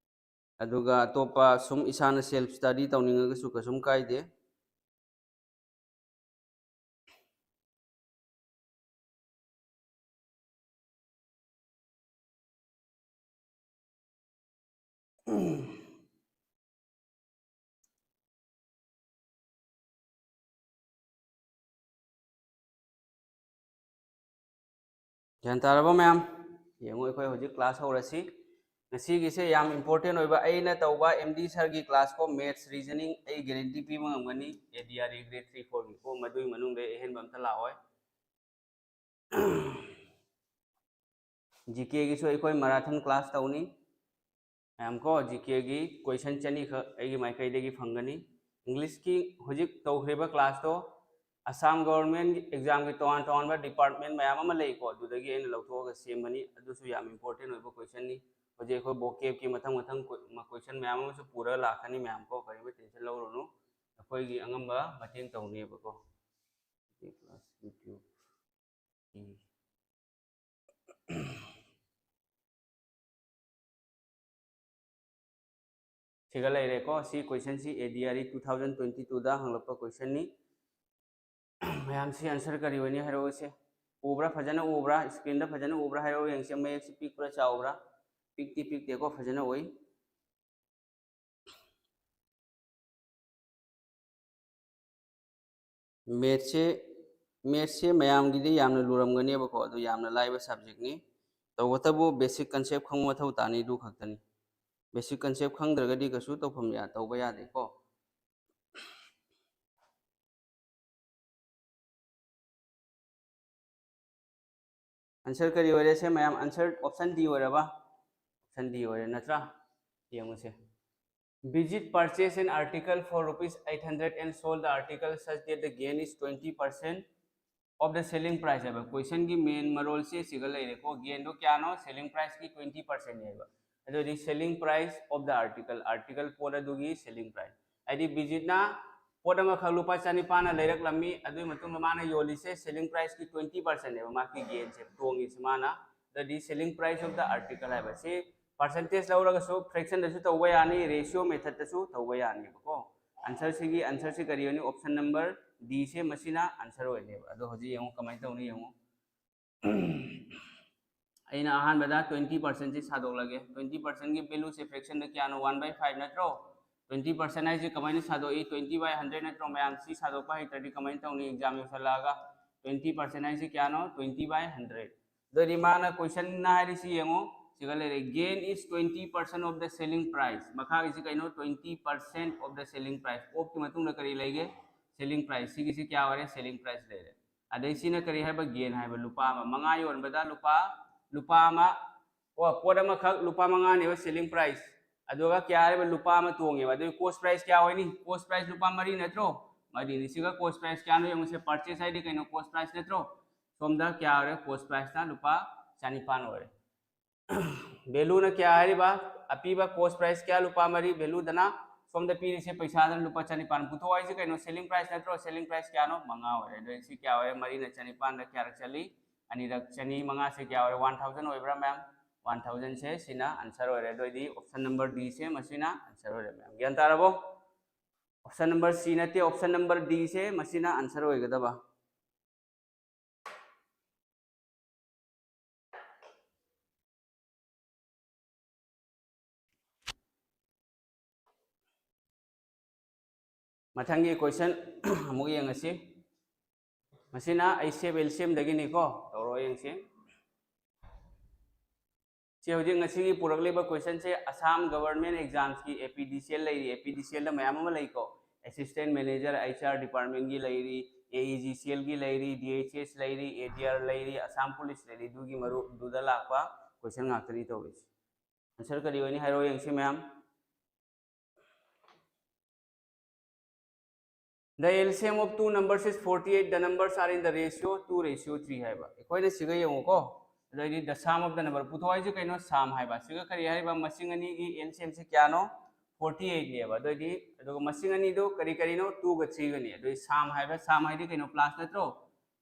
ꯑꯗꯨꯒ ꯑꯇꯣꯞꯄ ꯁꯨꯝ ꯏꯁꯥꯅ self study ꯇꯧꯅꯤꯡꯉꯒꯁꯨ ꯀꯩꯁꯨꯝ ꯀꯥꯏꯗꯦ꯫ ꯒ꯭ꯌꯥꯟ ꯇꯥꯔꯕꯣ ꯃꯌꯥꯝ? ꯌꯦꯡꯉꯣ, ꯑꯩꯈꯣꯏ ꯍꯧꯖꯤꯛ class ꯍꯧꯔꯁꯤ꯫ ꯉꯁꯤꯒꯤꯁꯦ ꯌꯥꯝ important ꯑꯣꯏꯕ ꯑꯩꯅ ꯇꯧꯕ M D sirꯒꯤ class ꯀꯣ, maths reasoning ꯑꯩ guarantee ꯄꯤꯕ ꯉꯝꯒꯅꯤ꯫ A D R E grade three fourꯒꯤ ꯀꯣ, ꯃꯗꯨꯒꯤ ꯃꯅꯨꯡꯗ ꯑꯍꯦꯟꯕ ꯑꯝꯇ ꯂꯥꯛꯑꯣꯏ꯫ GKꯒꯤꯁꯨ ꯑꯩꯈꯣꯏ marathon class ꯇꯧꯅꯤ꯫ ꯃꯌꯥꯝ ꯀꯣ, GKꯒꯤ question ꯆꯅꯤꯈꯛ ꯑꯩꯒꯤ ꯃꯥꯏꯀꯩꯗꯒꯤ ꯐꯪꯒꯅꯤ꯫ Englishꯀꯤ ꯍꯧꯖꯤꯛ ꯇꯧꯈ꯭ꯔꯤꯕ classꯇꯣ Assam government examꯒꯤ ꯇꯣꯉꯥꯟ ꯇꯣꯉꯥꯟꯕ department ꯃꯌꯥꯝ ꯑꯃ ꯂꯩꯀꯣ, ꯑꯗꯨꯗꯒꯤ ꯑꯩꯅ ꯂꯧꯊꯣꯛꯑꯒ ꯁꯦꯝꯕꯅꯤ꯫ ꯑꯗꯨꯁꯨ ꯌꯥꯝ important ꯑꯣꯏꯕ questionꯅꯤ꯫ ꯍꯧꯖꯤꯛ ꯑꯩꯈꯣꯏ vocabꯀꯤ ꯃꯊꯪ ꯃꯊꯪ ꯀꯣ-, ꯃ-, question ꯃꯌꯥꯝ ꯑꯃꯁꯨ ꯄꯨꯔꯒ ꯂꯥꯛꯀꯅꯤ ꯃꯌꯥꯝ ꯀꯣ, ꯀꯔꯤꯝꯇ tension ꯂꯧꯔꯨꯅꯨ꯫ ꯑꯩꯈꯣꯏꯒꯤ ꯑꯉꯝꯕ ꯃꯇꯦꯡ ꯇꯧꯅꯦꯕꯀꯣ꯫ Plus YouTube E. ꯁꯤꯒ ꯂꯩꯔꯦꯀꯣ꯫ ꯁꯤ questionꯁꯤ A D R E two thousand twenty twoꯗ ꯍꯪꯂꯛꯄ questionꯅꯤ꯫ ꯃꯌꯥꯝꯁꯤ answer ꯀꯔꯤ ꯑꯣꯏꯅꯤ ꯍꯥꯏꯔꯛꯑꯣꯁꯦ꯫ ꯎꯕ꯭ꯔꯥ? ꯐꯖꯅ ꯎꯕ꯭ꯔꯥ? Screenꯗ ꯐꯖꯅ ꯎꯕ꯭ꯔꯥ? ꯍꯥꯏꯔꯛꯑꯣ ꯌꯦꯡꯁꯦ꯫ ꯃꯌꯦꯛꯁꯤ ꯄꯤꯛꯄ꯭ꯔꯥ ꯆꯥꯎꯕ꯭ꯔꯥ? ꯄꯤꯛꯇꯤ ꯄꯤꯛꯇꯦꯀꯣ, ꯐꯖꯅ ꯎꯏ꯫ Mathsꯁꯦ, mathsꯁꯦ ꯃꯌꯥꯝꯒꯤꯗꯤ ꯌꯥꯝꯅ ꯂꯨꯔꯝꯒꯅꯦꯕꯀꯣ, ꯑꯗꯨ ꯌꯥꯝꯅ ꯂꯥꯏꯕ subjectꯅꯤ꯫ ꯇꯧꯕꯇꯕꯨ basic concept ꯈꯪꯕ ꯃꯊꯧ ꯇꯥꯅꯤ, ꯑꯗꯨ ꯈꯛꯇꯅꯤ꯫ Basic concept ꯈꯪꯗ꯭ꯔꯒꯗꯤ ꯀꯩꯁꯨ ꯇꯧꯐꯝ ꯌꯥ ꯇꯧꯕ ꯌꯥꯗꯦꯀꯣ꯫ Answer ꯀꯔꯤ ꯑꯣꯏꯔꯦ ꯁꯦ ꯃꯌꯥꯝ? Answer option D ꯑꯣꯏꯔꯕ? Option D ꯑꯣꯏꯔꯦ ꯅꯠꯇ꯭ꯔꯥ? ꯌꯦꯡꯉꯨꯁꯦ꯫ Bijit purchase an article for rupees eight hundred and sold the article such that the gain is twenty percent of the selling price ꯍꯥꯏꯕ꯫ Question ꯒꯤ main ꯃꯔꯣꯜꯁꯦ ꯁꯤꯒ ꯂꯩꯔꯦꯀꯣ꯫ Gain ꯗꯣ ꯀꯌꯥꯅꯣ? Selling price ꯀꯤ twenty percent ꯅꯦꯕ꯫ ꯑꯗꯨꯗꯤ selling price of the article, article ꯄꯣꯠ ꯑꯗꯨꯒꯤ selling price꯫ ꯍꯥꯏꯗꯤ Bijit ꯅ ꯄꯣꯠ ꯑꯃꯈꯛ ꯂꯨꯄꯥ ꯆꯅꯤꯄꯥꯟꯅ ꯂꯩꯔꯛꯂꯝꯃꯤ, ꯑꯗꯨꯒꯤ ꯃꯇꯨꯡꯗ ꯃꯥꯅ ꯌꯣꯜꯂꯤꯁꯦ selling price ꯀꯤ twenty percent ꯅꯦꯕ ꯃꯥꯒꯤ gain ꯁꯦ, ꯇꯣꯡꯉꯤꯁꯦ ꯃꯥꯅ꯫ ꯑꯗꯨꯗꯤ selling price of the article ꯍꯥꯏꯕꯁꯤ percentage ꯂꯧꯔꯒꯁꯨ, fraction ꯗꯁꯨ ꯇꯧꯕ ꯌꯥꯅꯤ, ratio method ꯇꯁꯨ ꯇꯧꯕ ꯌꯥꯅꯤꯕꯀꯣ꯫ Answer ꯁꯤꯒꯤ, answer ꯁꯤ ꯀꯔꯤ ꯑꯣꯏꯅꯤ? Option number D ꯁꯦ ꯃꯁꯤꯅ answer ꯑꯣꯏꯅꯦꯕ꯫ ꯑꯗꯣ ꯍꯧꯖꯤꯛ ꯌꯦꯡꯉꯨ ꯀꯃꯥꯏꯅ ꯇꯧꯅꯤ ꯌꯦꯡꯉꯨ꯫ ꯑꯩꯅ ꯑꯍꯥꯟꯕꯗ twenty percent ꯁꯤ ꯁꯥꯗꯣꯛꯂꯒꯦ꯫ Twenty percent ꯒꯤ value ꯁꯦ fraction ꯗ ꯀꯌꯥꯅꯣ? One by five ꯅꯠꯇ꯭ꯔꯣ? Twenty percent ꯍꯥꯏꯁꯦ ꯀꯃꯥꯏꯅ ꯁꯥꯗꯣꯛꯏ? Twenty by hundred ꯅꯠꯇ꯭ꯔꯣ ꯃꯌꯥꯝ? ꯁꯤ ꯁꯥꯗꯣꯛꯄ ꯍꯩꯇ꯭ꯔꯗꯤ ꯀꯃꯥꯏꯅ ꯇꯧꯅꯤ? Exam ꯌꯧꯁꯜꯂꯛꯑꯒ twenty percent ꯍꯥꯏꯁꯦ ꯀꯌꯥꯅꯣ? Twenty by hundred꯫ ꯑꯗꯨꯗꯤ ꯃꯥꯅ question ꯅ ꯍꯥꯏꯔꯤꯁꯤ ꯌꯦꯡꯉꯣ, ꯁꯤꯒ ꯂꯩꯔꯦ, "Gain is twenty percent of the selling price"꯫ ꯃꯈꯥꯒꯤꯁꯤ ꯀꯩꯅꯣ? Twenty percent of the selling price꯫ Of ꯀꯤ ꯃꯇꯨꯡꯗ ꯀꯔꯤ ꯂꯩꯒꯦ? Selling price꯫ ꯁꯤꯒꯤꯁꯤ ꯀꯌꯥ ꯑꯣꯏꯔꯦ? Selling price ꯂꯩꯔꯦ꯫ ꯑꯗꯩ ꯁꯤꯅ ꯀꯔꯤ ꯍꯥꯏꯕ? Gain ꯍꯥꯏꯕ꯫ ꯂꯨꯄꯥ ꯑꯃ꯫ ꯃꯉꯥ ꯌꯣꯟꯕꯗ ꯂꯨꯄꯥ, ꯂꯨꯄꯥ ꯑꯃ, ꯑꯣ, ꯄꯣꯠ ꯑꯃꯈꯛ ꯂꯨꯄꯥ ꯃꯉꯥꯅꯦꯕ selling price꯫ ꯑꯗꯨꯒ ꯀꯌꯥ ꯍꯥꯏꯕ? ꯂꯨꯄꯥ ꯑꯃ ꯇꯣꯡꯉꯦꯕ꯫ ꯑꯗꯨꯒꯤ cost price ꯀꯌꯥ ꯑꯣꯏꯅꯤ? Cost price ꯂꯨꯄꯥ ꯃꯔꯤ ꯅꯠꯇ꯭ꯔꯣ? ꯃꯔꯤꯅꯤ꯫ ꯁꯤꯒ cost price ꯀꯌꯥꯅꯣ ꯌꯦꯡꯉꯨꯁꯦ꯫ Purchase ꯍꯥꯏꯗꯤ ꯀꯩꯅꯣ? Cost price ꯅꯠꯇ꯭ꯔꯣ? ꯁꯣꯝꯗ ꯀꯌꯥ ꯑꯣꯏꯔꯦ? Cost price ꯅ ꯂꯨꯄꯥ ꯆꯅꯤꯄꯥꯟ ꯑꯣꯏꯔꯦ꯫ Value ꯅ ꯀꯌꯥ ꯍꯥꯏꯔꯤꯕ? ꯑꯄꯤꯕ cost price ꯀꯌꯥ? ꯂꯨꯄꯥ ꯃꯔꯤ꯫ Value ꯗꯅ ꯁꯣꯝꯗ ꯄꯤꯔꯤꯁꯦ ꯄꯩꯁꯥꯗꯅ ꯂꯨꯄꯥ ꯆꯅꯤꯄꯥꯟ꯫ ꯄꯨꯊꯣꯛ ꯍꯥꯏꯁꯦ ꯀꯩꯅꯣ? Selling price ꯅꯠꯇ꯭ꯔꯣ? Selling price ꯀꯌꯥꯅꯣ? ꯃꯉꯥ ꯑꯣꯏꯔꯦ꯫ ꯑꯗꯣ ꯁꯤ ꯀꯌꯥ ꯑꯣꯏꯔꯦ? ꯃꯔꯤꯅ ꯆꯅꯤꯄꯥꯟꯗ ꯀꯌꯥꯔꯛ ꯆꯠꯂꯤ? ꯑꯅꯤꯔꯛ꯫ ꯆꯅꯤ ꯃꯉꯥ ꯁꯦ ꯀꯌꯥ ꯑꯣꯏꯔꯦ? One thousand ꯑꯣꯏꯕ꯭ꯔꯥ ꯃꯌꯥꯝ? One thousand ꯁꯦ ꯁꯤꯅ answer ꯑꯣꯏꯔꯦ꯫ ꯑꯗꯨ ꯑꯣꯏꯗꯤ option number D ꯁꯦ ꯃꯁꯤꯅ answer ꯑꯣꯏꯔꯦ ꯃꯌꯥꯝ꯫ ꯒ꯭ꯌꯥꯟ ꯇꯥꯔꯕꯣ? Option number C ꯅꯠꯇꯦ, option number D ꯁꯦ ꯃꯁꯤꯅ answer ꯑꯣꯏꯒꯗꯕ꯫ ꯃꯊꯪꯒꯤ question ꯑꯃꯨꯛ ꯌꯦꯡꯉꯁꯤ꯫ ꯃꯁꯤꯅ ꯑꯩ ꯁꯦꯞ ꯑꯦꯜ ꯁꯤ ꯑꯦꯝꯗꯒꯤꯅꯤꯀꯣ, ꯇꯧꯔꯣ ꯌꯦꯡꯁꯤ꯫ ꯁꯤ ꯍꯧꯖꯤꯛ ꯉꯁꯤꯒꯤ ꯄꯨꯔꯛꯂꯤꯕ question ꯁꯦ ꯑꯁꯥꯝ government exams ꯀꯤ A P D C L ꯂꯩꯔꯤ, A P D C L ꯗ ꯃꯌꯥꯝ ꯑꯃ ꯂꯩꯀꯣ, assistant manager H R department ꯒꯤ ꯂꯩꯔꯤ, A E G C L ꯒꯤ ꯂꯩꯔꯤ, D H S ꯂꯩꯔꯤ, A D R ꯂꯩꯔꯤ, ꯑꯁꯥꯝ police ꯂꯩꯔꯤ, ꯑꯗꯨꯒꯤ ꯃꯔꯨꯞ ꯑꯗꯨꯗ ꯂꯥꯛꯄ question ꯉꯥꯛꯇꯅꯤ ꯇꯧꯔꯤꯁꯦ꯫ Answer ꯀꯔꯤ ꯑꯣꯏꯅꯤ ꯍꯥꯏꯔꯣ ꯌꯦꯡꯁꯤ ꯃꯌꯥꯝ꯫ The L C M of two numbers is forty eight, the numbers are in the ratio two ratio three ꯍꯥꯏꯕ꯫ ꯑꯩꯈꯣꯏꯅ ꯁꯤꯒ ꯌꯦꯡꯉꯨꯀꯣ, ꯑꯗꯩꯗꯤ the sum of the number ꯄꯨꯊꯣꯛ ꯍꯥꯏꯁꯦ ꯀꯩꯅꯣ? Sum ꯍꯥꯏꯕ꯫ ꯁꯤꯒ ꯀꯔꯤ ꯍꯥꯏꯔꯤꯕ? ꯃꯁꯤꯡ ꯑꯅꯤꯒꯤ L C M ꯁꯦ ꯀꯌꯥꯅꯣ? Forty eight ꯅꯦꯕ꯫ ꯑꯗꯨꯑꯣꯏꯗꯤ ꯑꯗꯨꯒ ꯃꯁꯤꯡ ꯑꯅꯤꯗꯣ ꯀꯔꯤ ꯀꯔꯤꯅꯣ? Two ꯒ three ꯒꯅꯤ꯫ ꯑꯗꯨꯑꯣꯏꯗꯤ sum ꯍꯥꯏꯕ, sum ꯍꯥꯏꯗꯤ ꯀꯩꯅꯣ? Plus ꯅꯠꯇ꯭ꯔꯣ?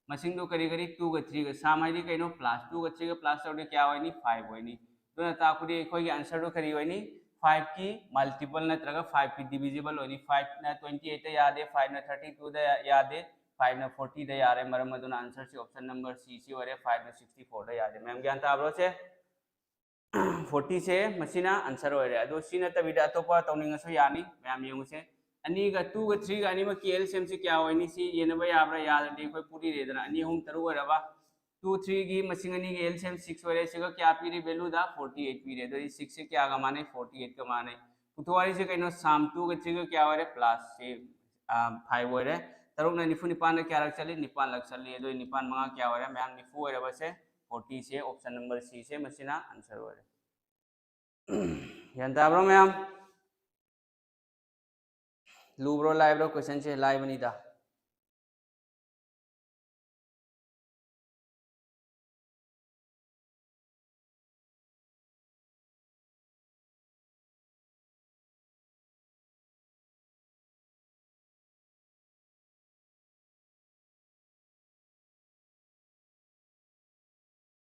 ꯃꯁꯤꯡꯗꯣ ꯀꯔꯤ ꯀꯔꯤ? Two ꯒ three ꯒ꯫ Sum ꯍꯥꯏꯗꯤ ꯀꯩꯅꯣ? Plus꯫ Two ꯒ three ꯒ plus ꯇꯧꯔꯗꯤ ꯀꯌꯥ ꯑꯣꯏꯅꯤ? Five ꯑꯣꯏꯅꯤ꯫ ꯑꯗꯨꯅ ꯇꯥꯛꯄꯗꯤ ꯑꯩꯈꯣꯏꯒꯤ answer ꯗꯣ ꯀꯔꯤ ꯑꯣꯏꯅꯤ? Five ꯀꯤ multiple ꯅꯠꯇ꯭ꯔꯒ five ꯀꯤ divisible ꯑꯣꯏꯅꯤ꯫ Five ꯅ twenty eight ꯇ ꯌꯥꯗꯦ, five ꯅ thirty two ꯗ ꯌꯥꯗꯦ, five ꯅ forty ꯗ ꯌꯥꯔꯦ꯫ ꯃꯔꯝ ꯑꯗꯨꯅ answer ꯁꯤ option number C ꯁꯤ ꯑꯣꯏꯔꯦ, five ꯅ sixty four ꯗ ꯌꯥꯗꯦ꯫ ꯃꯌꯥꯝ ꯒ꯭ꯌꯥꯟ ꯇꯥꯕ꯭ꯔꯣ ꯁꯦ? Forty ꯁꯦ ꯃꯁꯤꯅ answer ꯑꯣꯏꯔꯦ꯫ ꯑꯗꯣ ꯁꯤ ꯅꯠꯇꯕꯤꯗ ꯑꯇꯣꯞꯄ ꯇꯧꯅꯤꯡꯉꯁꯨ ꯌꯥꯅꯤ꯫ ꯃꯌꯥꯝ ꯌꯦꯡꯉꯨꯁꯦ꯫ ꯑꯅꯤꯒ two ꯒ three ꯒ ꯑꯅꯤꯃꯛꯀꯤ L C M ꯁꯤ ꯀꯌꯥ ꯑꯣꯏꯅꯤ? ꯁꯤ ꯌꯦꯟꯅꯕ ꯌꯥꯕ꯭ꯔꯥ? ꯌꯥꯗ꯭ꯔꯗꯤ ꯑꯩꯈꯣꯏ ꯄꯨꯔꯤꯔꯦꯗꯅ꯫ ꯑꯅꯤ ꯑꯍꯨꯝ ꯇꯔꯨꯛ ꯑꯣꯏꯔꯕ꯫ Two three ꯒꯤ ꯃꯁꯤꯡ ꯑꯅꯤꯒꯤ L C M six ꯑꯣꯏꯔꯦ꯫ ꯁꯤꯒ ꯀꯌꯥ ꯄꯤꯔꯤ? Value ꯗ forty eight ꯄꯤꯔꯦ꯫ ꯑꯗꯨꯗꯤ six ꯁꯦ ꯀꯌꯥꯒ ꯃꯥꯟꯅꯩ? Forty eight ꯀ ꯃꯥꯟꯅꯩ꯫ ꯄꯨꯊꯣꯛ ꯍꯥꯏꯔꯤꯁꯦ ꯀꯩꯅꯣ? Sum two ꯒ three ꯒ ꯀꯌꯥ ꯑꯣꯏꯔꯦ? Plus ꯁꯤ, ꯑ, five ꯑꯣꯏꯔꯦ꯫ ꯇꯔꯨꯛꯅ ꯅꯤꯐꯨ ꯅꯤꯄꯥꯟꯗ ꯀꯌꯥꯔꯛ ꯆꯠꯂꯤ? ꯅꯤꯄꯥꯟꯂꯛ ꯆꯠꯂꯤ꯫ ꯑꯗꯨꯗꯤ ꯅꯤꯄꯥꯟ ꯃꯉꯥ ꯀꯌꯥ ꯑꯣꯏꯔꯦ? ꯃꯌꯥꯝ ꯅꯤꯐꯨ ꯑꯣꯏꯔꯕꯁꯦ forty ꯁꯦ option number C ꯁꯦ ꯃꯁꯤꯅ answer ꯑꯣꯏꯔꯦ꯫ ꯒ꯭ꯌꯥꯟ ꯇꯥꯕ꯭ꯔꯣ ꯃꯌꯥꯝ? ꯂꯨꯕ꯭ꯔꯣ ꯂꯥꯏꯕ꯭ꯔꯣ question ꯁꯦ? ꯂꯥꯏꯕꯅꯤꯗ꯫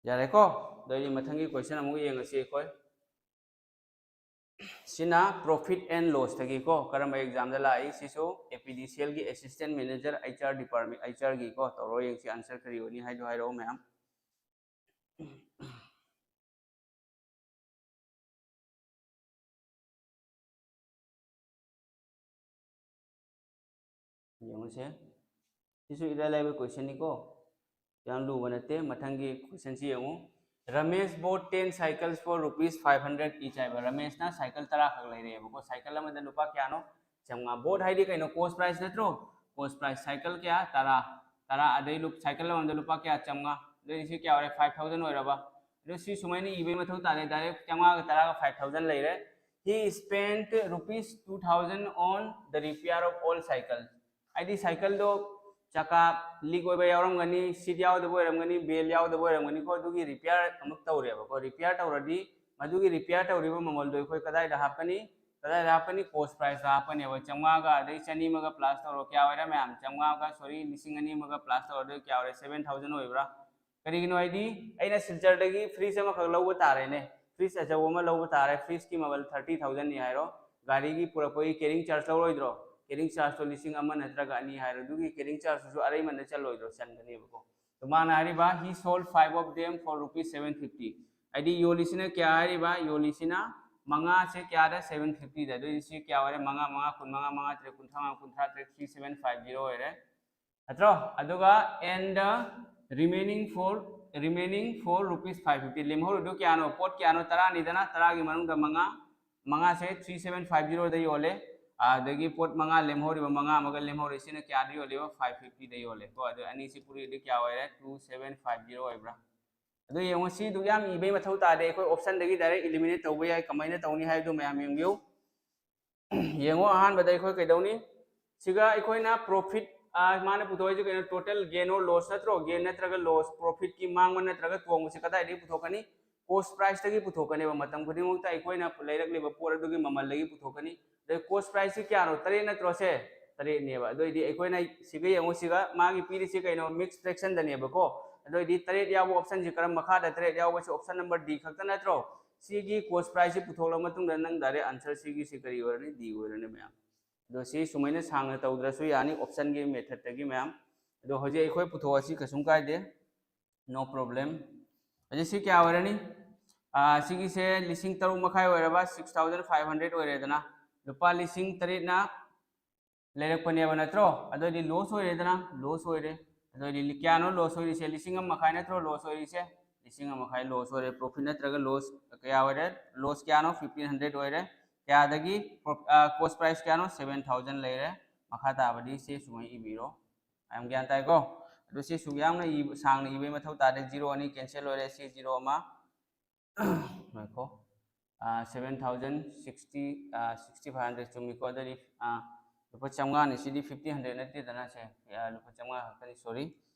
ꯌꯥꯔꯦꯀꯣ? ꯑꯗꯨ ꯑꯣꯏꯗꯤ ꯃꯊꯪꯒꯤ question ꯑꯃꯨꯛ ꯌꯦꯡꯉꯁꯤ ꯑꯩꯈꯣꯏ꯫ ꯁꯤꯅ profit and loss ꯇꯒꯤꯀꯣ꯫ ꯀꯔꯝꯕ exam ꯗ ꯂꯥꯛꯏ? ꯁꯤꯁꯨ A P D C L ꯒꯤ assistant manager H R department, H R ꯒꯤꯀꯣ꯫ ꯇꯧꯔꯣ ꯌꯦꯡꯁꯤ, answer ꯀꯔꯤ ꯑꯣꯏꯅꯤ ꯍꯥꯏꯗꯣ ꯍꯥꯏꯔꯛꯑꯣ ꯃꯌꯥꯝ꯫ ꯌꯦꯡꯉꯨꯁꯦ꯫ ꯁꯤꯁꯨ ꯏꯔꯥꯏ ꯂꯥꯏꯕ question ꯅꯤꯀꯣ꯫ ꯌꯥꯝ ꯂꯨꯕ ꯅꯠꯇꯦ꯫ ꯃꯊꯪꯒꯤ question ꯁꯤ ꯌꯦꯡꯉꯨ꯫ Ramesh bought ten cycles for rupees five hundred each ꯍꯥꯏꯕ꯫ ꯔꯃꯦꯁꯅ ꯁꯥꯏꯀꯜ ꯇꯔꯥ ꯈꯛ ꯂꯩꯔꯛꯑꯦꯕꯀꯣ꯫ ꯁꯥꯏꯀꯜ ꯑꯃꯗ ꯂꯨꯄꯥ ꯀꯌꯥꯅꯣ? ꯆꯥꯝꯃꯉꯥ꯫ ꯕꯣꯠ ꯍꯥꯏꯗꯤ ꯀꯩꯅꯣ? ꯀꯣꯁ ꯄ꯭ꯔꯥꯏꯁ ꯅꯠꯇ꯭ꯔꯣ? ꯀꯣꯁ ꯄ꯭ꯔꯥꯏꯁ꯫ ꯁꯥꯏꯀꯜ ꯀꯌꯥ? ꯇꯔꯥ꯫ ꯇꯔꯥ꯫ ꯑꯗꯩ ꯂꯨꯞ-, ꯁꯥꯏꯀꯜ ꯑꯃꯗ ꯂꯨꯄꯥ ꯀꯌꯥ? ꯆꯥꯝꯃꯉꯥ꯫ ꯑꯗꯩ ꯁꯤ ꯀꯌꯥ ꯑꯣꯏꯔꯦ? ꯐꯥꯏꯚ ꯊꯥꯎꯖꯟ ꯑꯣꯏꯔꯕ꯫ ꯑꯗꯣ ꯁꯤ ꯁꯨꯃꯥꯏꯅ ꯏꯕꯩ ꯃꯊꯧ ꯇꯥꯗꯦ, ꯗꯥꯏꯔꯦꯛ ꯆꯥꯝꯃꯉꯥꯒ ꯇꯔꯥꯒ ꯐꯥꯏꯚ ꯊꯥꯎꯖꯟ ꯂꯩꯔꯦ꯫ He spent rupees two thousand on the repair of all cycles. ꯍꯥꯏꯗꯤ ꯁꯥꯏꯀꯜꯗꯣ ꯆꯀꯥ ꯂꯤꯛ ꯑꯣꯏꯕ ꯌꯥꯎꯔꯝꯒꯅꯤ, ꯁꯤꯠ ꯌꯥꯎꯗꯕ ꯑꯣꯏꯔꯝꯒꯅꯤ, ꯕꯦꯜ ꯌꯥꯎꯗꯕ ꯑꯣꯏꯔꯝꯒꯅꯤꯀꯣ꯫ ꯑꯗꯨꯒꯤ ꯔꯤꯄꯤꯌꯥꯔ ꯑꯃꯨꯛ ꯇꯧꯔꯦꯕꯀꯣ꯫ ꯔꯤꯄꯤꯌꯥꯔ ꯇꯧꯔꯗꯤ ꯃꯗꯨꯒꯤ ꯔꯤꯄꯤꯌꯥꯔ ꯇꯧꯔꯤꯕ ꯃꯃꯜꯗꯣ ꯑꯩꯈꯣꯏ ꯀꯗꯥꯏꯗ ꯍꯥꯞꯀꯅꯤ? ꯀꯗꯥꯏꯗ ꯍꯥꯞꯀꯅꯤ? ꯀꯣꯁ ꯄ꯭ꯔꯥꯏꯁꯇ ꯍꯥꯞꯀꯅꯦꯕ꯫ ꯆꯥꯝꯃꯉꯥꯒ ꯑꯗꯩ ꯆꯅꯤ ꯑꯃꯒ ꯄ꯭ꯂꯥꯁ ꯇꯧꯔꯣ, ꯀꯌꯥ ꯑꯣꯏꯔꯦ ꯃꯌꯥꯝ? ꯆꯥꯝꯃꯉꯥꯒ, ꯁꯣꯔꯤ, ꯂꯤꯁꯤꯡ ꯑꯅꯤ ꯑꯃꯒ ꯄ꯭ꯂꯥꯁ ꯇꯧꯔꯗꯤ ꯀꯌꯥ ꯑꯣꯏꯔꯦ? ꯁꯚꯦꯟ ꯊꯥꯎꯖꯟ ꯑꯣꯏꯕ꯭ꯔꯥ? ꯀꯔꯤꯒꯤꯅꯣ ꯍꯥꯏꯗꯤ ꯑꯩꯅ ꯁꯤꯜꯆꯔꯗꯒꯤ ꯐ꯭ꯔꯤꯖ ꯑꯃꯈꯛ ꯂꯧꯕ ꯇꯥꯔꯦꯅꯦ꯫ ꯐ꯭ꯔꯤꯖ ꯑꯆꯧꯕ ꯑꯃ ꯂꯧꯕ ꯇꯥꯔꯦ꯫ ꯐ꯭ꯔꯤꯖꯀꯤ ꯃꯃꯜ ꯊꯥꯔꯇꯤ ꯊꯥꯎꯖꯟꯅꯤ ꯍꯥꯏꯔꯣ꯫ ꯒꯥꯔꯤꯒꯤ ꯄꯨꯔꯛꯄꯒꯤ ꯀꯦꯔꯤꯡ ꯆꯥꯔꯖ ꯂꯧꯔꯣꯏꯗ꯭ꯔꯣ? ꯀꯦꯔꯤꯡ ꯆꯥꯔꯖꯇꯣ ꯂꯤꯁꯤꯡ ꯑꯃ ꯅꯠꯇ꯭ꯔꯒ ꯑꯅꯤ ꯍꯥꯏꯔꯣ꯫ ꯑꯗꯨꯒꯤ ꯀꯦꯔꯤꯡ ꯆꯥꯔꯖꯇꯨꯁꯨ ꯑꯔꯩꯃꯟꯗ ꯆꯜꯂꯣꯏꯗ꯭ꯔꯣ? ꯆꯟꯒꯅꯦꯕꯀꯣ꯫ ꯑꯗꯣ ꯃꯥꯅ ꯍꯥꯏꯔꯤꯕ, he sold five of them for rupees seven fifty꯫ ꯍꯥꯏꯗꯤ ꯌꯣꯜꯂꯤꯁꯤꯅ ꯀꯌꯥ ꯍꯥꯏꯔꯤꯕ? ꯌꯣꯜꯂꯤꯁꯤꯅ ꯃꯉꯥꯁꯦ ꯀꯌꯥꯗ? ꯁꯚꯦꯟ ꯐꯤꯐꯇꯤꯗ꯫ ꯑꯗꯨꯗꯤ ꯁꯤ ꯀꯌꯥ ꯑꯣꯏꯔꯦ? ꯃꯉꯥ, ꯃꯉꯥ, ꯀꯨꯟ ꯃꯉꯥ, ꯃꯉꯥ ꯇꯔꯦꯠ, ꯀꯨꯟꯊ꯭ꯔꯥ ꯃꯉꯥ, ꯀꯨꯟꯊ꯭ꯔꯥ ꯇꯔꯦꯠ, ꯊ꯭ꯔꯤ ꯁꯚꯦꯟ ꯐꯥꯏꯚ ꯖꯤꯔꯣ ꯑꯣꯏꯔꯦ꯫ ꯅꯠꯇ꯭ꯔꯣ? ꯑꯗꯨꯒ and the remaining for, remaining for rupees five fifty꯫ ꯂꯦꯝꯍꯧꯔꯤꯗꯨ ꯀꯌꯥꯅꯣ? ꯄꯣꯠ ꯀꯌꯥꯅꯣ? ꯇꯔꯥꯅꯤꯗꯅ, ꯇꯔꯥꯒꯤ ꯃꯅꯨꯡꯗ ꯃꯉꯥ, ꯃꯉꯥꯁꯦ ꯊ꯭ꯔꯤ ꯁꯚꯦꯟ ꯐꯥꯏꯚ ꯖꯤꯔꯣꯗ ꯌꯣꯜꯂꯦ꯫ ꯑꯗꯒꯤ ꯄꯣꯠ ꯃꯉꯥ ꯂꯦꯝꯍꯧꯔꯤꯕ, ꯃꯉꯥ ꯑꯃꯒ ꯂꯦꯝꯍꯧꯔꯤꯁꯤꯅ ꯀꯌꯥꯗ ꯌꯣꯜꯂꯤꯕ? ꯐꯥꯏꯚ ꯐꯤꯐꯇꯤꯗ ꯌꯣꯜꯂꯦ꯫ ꯀꯣ, ꯑꯗꯨ ꯑꯅꯤꯁꯤ ꯄꯨꯔꯤꯗꯤ ꯀꯌꯥ ꯑꯣꯏꯔꯦ? ꯇꯨ ꯁꯚꯦꯟ ꯐꯥꯏꯚ ꯖꯤꯔꯣ ꯑꯣꯏꯕ꯭ꯔꯥ? ꯑꯗꯨ ꯌꯦꯡꯉꯣ, ꯁꯤꯗꯨ ꯌꯥꯝ ꯏꯕꯩ ꯃꯊꯧ ꯇꯥꯗꯦ꯫ ꯑꯩꯈꯣꯏ ꯑꯣꯞꯁꯟꯗꯒꯤ ꯗꯥꯏꯔꯦꯛ ꯏꯂꯤꯃꯤꯅꯦꯠ ꯇꯧꯕ ꯌꯥꯏ꯫ ꯀꯃꯥꯏꯅ ꯇꯧꯅꯤ ꯍꯥꯏꯕꯗꯨ ꯃꯌꯥꯝ ꯌꯦꯡꯕꯤꯌꯨ꯫ ꯌꯦꯡꯉꯣ, ꯑꯍꯥꯟꯕꯗ ꯑꯩꯈꯣꯏ ꯀꯩꯗꯧꯅꯤ? ꯁꯤꯒ ꯑꯩꯈꯣꯏꯅ ꯄ꯭ꯔꯣꯐꯤꯠ, ꯃꯥꯅ ꯄꯨꯊꯣꯛꯏꯁꯦ ꯀꯩꯅꯣ? Total gain or loss ꯅꯠꯇ꯭ꯔꯣ? ꯒꯦꯟ ꯅꯠꯇ꯭ꯔꯒ ꯂꯣꯁ, ꯄ꯭ꯔꯣꯐꯤꯠꯀꯤ ꯃꯥꯡꯕ ꯅꯠꯇ꯭ꯔꯒ ꯇꯣꯡꯕꯁꯦ ꯀꯗꯥꯏꯗꯒꯤ ꯄꯨꯊꯣꯛꯀꯅꯤ? ꯀꯣꯁ ꯄ꯭ꯔꯥꯏꯁꯇꯒꯤ ꯄꯨꯊꯣꯛꯀꯅꯦꯕ꯫ ꯃꯇꯝ ꯈꯨꯗꯤꯡꯃꯛꯇ ꯑꯩꯈꯣꯏꯅ ꯂꯩꯔꯛꯂꯤꯕ ꯄꯣꯠ ꯑꯗꯨꯒꯤ ꯃꯃꯜꯗꯒꯤ ꯄꯨꯊꯣꯛꯀꯅꯤ꯫ ꯑꯗꯩ ꯀꯣꯁ ꯄ꯭ꯔꯥꯏꯁꯁꯤ ꯀꯌꯥꯅꯣ? ꯇꯔꯦꯠ ꯅꯠꯇ꯭ꯔꯣ ꯁꯦ? ꯇꯔꯦꯠꯅꯦꯕ꯫ ꯑꯗꯨ ꯑꯣꯏꯗꯤ ꯑꯩꯈꯣꯏꯅ ꯁꯤꯒ ꯌꯦꯡꯉꯣ, ꯁꯤꯒ ꯃꯥꯒꯤ ꯄꯤꯔꯤꯁꯤ ꯀꯩꯅꯣ? ꯃꯤꯛꯁ ꯐ꯭ꯔꯦꯛꯁꯟꯗꯅꯦꯕꯀꯣ꯫ ꯑꯗꯨ ꯑꯣꯏꯗꯤ ꯇꯔꯦꯠ ꯌꯥꯎꯕ ꯑꯣꯞꯁꯟꯁꯤ ꯀꯔꯝ? ꯃꯈꯥꯗ ꯇꯔꯦꯠ ꯌꯥꯎꯕꯁꯤ ꯑꯣꯞꯁꯟ ꯅꯝꯕꯔ ꯗꯤ ꯈꯛꯇ ꯅꯠꯇ꯭ꯔꯣ? ꯁꯤꯒꯤ ꯀꯣꯁ ꯄ꯭ꯔꯥꯏꯁꯁꯤ ꯄꯨꯊꯣꯛꯂꯕ ꯃꯇꯨꯡꯗ ꯅꯪ ꯗꯥꯏꯔꯦꯛ ꯑꯟꯁꯔ ꯁꯤꯒꯤꯁꯤ ꯀꯔꯤ ꯑꯣꯏꯔꯅꯤ? ꯗꯤ ꯑꯣꯏꯔꯅꯤ ꯃꯌꯥꯝ꯫ ꯑꯗꯣ ꯁꯤ ꯁꯨꯃꯥꯏꯅ ꯁꯥꯡꯅ ꯇꯧꯗ꯭ꯔꯁꯨ ꯌꯥꯅꯤ, ꯑꯣꯞꯁꯟꯒꯤ ꯃꯦꯊꯠꯇꯒꯤ ꯃꯌꯥꯝ꯫ ꯑꯗꯣ ꯍꯧꯖꯤꯛ ꯑꯩꯈꯣꯏ ꯄꯨꯊꯣꯛꯑꯁꯤ, ꯀꯩꯁꯨꯝ ꯀꯥꯏꯗꯦ, no problem꯫ ꯍꯧꯖꯤꯛ ꯁꯤ ꯀꯌꯥ ꯑꯣꯏꯔꯅꯤ? ꯑꯥ, ꯁꯤꯒꯤꯁꯦ ꯂꯤꯁꯤꯡ ꯇꯔꯨꯛ ꯃꯈꯥꯏ ꯑꯣꯏꯔꯕ, ꯁꯤꯛꯁ ꯊꯥꯎꯖꯟ ꯐꯥꯏꯚ ꯍꯟꯗ꯭ꯔꯦꯠ ꯑꯣꯏꯔꯦꯗꯅ꯫ ꯂꯨꯄꯥ ꯂꯤꯁꯤꯡ ꯇꯔꯦꯠꯅ ꯂꯩꯔꯛꯄꯅꯦꯕ ꯅꯠꯇ꯭ꯔꯣ? ꯑꯗꯨꯑꯣꯏꯗꯤ ꯂꯣꯁ ꯑꯣꯏꯔꯦꯗꯅ, ꯂꯣꯁ ꯑꯣꯏꯔꯦ꯫ ꯑꯗꯨꯑꯣꯏꯗꯤ ꯀꯌꯥꯅꯣ ꯂꯣꯁ ꯑꯣꯏꯔꯤꯁꯦ? ꯂꯤꯁꯤꯡ ꯑꯃ ꯃꯈꯥꯏ ꯅꯠꯇ꯭ꯔꯣ ꯂꯣꯁ ꯑꯣꯏꯔꯤꯁꯦ? ꯂꯤꯁꯤꯡ ꯑꯃ ꯃꯈꯥꯏ loss ꯑꯣꯏꯔꯦ꯫ Profit ꯅꯠꯇ꯭ꯔꯒ loss ꯀꯌꯥ ꯑꯣꯏꯔꯦ? Loss ꯀꯌꯥꯅꯣ? Fifteen hundred ꯑꯣꯏꯔꯦ꯫ ꯀꯌꯥꯗꯒꯤ? Cost price ꯀꯌꯥꯅꯣ? Seven thousand ꯂꯩꯔꯦ꯫ ꯃꯈꯥ ꯇꯥꯕꯗꯤ ꯁꯤ ꯁꯨꯃꯥꯏꯅ ꯏꯕꯤꯔꯣ꯫ ꯌꯥꯝ ꯒ꯭ꯌꯥꯟ ꯇꯥꯏꯀꯣ? ꯑꯗꯨ ꯁꯤ ꯁꯨꯛ ꯌꯥꯝꯅ ꯏꯕ, ꯁꯥꯡꯅ ꯏꯕꯒꯤ ꯃꯊꯧ ꯇꯥꯗꯦ꯫ Zero ꯑꯅꯤ cancel ꯑꯣꯏꯔꯦ, ꯁꯤ zero ꯑꯃ꯫ ꯉꯥꯏꯈꯣ꯫ Seven thousand sixty, sixty five hundred ꯆꯨꯝꯃꯤꯀꯣ? ꯑꯗꯨꯗꯤ ꯂꯨꯄꯥ ꯆꯥꯝꯃꯉꯥꯅꯤ꯫ ꯁꯤꯗꯤ fifteen hundred ꯅꯠꯇꯦꯗꯅ, ꯁꯦ ꯂꯨꯄꯥ ꯆꯥꯝꯃꯉꯥ ꯈꯛꯇꯅꯤ꯫ Sorry,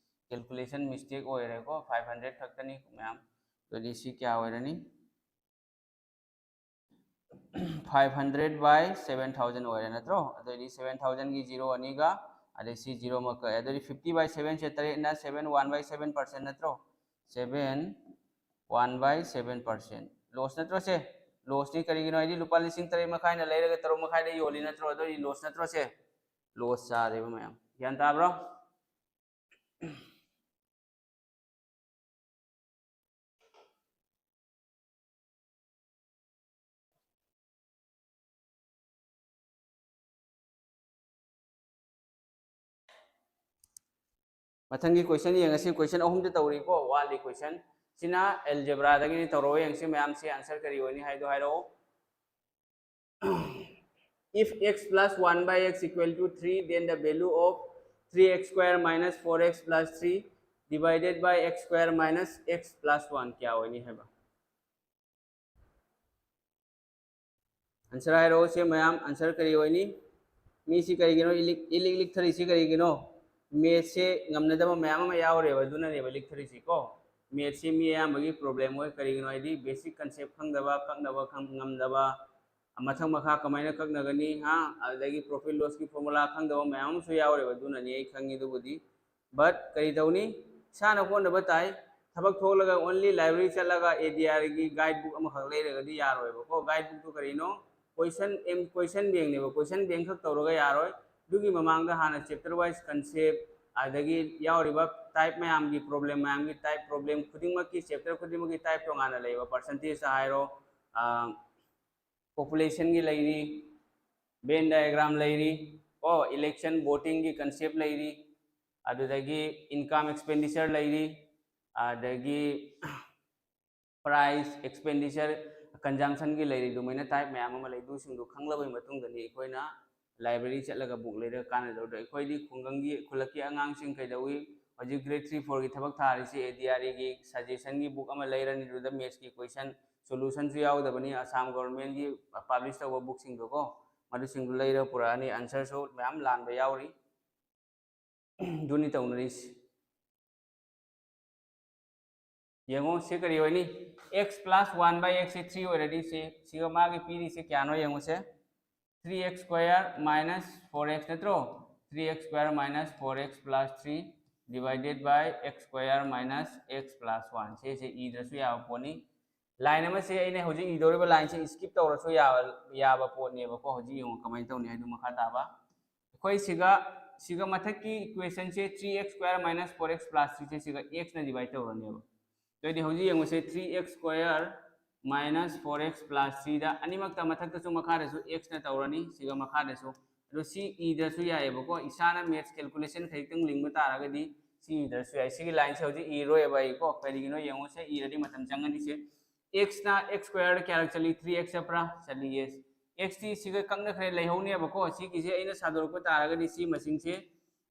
calculation mistake ꯑꯣꯏꯔꯦꯀꯣ꯫ Five hundred ꯈꯛꯇꯅꯤ ꯃꯌꯥꯝ꯫ ꯑꯗꯨꯗꯤ ꯁꯤ ꯀꯌꯥ ꯑꯣꯏꯔꯅꯤ? Five hundred by seven thousand ꯑꯣꯏꯔꯦ ꯅꯠꯇ꯭ꯔꯣ? ꯑꯗꯨꯑꯣꯏꯗꯤ seven thousandꯒꯤ zero ꯑꯅꯤꯒ, ꯑꯗꯩ ꯁꯤ zero ꯑꯃ ꯀꯛꯑꯦ꯫ ꯑꯗꯨꯑꯣꯏꯗꯤ fifty by sevenꯁꯦ ꯇꯔꯦꯠꯅ seven, one by seven percent ꯅꯠꯇ꯭ꯔꯣ? Seven, one by seven percent꯫ Loss ꯅꯠꯇ꯭ꯔꯣ ꯁꯦ? Lossꯅꯤ꯫ ꯀꯔꯤꯒꯤꯅꯣ ꯍꯥꯏꯗꯤ ꯂꯨꯄꯥ ꯂꯤꯁꯤꯡ ꯇꯔꯦꯠ ꯃꯈꯥꯏꯅ ꯂꯩꯔꯒ ꯇꯔꯨꯛ ꯃꯈꯥꯏꯗ ꯌꯣꯜꯂꯤ ꯅꯠꯇ꯭ꯔꯣ? ꯑꯗꯨꯑꯣꯏꯗꯤ loss ꯅꯠꯇ꯭ꯔꯣ ꯁꯦ? Loss ꯆꯥꯔꯦꯕ ꯃꯌꯥꯝ꯫ ꯒ꯭ꯌꯥꯟ ꯇꯥꯕ꯭ꯔꯣ? ꯃꯊꯪꯒꯤ question ꯌꯦꯡꯉꯁꯤ꯫ Question ꯑꯍꯨꯝꯗꯤ ꯇꯧꯔꯤꯀꯣ, ꯋꯥꯠꯂꯤ question꯫ ꯁꯤꯅ algebraꯗꯒꯤꯅꯤ꯫ ꯇꯧꯔꯛꯑꯣ ꯌꯦꯡꯁꯤ ꯃꯌꯥꯝꯁꯤ, answer ꯀꯔꯤ ꯑꯣꯏꯅꯤ ꯍꯥꯏꯗꯣ ꯍꯥꯏꯔꯛꯑꯣ꯫ If x plus one by x equal to three, then the value of three x square minus four x plus three divided by x square minus x plus one ꯀꯌꯥ ꯑꯣꯏꯅꯤ ꯍꯥꯏꯕ? Answer ꯍꯥꯏꯔꯛꯑꯣ ꯁꯦ ꯃꯌꯥꯝ, answer ꯀꯔꯤ ꯑꯣꯏꯅꯤ? ꯃꯤꯁꯤ ꯀꯔꯤꯒꯤꯅꯣ ꯏꯂꯤꯛ, ꯏꯂꯤꯛ ꯂꯤꯛꯊꯔꯤꯁꯤ ꯀꯔꯤꯒꯤꯅꯣ? Mathsꯁꯦ ꯉꯝꯅꯗꯕ ꯃꯌꯥꯝ ꯑꯃ ꯌꯥꯎꯔꯦꯕ, ꯑꯗꯨꯅꯅꯦꯕ ꯂꯤꯛꯊꯔꯤꯁꯤ ꯀꯣ꯫ Mathsꯁꯦ ꯃꯤ ꯑꯌꯥꯝꯕꯒꯤ problem ꯑꯣꯏ꯫ ꯀꯔꯤꯒꯤꯅꯣ ꯍꯥꯏꯗꯤ basic concept ꯈꯪꯗꯕ, ꯀꯛꯅꯕ ꯈꯪ-, ꯉꯝꯗꯕ, ꯃꯊꯛ ꯃꯈꯥ ꯀꯃꯥꯏꯅ ꯀꯛꯅꯒꯅꯤ, ꯍꯥ? ꯑꯗꯨꯗꯒꯤ profit lossꯀꯤ formula ꯈꯪꯗꯕ ꯃꯌꯥꯝ ꯑꯃꯁꯨ ꯌꯥꯎꯔꯦꯕ, ꯑꯗꯨꯅꯅꯤ ꯑꯩ ꯈꯪꯉꯤ꯫ ꯑꯗꯨꯕꯨꯗꯤ But ꯀꯔꯤ ꯇꯧꯅꯤ? ꯏꯁꯥꯅ ꯍꯣꯠꯅꯕ ꯇꯥꯏ꯫ ꯊꯕꯛ ꯊꯣꯛꯂꯒ only library ꯆꯠꯂꯒ ADRꯒꯤ guide book ꯑꯃꯈꯛ ꯂꯩꯔꯒꯗꯤ ꯌꯥꯔꯣꯏꯕꯀꯣ꯫ Guide bookꯇꯨ ꯀꯔꯤꯅꯣ? Question, question bankꯅꯦꯕ꯫ Question bank ꯈꯛ ꯇꯧꯔꯒ ꯌꯥꯔꯣꯏ꯫ ꯑꯗꯨꯒꯤ ꯃꯃꯥꯡꯗ ꯍꯥꯟꯅ chapter wise concept, ꯑꯗꯒꯤ ꯌꯥꯎꯔꯤꯕ type ꯃꯌꯥꯝꯒꯤ problem, ꯃꯌꯥꯝꯒꯤ type, problem ꯈꯨꯗꯤꯡꯃꯛꯀꯤ, chapter ꯈꯨꯗꯤꯡꯃꯛꯀꯤ type ꯇꯣꯉꯥꯟꯅ ꯂꯩꯕ꯫ Percentageꯇ ꯍꯥꯏꯔꯣ, ꯑ, populationꯒꯤ ꯂꯩꯔꯤ, Venn diagram ꯂꯩꯔꯤ, ꯀꯣ, election votingꯒꯤ concept ꯂꯩꯔꯤ, ꯑꯗꯨꯗꯒꯤ income expenditure ꯂꯩꯔꯤ, ꯑꯗꯒꯤ price, expenditure, consumptionꯒꯤ ꯂꯩꯔꯤ, ꯑꯗꯨꯃꯥꯏꯅ type ꯃꯌꯥꯝ ꯑꯃ ꯂꯩ꯫ ꯑꯗꯨꯁꯤꯡꯗꯨ ꯈꯪꯂꯕꯒꯤ ꯃꯇꯨꯡꯗꯅꯤ ꯑꯩꯈꯣꯏꯅ library ꯆꯠꯂꯒ book ꯂꯩꯔꯒ ꯀꯥꯟꯅꯗꯧꯗꯣ꯫ ꯑꯩꯈꯣꯏꯗꯤ ꯈꯨꯡꯒꯪꯒꯤ, ꯈꯨꯜꯂꯛꯀꯤ ꯑꯉꯥꯡꯁꯤꯡ ꯀꯩꯗꯧꯏ, ꯍꯧꯖꯤꯛ grade three fourꯒꯤ ꯊꯕꯛ ꯊꯥꯔꯤꯁꯤ, ADREꯒꯤ suggestionꯒꯤ book ꯑꯃ ꯂꯩꯔꯅꯤ, ꯑꯗꯨꯗ mathsꯀꯤ question solutionꯁꯨ ꯌꯥꯎꯗꯕꯅꯤ꯫ ꯑꯁꯥꯝ governmentꯀꯤ publish ꯇꯧꯕ bookꯁꯤꯡꯗꯣꯀꯣ, ꯃꯗꯨꯁꯤꯡꯗꯨ ꯂꯩꯔꯒ ꯄꯨꯔꯛꯑꯅꯤ꯫ Answerꯁꯨ ꯃꯌꯥꯝ ꯂꯥꯟꯕ ꯌꯥꯎꯔꯤ꯫ ꯑꯗꯨꯅꯤ ꯇꯧꯅꯔꯤꯁꯤ꯫ ꯌꯦꯡꯉꯣ, ꯁꯤ ꯀꯔꯤ ꯑꯣꯏꯅꯤ? X plus one by x ꯁꯤ three ꯑꯣꯏꯔꯗꯤ, ꯁꯤ, ꯁꯤꯒ ꯃꯥꯒꯤ ꯄꯤꯔꯤꯁꯦ ꯀꯌꯥꯅꯣ ꯌꯦꯡꯉꯨꯁꯦ꯫ Three x square minus four x ꯅꯠꯇ꯭ꯔꯣ? Three x square minus four x plus three divided by x square minus x plus one꯫ ꯁꯤꯁꯦ ꯏꯗ꯭ꯔꯁꯨ ꯌꯥꯕ ꯄꯣꯠꯅꯤ꯫ Line ꯑꯃꯁꯦ, ꯑꯩꯅ ꯍꯧꯖꯤꯛ ꯏꯗꯧꯔꯤꯕ lineꯁꯦ skip ꯇꯧꯔꯁꯨ ꯌꯥꯕ, ꯌꯥꯕ ꯄꯣꯠꯅꯦꯕꯀꯣ꯫ ꯍꯧꯖꯤꯛ ꯌꯦꯡꯉꯣ ꯀꯃꯥꯏꯅ ꯇꯧꯅꯤ ꯍꯥꯏꯗꯣ꯫ ꯃꯈꯥ ꯇꯥꯕ ꯑꯩꯈꯣꯏ ꯁꯤꯒ, ꯁꯤꯒ ꯃꯊꯛꯀꯤ equationꯁꯦ three x square minus four x plus threeꯁꯦ ꯁꯤꯒ xꯅ divide ꯇꯧꯔꯅꯦꯕ꯫ ꯑꯗꯨꯑꯣꯏꯗꯤ ꯍꯧꯖꯤꯛ ꯌꯦꯡꯉꯨꯁꯦ, three x square minus four x plus threeꯗ ꯑꯅꯤꯃꯛꯇ, ꯃꯊꯛꯇꯁꯨ ꯃꯈꯥꯗꯁꯨ xꯅ ꯇꯧꯔꯅꯤ, ꯁꯤꯒ ꯃꯈꯥꯗꯁꯨ꯫ ꯑꯗꯣ ꯁꯤ ꯏꯗ꯭ꯔꯁꯨ ꯌꯥꯏꯑꯕꯀꯣ, ꯏꯁꯥꯅ maths calculation ꯈꯖꯤꯛꯇꯪ ꯂꯤꯡꯕ ꯇꯥꯔꯒꯗꯤ ꯁꯤ ꯏꯗ꯭ꯔꯁꯨ ꯌꯥꯏ꯫ ꯁꯤꯒꯤ lineꯁꯦ ꯍꯧꯖꯤꯛ ꯏꯔꯣꯏꯕ ꯑꯩꯀꯣ, ꯀꯔꯤꯒꯤꯅꯣ ꯌꯦꯡꯉꯨꯁꯦ, ꯏꯔꯗꯤ ꯃꯇꯝ ꯆꯪꯒꯅꯤꯁꯦ꯫ Xꯅ x squareꯗ ꯀꯌꯥꯔꯛ ꯆꯠꯂꯤ? Three x ꯆꯠꯄ꯭ꯔꯥ? ꯆꯠꯂꯤ, yes꯫ Xꯇꯤ ꯁꯤꯒ ꯀꯛꯅꯈ꯭ꯔꯦ, ꯂꯩꯍꯧꯅꯦꯕꯀꯣ꯫ ꯁꯤꯒꯤꯁꯦ ꯑꯩꯅ ꯁꯥꯗꯣꯔꯛꯄ ꯇꯥꯔꯒꯗꯤ ꯁꯤ ꯃꯁꯤꯡꯁꯦ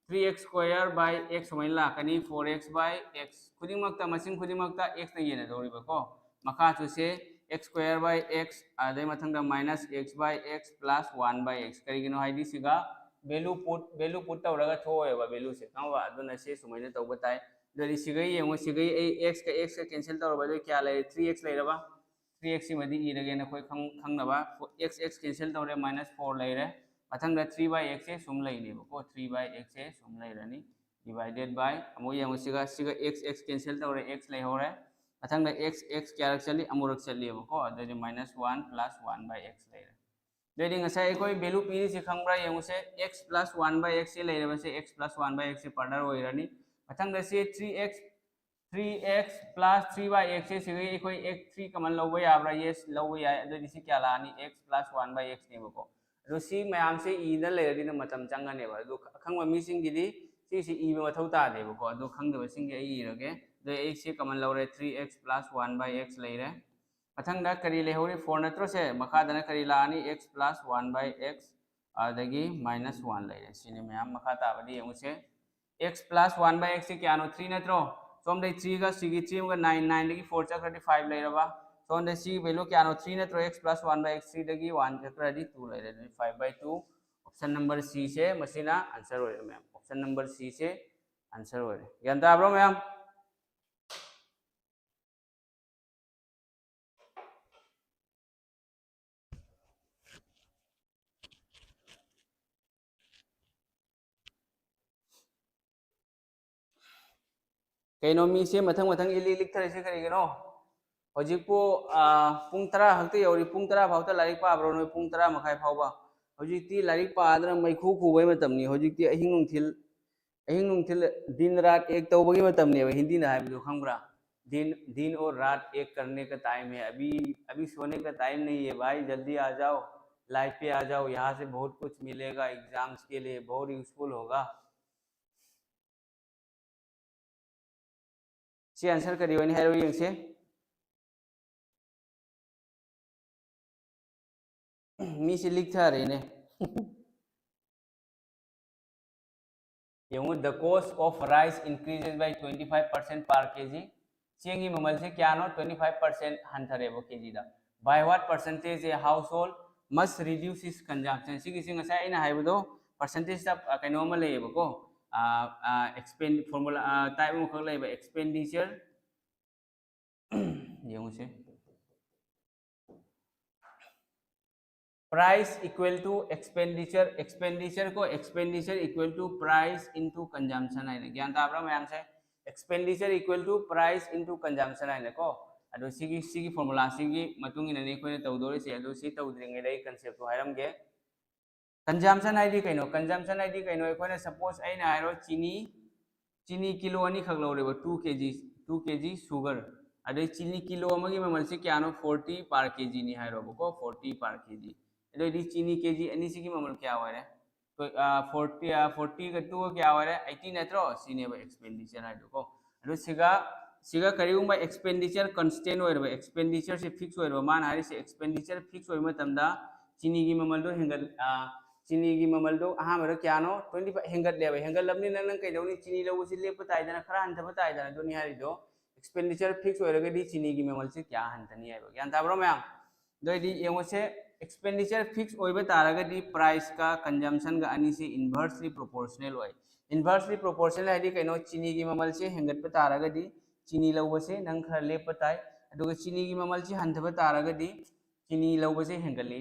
three x square by x ꯁꯨꯃꯥꯏꯅ ꯂꯥꯛꯀꯅꯤ, four x by x꯫ ꯈꯨꯗꯤꯡꯃꯛꯇ, ꯃꯁꯤꯡ ꯈꯨꯗꯤꯡꯃꯛꯇ xꯅ ꯌꯦꯟꯅꯗꯧꯔꯤꯕꯀꯣ꯫ ꯃꯈꯥꯁꯨ ꯁꯦ x square by x, ꯑꯗꯩ ꯃꯊꯪꯗ minus x by x plus one by x꯫ ꯀꯔꯤꯒꯤꯅꯣ ꯍꯥꯏꯗꯤ ꯁꯤꯒ value put, value put ꯇꯧꯔꯒ ꯊꯣꯛꯑꯦꯕ valueꯁꯦ, ꯈꯪꯉꯕ? ꯑꯗꯨꯅ ꯁꯤ ꯁꯨꯃꯥꯏꯅ ꯇꯧꯕ ꯇꯥꯏ꯫ ꯑꯗꯨꯗꯤ ꯁꯤꯒ ꯌꯦꯡꯉꯣ, ꯁꯤꯒ ꯑꯩ xꯀ xꯀ cancel ꯇꯧꯔꯕ, ꯑꯗꯨ ꯀꯌꯥ ꯂꯩꯔꯦ? Three x ꯂꯩꯔꯕ? Three x ꯁꯤꯃꯗꯤ ꯏꯔꯒꯦ, ꯅꯈꯣꯏ ꯈꯪ-, ꯈꯪꯅꯕ꯫ X x cancel ꯇꯧꯔꯦ, minus four ꯂꯩꯔꯦ꯫ ꯃꯊꯪꯗ three by x ꯁꯦ ꯁꯨꯝ ꯂꯩꯅꯦꯕꯀꯣ, three by x ꯁꯦ ꯁꯨꯝ ꯂꯩꯔꯅꯤ, divided by, ꯑꯃꯨꯛ ꯌꯦꯡꯉꯨ, ꯁꯤꯒ, ꯁꯤꯒ x x cancel ꯇꯧꯔꯦ, x ꯂꯩꯍꯧꯔꯦ꯫ ꯃꯊꯪꯗ x x ꯀꯌꯥꯔꯛ ꯆꯠꯂꯤ? ꯑꯃꯨꯔꯛ ꯆꯠꯂꯤꯕꯀꯣ, ꯑꯗꯨꯗꯤ minus one plus one by x ꯂꯩꯔꯦ꯫ ꯑꯗꯨꯗꯤ ꯉꯁꯥꯏ ꯑꯩꯈꯣꯏ value ꯄꯤꯔꯤꯁꯤ ꯈꯪꯕ꯭ꯔꯥ? ꯌꯦꯡꯉꯨꯁꯦ, x plus one by x ꯁꯤ ꯂꯩꯔꯕꯁꯦ, x plus one by x ꯁꯤ partner ꯑꯣꯏꯔꯅꯤ꯫ ꯃꯊꯪꯗ ꯁꯤ three x, three x plus three by x ꯁꯦ, ꯁꯤꯒ ꯑꯩꯈꯣꯏ x three common ꯂꯧꯕ ꯌꯥꯕ꯭ꯔꯥ? Yes, ꯂꯧꯕ ꯌꯥꯏ꯫ ꯑꯗꯨꯗꯤ ꯁꯤ ꯀꯌꯥ ꯂꯥꯛꯑꯅꯤ? X plus one by x ꯅꯦꯕꯀꯣ꯫ ꯑꯗꯣ ꯁꯤ ꯃꯌꯥꯝꯁꯦ ꯏꯗ ꯂꯩꯔꯗꯤ ꯅꯪ ꯃꯇꯝ ꯆꯪꯒꯅꯦꯕ꯫ ꯑꯗꯣ ꯑꯈꯪꯕ ꯃꯤꯁꯤꯡꯒꯤꯗꯤ ꯁꯤꯁꯤ ꯏꯕ ꯃꯊꯧ ꯇꯥꯗꯦꯕꯀꯣ꯫ ꯑꯗꯣ ꯈꯪꯗꯕꯁꯤꯡꯒꯤ ꯑꯩ ꯏꯔꯒꯦ꯫ ꯑꯗꯣ ꯑꯦꯛꯁꯁꯤ ꯀꯃꯟ ꯂꯧꯔꯦ, ꯊ꯭ꯔꯤ ꯑꯦꯛꯁ ꯄ꯭ꯂꯁ ꯋꯥꯟ ꯕꯥꯏ ꯑꯦꯛꯁ ꯂꯩꯔꯦ꯫ ꯃꯊꯪꯗ ꯀꯔꯤ ꯂꯩꯍꯧꯔꯤ? ꯐꯣꯔ ꯅꯠꯇ꯭ꯔꯣ ꯁꯦ? ꯃꯈꯥꯗꯅ ꯀꯔꯤ ꯂꯥꯛꯑꯅꯤ? ꯑꯦꯛꯁ ꯄ꯭ꯂꯁ ꯋꯥꯟ ꯕꯥꯏ ꯑꯦꯛꯁ, ꯑꯗꯒꯤ ꯃꯥꯏꯅꯁ ꯋꯥꯟ ꯂꯩꯔꯦ꯫ ꯁꯤꯅꯤ ꯃꯌꯥꯝ꯫ ꯃꯈꯥ ꯇꯥꯕꯗꯤ ꯌꯦꯡꯉꯨꯁꯦ꯫ ꯑꯦꯛꯁ ꯄ꯭ꯂꯁ ꯋꯥꯟ ꯕꯥꯏ ꯑꯦꯛꯁꯁꯤ ꯀꯌꯥꯅꯣ? ꯊ꯭ꯔꯤ ꯅꯠꯇ꯭ꯔꯣ? ꯁꯣꯝꯗꯩ ꯊ꯭ꯔꯤꯒ ꯁꯤꯒꯤ ꯊ꯭ꯔꯤ ꯑꯃꯒ ꯅꯥꯏꯟ, ꯅꯥꯏꯟꯗꯒꯤ ꯐꯣꯔ ꯆꯠꯈ꯭ꯔꯗꯤ ꯐꯥꯏꯚ ꯂꯩꯔꯕ꯫ ꯁꯣꯝꯗ ꯁꯤꯒꯤ ꯚꯦꯂꯨ ꯀꯌꯥꯅꯣ? ꯊ꯭ꯔꯤ ꯅꯠꯇ꯭ꯔꯣ? ꯑꯦꯛꯁ ꯄ꯭ꯂꯁ ꯋꯥꯟ ꯕꯥꯏ ꯑꯦꯛꯁ, ꯊ꯭ꯔꯤꯗꯒꯤ ꯋꯥꯟ ꯆꯠꯈ꯭ꯔꯗꯤ ꯇꯨ ꯂꯩꯔꯦ꯫ ꯑꯗꯨꯗꯤ five by two. Option number ꯁꯤꯁꯦ ꯃꯁꯤꯅ ꯑꯟꯁꯔ ꯑꯣꯏꯔꯦ ꯃꯌꯥꯝ꯫ ꯑꯣꯞꯁꯟ ꯅꯝꯕꯔ ꯁꯤꯁꯦ ꯑꯟꯁꯔ ꯑꯣꯏꯔꯦ꯫ ꯒ꯭ꯌꯥꯟ ꯇꯥꯕ꯭ꯔꯣ ꯃꯌꯥꯝ? ꯀꯩꯅꯣ ꯃꯤꯁꯦ ꯃꯊꯪ ꯃꯊꯪ ꯏꯂꯤꯛ ꯂꯤꯛꯊꯔꯤꯁꯦ ꯀꯔꯤꯒꯤꯅꯣ? ꯍꯧꯖꯤꯛꯄꯨ, ꯑꯥ, ꯄꯨꯡ ꯇꯔꯥ ꯈꯛꯇ ꯌꯧꯔꯤ, ꯄꯨꯡ ꯇꯔꯥ ꯐꯥꯎꯇ ꯂꯥꯏꯔꯤꯛ ꯄꯥꯕ꯭ꯔꯣ ꯅꯣꯏ? ꯄꯨꯡ ꯇꯔꯥ ꯃꯈꯥꯏ ꯐꯥꯎꯕ? ꯍꯧꯖꯤꯛꯇꯤ ꯂꯥꯏꯔꯤꯛ ꯄꯥꯗꯅ ꯃꯩꯈꯨ ꯈꯨꯕꯩ ꯃꯇꯝꯅꯤ꯫ ꯍꯧꯖꯤꯛꯇꯤ ꯑꯍꯤꯡ ꯅꯨꯡꯊꯤꯜ, ꯑꯍꯤꯡ ꯅꯨꯡꯊꯤꯜ, ꯗꯤꯟ ꯔꯥꯠ ꯑꯦꯛ ꯇꯧꯕꯒꯤ ꯃꯇꯝꯅꯦꯕ ꯍꯤꯟꯗꯤꯅ ꯍꯥꯏꯕꯗꯨ, ꯈꯪꯕ꯭ꯔꯥ? दिन दिन और रात एक करने का टाइम है। अभी अभी सोने का टाइम नहीं है भाई, जल्दी आ जाओ, लाइव पे आ जाओ, यहाँ से बहुत कुछ मिलेगा, एग्जाम्स के लिए बहुत यूजफुल होगा। ꯁꯤ ꯑꯟꯁꯔ ꯀꯔꯤ ꯑꯣꯏꯅꯤ ꯍꯥꯏꯔꯣ ꯌꯦꯡꯁꯦ꯫ ꯃꯤꯁꯤ ꯂꯤꯛꯊꯔꯦꯅꯦ꯫ ꯌꯦꯡꯉꯨ, the cost of rice increases by twenty five percent per kg꯫ ꯆꯦꯡꯒꯤ ꯃꯃꯜꯁꯦ ꯀꯌꯥꯅꯣ? Twenty five percent ꯍꯟꯊꯔꯦꯕ ꯀꯦꯖꯤꯗ꯫ By what percentage a household must reduce its consumption? ꯁꯤꯒꯤꯁꯤ ꯉꯁꯥꯏ ꯑꯩꯅ ꯍꯥꯏꯕꯗꯣ ꯄꯔꯁꯦꯟꯇꯦꯖꯇ ꯀꯩꯅꯣ ꯑꯃ ꯂꯩꯌꯦꯕꯀꯣ, ꯑꯦꯛꯁꯄꯦꯟ ꯐꯣꯔꯃꯨꯂꯥ ꯇꯥꯏꯞ ꯑꯃꯈꯛ ꯂꯩꯌꯦꯕ, ꯑꯦꯛꯁꯄꯦꯟꯗꯤꯆꯔ꯫ ꯌꯦꯡꯉꯨꯁꯦ, price equal to expenditure, expenditure ꯀꯣ, expenditure equal to price into consumption ꯍꯥꯏꯅ꯫ ꯒ꯭ꯌꯥꯟ ꯇꯥꯕ꯭ꯔꯥ ꯃꯌꯥꯝꯁꯦ? Expenditure equal to price into consumption ꯍꯥꯏꯅꯀꯣ꯫ ꯑꯗꯣ ꯁꯤꯒꯤ, ꯁꯤꯒꯤ ꯐꯣꯔꯃꯨꯂꯥꯁꯤꯒꯤ ꯃꯇꯨꯡ ꯏꯟꯅꯅꯤ ꯑꯩꯈꯣꯏꯅ ꯇꯧꯗꯣꯔꯤꯁꯦ꯫ ꯑꯗꯣ ꯁꯤ ꯇꯧꯗ꯭ꯔꯤꯉꯩꯗ ꯑꯩ ꯀꯟꯁꯦꯞꯇꯣ ꯍꯥꯏꯔꯝꯒꯦ꯫ ꯀꯟꯖꯝꯁꯟ ꯍꯥꯏꯗꯤ ꯀꯩꯅꯣ? ꯀꯟꯖꯝꯁꯟ ꯍꯥꯏꯗꯤ ꯀꯩꯅꯣ? ꯑꯩꯈꯣꯏꯅ ꯁꯄꯣꯁ ꯑꯩꯅ ꯍꯥꯏꯔꯣ, ꯆꯤꯅꯤ, ꯆꯤꯅꯤ ꯀꯤꯂꯣ ꯑꯅꯤꯈꯛ ꯂꯧꯔꯦꯕ, two kg, two kg sugar꯫ ꯑꯗꯩ ꯆꯤꯅꯤ ꯀꯤꯂꯣ ꯑꯃꯒꯤ ꯃꯃꯜꯁꯦ ꯀꯌꯥꯅꯣ? Forty per kg ꯅꯤ ꯍꯥꯏꯔꯣꯕꯀꯣ, forty per kg꯫ ꯑꯗꯨꯑꯣꯏꯗꯤ ꯆꯤꯅꯤ ꯀꯦꯖꯤ ꯑꯅꯤꯁꯤꯒꯤ ꯃꯃꯜ ꯀꯌꯥ ꯑꯣꯏꯔꯦ? ꯐꯣꯔꯇꯤ, ꯐꯣꯔꯇꯤꯒ ꯇꯨꯒ ꯀꯌꯥ ꯑꯣꯏꯔꯦ? Eighty ꯅꯠꯇ꯭ꯔꯣ? ꯁꯤꯅꯦꯕ ꯑꯦꯛꯁꯄꯦꯟꯗꯤꯆꯔ ꯍꯥꯏꯗꯣꯀꯣ꯫ ꯑꯗꯨ ꯁꯤꯒ ꯁꯤꯒ ꯀꯔꯤꯒꯨꯝꯕ expenditure constant ꯑꯣꯏꯔꯕ, expenditureꯁꯦ fix ꯑꯣꯏꯔꯕ, ꯃꯥꯅ ꯍꯥꯏꯔꯤꯁꯦ expenditure fix ꯑꯣꯏꯕ ꯃꯇꯝꯗ ꯆꯤꯅꯤꯒꯤ ꯃꯃꯜꯗꯣ ꯍꯦꯟꯒꯠ ꯑ, ꯆꯤꯅꯤꯒꯤ ꯃꯃꯜꯗꯣ ꯑꯍꯥꯟꯕꯗ ꯀꯌꯥꯅꯣ? Twenty five ꯍꯦꯟꯒꯠꯂꯦꯕ꯫ ꯍꯦꯟꯒꯠꯂꯕꯅꯤꯅ ꯅꯪ ꯀꯩꯗꯧꯅꯤ? ꯆꯤꯅꯤ ꯂꯧꯕꯁꯤ ꯂꯦꯞꯄ ꯇꯥꯏꯗꯅ, ꯈꯔ ꯍꯟꯊꯕ ꯇꯥꯏꯗꯅ꯫ ꯑꯗꯨꯅꯤ ꯍꯥꯏꯔꯤꯗꯣ, expenditure fix ꯑꯣꯏꯔꯒꯗꯤ ꯆꯤꯅꯤꯒꯤ ꯃꯃꯜꯁꯤ ꯀꯌꯥ ꯍꯟꯊꯅꯤ ꯍꯥꯏꯕ꯫ ꯒ꯭ꯌꯥꯟ ꯇꯥꯕ꯭ꯔꯣ ꯃꯌꯥꯝ? ꯑꯗꯨ ꯑꯣꯏꯗꯤ ꯌꯦꯡꯉꯨꯁꯦ, expenditure fix ꯑꯣꯏꯕ ꯇꯥꯔꯒꯗꯤ priceꯀ consumptionꯒ ꯑꯅꯤꯁꯤ inversely proportional ꯑꯣꯏ꯫ Inversely proportional ꯍꯥꯏꯗꯤ ꯀꯩꯅꯣ? ꯆꯤꯅꯤꯒꯤ ꯃꯃꯜꯁꯦ ꯍꯦꯟꯒꯠꯄ ꯇꯥꯔꯒꯗꯤ ꯆꯤꯅꯤ ꯂꯧꯕꯁꯦ ꯅꯪ ꯈꯔ ꯂꯦꯞꯄ ꯇꯥꯏ꯫ ꯑꯗꯨꯒ ꯆꯤꯅꯤꯒꯤ ꯃꯃꯜꯁꯤ ꯍꯟꯊꯕ ꯇꯥꯔꯒꯗꯤ ꯆꯤꯅꯤ ꯂꯧꯕꯁꯦ ꯍꯦꯟꯒꯠꯂꯤ꯫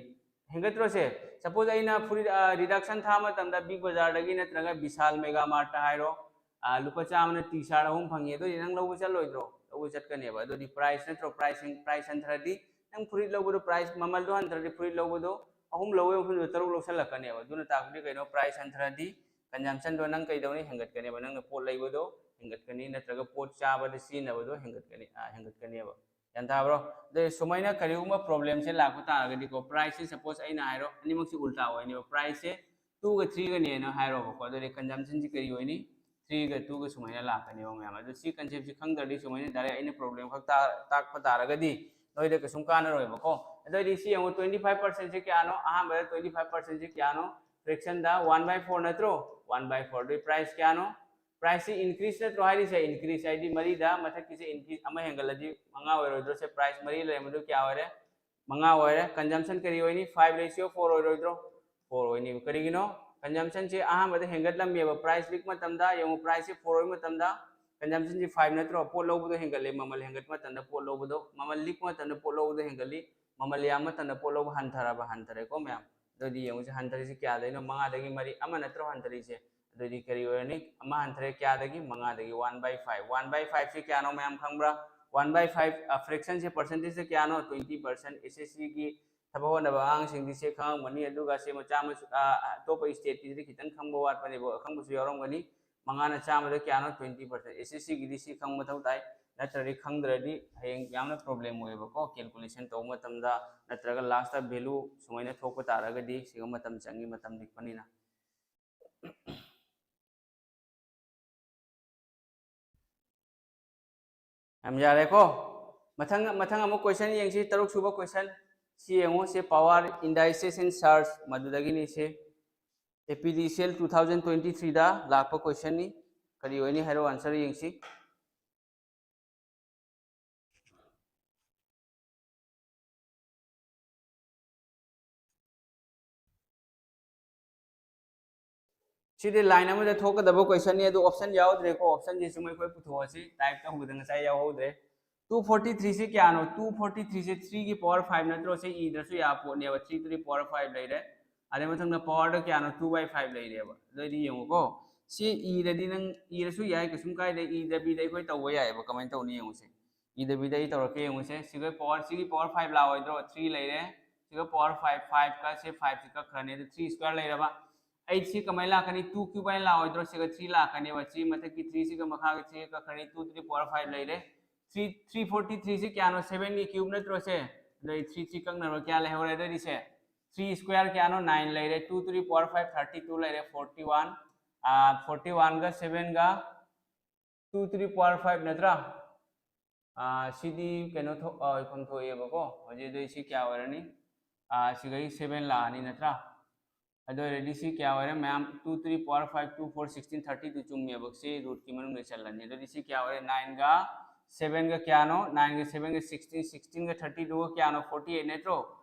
ꯍꯦꯟꯒꯠꯇ꯭ꯔꯣꯁꯦ? Suppose ꯑꯩꯅ ꯐꯨꯔꯤꯠ, ꯑ, reduction ꯊꯥꯕ ꯃꯇꯝꯗ Big Bazaarꯗꯒꯤ ꯅꯠꯇ꯭ꯔꯒ Vishal Mega Martꯇ ꯍꯥꯏꯔꯣ, ꯑ, ꯂꯨꯄꯥ ꯆꯥꯝꯃꯅ T-shirt ꯑꯍꯨꯝ ꯐꯪꯉꯤ, ꯑꯗꯨꯗꯤ ꯅꯪ ꯂꯧꯕ ꯆꯠꯂꯣꯏꯗ꯭ꯔꯣ? ꯂꯧꯕ ꯆꯠꯀꯅꯦꯕ꯫ ꯑꯗꯨꯗꯤ price ꯅꯠꯇ꯭ꯔꯣ? Price, price ꯍꯟꯊꯔꯗꯤ ꯅꯪ ꯐꯨꯔꯤꯠ ꯂꯧꯕꯗꯣ, price ꯃꯃꯜꯗꯣ ꯍꯟꯊꯔꯗꯤ ꯐꯨꯔꯤꯠ ꯂꯧꯕꯗꯣ ꯑꯍꯨꯝ ꯂꯧꯕꯒꯤ ꯃꯐꯝꯗꯨꯗ ꯇꯔꯨꯛ ꯂꯧꯁꯜꯂꯛꯀꯅꯦꯕ꯫ ꯑꯗꯨꯅ ꯇꯥꯛꯄꯗꯤ ꯀꯩꯅꯣ? Price ꯍꯟꯊꯔꯗꯤ consumptionꯗꯣ ꯅꯪ ꯀꯩꯗꯧꯅꯤ? ꯍꯦꯟꯒꯠꯀꯅꯦꯕ꯫ ꯅꯪꯅ ꯄꯣꯠ ꯂꯩꯕꯗꯣ ꯍꯦꯟꯒꯠꯀꯅꯤ, ꯅꯠꯇ꯭ꯔꯒ ꯄꯣꯠ ꯆꯥꯕꯗ ꯁꯤꯖꯤꯟꯅꯕꯗꯣ ꯍꯦꯟꯒꯠꯀꯅꯤ, ꯑ, ꯍꯦꯟꯒꯠꯀꯅꯦꯕ꯫ ꯒ꯭ꯌꯥꯟ ꯇꯥꯕ꯭ꯔꯣ? ꯑꯗꯩ ꯁꯨꯃꯥꯏꯅ ꯀꯔꯤꯒꯨꯝꯕ problemꯁꯦ ꯂꯥꯛꯄ ꯇꯥꯔꯒꯗꯤꯀꯣ, priceꯁꯦ suppose ꯑꯩꯅ ꯍꯥꯏꯔꯣ, ꯑꯅꯤꯃꯛꯁꯦ ꯎꯜꯇꯥ ꯑꯣꯏꯅꯦꯕ꯫ Priceꯁꯦ twoꯒ threeꯒꯅꯦꯅ ꯍꯥꯏꯔꯣꯕꯀꯣ, ꯑꯗꯨꯗꯤ consumptionꯁꯤ ꯀꯔꯤ ꯑꯣꯏꯅꯤ? Threeꯒ twoꯒ ꯁꯨꯃꯥꯏꯅ ꯂꯥꯛꯀꯅꯦꯕ ꯃꯌꯥꯝ꯫ ꯑꯗꯨ ꯁꯤ conceptꯁꯤ ꯈꯪꯗ꯭ꯔꯗꯤ ꯁꯨꯃꯥꯏꯅ direct ꯑꯩꯅ problem ꯈꯛ ꯇꯥ-, ꯇꯥꯛꯄ ꯇꯥꯔꯒꯗꯤ ꯅꯣꯏꯗ ꯀꯩꯁꯨꯝ ꯀꯥꯟꯅꯔꯣꯏꯕꯀꯣ꯫ ꯑꯗꯨ ꯑꯣꯏꯗꯤ ꯁꯤ ꯌꯦꯡꯉꯣ, twenty five percentꯁꯦ ꯀꯌꯥꯅꯣ? ꯑꯍꯥꯟꯕꯗ twenty five percentꯁꯦ ꯀꯌꯥꯅꯣ? Fractionꯗ one by four ꯅꯠꯇ꯭ꯔꯣ? One by four꯫ ꯑꯗꯨ price ꯀꯌꯥꯅꯣ? Priceꯁꯤ increase ꯅꯠꯇ꯭ꯔꯣ ꯍꯥꯏꯔꯤꯁꯦ? Increase ꯍꯥꯏꯗꯤ ꯃꯔꯤꯗ ꯃꯊꯛꯀꯤꯁꯦ increase ꯑꯃ ꯍꯦꯟꯒꯠꯂꯗꯤ ꯃꯉꯥ ꯑꯣꯏꯔꯣꯏꯗ꯭ꯔꯣ? ꯁꯦ, price ꯃꯔꯤ ꯂꯩꯔꯝꯕꯗꯨ ꯀꯌꯥ ꯑꯣꯏꯔꯦ? ꯃꯉꯥ ꯑꯣꯏꯔꯦ꯫ Consumption ꯀꯔꯤ ꯑꯣꯏꯅꯤ? Five ratio four ꯑꯣꯏꯔꯣꯏꯗ꯭ꯔꯣ? Four ꯑꯣꯏꯅꯤ꯫ ꯀꯔꯤꯒꯤꯅꯣ? Consumptionꯁꯦ ꯑꯍꯥꯟꯕꯗ ꯍꯦꯟꯒꯠꯂꯝꯃꯦꯕ, price ꯂꯤꯛꯄ ꯃꯇꯝꯗ꯫ ꯌꯦꯡꯉꯨ, priceꯁꯦ four ꯑꯣꯏꯕ ꯃꯇꯝꯗ consumptionꯁꯦ five ꯅꯠꯇ꯭ꯔꯣ? ꯄꯣꯠ ꯂꯧꯕꯗꯣ ꯍꯦꯟꯒꯠꯂꯦ, ꯃꯃꯜ ꯍꯦꯟꯒꯠꯄ ꯃꯇꯝꯗ ꯄꯣꯠ ꯂꯧꯕꯗꯣ, ꯃꯃꯜ ꯂꯤꯛꯄ ꯃꯇꯝꯗ ꯄꯣꯠ ꯂꯧꯕꯗꯣ ꯍꯦꯟꯒꯠꯂꯤ, ꯃꯃꯜ ꯌꯥꯝꯕ ꯃꯇꯝꯗ ꯄꯣꯠ ꯂꯧꯕ ꯍꯟꯊꯔꯕ? ꯍꯟꯊꯔꯦꯀꯣ ꯃꯌꯥꯝ꯫ ꯑꯗꯨꯗꯤ ꯌꯦꯡꯉꯨꯁꯦ, ꯍꯟꯊꯔꯤꯁꯦ ꯀꯌꯥꯗꯩꯅꯣ? ꯃꯉꯥꯗꯒꯤ ꯃꯔꯤ, ꯑꯃ ꯅꯠꯇ꯭ꯔꯣ ꯍꯟꯊꯔꯤꯁꯦ? ꯑꯗꯨꯗꯤ ꯀꯔꯤ ꯑꯣꯏꯔꯅꯤ? ꯑꯃ ꯍꯟꯊꯔꯦ ꯀꯌꯥꯗꯒꯤ? ꯃꯉꯥꯗꯒꯤ꯫ One by five꯫ One by fiveꯁꯦ ꯀꯌꯥꯅꯣ ꯃꯌꯥꯝ ꯈꯪꯕ꯭ꯔꯥ? One by five, ꯑ, fractionꯁꯦ percentageꯇ ꯀꯌꯥꯅꯣ? Twenty percent꯫ SSCꯒꯤ ꯊꯕꯛ ꯍꯣꯠꯅꯕ ꯑꯉꯥꯡꯁꯤꯡꯗꯤ ꯁꯦ ꯈꯪꯉꯝꯒꯅꯤ, ꯑꯗꯨꯒ ꯁꯦ ꯃꯆꯥ ꯃꯁꯨ, ꯑ, ꯑꯇꯣꯞꯄ stateꯀꯤꯁꯤꯗꯤ ꯈꯤꯇꯪ ꯈꯪꯕ ꯋꯥꯠꯄꯅꯦꯕ, ꯑꯈꯪꯕꯁꯨ ꯌꯥꯎꯔꯝꯒꯅꯤ꯫ ꯃꯉꯥꯅ ꯆꯥꯝꯃꯗ ꯀꯌꯥꯅꯣ? Twenty percent꯫ SSCꯒꯤꯗꯤ ꯁꯤ ꯈꯪꯕ ꯃꯊꯧ ꯇꯥꯏ, ꯅꯠꯇ꯭ꯔꯗꯤ ꯈꯪꯗ꯭ꯔꯗꯤ ꯍꯌꯦꯡ ꯌꯥꯝꯅ problem ꯑꯣꯏꯌꯦꯕꯀꯣ, calculation ꯇꯧꯕ ꯃꯇꯝꯗ, ꯅꯠꯇ꯭ꯔꯒ lastꯇ value ꯁꯨꯃꯥꯏꯅ ꯊꯣꯛꯄ ꯇꯥꯔꯒꯗꯤ ꯁꯤꯒ ꯃꯇꯝ ꯆꯪꯉꯤ, ꯃꯇꯝ ꯂꯤꯛꯄꯅꯤꯅ꯫ ꯌꯥꯝ ꯌꯥꯔꯦꯀꯣ? ꯃꯊꯪ ꯃꯊꯪ ꯑꯃꯨꯛ ꯀꯣꯏꯁꯟ ꯌꯦꯡꯁꯤ, ꯇꯔꯨꯛ ꯁꯨꯕ ꯀꯣꯏꯁꯟ꯫ ꯁꯤ ꯌꯦꯡꯉꯨ, ꯁꯤ power indices and charge ꯃꯗꯨꯗꯒꯤꯅꯤ꯫ ꯁꯤ APDCL two thousand twenty threeꯗ ꯂꯥꯛꯄ ꯀꯣꯏꯁꯟꯅꯤ꯫ ꯀꯔꯤ ꯑꯣꯏꯅꯤ ꯍꯥꯏꯔꯣ, ꯑꯟꯁꯔ ꯌꯦꯡꯁꯤ꯫ ꯁꯤꯗꯤ ꯂꯥꯏꯟ ꯑꯃꯗ ꯊꯣꯛꯀꯗꯕ ꯀꯣꯏꯁꯟꯅꯤ, ꯑꯗꯨ ꯑꯣꯞꯁꯟ ꯌꯥꯎꯗ꯭ꯔꯦꯀꯣ꯫ ꯑꯣꯞꯁꯟꯁꯤ ꯁꯨꯝ ꯑꯩꯈꯣꯏ ꯄꯨꯊꯣꯛꯑꯁꯤ, ꯇꯥꯏꯞ ꯇꯧꯕꯗ ꯉꯁꯥꯏ ꯌꯥꯎꯍꯧꯗ꯭ꯔꯦ꯫ Two forty threeꯁꯤ ꯀꯌꯥꯅꯣ? Two forty threeꯁꯤ threeꯒꯤ power five ꯅꯠꯇ꯭ꯔꯣ? ꯁꯤ ꯏꯗ꯭ꯔꯁꯨ ꯌꯥ ꯄꯣꯠꯅꯦꯕ, three to the power five ꯂꯩꯔꯦ꯫ ꯑꯗꯩ ꯃꯊꯪꯗ powerꯗ ꯀꯌꯥꯅꯣ? Two by five ꯂꯩꯔꯦꯕ꯫ ꯑꯗꯨꯏꯗꯤ ꯌꯦꯡꯉꯨꯀꯣ, ꯁꯤ ꯏꯔꯗꯤ ꯅꯪ ꯏꯔꯁꯨ ꯌꯥꯏ, ꯀꯩꯁꯨꯝ ꯀꯥꯏꯗꯦ꯫ ꯏꯗꯕꯤꯗ ꯑꯩꯈꯣꯏ ꯇꯧꯕ ꯌꯥꯏꯑꯕ꯫ ꯀꯃꯥꯏꯅ ꯇꯧꯅꯤ ꯌꯦꯡꯉꯨꯁꯦ꯫ ꯏꯗꯕꯤꯗ ꯑꯩ ꯇꯧꯔꯛꯀꯦ ꯌꯦꯡꯉꯨꯁꯦ꯫ ꯁꯤꯒ power, ꯁꯤꯒꯤ power five ꯂꯥꯛꯑꯣꯏꯗ꯭ꯔꯣ? Three ꯂꯩꯔꯦ꯫ ꯁꯤꯒ power five, fiveꯀ ꯁꯤ fiveꯁꯤ ꯀꯛꯈ꯭ꯔꯅꯤ, ꯑꯗꯨ three square ꯂꯩꯔꯕ꯫ Eightꯁꯤ ꯀꯃꯥꯏꯅ ꯂꯥꯛꯀꯅꯤ? Two cube ꯍꯥꯏꯅ ꯂꯥꯛꯑꯣꯏꯗ꯭ꯔꯣ? ꯁꯤꯒ three ꯂꯥꯛꯀꯅꯦꯕ꯫ ꯁꯤ ꯃꯊꯛꯀꯤ threeꯁꯤꯒ ꯃꯈꯥꯒꯤ three ꯀꯛꯈ꯭ꯔꯅꯤ, two to the power five ꯂꯩꯔꯦ꯫ Three, three forty threeꯁꯤ ꯀꯌꯥꯅꯣ? Sevenꯒꯤ cube ꯅꯠꯇ꯭ꯔꯣ ꯁꯦ? ꯑꯗꯩ three, three ꯀꯛꯅꯔꯣ, ꯀꯌꯥ ꯂꯩꯍꯧꯔꯦ? ꯑꯗꯨꯗꯤ ꯁꯦ three square ꯀꯌꯥꯅꯣ? Nine ꯂꯩꯔꯦ꯫ Two to the power five, thirty two ꯂꯩꯔꯦ꯫ Forty one, forty oneꯒ sevenꯒ two to the power five ꯅꯠꯇ꯭ꯔꯥ? ꯁꯤꯗꯤ ꯀꯩꯅꯣ ꯊꯣꯛ, ꯏꯐꯝ ꯊꯣꯛꯑꯦꯕꯀꯣ꯫ ꯍꯧꯖꯤꯛ ꯑꯗꯨꯏ ꯁꯤ ꯀꯌꯥ ꯑꯣꯏꯔꯅꯤ? ꯁꯤꯒꯩ seven ꯂꯥꯛꯑꯅꯤ ꯅꯠꯇ꯭ꯔꯥ? ꯑꯗꯨ ꯑꯣꯏꯔꯗꯤ ꯁꯤ ꯀꯌꯥ ꯑꯣꯏꯔꯦ ꯃꯌꯥꯝ? Two to the power five, two four sixteen, thirty two ꯆꯨꯝꯃꯦꯕ꯫ ꯁꯤ rootꯀꯤ ꯃꯅꯨꯡꯗ ꯆꯜꯂꯅꯤ꯫ ꯑꯗꯨꯗꯤ ꯁꯤ ꯀꯌꯥ ꯑꯣꯏꯔꯦ? Nineꯒ sevenꯒ ꯀꯌꯥꯅꯣ? Nineꯒ sevenꯒ sixteen, sixteenꯒ thirty twoꯒ ꯀꯌꯥꯅꯣ? Forty eight ꯅꯠꯇ꯭ꯔꯣ?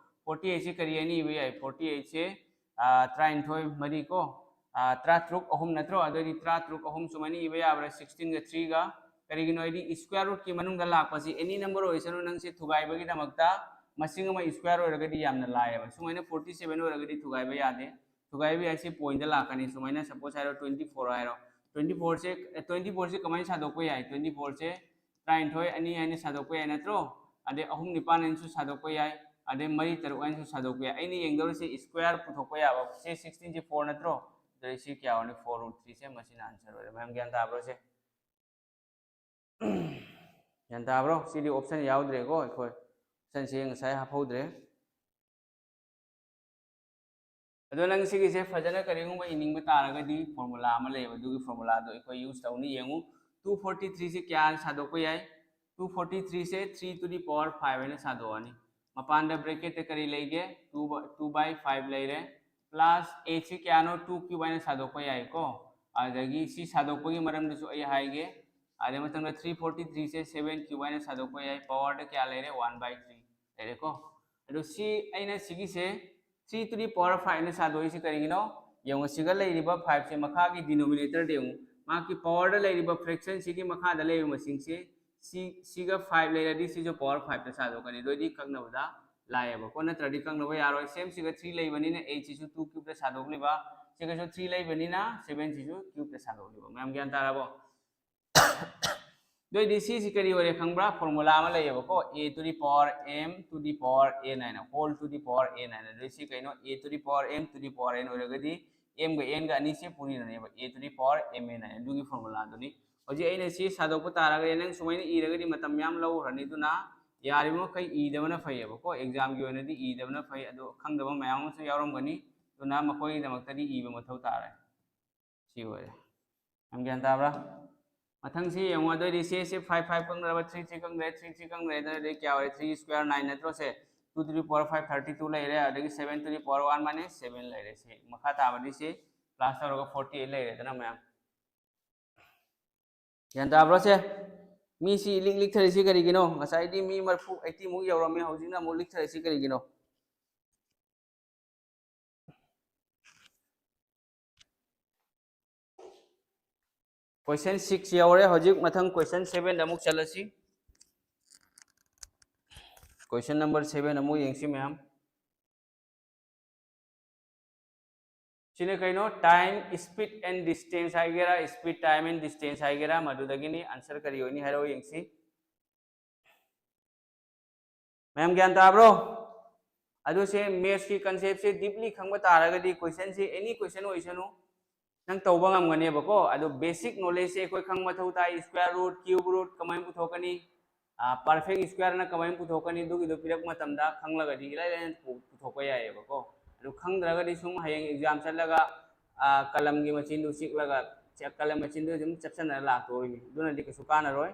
Forty eightꯁꯤ ꯀꯔꯤ ꯍꯥꯏꯅ ꯏꯕ ꯌꯥꯏ? Forty eightꯁꯦ ꯇꯔꯥꯅꯤꯊꯣꯏ, ꯃꯔꯤ ꯀꯣ, ꯇꯔꯥꯇꯔꯨꯛ ꯑꯍꯨꯝ ꯅꯠꯇ꯭ꯔꯣ? ꯑꯗꯨꯑꯣꯏꯗꯤ ꯇꯔꯥꯇꯔꯨꯛ ꯑꯍꯨꯝ ꯁꯨꯃꯥꯏꯅ ꯏꯕ ꯌꯥꯕ꯭ꯔꯥ? Sixteenꯒ threeꯒ꯫ ꯀꯔꯤꯒꯤꯅꯣ ꯍꯥꯏꯗꯤ square rootꯀꯤ ꯃꯅꯨꯡꯗ ꯂꯥꯛꯄꯁꯤ, any number ꯑꯣꯏꯁꯅꯨ, ꯅꯪꯁꯦ ꯊꯨꯒꯥꯏꯕꯒꯤꯗꯃꯛꯇ ꯃꯁꯤꯡ ꯑꯃ square ꯑꯣꯏꯔꯒꯗꯤ ꯌꯥꯝꯅ ꯂꯥꯏꯌꯦꯕ꯫ ꯁꯨꯃꯥꯏꯅ forty seven ꯑꯣꯏꯔꯒꯗꯤ ꯊꯨꯒꯥꯏꯕ ꯌꯥꯗꯦ꯫ ꯊꯨꯒꯥꯏꯕ ꯌꯥꯏꯁꯦ pointꯗ ꯂꯥꯛꯀꯅꯤ꯫ ꯁꯨꯃꯥꯏꯅ suppose ꯍꯥꯏꯔꯣ, twenty four ꯍꯥꯏꯔꯣ, twenty fourꯁꯦ, twenty fourꯁꯦ ꯀꯃꯥꯏꯅ ꯁꯥꯗꯣꯛꯄ ꯌꯥꯏ? Twenty fourꯁꯦ ꯇꯔꯥꯅꯤꯊꯣꯏ ꯑꯅꯤ ꯍꯥꯏꯅ ꯁꯥꯗꯣꯛꯄ ꯌꯥꯏ ꯅꯠꯇ꯭ꯔꯣ? ꯑꯗꯩ ꯑꯍꯨꯝ ꯅꯤꯄꯥꯟ ꯍꯥꯏꯅꯁꯨ ꯁꯥꯗꯣꯛꯄ ꯌꯥꯏ, ꯑꯗꯩ ꯃꯔꯤ ꯇꯔꯨꯛ ꯍꯥꯏꯅꯁꯨ ꯁꯥꯗꯣꯛꯄ ꯌꯥꯏ꯫ ꯑꯩꯅ ꯌꯦꯡꯗꯧꯔꯤꯁꯦ square ꯄꯨꯊꯣꯛꯄ ꯌꯥꯕ꯫ ꯁꯤ sixteenꯁꯦ four ꯅꯠꯇ꯭ꯔꯣ? ꯑꯗꯩ ꯁꯤ ꯀꯌꯥ ꯑꯣꯏꯔꯅꯤ? Four root threeꯁꯦ꯫ ꯃꯁꯤꯅ answer ꯑꯣꯏꯔꯦ꯫ ꯃꯌꯥꯝ ꯒ꯭ꯌꯥꯟ ꯇꯥꯕ꯭ꯔꯣ ꯁꯦ? ꯒ꯭ꯌꯥꯟ ꯇꯥꯕ꯭ꯔꯣ? ꯁꯤꯗꯤ option ꯌꯥꯎꯗ꯭ꯔꯦꯀꯣ꯫ ꯑꯩꯈꯣꯏ optionꯁꯦ ꯉꯁꯥꯏ ꯍꯥꯞꯍꯧꯗ꯭ꯔꯦ꯫ ꯑꯗꯣ ꯅꯪ ꯁꯤꯒꯤꯁꯦ ꯐꯖꯅ ꯀꯔꯤꯒꯨꯝꯕ ꯏꯅꯤꯡꯕ ꯇꯥꯔꯒꯗꯤ formula ꯑꯃ ꯂꯩꯌꯦꯕ, ꯑꯗꯨꯒꯤ formulaꯗꯣ ꯑꯩꯈꯣꯏ use ꯇꯧꯅꯤ꯫ ꯌꯦꯡꯉꯨ, two forty threeꯁꯦ ꯀꯌꯥ ꯁꯥꯗꯣꯛꯄ ꯌꯥꯏ? Two forty three say three to the power five ꯍꯥꯏꯅ ꯁꯥꯗꯣꯛꯑꯅꯤ꯫ ꯃꯄꯥꯟꯗ bracket ꯀꯔꯤ ꯂꯩꯒꯦ? Two two by five ꯂꯩꯔꯦ꯫ Plus eight ꯁꯤ ꯀꯌꯥꯅꯣ? Two cube ꯍꯥꯏꯅ ꯁꯥꯗꯣꯛꯄ ꯌꯥꯏꯀꯣ꯫ ꯑꯗꯒꯤ ꯁꯤ ꯁꯥꯗꯣꯛꯄꯒꯤ ꯃꯔꯝꯗꯁꯨ ꯑꯩ ꯍꯥꯏꯒꯦ꯫ ꯑꯗꯩ ꯃꯊꯪꯗ three forty three ꯁꯦ seven cube ꯍꯥꯏꯅ ꯁꯥꯗꯣꯛꯄ ꯌꯥꯏ꯫ Power ꯗ ꯀꯌꯥ ꯂꯩꯔꯦ? One by three ꯂꯩꯔꯦꯀꯣ꯫ ꯑꯗꯣ ꯁꯤ ꯑꯩꯅ ꯁꯤꯒꯤꯁꯦ three to the power five ꯅ ꯁꯥꯗꯣꯛꯏꯁꯤ ꯀꯔꯤꯒꯤꯅꯣ? ꯌꯦꯡꯉꯨ, ꯁꯤꯒ ꯂꯩꯔꯤꯕ five ꯁꯦ ꯃꯈꯥꯒꯤ denominator ꯗ ꯌꯦꯡꯉꯨ, ꯃꯍꯥꯛꯀꯤ power ꯗ ꯂꯩꯔꯤꯕ fraction ꯁꯤꯒꯤ ꯃꯈꯥꯗ ꯂꯩꯔꯤꯕ ꯃꯁꯤꯡꯁꯦ ꯁꯤ ꯁꯤꯒ five ꯂꯩꯔꯗꯤ ꯁꯤꯁꯨ power five ꯇ ꯁꯥꯗꯣꯛꯀꯅꯤ꯫ ꯑꯗꯨ ꯑꯣꯏꯗꯤ ꯀꯛꯅꯕꯗ ꯂꯥꯛꯑꯦꯕꯀꯣ, ꯅꯠꯇ꯭ꯔꯗꯤ ꯀꯛꯅꯕ ꯌꯥꯔꯣꯏ꯫ Same ꯁꯤꯒ three ꯂꯩꯕꯅꯤꯅ eight ꯁꯤꯁꯨ two cube ꯇ ꯁꯥꯗꯣꯛꯂꯤꯕ, ꯁꯤꯒꯁꯨ three ꯂꯩꯕꯅꯤꯅ seven ꯁꯤꯁꯨ cube ꯇ ꯁꯥꯗꯣꯛꯂꯤꯕ꯫ ꯃꯌꯥꯝ ꯒ꯭ꯌꯥꯟ ꯇꯥꯔꯕꯣ? ꯑꯗꯨ ꯑꯣꯏꯗꯤ ꯁꯤꯁꯤ ꯀꯔꯤ ꯑꯣꯏꯔꯦ ꯈꯪꯕ꯭ꯔꯥ? Formula ꯑꯃ ꯂꯩꯌꯦꯕꯀꯣ, a to the power m to the power n ꯍꯥꯏꯅ, whole to the power n ꯍꯥꯏꯅ꯫ ꯑꯗꯨ ꯁꯤ ꯀꯩꯅꯣ? A to the power m to the power n ꯑꯣꯏꯔꯒꯗꯤ m ꯒ n ꯒ ꯑꯅꯤꯁꯦ ꯄꯨꯅꯤꯅꯅꯦꯕ, a to the power m n ꯍꯥꯏꯅ꯫ ꯑꯗꯨꯒꯤ formula ꯗꯨꯅꯤ꯫ ꯍꯧꯖꯤꯛ ꯑꯩꯅ ꯁꯤ ꯁꯥꯗꯣꯛꯄ ꯇꯥꯔꯒꯗꯤ, ꯅꯪ ꯁꯨꯃꯥꯏꯅ ꯏꯔꯒꯗꯤ ꯃꯇꯝ ꯌꯥꯝ ꯂꯧꯈ꯭ꯔꯅꯤ꯫ ꯑꯗꯨꯅ ꯌꯥꯔꯤꯕ ꯃꯈꯩ ꯏꯗꯕꯅ ꯐꯩꯌꯦꯕꯀꯣ, exam ꯒꯤ ꯑꯣꯏꯅꯗꯤ ꯏꯗꯕꯅ ꯐꯩ꯫ ꯑꯗꯣ ꯈꯪꯗꯕ ꯃꯌꯥꯝ ꯑꯃꯁꯨ ꯌꯥꯎꯔꯝꯒꯅꯤ, ꯑꯗꯨꯅ ꯃꯈꯣꯏꯒꯤꯗꯃꯛꯇꯗꯤ ꯏꯕ ꯃꯊꯧ ꯇꯥꯔꯦ꯫ ꯁꯤ ꯑꯣꯏꯔꯦ꯫ ꯌꯥꯝ ꯒ꯭ꯌꯥꯟ ꯇꯥꯕ꯭ꯔꯥ? ꯃꯊꯪꯁꯤ ꯌꯦꯡꯉꯣ꯫ ꯑꯗꯨꯑꯣꯏꯗꯤ ꯁꯤ ꯁꯤ five five ꯀꯛꯅꯔꯕ, three three ꯀꯛꯅꯔꯦ, three three ꯀꯛꯅꯔꯦ꯫ ꯑꯗꯨꯅꯗꯤ ꯀꯌꯥ ꯑꯣꯏꯔꯦ? Three square nine ꯅꯠꯇ꯭ꯔꯣ? ꯁꯦ two to the power five thirty two ꯂꯩꯔꯦ, ꯑꯗꯒꯤ seven to the power one minus seven ꯂꯩꯔꯦ꯫ ꯁꯤ ꯃꯈꯥ ꯇꯥꯕꯗꯤ ꯁꯤ plus ꯇꯧꯔꯒ forty eight ꯂꯩꯔꯦꯗꯅ ꯃꯌꯥꯝ꯫ ꯒ꯭ꯌꯥꯟ ꯇꯥꯕ꯭ꯔꯣ ꯁꯦ? ꯃꯤꯁꯤ ꯏꯂꯤꯛ ꯂꯤꯛꯊꯔꯤꯁꯤ ꯀꯔꯤꯒꯤꯅꯣ? ꯉꯁꯥꯏꯗꯤ ꯃꯤ ꯃꯔꯐꯨ, eighty ꯃꯨꯛ ꯌꯧꯔꯝꯃꯤ, ꯍꯧꯖꯤꯛꯅ ꯑꯃꯨꯛ ꯂꯤꯛꯊꯔꯤꯁꯤ ꯀꯔꯤꯒꯤꯅꯣ? Question six ꯌꯧꯔꯦ꯫ ꯍꯧꯖꯤꯛ ꯃꯊꯪ question seven ꯗ ꯑꯃꯨꯛ ꯆꯠꯂꯁꯤ꯫ Question number seven ꯑꯃꯨꯛ ꯌꯦꯡꯁꯤ ꯃꯌꯥꯝ꯫ ꯁꯤꯅ ꯀꯩꯅꯣ? Time, speed and distance ꯍꯥꯏꯒꯦꯔꯥ, speed, time and distance ꯍꯥꯏꯒꯦꯔꯥ, ꯃꯗꯨꯗꯒꯤꯅꯤ꯫ Answer ꯀꯔꯤ ꯑꯣꯏꯅꯤ ꯍꯥꯏꯔꯛꯑꯣ ꯌꯦꯡꯁꯤ꯫ ꯃꯌꯥꯝ ꯒ꯭ꯌꯥꯟ ꯇꯥꯕ꯭ꯔꯣ? ꯑꯗꯨ ꯁꯦ maths ꯀꯤ concept ꯁꯦ deeply ꯈꯪꯕ ꯇꯥꯔꯒꯗꯤ question ꯁꯦ any question ꯑꯣꯏꯁꯅꯨ, ꯅꯪ ꯇꯧꯕ ꯉꯝꯒꯅꯦꯕꯀꯣ꯫ ꯑꯗꯨ basic knowledge ꯁꯦ ꯑꯩꯈꯣꯏ ꯈꯪꯕ ꯃꯊꯧ ꯇꯥꯏ꯫ Square root, cube root ꯀꯃꯥꯏꯅ ꯄꯨꯊꯣꯛꯀꯅꯤ, ꯑ, perfect square ꯅ ꯀꯃꯥꯏꯅ ꯄꯨꯊꯣꯛꯀꯅꯤ, ꯑꯗꯨꯒꯤꯗꯣ ꯄꯤꯔꯛꯄ ꯃꯇꯝꯗ ꯈꯪꯂꯒꯗꯤ ꯏꯂꯥꯏ ꯂꯥꯏꯅ ꯄꯨ-, ꯄꯨꯊꯣꯛꯄ ꯌꯥꯏꯌꯦꯕꯀꯣ꯫ ꯑꯗꯨ ꯈꯪꯗ꯭ꯔꯒꯗꯤ ꯁꯨꯝ ꯍꯌꯦꯡ exam ꯆꯠꯂꯒ, ꯑ, ꯀꯂꯝꯒꯤ ꯃꯆꯤꯟꯗꯨ ꯆꯤꯛꯂꯒ, ꯆ-, ꯀꯂꯝ ꯃꯆꯤꯟꯗꯨ ꯑꯗꯨꯝ ꯆꯞꯁꯟꯅꯔ ꯂꯥꯛꯇꯣꯔꯤꯅꯤ, ꯑꯗꯨꯅꯗꯤ ꯀꯩꯁꯨ ꯀꯥꯟꯅꯔꯣꯏ꯫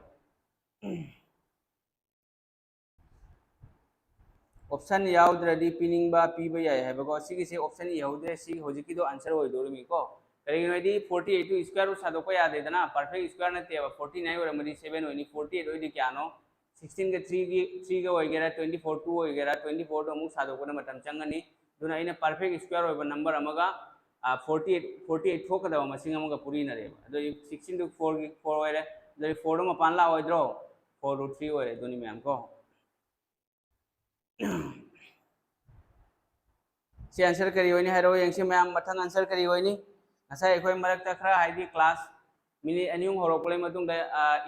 ꯑꯣꯞꯁꯟ ꯌꯥꯎꯗ꯭ꯔꯗꯤ ꯄꯤꯅꯤꯡꯕ ꯄꯤꯕ ꯌꯥꯏ ꯍꯥꯏꯕꯀꯣ꯫ ꯁꯤꯒꯤꯁꯦ ꯑꯣꯞꯁꯟ ꯏꯍꯧꯗ꯭ꯔꯦ, ꯁꯤ ꯍꯧꯖꯤꯛꯀꯤꯗꯣ ꯑꯟꯁꯔ ꯑꯣꯏꯗꯣꯔꯤꯃꯤꯀꯣ꯫ ꯀꯔꯤꯒꯤꯅꯣ ꯍꯥꯏꯗꯤ forty eight two square root ꯁꯥꯗꯣꯛꯄ ꯌꯥꯗꯦꯗꯅ, perfect square ꯅꯠꯇꯦꯕ꯫ Forty nine ꯑꯣꯏꯔꯝꯃꯗꯤ seven ꯑꯣꯏꯅꯤ, forty eight ꯑꯣꯏꯗꯤ ꯀꯌꯥꯅꯣ? Sixteen ꯒ three ꯒꯤ, three ꯒ ꯑꯣꯏꯒꯦꯔꯥ, twenty four two ꯑꯣꯏꯒꯦꯔꯥ, twenty four ꯗꯣ ꯑꯃꯨꯛ ꯁꯥꯗꯣꯛꯄꯗ ꯃꯇꯝ ꯆꯪꯒꯅꯤ꯫ ꯑꯗꯨꯅ ꯑꯩꯅ perfect square ꯑꯣꯏꯕ number ꯑꯃꯒ forty eight, forty eight ꯊꯣꯛꯀꯗꯕ ꯃꯁꯤꯡ ꯑꯃꯒ ꯄꯨꯔꯤꯅꯔꯦꯕ꯫ ꯑꯗꯨꯗꯤ sixteen ꯗꯨ four ꯒꯤ, four ꯑꯣꯏꯔꯦ꯫ ꯑꯗꯨꯗꯤ four ꯗꯣ ꯃꯄꯥꯟ ꯂꯥꯛꯑꯣꯏꯗ꯭ꯔꯣ? Four root three ꯑꯣꯏꯔꯦ꯫ ꯑꯗꯨꯅꯤ ꯃꯌꯥꯝ ꯀꯣ꯫ ꯁꯤ ꯑꯟꯁꯔ ꯀꯔꯤ ꯑꯣꯏꯅꯤ ꯍꯥꯏꯔꯛꯑꯣ ꯌꯦꯡꯁꯤ ꯃꯌꯥꯝ꯫ ꯃꯊꯪ ꯑꯟꯁꯔ ꯀꯔꯤ ꯑꯣꯏꯅꯤ? ꯉꯁꯥꯏ ꯑꯩꯈꯣꯏ ꯃꯔꯛꯇ ꯈꯔ ꯍꯥꯏꯗꯤ class minute ꯑꯅꯤ ꯑꯍꯨꯝ ꯍꯧꯔꯛꯄꯒꯤ ꯃꯇꯨꯡꯗ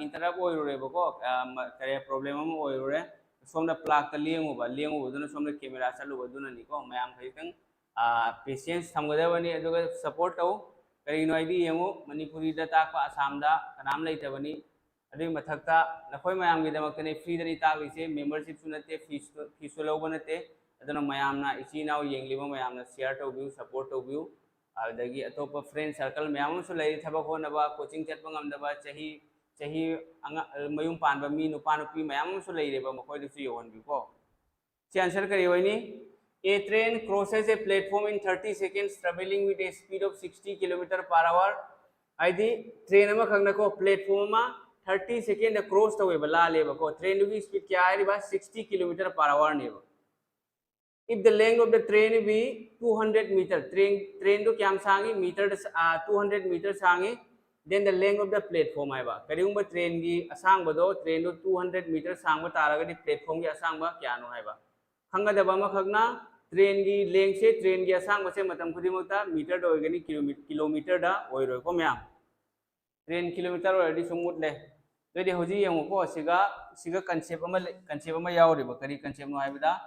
interrupt ꯑꯣꯏꯔꯨꯔꯦꯕꯀꯣ, ꯀꯔꯤ problem ꯑꯃ ꯑꯣꯏꯔꯨꯔꯦ꯫ ꯁꯣꯝꯗ ꯄ꯭ꯂꯥꯛꯇ ꯂꯦꯡꯉꯨꯕ, ꯂꯦꯡꯉꯨꯕꯗꯨꯅ ꯁꯣꯝꯗ camera ꯆꯠꯂꯨꯕ, ꯑꯗꯨꯅꯅꯤꯀꯣ꯫ ꯃꯌꯥꯝ ꯈꯖꯤꯛꯇꯪ patience ꯊꯝꯒꯗꯕꯅꯤ, ꯑꯗꯨꯒ support ꯇꯧ꯫ ꯀꯔꯤꯒꯤꯅꯣ ꯍꯥꯏꯗꯤ ꯌꯦꯡꯉꯨ, ꯃꯅꯤꯄꯨꯔꯤꯗ ꯇꯥꯛꯄ ꯑꯁꯥꯝꯗ ꯀꯅꯥꯝ ꯂꯩꯇꯕꯅꯤ꯫ ꯑꯗꯨꯒꯤ ꯃꯊꯛꯇ ꯅꯈꯣꯏ ꯃꯌꯥꯝꯒꯤꯗꯃꯛꯇꯅꯤ, free ꯗꯅꯤ ꯇꯥꯛꯂꯤꯁꯦ, membership ꯁꯨ ꯅꯠꯇꯦ, fees, fees ꯁꯨ ꯂꯧꯕ ꯅꯠꯇꯦ꯫ ꯑꯗꯨꯅ ꯃꯌꯥꯝꯅ, ꯏꯆꯤꯟ ꯏꯅꯥꯎ ꯌꯦꯡꯂꯤꯕ ꯃꯌꯥꯝꯅ share ꯇꯧꯕꯤꯌꯨ, support ꯇꯧꯕꯤꯌꯨ꯫ ꯑꯗꯨꯗꯒꯤ ꯑꯇꯣꯞꯄ friend circle ꯃꯌꯥꯝ ꯑꯃꯁꯨ ꯂꯩꯔꯤ, ꯊꯕꯛ ꯍꯣꯠꯅꯕ, coaching ꯆꯠꯄ ꯉꯝꯗꯕ, ꯆꯍꯤ, ꯆꯍꯤ ꯑꯉꯥ-, ꯃꯌꯨꯝ ꯄꯥꯟꯕ ꯃꯤ, ꯅꯨꯄꯥ ꯅꯨꯄꯤ ꯃꯌꯥꯝ ꯑꯃꯁꯨ ꯂꯩꯔꯦꯕ, ꯃꯈꯣꯏꯗꯁꯨ ꯌꯧꯍꯟꯕꯤꯌꯨꯀꯣ꯫ ꯁꯤ ꯑꯟꯁꯔ ꯀꯔꯤ ꯑꯣꯏꯅꯤ? A train crosses a platform in thirty seconds traveling with a speed of sixty kilometer per hour꯫ ꯍꯥꯏꯗꯤ train ꯑꯃꯈꯛꯅꯀꯣ platform ꯑꯃ thirty second ꯗ cross ꯇꯧꯋꯦꯕ, ꯂꯥꯜꯂꯦꯕꯀꯣ꯫ Train ꯗꯨꯒꯤ speed ꯀꯌꯥ ꯍꯥꯏꯔꯤꯕ? Sixty kilometer per hour ꯅꯦꯕ꯫ If the length of the train be two hundred meter, train, train ꯗꯨ ꯀꯌꯥꯝ ꯁꯥꯡꯉꯤ? Meter ꯗ ꯁ-, ꯑꯥ, two hundred meter ꯁꯥꯡꯉꯤ꯫ Then the length of the platform ꯍꯥꯏꯕ, ꯀꯔꯤꯒꯨꯝꯕ train ꯒꯤ ꯑꯁꯥꯡꯕꯗꯣ, train ꯗꯨ two hundred meter ꯁꯥꯡꯕ ꯇꯥꯔꯒꯗꯤ platform ꯒꯤ ꯑꯁꯥꯡꯕ ꯀꯌꯥꯅꯣ ꯍꯥꯏꯕ꯫ ꯈꯪꯒꯗꯕ ꯑꯃꯈꯛꯅ train ꯒꯤ length ꯁꯦ, train ꯒꯤ ꯑꯁꯥꯡꯕꯁꯦ ꯃꯇꯝ ꯈꯨꯗꯤꯡꯃꯛꯇ meter ꯗ ꯑꯣꯏꯒꯅꯤ, ꯀꯤꯂꯣꯃꯤ-, kilometer ꯗ ꯑꯣꯏꯔꯣꯏꯀꯣ ꯃꯌꯥꯝ꯫ Train kilometer ꯑꯣꯏꯔꯗꯤ ꯁꯨꯝ ꯃꯨꯠꯂꯦ꯫ ꯑꯗꯨꯗꯤ ꯍꯧꯖꯤꯛ ꯌꯦꯡꯉꯨꯀꯣ, ꯁꯤꯒ, ꯁꯤꯒ concept ꯑꯃ ꯂꯩ, concept ꯑꯃ ꯌꯥꯎꯔꯤꯕ꯫ ꯀꯔꯤ concept ꯅꯣ ꯍꯥꯏꯕꯗ,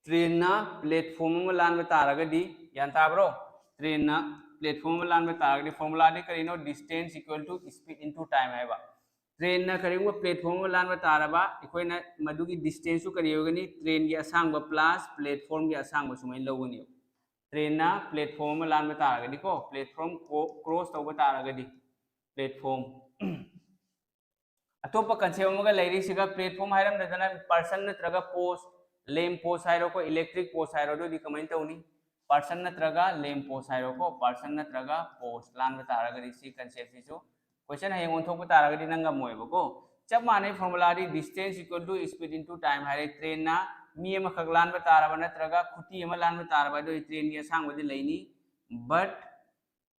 train ꯅ platform ꯑꯃ ꯂꯥꯟꯕ ꯇꯥꯔꯒꯗꯤ, ꯒ꯭ꯌꯥꯟ ꯇꯥꯕ꯭ꯔꯣ? Train ꯅ platform ꯑꯃ ꯂꯥꯟꯕ ꯇꯥꯔꯒꯗꯤ formula ꯗꯤ ꯀꯔꯤꯅꯣ? Distance equal to speed into time ꯍꯥꯏꯕ꯫ Train ꯅ ꯀꯔꯤꯒꯨꯝꯕ platform ꯑꯃ ꯂꯥꯟꯕ ꯇꯥꯔꯕ, ꯑꯩꯈꯣꯏꯅ ꯃꯗꯨꯒꯤ distance ꯁꯨ ꯀꯔꯤ ꯑꯣꯏꯒꯅꯤ? Train ꯒꯤ ꯑꯁꯥꯡꯕ plus platform ꯒꯤ ꯑꯁꯥꯡꯕ ꯁꯨꯃꯥꯏꯅ ꯂꯧꯒꯅꯤ꯫ Train ꯅ platform ꯑꯃ ꯂꯥꯟꯕ ꯇꯥꯔꯒꯗꯤꯀꯣ, platform ꯀꯣ-, cross ꯇꯧꯕ ꯇꯥꯔꯒꯗꯤ, platform꯫ ꯑꯇꯣꯞꯄ concept ꯑꯃꯒ ꯂꯩꯔꯤ꯫ ꯁꯤꯒ platform ꯍꯥꯏꯔꯝꯗꯗꯅ person ꯅꯠꯇ꯭ꯔꯒ post, lamp post ꯍꯥꯏꯔꯣꯀꯣ, electric post ꯍꯥꯏꯔꯣ, ꯑꯗꯨꯗꯤ ꯀꯃꯥꯏꯅ ꯇꯧꯅꯤ? Person ꯅꯠꯇ꯭ꯔꯒ lamp post ꯍꯥꯏꯔꯣꯀꯣ, person ꯅꯠꯇ꯭ꯔꯒ post ꯂꯥꯟꯕ ꯇꯥꯔꯒꯗꯤ ꯁꯤ concept ꯁꯤꯁꯨ question ꯍꯌꯦꯡ ꯑꯣꯟꯊꯣꯛꯄ ꯇꯥꯔꯒꯗꯤ ꯅꯪ ꯉꯝꯃꯣꯏꯕꯀꯣ꯫ ꯆꯞ ꯃꯥꯟꯅꯩ formula D distance equal to speed into time ꯍꯥꯏꯔꯦ꯫ Train ꯅ ꯃꯤ ꯑꯃꯈꯛ ꯂꯥꯟꯕ ꯇꯥꯔꯕ ꯅꯠꯇ꯭ꯔꯒ ꯈꯨꯇꯤ ꯑꯃ ꯂꯥꯟꯕ ꯇꯥꯔꯕ, ꯑꯗꯨꯗꯤ train ꯒꯤ ꯑꯁꯥꯡꯕꯗꯤ ꯂꯩꯅꯤ꯫ But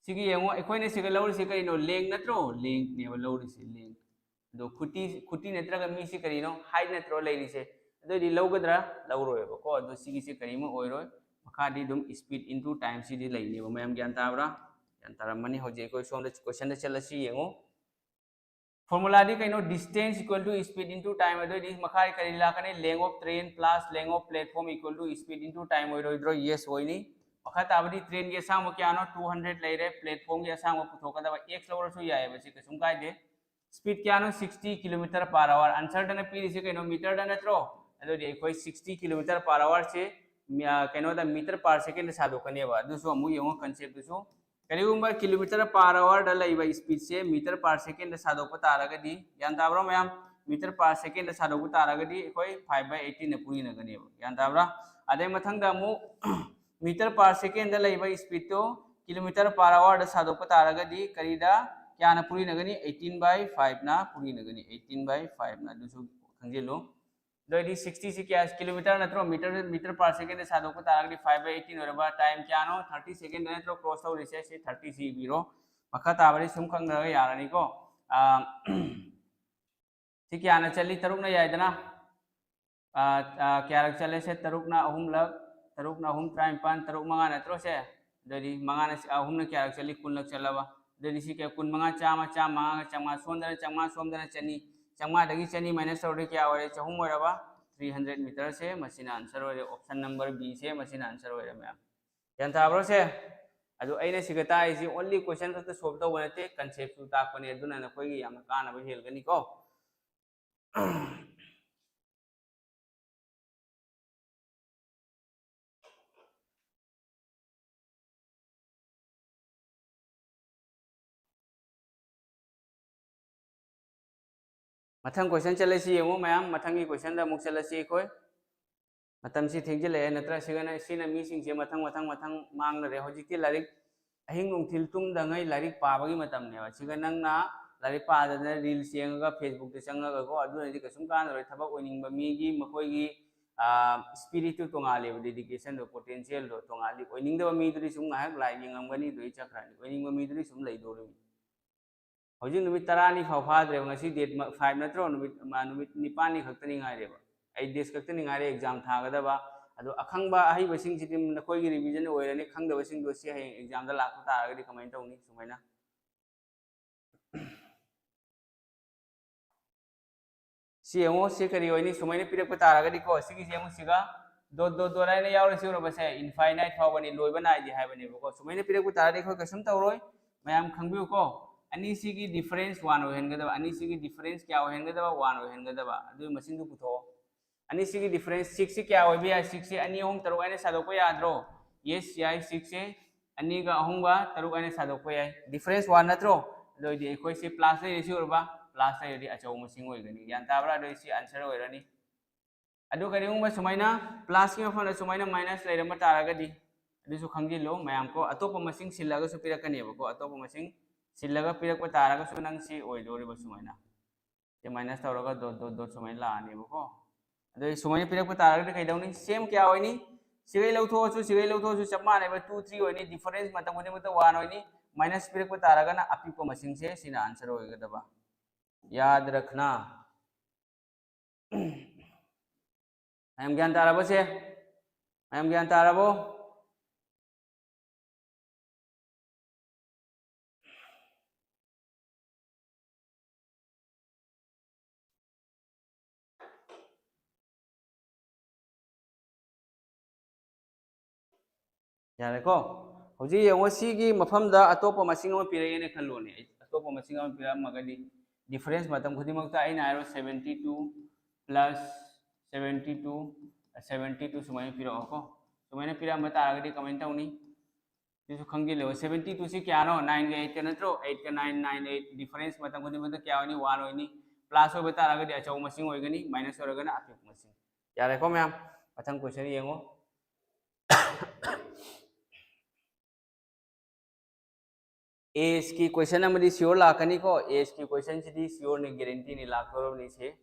ꯁꯤꯒꯤ ꯌꯦꯡꯉꯣ, ꯑꯩꯈꯣꯏꯅ ꯁꯤꯒ ꯂꯧꯔꯤꯁꯤ ꯀꯔꯤꯅꯣ? Length ꯅꯠꯇ꯭ꯔꯣ? Length ꯅꯦꯕ ꯂꯧꯔꯤꯁꯤ, length꯫ ꯑꯗꯣ ꯈꯨꯇꯤ, ꯈꯨꯇꯤ ꯅꯠꯇ꯭ꯔꯒ ꯃꯤꯁꯤ ꯀꯔꯤꯅꯣ? Height ꯅꯠꯇ꯭ꯔꯣ ꯂꯩꯔꯤꯁꯦ? ꯑꯗꯨꯑꯣꯏꯗꯤ ꯂꯧꯒꯗ꯭ꯔꯥ? ꯂꯧꯔꯣꯏꯕꯀꯣ꯫ ꯑꯗꯣ ꯁꯤꯒꯤꯁꯦ ꯀꯔꯤꯃ ꯑꯣꯏꯔꯣꯏ꯫ ꯃꯈꯥꯗꯤ ꯑꯗꯨꯝ speed into time ꯁꯤꯗꯤ ꯂꯩꯅꯦꯕ꯫ ꯃꯌꯥꯝ ꯒ꯭ꯌꯥꯟ ꯇꯥꯕ꯭ꯔꯥ? ꯒ꯭ꯌꯥꯟ ꯇꯥꯔꯝꯃꯅꯤ꯫ ꯍꯧꯖꯤꯛ ꯑꯩꯈꯣꯏ ꯁꯣꯝꯗ question ꯗ ꯆꯠꯂꯁꯤ ꯌꯦꯡꯉꯨ꯫ Formula ꯗꯤ ꯀꯩꯅꯣ? Distance equal to speed into time꯫ ꯑꯗꯨꯑꯣꯏꯗꯤ ꯃꯈꯥ ꯀꯔꯤ ꯂꯥꯛꯀꯅꯤ? Length of train plus length of platform equal to speed into time ꯑꯣꯏꯔꯣꯏꯗ꯭ꯔꯣ? Yes ꯑꯣꯏꯅꯤ꯫ ꯃꯈꯥ ꯇꯥꯕꯗꯤ train ꯒꯤ ꯑꯁꯥꯡꯕ ꯀꯌꯥꯅꯣ? Two hundred ꯂꯩꯔꯦ꯫ Platform ꯒꯤ ꯑꯁꯥꯡꯕ ꯄꯨꯊꯣꯛꯀꯗꯕ, x ꯂꯧꯔꯁꯨ ꯌꯥꯏꯑꯕ, ꯁꯤ ꯀꯩꯁꯨꯝ ꯀꯥꯏꯗꯦ꯫ Speed ꯀꯌꯥꯅꯣ? Sixty kilometer per hour꯫ Answer ꯗꯅ ꯄꯤꯔꯤꯁꯦ ꯀꯩꯅꯣ? Meter ꯗ ꯅꯠꯇ꯭ꯔꯣ? ꯑꯗꯨꯗꯤ ꯑꯩꯈꯣꯏ sixty kilometer per hour ꯁꯦ ꯃꯤ-, ꯑ, ꯀꯩꯅꯣꯗ, meter per second ꯗ ꯁꯥꯗꯣꯛꯀꯅꯦꯕ꯫ ꯑꯗꯨꯁꯨ ꯑꯃꯨꯛ ꯌꯦꯡꯉꯣ concept ꯇꯨꯁꯨ꯫ ꯀꯔꯤꯒꯨꯝꯕ kilometer per hour ꯗ ꯂꯩꯕ speed ꯁꯦ meter per second ꯗ ꯁꯥꯗꯣꯛꯄ ꯇꯥꯔꯒꯗꯤ, ꯒ꯭ꯌꯥꯟ ꯇꯥꯕ꯭ꯔꯣ ꯃꯌꯥꯝ? Meter per second ꯗ ꯁꯥꯗꯣꯛꯄ ꯇꯥꯔꯒꯗꯤ ꯑꯩꯈꯣꯏ five by eighteen ꯅ ꯄꯨꯔꯤꯅꯒꯅꯦꯕ꯫ ꯒ꯭ꯌꯥꯟ ꯇꯥꯕ꯭ꯔꯥ? ꯑꯗꯩ ꯃꯊꯪꯗ ꯑꯃꯨꯛ meter per second ꯗ ꯂꯩꯕ speed ꯇꯣ kilometer per hour ꯗ ꯁꯥꯗꯣꯛꯄ ꯇꯥꯔꯒꯗꯤ ꯀꯔꯤꯗ, ꯀꯌꯥꯅ ꯄꯨꯔꯤꯅꯒꯅꯤ? Eighteen by five ꯅ ꯄꯨꯔꯤꯅꯒꯅꯤ꯫ Eighteen by five ꯅ, ꯑꯗꯨꯁꯨ ꯈꯪꯖꯤꯜꯂꯨ꯫ ꯑꯗꯨ ꯑꯣꯏꯗꯤ sixty ꯁꯤ ꯀꯌꯥ? Kilometer ꯅꯠꯇ꯭ꯔꯣ? Meter, meter per second ꯗ ꯁꯥꯗꯣꯛꯄ ꯇꯥꯔꯒꯗꯤ five by eighteen ꯑꯣꯏꯔꯕ꯫ Time ꯀꯌꯥꯅꯣ? Thirty second ꯅꯠꯇ꯭ꯔꯣ cross ꯇꯧꯔꯤꯁꯦ? ꯁꯤ thirty ꯁꯤ ꯏꯕꯤꯔꯣ꯫ ꯃꯈꯥ ꯇꯥꯕꯗꯤ ꯁꯨꯝ ꯈꯪꯗꯔꯒ ꯌꯥꯔꯅꯤꯀꯣ꯫ ꯑꯥ, ꯁꯤ ꯀꯌꯥꯅ ꯆꯠꯂꯤ? ꯇꯔꯨꯛꯅ ꯌꯥꯏꯗꯅ? ꯑꯥ, ꯑꯥ, ꯀꯌꯥꯔꯛ ꯆꯠꯂꯦ? ꯁꯦ ꯇꯔꯨꯛꯅ ꯑꯍꯨꯝꯂꯛ, ꯇꯔꯨꯛꯅ ꯑꯍꯨꯝ ꯇꯔꯥꯅꯤꯄꯥꯟ, ꯇꯔꯨꯛ ꯃꯉꯥ ꯅꯠꯇ꯭ꯔꯣ ꯁꯦ? ꯑꯗꯨꯗꯤ ꯃꯉꯥꯅ, ꯑꯍꯨꯝꯅ ꯀꯌꯥꯔꯛ ꯆꯠꯂꯤ? ꯀꯨꯟꯂꯛ ꯆꯠꯂꯕ꯫ ꯑꯗꯨꯗꯤ ꯁꯤ ꯀꯌꯥ? ꯀꯨꯟꯃꯉꯥ, ꯆꯥꯝꯃ, ꯆꯥꯝꯃꯉꯥꯒ ꯆꯥꯝꯃꯉꯥ, ꯁꯣꯝꯗꯅ ꯆꯥꯝꯃꯉꯥ, ꯁꯣꯝꯗꯅ ꯆꯅꯤ, ꯆꯥꯝꯃꯉꯥꯗꯒꯤ ꯆꯅꯤ minus ꯇꯧꯔꯗꯤ ꯀꯌꯥ ꯑꯣꯏꯔꯦ? ꯆꯍꯨꯝ ꯑꯣꯏꯔꯕ꯫ Three hundred meter ꯁꯦ ꯃꯁꯤꯅ answer ꯑꯣꯏꯔꯦ꯫ Option number B ꯁꯦ ꯃꯁꯤꯅ answer ꯑꯣꯏꯔꯦ ꯃꯌꯥꯝ꯫ ꯒ꯭ꯌꯥꯟ ꯇꯥꯕ꯭ꯔꯣ ꯁꯦ? ꯑꯗꯨ ꯑꯩꯅ ꯁꯤꯒ ꯇꯥꯛꯏꯁꯤ only question ꯈꯛꯇ solve ꯇꯧꯕ ꯅꯠꯇꯦ, concept ꯁꯨ ꯇꯥꯛꯄꯅꯦ꯫ ꯑꯗꯨꯅ ꯅꯈꯣꯏꯒꯤ ꯌꯥꯝꯅ ꯀꯥꯟꯅꯕ ꯍꯦꯜꯒꯅꯤꯀꯣ꯫ ꯃꯊꯪ question ꯆꯠꯂꯁꯤ ꯌꯦꯡꯉꯨ ꯃꯌꯥꯝ, ꯃꯊꯪꯒꯤ question ꯗ ꯑꯃꯨꯛ ꯆꯠꯂꯁꯤ ꯑꯩꯈꯣꯏ꯫ ꯃꯇꯝꯁꯤ ꯊꯦꯡꯖꯤꯜꯂꯛꯑꯦ, ꯅꯠꯇ꯭ꯔ ꯁꯤꯒꯅ, ꯁꯤꯅ ꯃꯤꯁꯤꯡꯁꯦ ꯃꯊꯪ ꯃꯊꯪ ꯃꯊꯪ ꯃꯥꯡꯅꯔꯦ꯫ ꯍꯧꯖꯤꯛꯇꯤ ꯂꯥꯏꯔꯤꯛ ꯑꯍꯤꯡ ꯅꯨꯡꯊꯤꯜ ꯇꯨꯝꯗꯉꯩ ꯂꯥꯏꯔꯤꯛ ꯄꯥꯕꯒꯤ ꯃꯇꯝꯅꯦꯕ꯫ ꯁꯤꯒ ꯅꯪꯅ ꯂꯥꯏꯔꯤꯛ ꯄꯥꯗꯅ reels ꯌꯦꯡꯉꯒ, Facebook-ꯇ ꯆꯪꯉꯒꯀꯣ, ꯑꯗꯨꯅꯗꯤ ꯀꯩꯁꯨꯝ ꯀꯥꯟꯅꯔꯣꯏ꯫ ꯊꯕꯛ ꯑꯣꯏꯅꯤꯡꯕ ꯃꯤꯒꯤ ꯃꯈꯣꯏꯒꯤ, ꯑ, spirit-ꯇꯨ ꯇꯣꯉꯥꯜꯂꯦꯕ, dedication-ꯗꯣ, potential-ꯗꯣ ꯇꯣꯉꯥꯜꯂꯤ꯫ ꯑꯣꯏꯅꯤꯡꯗꯕ ꯃꯤꯗꯨꯗꯤ ꯁꯨꯝ ꯉꯥꯏꯍꯥꯛ live ꯌꯦꯡꯉꯝꯒꯅꯤ, ꯑꯗꯨꯗꯩ ꯆꯠꯈ꯭ꯔꯅꯤ꯫ ꯑꯣꯏꯅꯤꯡꯕ ꯃꯤꯗꯨꯗꯤ ꯁꯨꯝ ꯂꯩꯗꯣꯔꯤꯕꯅꯤ꯫ ꯍꯧꯖꯤꯛ ꯅꯨꯃꯤꯠ ꯇꯔꯥꯅꯤ ꯐꯥꯎ ꯐꯥꯗ꯭ꯔꯦꯕ꯫ ꯉꯁꯤ date five ꯅꯠꯇ꯭ꯔꯣ? ꯅꯨꯃꯤꯠ, ꯃ-, ꯅꯨꯃꯤꯠ ꯅꯤꯄꯥꯟꯅꯤ ꯈꯛꯇꯅꯤ ꯉꯥꯏꯔꯦꯕ꯫ Eight days ꯈꯛꯇꯅꯤ ꯉꯥꯏꯔꯦ exam ꯊꯥꯒꯗꯕ꯫ ꯑꯗꯣ ꯑꯈꯪꯕ ꯑꯍꯩꯕꯁꯤꯡꯁꯤꯗꯤ ꯅꯈꯣꯏꯒꯤ revision ꯑꯣꯏꯔꯅꯤ, ꯈꯪꯗꯕꯁꯤꯡꯗꯣ ꯁꯤ ꯍꯌꯦꯡ exam-ꯗ ꯂꯥꯛꯄ ꯇꯥꯔꯒꯗꯤ ꯀꯃꯥꯏꯅ ꯇꯧꯅꯤ? ꯁꯨꯃꯥꯏꯅ꯫ ꯁꯤ ꯌꯦꯡꯉꯣ, ꯁꯤ ꯀꯔꯤ ꯑꯣꯏꯅꯤ? ꯁꯨꯃꯥꯏꯅ ꯄꯤꯔꯛꯄ ꯇꯥꯔꯒꯗꯤꯀꯣ, ꯁꯤꯒꯤꯁꯦ ꯌꯦꯡꯉꯣ, ꯁꯤꯒ dot dot dot ꯍꯥꯏꯅ ꯌꯥꯎꯔꯁꯤ, ꯎꯔꯕꯁꯦ? Infinite ꯐꯥꯎꯕꯅꯤ, ꯂꯣꯏꯕ ꯅꯥꯏꯗꯦ ꯍꯥꯏꯕꯅꯦꯕꯀꯣ꯫ ꯁꯨꯃꯥꯏꯅ ꯄꯤꯔꯛꯄ ꯇꯥꯔꯗꯤ ꯑꯩꯈꯣꯏ ꯀꯩꯁꯨꯝ ꯇꯧꯔꯣꯏ꯫ ꯃꯌꯥꯝ ꯈꯪꯕꯤꯌꯨꯀꯣ, ꯑꯅꯤꯁꯤꯒꯤ difference one ꯑꯣꯏꯍꯟꯒꯗꯕ, ꯑꯅꯤꯁꯤꯒꯤ difference ꯀꯌꯥ ꯑꯣꯏꯍꯟꯒꯗꯕ? One ꯑꯣꯏꯍꯟꯒꯗꯕ꯫ ꯑꯗꯨꯒꯤ ꯃꯁꯤꯡꯗꯨ ꯄꯨꯊꯣꯛꯑꯣ꯫ ꯑꯅꯤꯁꯤꯒꯤ difference six-ꯁꯤ ꯀꯌꯥ ꯑꯣꯏꯕ ꯌꯥꯏ? Six-ꯁꯦ ꯑꯅꯤ, ꯑꯍꯨꯝ, ꯇꯔꯨꯛ ꯍꯥꯏꯅ ꯁꯥꯗꯣꯛꯄ ꯌꯥꯗ꯭ꯔꯣ? Yes, ꯌꯥꯏ꯫ Six-ꯁꯦ ꯑꯅꯤꯒ ꯑꯍꯨꯝꯒ ꯇꯔꯨꯛ ꯍꯥꯏꯅ ꯁꯥꯗꯣꯛꯄ ꯌꯥꯏ꯫ Difference one ꯅꯠꯇ꯭ꯔꯣ? ꯑꯗꯨ ꯑꯣꯏꯗꯤ ꯑꯩꯈꯣꯏꯁꯦ plus ꯂꯩꯔꯦ, ꯁꯤ ꯎꯔꯕ? Plus ꯂꯩꯔꯗꯤ ꯑꯆꯧꯕ ꯃꯁꯤꯡ ꯑꯣꯏꯒꯅꯤ꯫ ꯒ꯭ꯌꯥꯟ ꯇꯥꯕ꯭ꯔꯥ? ꯑꯗꯨ ꯁꯤ answer ꯑꯣꯏꯔꯅꯤ꯫ ꯑꯗꯨ ꯀꯔꯤꯒꯨꯝꯕ ꯁꯨꯃꯥꯏꯅ plus-ꯀꯤ ꯃꯐꯝꯗ ꯁꯨꯃꯥꯏꯅ minus ꯂꯩꯔꯝꯕ ꯇꯥꯔꯒꯗꯤ, ꯑꯗꯨꯁꯨ ꯈꯪꯖꯤꯜꯂꯨ ꯃꯌꯥꯝ ꯀꯣ, ꯑꯇꯣꯞꯄ ꯃꯁꯤꯡ ꯁꯤꯜꯂꯒꯁꯨ ꯄꯤꯔꯛꯀꯅꯦꯕꯀꯣ꯫ ꯑꯇꯣꯞꯄ ꯃꯁꯤꯡ ꯁꯤꯜꯂꯒ ꯄꯤꯔꯛꯄ ꯇꯥꯔꯒꯁꯨ ꯅꯪ ꯁꯤ ꯑꯣꯏꯗꯣꯔꯤꯕ ꯁꯨꯃꯥꯏꯅ꯫ ꯁꯤ minus ꯇꯧꯔꯒ dot dot dot ꯁꯨꯃꯥꯏꯅ ꯂꯥꯛꯑꯅꯦꯕꯀꯣ꯫ ꯑꯗꯨ ꯁꯨꯃꯥꯏꯅ ꯄꯤꯔꯛꯄ ꯇꯥꯔꯒꯗꯤ ꯀꯩꯗꯧꯅꯤ? Same ꯀꯌꯥ ꯑꯣꯏꯅꯤ? ꯁꯤꯒꯩ ꯂꯧꯊꯣꯛꯑꯁꯨ, ꯁꯤꯒꯩ ꯂꯧꯊꯣꯛꯑꯁꯨ ꯆꯞ ꯃꯥꯟꯅꯩꯕ, two, three ꯑꯣꯏꯅꯤ꯫ Difference ꯃꯇꯝ ꯈꯨꯗꯤꯡꯃꯛꯇ one ꯑꯣꯏꯅꯤ꯫ Minus ꯄꯤꯔꯛꯄ ꯇꯥꯔꯒꯅ ꯑꯄꯤꯛꯄ ꯃꯁꯤꯡꯁꯦ ꯁꯤꯅ answer ꯑꯣꯏꯒꯗꯕ꯫ ꯌꯥꯗ ꯔꯈꯅꯥ꯫ ꯃꯌꯥꯝ ꯒ꯭ꯌꯥꯟ ꯇꯥꯔꯕꯁꯦ? ꯃꯌꯥꯝ ꯒ꯭ꯌꯥꯟ ꯇꯥꯔꯕꯣ? ꯌꯥꯔꯦꯀꯣ? ꯍꯧꯖꯤꯛ ꯌꯦꯡꯉꯣ, ꯁꯤꯒꯤ ꯃꯐꯝꯗ ꯑꯇꯣꯞꯄ ꯃꯁꯤꯡ ꯑꯃ ꯄꯤꯔꯛꯑꯦꯅ ꯈꯜꯂꯣꯅꯦ꯫ ꯑꯇꯣꯞꯄ ꯃꯁꯤꯡ ꯑꯃ ꯄꯤꯔꯛꯑꯝꯃꯒꯗꯤ difference ꯃꯇꯝ ꯈꯨꯗꯤꯡꯃꯛꯇ ꯑꯩꯅ ꯍꯥꯏꯔꯣ seventy two plus seventy two, seventy two ꯁꯨꯃꯥꯏꯅ ꯄꯤꯔꯛꯑꯣꯀꯣ꯫ ꯁꯨꯃꯥꯏꯅ ꯄꯤꯔꯛꯑꯝꯕ ꯇꯥꯔꯒꯗꯤ ꯀꯃꯥꯏꯅ ꯇꯧꯅꯤ? ꯁꯤꯁꯨ ꯈꯪꯖꯤꯜꯂꯣ꯫ Seventy two ꯁꯤ ꯀꯌꯥꯅꯣ? Nine ꯒ eight ꯀ ꯅꯠꯇ꯭ꯔꯣ? Eight ꯀ nine, nine, eight꯫ Difference ꯃꯇꯝ ꯈꯨꯗꯤꯡꯃꯛꯇ ꯀꯌꯥ ꯑꯣꯏꯅꯤ? One ꯑꯣꯏꯅꯤ꯫ Plus ꯑꯣꯏꯕ ꯇꯥꯔꯒꯗꯤ ꯑꯆꯧꯕ ꯃꯁꯤꯡ ꯑꯣꯏꯒꯅꯤ, minus ꯑꯣꯏꯔꯒꯅ ꯑꯄꯤꯛꯄ ꯃꯁꯤꯡ꯫ ꯌꯥꯔꯦꯀꯣ ꯃꯌꯥꯝ? ꯃꯊꯪ question ꯌꯦꯡꯉꯣ꯫ Age ꯀꯤ question ꯑꯃꯗꯤ sure ꯂꯥꯛꯀꯅꯤꯀꯣ꯫ Age ꯀꯤ question ꯁꯤꯗꯤ sure ꯅꯤ, guarantee ꯅꯤ, ꯂꯥꯛꯇꯧꯔꯕꯅꯤ ꯁꯤ꯫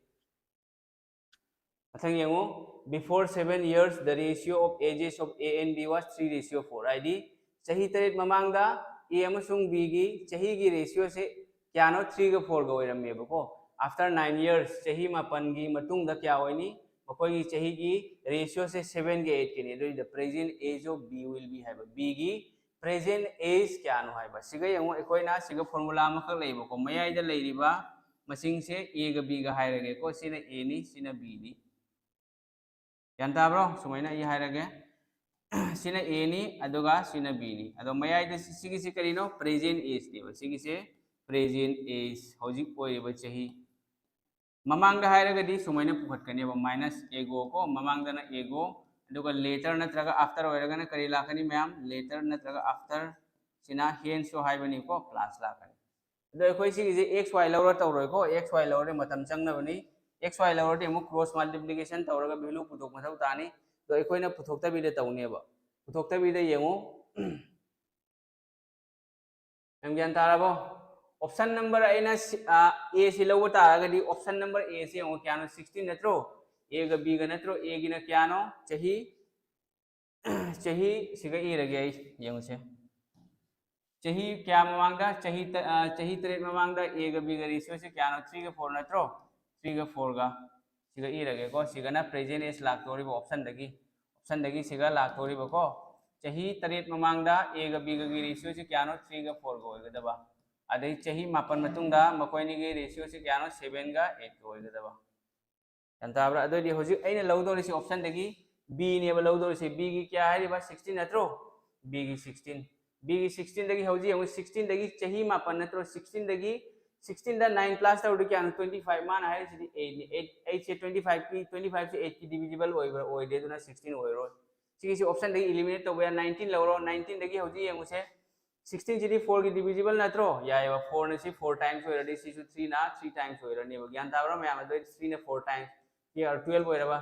ꯃꯊꯪ ꯌꯦꯡꯉꯨ, before seven years the ratio of ages of A and B was three ratio four, ꯍꯥꯏꯗꯤ ꯆꯍꯤ ꯇꯔꯦꯠ ꯃꯃꯥꯡꯗ A ꯑꯃꯁꯨꯡ B ꯒꯤ ꯆꯍꯤꯒꯤ ratio ꯁꯦ ꯀꯌꯥꯅꯣ? Three ꯒ four ꯒ ꯑꯣꯏꯔꯝꯃꯦꯕꯀꯣ꯫ After nine years, ꯆꯍꯤ ꯃꯥꯄꯟꯒꯤ ꯃꯇꯨꯡꯗ ꯀꯌꯥ ꯑꯣꯏꯅꯤ? ꯃꯈꯣꯏꯒꯤ ꯆꯍꯤꯒꯤ ratio ꯁꯦ seven ꯒ eight ꯀꯅꯤ꯫ ꯑꯗꯨꯏꯗ present age of B will be ꯍꯥꯏꯕ, B ꯒꯤ present age ꯀꯌꯥꯅꯣ ꯍꯥꯏꯕ꯫ ꯁꯤꯒ ꯌꯦꯡꯉꯨ, ꯑꯩꯈꯣꯏꯅ ꯁꯤꯒ formula ꯑꯃꯈꯛ ꯂꯩꯕꯀꯣ, ꯃꯌꯥꯏꯗ ꯂꯩꯔꯤꯕ ꯃꯁꯤꯡꯁꯦ A ꯒ B ꯒ ꯍꯥꯏꯔꯒꯦꯀꯣ꯫ ꯁꯤꯅ A ꯅꯤ, ꯁꯤꯅ B ꯅꯤ꯫ ꯒ꯭ꯌꯥꯟ ꯇꯥꯕ꯭ꯔꯣ? ꯁꯨꯃꯥꯏꯅ ꯑꯩ ꯍꯥꯏꯔꯒꯦ꯫ ꯁꯤꯅ A ꯅꯤ, ꯑꯗꯨꯒ ꯁꯤꯅ B ꯅꯤ꯫ ꯑꯗꯣ ꯃꯌꯥꯏꯗ ꯁꯤ-, ꯁꯤꯒꯤꯁꯦ ꯀꯔꯤꯅꯣ? Present age ꯅꯦꯕ꯫ ꯁꯤꯒꯤꯁꯦ present age, ꯍꯧꯖꯤꯛ ꯑꯣꯏꯔꯤꯕ ꯆꯍꯤ꯫ ꯃꯃꯥꯡꯗ ꯍꯥꯏꯔꯒꯗꯤ ꯁꯨꯃꯥꯏꯅ ꯄꯨꯈꯠꯀꯅꯦꯕ, minus ago ꯀꯣ, ꯃꯃꯥꯡꯗꯅ ago, ꯑꯗꯨꯒ later ꯅꯠꯇ꯭ꯔꯒ after ꯑꯣꯏꯔꯒꯅ ꯀꯔꯤ ꯂꯥꯛꯀꯅꯤ ꯃꯌꯥꯝ? Later ꯅꯠꯇ꯭ꯔꯒ after, ꯁꯤꯅ hence ꯁꯨ ꯍꯥꯏꯕꯅꯤꯀꯣ, plus ꯂꯥꯛꯀꯅꯤ꯫ ꯑꯗꯣ ꯑꯩꯈꯣꯏ ꯁꯤꯒꯤꯁꯦ X Y ꯂꯧꯔ ꯇꯧꯔꯣꯏꯀꯣ, X Y ꯂꯧꯔꯗꯤ ꯃꯇꯝ ꯆꯪꯅꯕꯅꯤ꯫ X Y ꯂꯧꯔꯗꯤ ꯑꯃꯨꯛ cross multiplication ꯇꯧꯔꯒ value ꯄꯨꯊꯣꯛ ꯃꯊꯧ ꯇꯥꯅꯤ꯫ ꯑꯗꯣ ꯑꯩꯈꯣꯏꯅ ꯄꯨꯊꯣꯛꯇꯕꯤꯗ ꯇꯧꯅꯦꯕ꯫ ꯄꯨꯊꯣꯛꯇꯕꯤꯗ ꯌꯦꯡꯉꯨ꯫ ꯌꯥꯝ ꯒ꯭ꯌꯥꯟ ꯇꯥꯔꯕꯣ? Option number ꯑꯩꯅ ꯁꯤ-, ꯑ, A ꯁꯤ ꯂꯧꯕ ꯇꯥꯔꯒꯗꯤ option number A ꯁꯤ ꯌꯦꯡꯉꯨ, ꯀꯌꯥꯅꯣ? Sixteen ꯅꯠꯇ꯭ꯔꯣ? A ꯒ B ꯒ ꯅꯠꯇ꯭ꯔꯣ? A ꯒꯤꯅ ꯀꯌꯥꯅꯣ? ꯆꯍꯤ, ꯆꯍꯤ ꯁꯤꯒ ꯏꯔꯒꯦ ꯑꯩ, ꯌꯦꯡꯉꯨꯁꯦ꯫ ꯆꯍꯤ ꯀꯌꯥ ꯃꯃꯥꯡꯗ? ꯆꯍꯤ ꯇ-, ꯑ, ꯆꯍꯤ ꯇꯔꯦꯠ ꯃꯃꯥꯡꯗ A ꯒ B ꯒ ratio ꯁꯦ ꯀꯌꯥꯅꯣ? Three ꯒ four ꯅꯠꯇ꯭ꯔꯣ? Three ꯒ four ꯒ꯫ ꯁꯤꯒ ꯏꯔꯒꯦꯀꯣ꯫ ꯁꯤꯒꯅ present age ꯂꯥꯛꯇꯧꯔꯤꯕ option ꯗꯒꯤ, option ꯗꯒꯤ ꯁꯤꯒ ꯂꯥꯛꯇꯧꯔꯤꯕꯀꯣ꯫ ꯆꯍꯤ ꯇꯔꯦꯠ ꯃꯃꯥꯡꯗ A ꯒ B ꯒꯒꯤ ratio ꯁꯦ ꯀꯌꯥꯅꯣ? Three ꯒ four ꯒ ꯑꯣꯏꯒꯗꯕ꯫ ꯑꯗꯩ ꯆꯍꯤ ꯃꯥꯄꯟ ꯃꯇꯨꯡꯗ ꯃꯈꯣꯏ ꯑꯅꯤꯒꯤ ratio ꯁꯦ ꯀꯌꯥꯅꯣ? Seven ꯒ eight ꯒ ꯑꯣꯏꯒꯗꯕ꯫ ꯒ꯭ꯌꯥꯟ ꯇꯥꯕ꯭ꯔꯥ? ꯑꯗꯨꯑꯣꯏꯗꯤ ꯍꯧꯖꯤꯛ ꯑꯩꯅ ꯂꯧꯗꯧꯔꯤꯁꯤ option ꯗꯒꯤ B ꯅꯦꯕ ꯂꯧꯗꯧꯔꯤꯁꯤ꯫ B ꯒꯤ ꯀꯌꯥ ꯍꯥꯏꯔꯤꯕ? Sixteen ꯅꯠꯇ꯭ꯔꯣ? B ꯒꯤ sixteen꯫ B ꯒꯤ sixteen ꯗꯒꯤ ꯍꯧꯖꯤꯛ ꯌꯦꯡꯉꯨ, sixteen ꯗꯒꯤ ꯆꯍꯤ ꯃꯥꯄꯟ ꯅꯠꯇ꯭ꯔꯣ? Sixteen ꯗꯒꯤ, sixteen ꯗ nine plus ꯇꯧꯔꯗꯤ ꯀꯌꯥꯅꯣ? Twenty five꯫ ꯃꯥꯅ ꯍꯥꯏꯔꯤꯁꯤꯗꯤ eight ꯅꯤ꯫ Eight, eight ꯁꯦ twenty five ꯀꯤ, twenty five ꯁꯦ eight ꯀꯤ divisible ꯑꯣꯏꯕ꯭ꯔꯥ? ꯑꯣꯏꯗꯦ, ꯑꯗꯨꯅ sixteen ꯑꯣꯏꯔꯣꯏ꯫ ꯁꯤꯒꯤꯁꯤ option ꯗꯒꯤ eliminate ꯇꯧꯕ ꯌꯥꯏ꯫ Nineteen ꯂꯧꯔꯣ, nineteen ꯗꯒꯤ ꯍꯧꯖꯤꯛ ꯌꯦꯡꯉꯨꯁꯦ꯫ Sixteen ꯁꯤꯗꯤ four ꯒꯤ divisible ꯅꯠꯇ꯭ꯔꯣ? ꯌꯥꯏꯑꯕ, four ꯅ ꯁꯤ four times ꯑꯣꯏꯔꯗꯤ ꯁꯤꯁꯨ three ꯅ three times ꯑꯣꯏꯔꯅꯦꯕ꯫ ꯒ꯭ꯌꯥꯟ ꯇꯥꯕ꯭ꯔꯥ ꯃꯌꯥꯝ? ꯑꯗꯨ three ꯅ four times, here twelve ꯑꯣꯏꯔꯕ꯫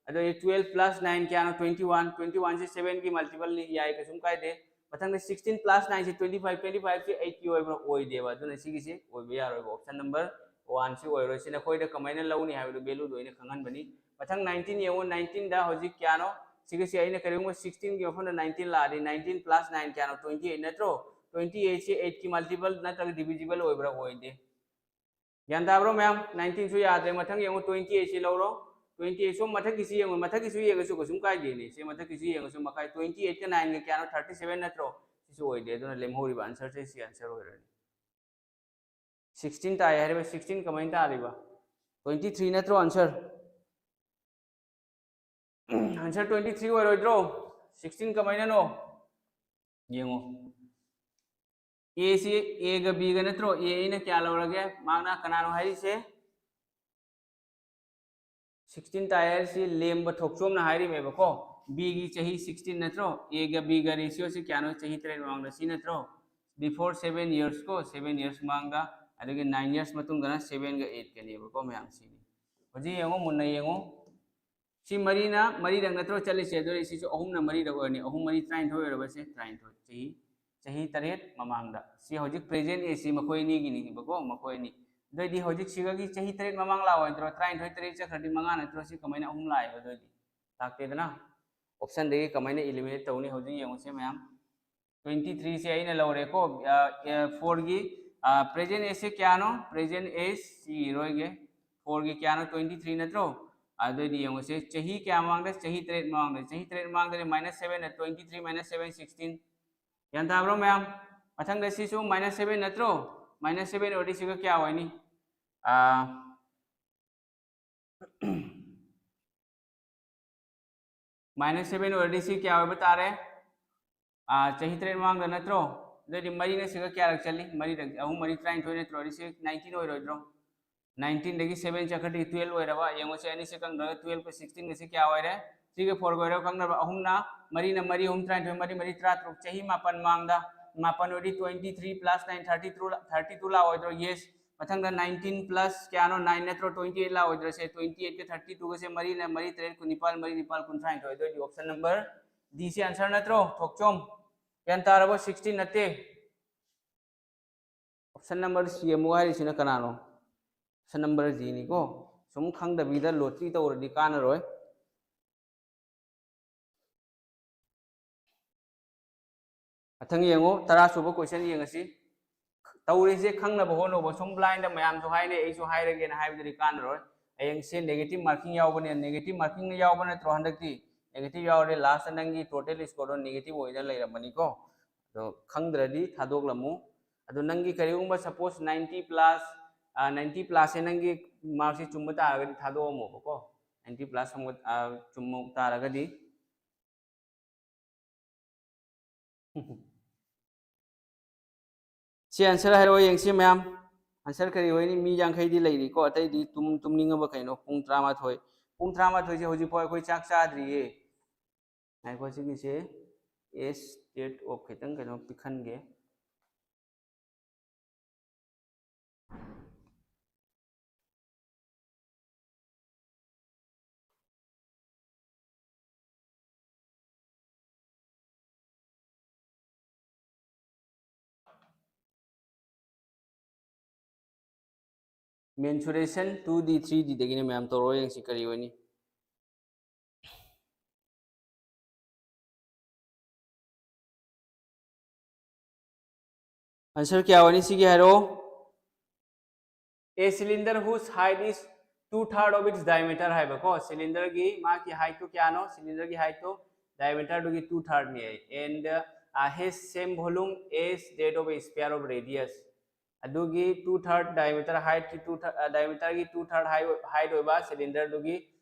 ꯑꯗꯨꯗꯤ twelve plus nine ꯀꯌꯥꯅꯣ? Twenty one. Twenty one ꯁꯤ seven ꯒꯤ multiple ꯅꯤ, ꯌꯥꯏ, ꯀꯩꯁꯨꯝ ꯀꯥꯏꯗꯦ꯫ ꯃꯊꯪꯗ sixteen plus nine ꯁꯤ twenty five, twenty five ꯁꯤ eight ꯀꯤ ꯑꯣꯏꯕ꯭ꯔꯥ? ꯑꯣꯏꯗꯦꯕ꯫ ꯑꯗꯨꯅ ꯁꯤꯒꯤꯁꯤ ꯑꯣꯏꯕ ꯌꯥꯔꯣꯏꯕ꯫ Option number one ꯁꯤ ꯑꯣꯏꯔꯣꯏ꯫ ꯁꯤ ꯅꯈꯣꯏꯗ ꯀꯃꯥꯏꯅ ꯂꯧꯅꯤ ꯍꯥꯏꯕꯗꯨ value ꯗꯣ ꯑꯩꯅ ꯈꯪꯍꯟꯕꯅꯤ꯫ ꯃꯊꯪ nineteen ꯌꯦꯡꯉꯨ꯫ Nineteen ꯗ ꯍꯧꯖꯤꯛ ꯀꯌꯥꯅꯣ? ꯁꯤꯒꯤꯁꯤ ꯑꯩꯅ ꯀꯔꯤꯒꯨꯝꯕ sixteen ꯒꯤ ꯃꯐꯝꯗ nineteen ꯂꯥꯛꯑꯗꯤ, nineteen plus nine ꯀꯌꯥꯅꯣ? Twenty eight ꯅꯠꯇ꯭ꯔꯣ? Twenty eight ꯁꯤ eight ꯀꯤ multiple ꯅꯠꯇ꯭ꯔꯒ divisible ꯑꯣꯏꯕ꯭ꯔꯥ? ꯑꯣꯏꯗꯦ꯫ ꯒ꯭ꯌꯥꯟ ꯇꯥꯕ꯭ꯔꯣ ꯃꯌꯥꯝ? Nineteen ꯁꯨ ꯌꯥꯗ꯭ꯔꯦ꯫ ꯃꯊꯪ ꯌꯦꯡꯉꯨ, twenty eight ꯁꯤ ꯂꯧꯔꯣ꯫ Twenty eight, ꯁꯣꯝ ꯃꯊꯛꯀꯤꯁꯤ ꯌꯦꯡꯉꯨ, ꯃꯊꯛꯀꯤꯁꯨ ꯌꯦꯡꯉꯁꯨ ꯀꯩꯁꯨꯝ ꯀꯥꯏꯗꯦꯅꯦ꯫ ꯁꯤ ꯃꯊꯛꯀꯤꯁꯨ ꯌꯦꯡꯉꯁꯨ, ꯃꯈꯥꯏ twenty eight ꯀ nine ꯒ ꯀꯌꯥꯅꯣ? Thirty seven ꯅꯠꯇ꯭ꯔꯣ? ꯁꯤꯁꯨ ꯑꯣꯏꯗꯦ꯫ ꯑꯗꯨꯅ ꯂꯦꯝꯍꯧꯔꯤꯕ answer ꯁꯦ ꯁꯤ answer ꯑꯣꯏꯔꯅꯤ꯫ Sixteen ꯇꯥꯏ ꯍꯥꯏꯔꯤꯕ, sixteen ꯀꯃꯥꯏꯅ ꯇꯥꯔꯤꯕ? Twenty three ꯅꯠꯇ꯭ꯔꯣ answer? Answer twenty three ꯑꯣꯏꯔꯣꯏꯗ꯭ꯔꯣ? Sixteen ꯀꯃꯥꯏꯅꯅꯣ? ꯌꯦꯡꯉꯣ, A ꯁꯤ, A ꯒ B ꯒ ꯅꯠꯇ꯭ꯔꯣ? A ꯑꯩꯅ ꯀꯌꯥ ꯂꯧꯔꯒꯦ? ꯃꯥꯅ ꯀꯅꯥꯅꯣ ꯍꯥꯏꯔꯤꯁꯦ? Sixteen ꯇꯥꯏ ꯍꯥꯏꯔꯤꯁꯤ ꯂꯦꯝꯕ ꯊꯣꯛꯆꯣꯝꯅ ꯍꯥꯏꯔꯤꯃꯦꯕꯀꯣ꯫ B ꯒꯤ ꯆꯍꯤ sixteen ꯅꯠꯇ꯭ꯔꯣ? A ꯒ B ꯒ ratio ꯁꯤ ꯀꯌꯥꯅꯣ? ꯆꯍꯤ ꯇꯔꯦꯠ ꯃꯃꯥꯡꯗ ꯁꯤ ꯅꯠꯇ꯭ꯔꯣ? Before seven years ꯀꯣ, seven years ꯃꯃꯥꯡꯗ, ꯑꯗꯒꯤ nine years ꯃꯇꯨꯡꯗꯅ seven ꯒ eight ꯀꯅꯦꯕꯀꯣ ꯃꯌꯥꯝ꯫ ꯁꯤꯅꯤ꯫ ꯍꯧꯖꯤꯛ ꯌꯦꯡꯉꯣ, ꯃꯨꯟꯅ ꯌꯦꯡꯉꯣ꯫ ꯁꯤ ꯃꯔꯤꯅ ꯃꯔꯤꯔꯛ ꯅꯠꯇ꯭ꯔꯣ ꯆꯠꯂꯤꯁꯦ? ꯑꯗꯨꯗꯤ ꯁꯤꯁꯨ ꯑꯍꯨꯝꯅ ꯃꯔꯤꯔꯛ ꯑꯣꯏꯔꯅꯤ꯫ ꯑꯍꯨꯝ ꯃꯔꯤ ꯇꯔꯥꯅꯤꯊꯣꯏ ꯑꯣꯏꯔꯕꯁꯦ, ꯇꯔꯥꯅꯤꯊꯣꯏ꯫ ꯆꯍꯤ, ꯆꯍꯤ ꯇꯔꯦꯠ ꯃꯃꯥꯡꯗ꯫ ꯁꯤ ꯍꯧꯖꯤꯛ present age ꯁꯤ ꯃꯈꯣꯏ ꯑꯅꯤꯒꯤꯅꯤꯕꯀꯣ, ꯃꯈꯣꯏ ꯑꯅꯤ꯫ ꯑꯗꯨꯑꯣꯏꯗꯤ ꯍꯧꯖꯤꯛ ꯁꯤꯒꯒꯤ ꯆꯍꯤ ꯇꯔꯦꯠ ꯃꯃꯥꯡ ꯂꯥꯛꯑꯣꯏꯗ꯭ꯔꯣ? ꯇꯔꯥꯅꯤꯊꯣꯏ ꯇꯔꯦꯠ ꯆꯠꯈ꯭ꯔꯗꯤ ꯃꯉꯥ ꯅꯠꯇ꯭ꯔꯣ? ꯁꯤ ꯀꯃꯥꯏꯅ ꯑꯍꯨꯝ ꯂꯥꯛꯑꯦꯕ? ꯑꯗꯨꯑꯣꯏꯗꯤ ꯂꯥꯛꯇꯦꯗꯅ꯫ Option ꯗꯒꯤ ꯀꯃꯥꯏꯅ eliminate ꯇꯧꯅꯤ? ꯍꯧꯖꯤꯛ ꯌꯦꯡꯉꯨꯁꯦ ꯃꯌꯥꯝ꯫ Twenty three ꯁꯦ ꯑꯩꯅ ꯂꯧꯔꯦꯀꯣ, ꯑ, ꯑ, four ꯒꯤ, ꯑ, present age ꯁꯦ ꯀꯌꯥꯅꯣ? Present age ꯁꯤ ꯏꯔꯣꯏꯒꯦ꯫ Four ꯒꯤ ꯀꯌꯥꯅꯣ? Twenty three ꯅꯠꯇ꯭ꯔꯣ? ꯑꯗꯨꯑꯣꯏꯗꯤ ꯌꯦꯡꯉꯨꯁꯦ, ꯆꯍꯤ ꯀꯌꯥ ꯃꯃꯥꯡꯗ? ꯆꯍꯤ ꯇꯔꯦꯠ ꯃꯃꯥꯡꯗ꯫ ꯆꯍꯤ ꯇꯔꯦꯠ ꯃꯃꯥꯡꯗꯗꯤ minus seven, twenty three minus seven, sixteen꯫ ꯒ꯭ꯌꯥꯟ ꯇꯥꯕ꯭ꯔꯣ ꯃꯌꯥꯝ? ꯃꯊꯪꯗ ꯁꯤꯁꯨ minus seven ꯅꯠꯇ꯭ꯔꯣ? Minus seven ꯑꯣꯏꯔꯗꯤ ꯁꯤꯒ ꯀꯌꯥ ꯑꯣꯏꯅꯤ? ꯑ, Minus seven ꯑꯣꯏꯔꯗꯤ ꯁꯤ ꯀꯌꯥ ꯑꯣꯏꯕ ꯇꯥꯔꯦ? ꯑꯥ, ꯆꯍꯤ ꯇꯔꯦꯠ ꯃꯃꯥꯡꯗ ꯅꯠꯇ꯭ꯔꯣ? ꯑꯗꯨꯑꯣꯏꯗꯤ ꯃꯔꯤꯅ ꯁꯤꯒ ꯀꯌꯥꯔꯛ ꯆꯠꯂꯤ? ꯃꯔꯤꯔꯛ, ꯑꯍꯨꯝ ꯃꯔꯤ ꯇꯔꯥꯅꯤꯊꯣꯏ ꯅꯠꯇ꯭ꯔꯣ? ꯑꯗꯨꯗꯤ ꯁꯤ nineteen ꯑꯣꯏꯔꯣꯏꯗ꯭ꯔꯣ? Nineteen ꯗꯒꯤ seven ꯆꯠꯈ꯭ꯔꯗꯤ twelve ꯑꯣꯏꯔꯕ꯫ ꯌꯦꯡꯉꯣ, ꯁꯤ ꯑꯅꯤꯁꯤ ꯀꯪꯗ꯭ꯔꯒ twelve ꯀ sixteen ꯒꯁꯤ ꯀꯌꯥ ꯑꯣꯏꯔꯦ? ꯁꯤꯒ four ꯒ ꯑꯣꯏꯔꯒ ꯀꯪꯗꯕ꯫ ꯑꯍꯨꯝꯅ, ꯃꯔꯤꯅ ꯃꯔꯤ, ꯑꯍꯨꯝ ꯇꯔꯥꯅꯤꯊꯣꯏ, ꯃꯔꯤ ꯃꯔꯤ ꯇꯔꯥꯇꯔꯨꯛ, ꯆꯍꯤ ꯃꯥꯄꯟ ꯃꯥꯡꯗ꯫ ꯃꯥꯄꯟ ꯑꯣꯏꯔꯗꯤ twenty three plus nine, thirty two, thirty two ꯂꯥꯛꯑꯣꯏꯗ꯭ꯔꯣ? Yes꯫ ꯃꯊꯪꯗ nineteen plus ꯀꯌꯥꯅꯣ? Nine ꯅꯠꯇ꯭ꯔꯣ? Twenty eight ꯂꯥꯛꯑꯣꯏꯗ꯭ꯔꯁꯦ? Twenty eight ꯀ thirty two ꯒꯁꯦ ꯃꯔꯤꯅ ꯃꯔꯤ ꯇꯔꯦꯠ ꯀꯨꯟꯅꯤꯄꯥꯜ, ꯃꯔꯤ ꯅꯤꯄꯥꯜ ꯀꯨꯟꯊ꯭ꯔꯥꯅꯤꯊꯣꯏ꯫ ꯑꯗꯨ ꯑꯣꯏꯗꯤ option number D ꯁꯤ answer ꯅꯠꯇ꯭ꯔꯣ? ꯊꯣꯛꯆꯣꯝ, ꯒ꯭ꯌꯥꯟ ꯇꯥꯔꯕꯣ? Sixteen ꯅꯠꯇꯦ꯫ Option number C ꯑꯃꯨꯛ ꯍꯥꯏꯔꯤꯁꯤꯅ ꯀꯅꯥꯅꯣ? Option number G ꯅꯤꯀꯣ꯫ ꯁꯨꯝ ꯈꯪꯗꯕꯤꯗ lottery ꯇꯧꯔꯗꯤ ꯀꯥꯟꯅꯔꯣꯏ꯫ ꯃꯊꯪ ꯌꯦꯡꯉꯣ, ꯇꯔꯥ ꯁꯨꯕ question ꯌꯦꯡꯉꯁꯤ꯫ ꯇꯧꯔꯤꯁꯦ ꯈꯪꯅꯕ ꯍꯣꯠꯅꯧꯕ꯫ ꯁꯨꯝ blind ꯗ ꯃꯌꯥꯝꯁꯨ ꯍꯥꯏꯅꯩ, ꯑꯩꯁꯨ ꯍꯥꯏꯔꯒꯦꯅ ꯍꯥꯏꯕꯗꯨꯗꯤ ꯀꯥꯟꯅꯔꯣꯏ꯫ ꯍꯌꯦꯡꯁꯦ negative marking ꯌꯥꯎꯕꯅꯦ, negative marking ꯌꯥꯎꯕ ꯅꯠꯇ꯭ꯔꯣ ꯍꯟꯗꯛꯇꯤ? Negative ꯌꯥꯎꯔꯗꯤ last ꯇ ꯅꯪꯒꯤ total score ꯗꯣ negative ꯑꯣꯏꯅ ꯂꯩꯔꯝꯃꯅꯤꯀꯣ꯫ ꯑꯗꯣ ꯈꯪꯗ꯭ꯔꯗꯤ ꯊꯥꯗꯣꯛꯂꯝꯃꯨ꯫ ꯑꯗꯣ ꯅꯪꯒꯤ ꯀꯔꯤꯒꯨꯝꯕ suppose ninety plus, ninety plus ꯁꯦ ꯅꯪꯒꯤ mark ꯁꯦ ꯆꯨꯝꯕ ꯇꯥꯔꯒꯗꯤ ꯊꯥꯗꯣꯛꯑꯝꯃꯣꯕꯀꯣ꯫ Ninety plus ꯆꯨꯝꯕ ꯇꯥꯔꯒꯗꯤ꯫ ꯁꯤ answer ꯍꯥꯏꯔꯛꯑꯣ ꯌꯦꯡꯁꯤ ꯃꯌꯥꯝ꯫ Answer ꯀꯔꯤ ꯑꯣꯏꯅꯤ? ꯃꯤ ꯌꯥꯡꯈꯩꯗꯤ ꯂꯩꯔꯤꯀꯣ, ꯑꯇꯩꯗꯤ ꯇꯨꯝ-, ꯇꯨꯝꯅꯤꯡꯉꯕ ꯀꯩꯅꯣ? ꯄꯨꯡ ꯇꯔꯥꯃꯥꯊꯣꯏ, ꯄꯨꯡ ꯇꯔꯥꯃꯥꯊꯣꯏꯁꯦ ꯍꯧꯖꯤꯛꯐꯥꯎ ꯑꯩꯈꯣꯏ ꯆꯥꯛ ꯆꯥꯗ꯭ꯔꯤꯌꯦ꯫ ꯉꯥꯏꯈꯣ, ꯁꯤꯒꯤꯁꯦ S date of ꯈꯤꯇꯪ ꯀꯩꯅꯣ ꯄꯤꯈꯟꯒꯦ꯫ Mensuration two D, three D ꯗꯒꯤꯅꯦ ꯃꯌꯥꯝ, ꯇꯧꯔꯣ ꯌꯦꯡꯁꯤ ꯀꯔꯤ ꯑꯣꯏꯅꯤ꯫ Answer ꯀꯌꯥ ꯑꯣꯏꯅꯤ ꯁꯤꯒꯤ ꯍꯥꯏꯔꯣ? A cylinder whose height is two third of its diameter ꯍꯥꯏꯕꯀꯣ, cylinder ꯒꯤ ꯃꯥꯒꯤ height ꯇꯨ ꯀꯌꯥꯅꯣ? Cylinder ꯒꯤ height ꯇꯨ diameter ꯗꯨꯒꯤ two third ꯅꯤ꯫ And, uh, has same volume as that of a sphere of radius. ꯑꯗꯨꯒꯤ two third diameter height ꯀꯤ two third, diameter ꯒꯤ two third height, height ꯑꯣꯏꯕ cylinder ꯗꯨꯒꯤ,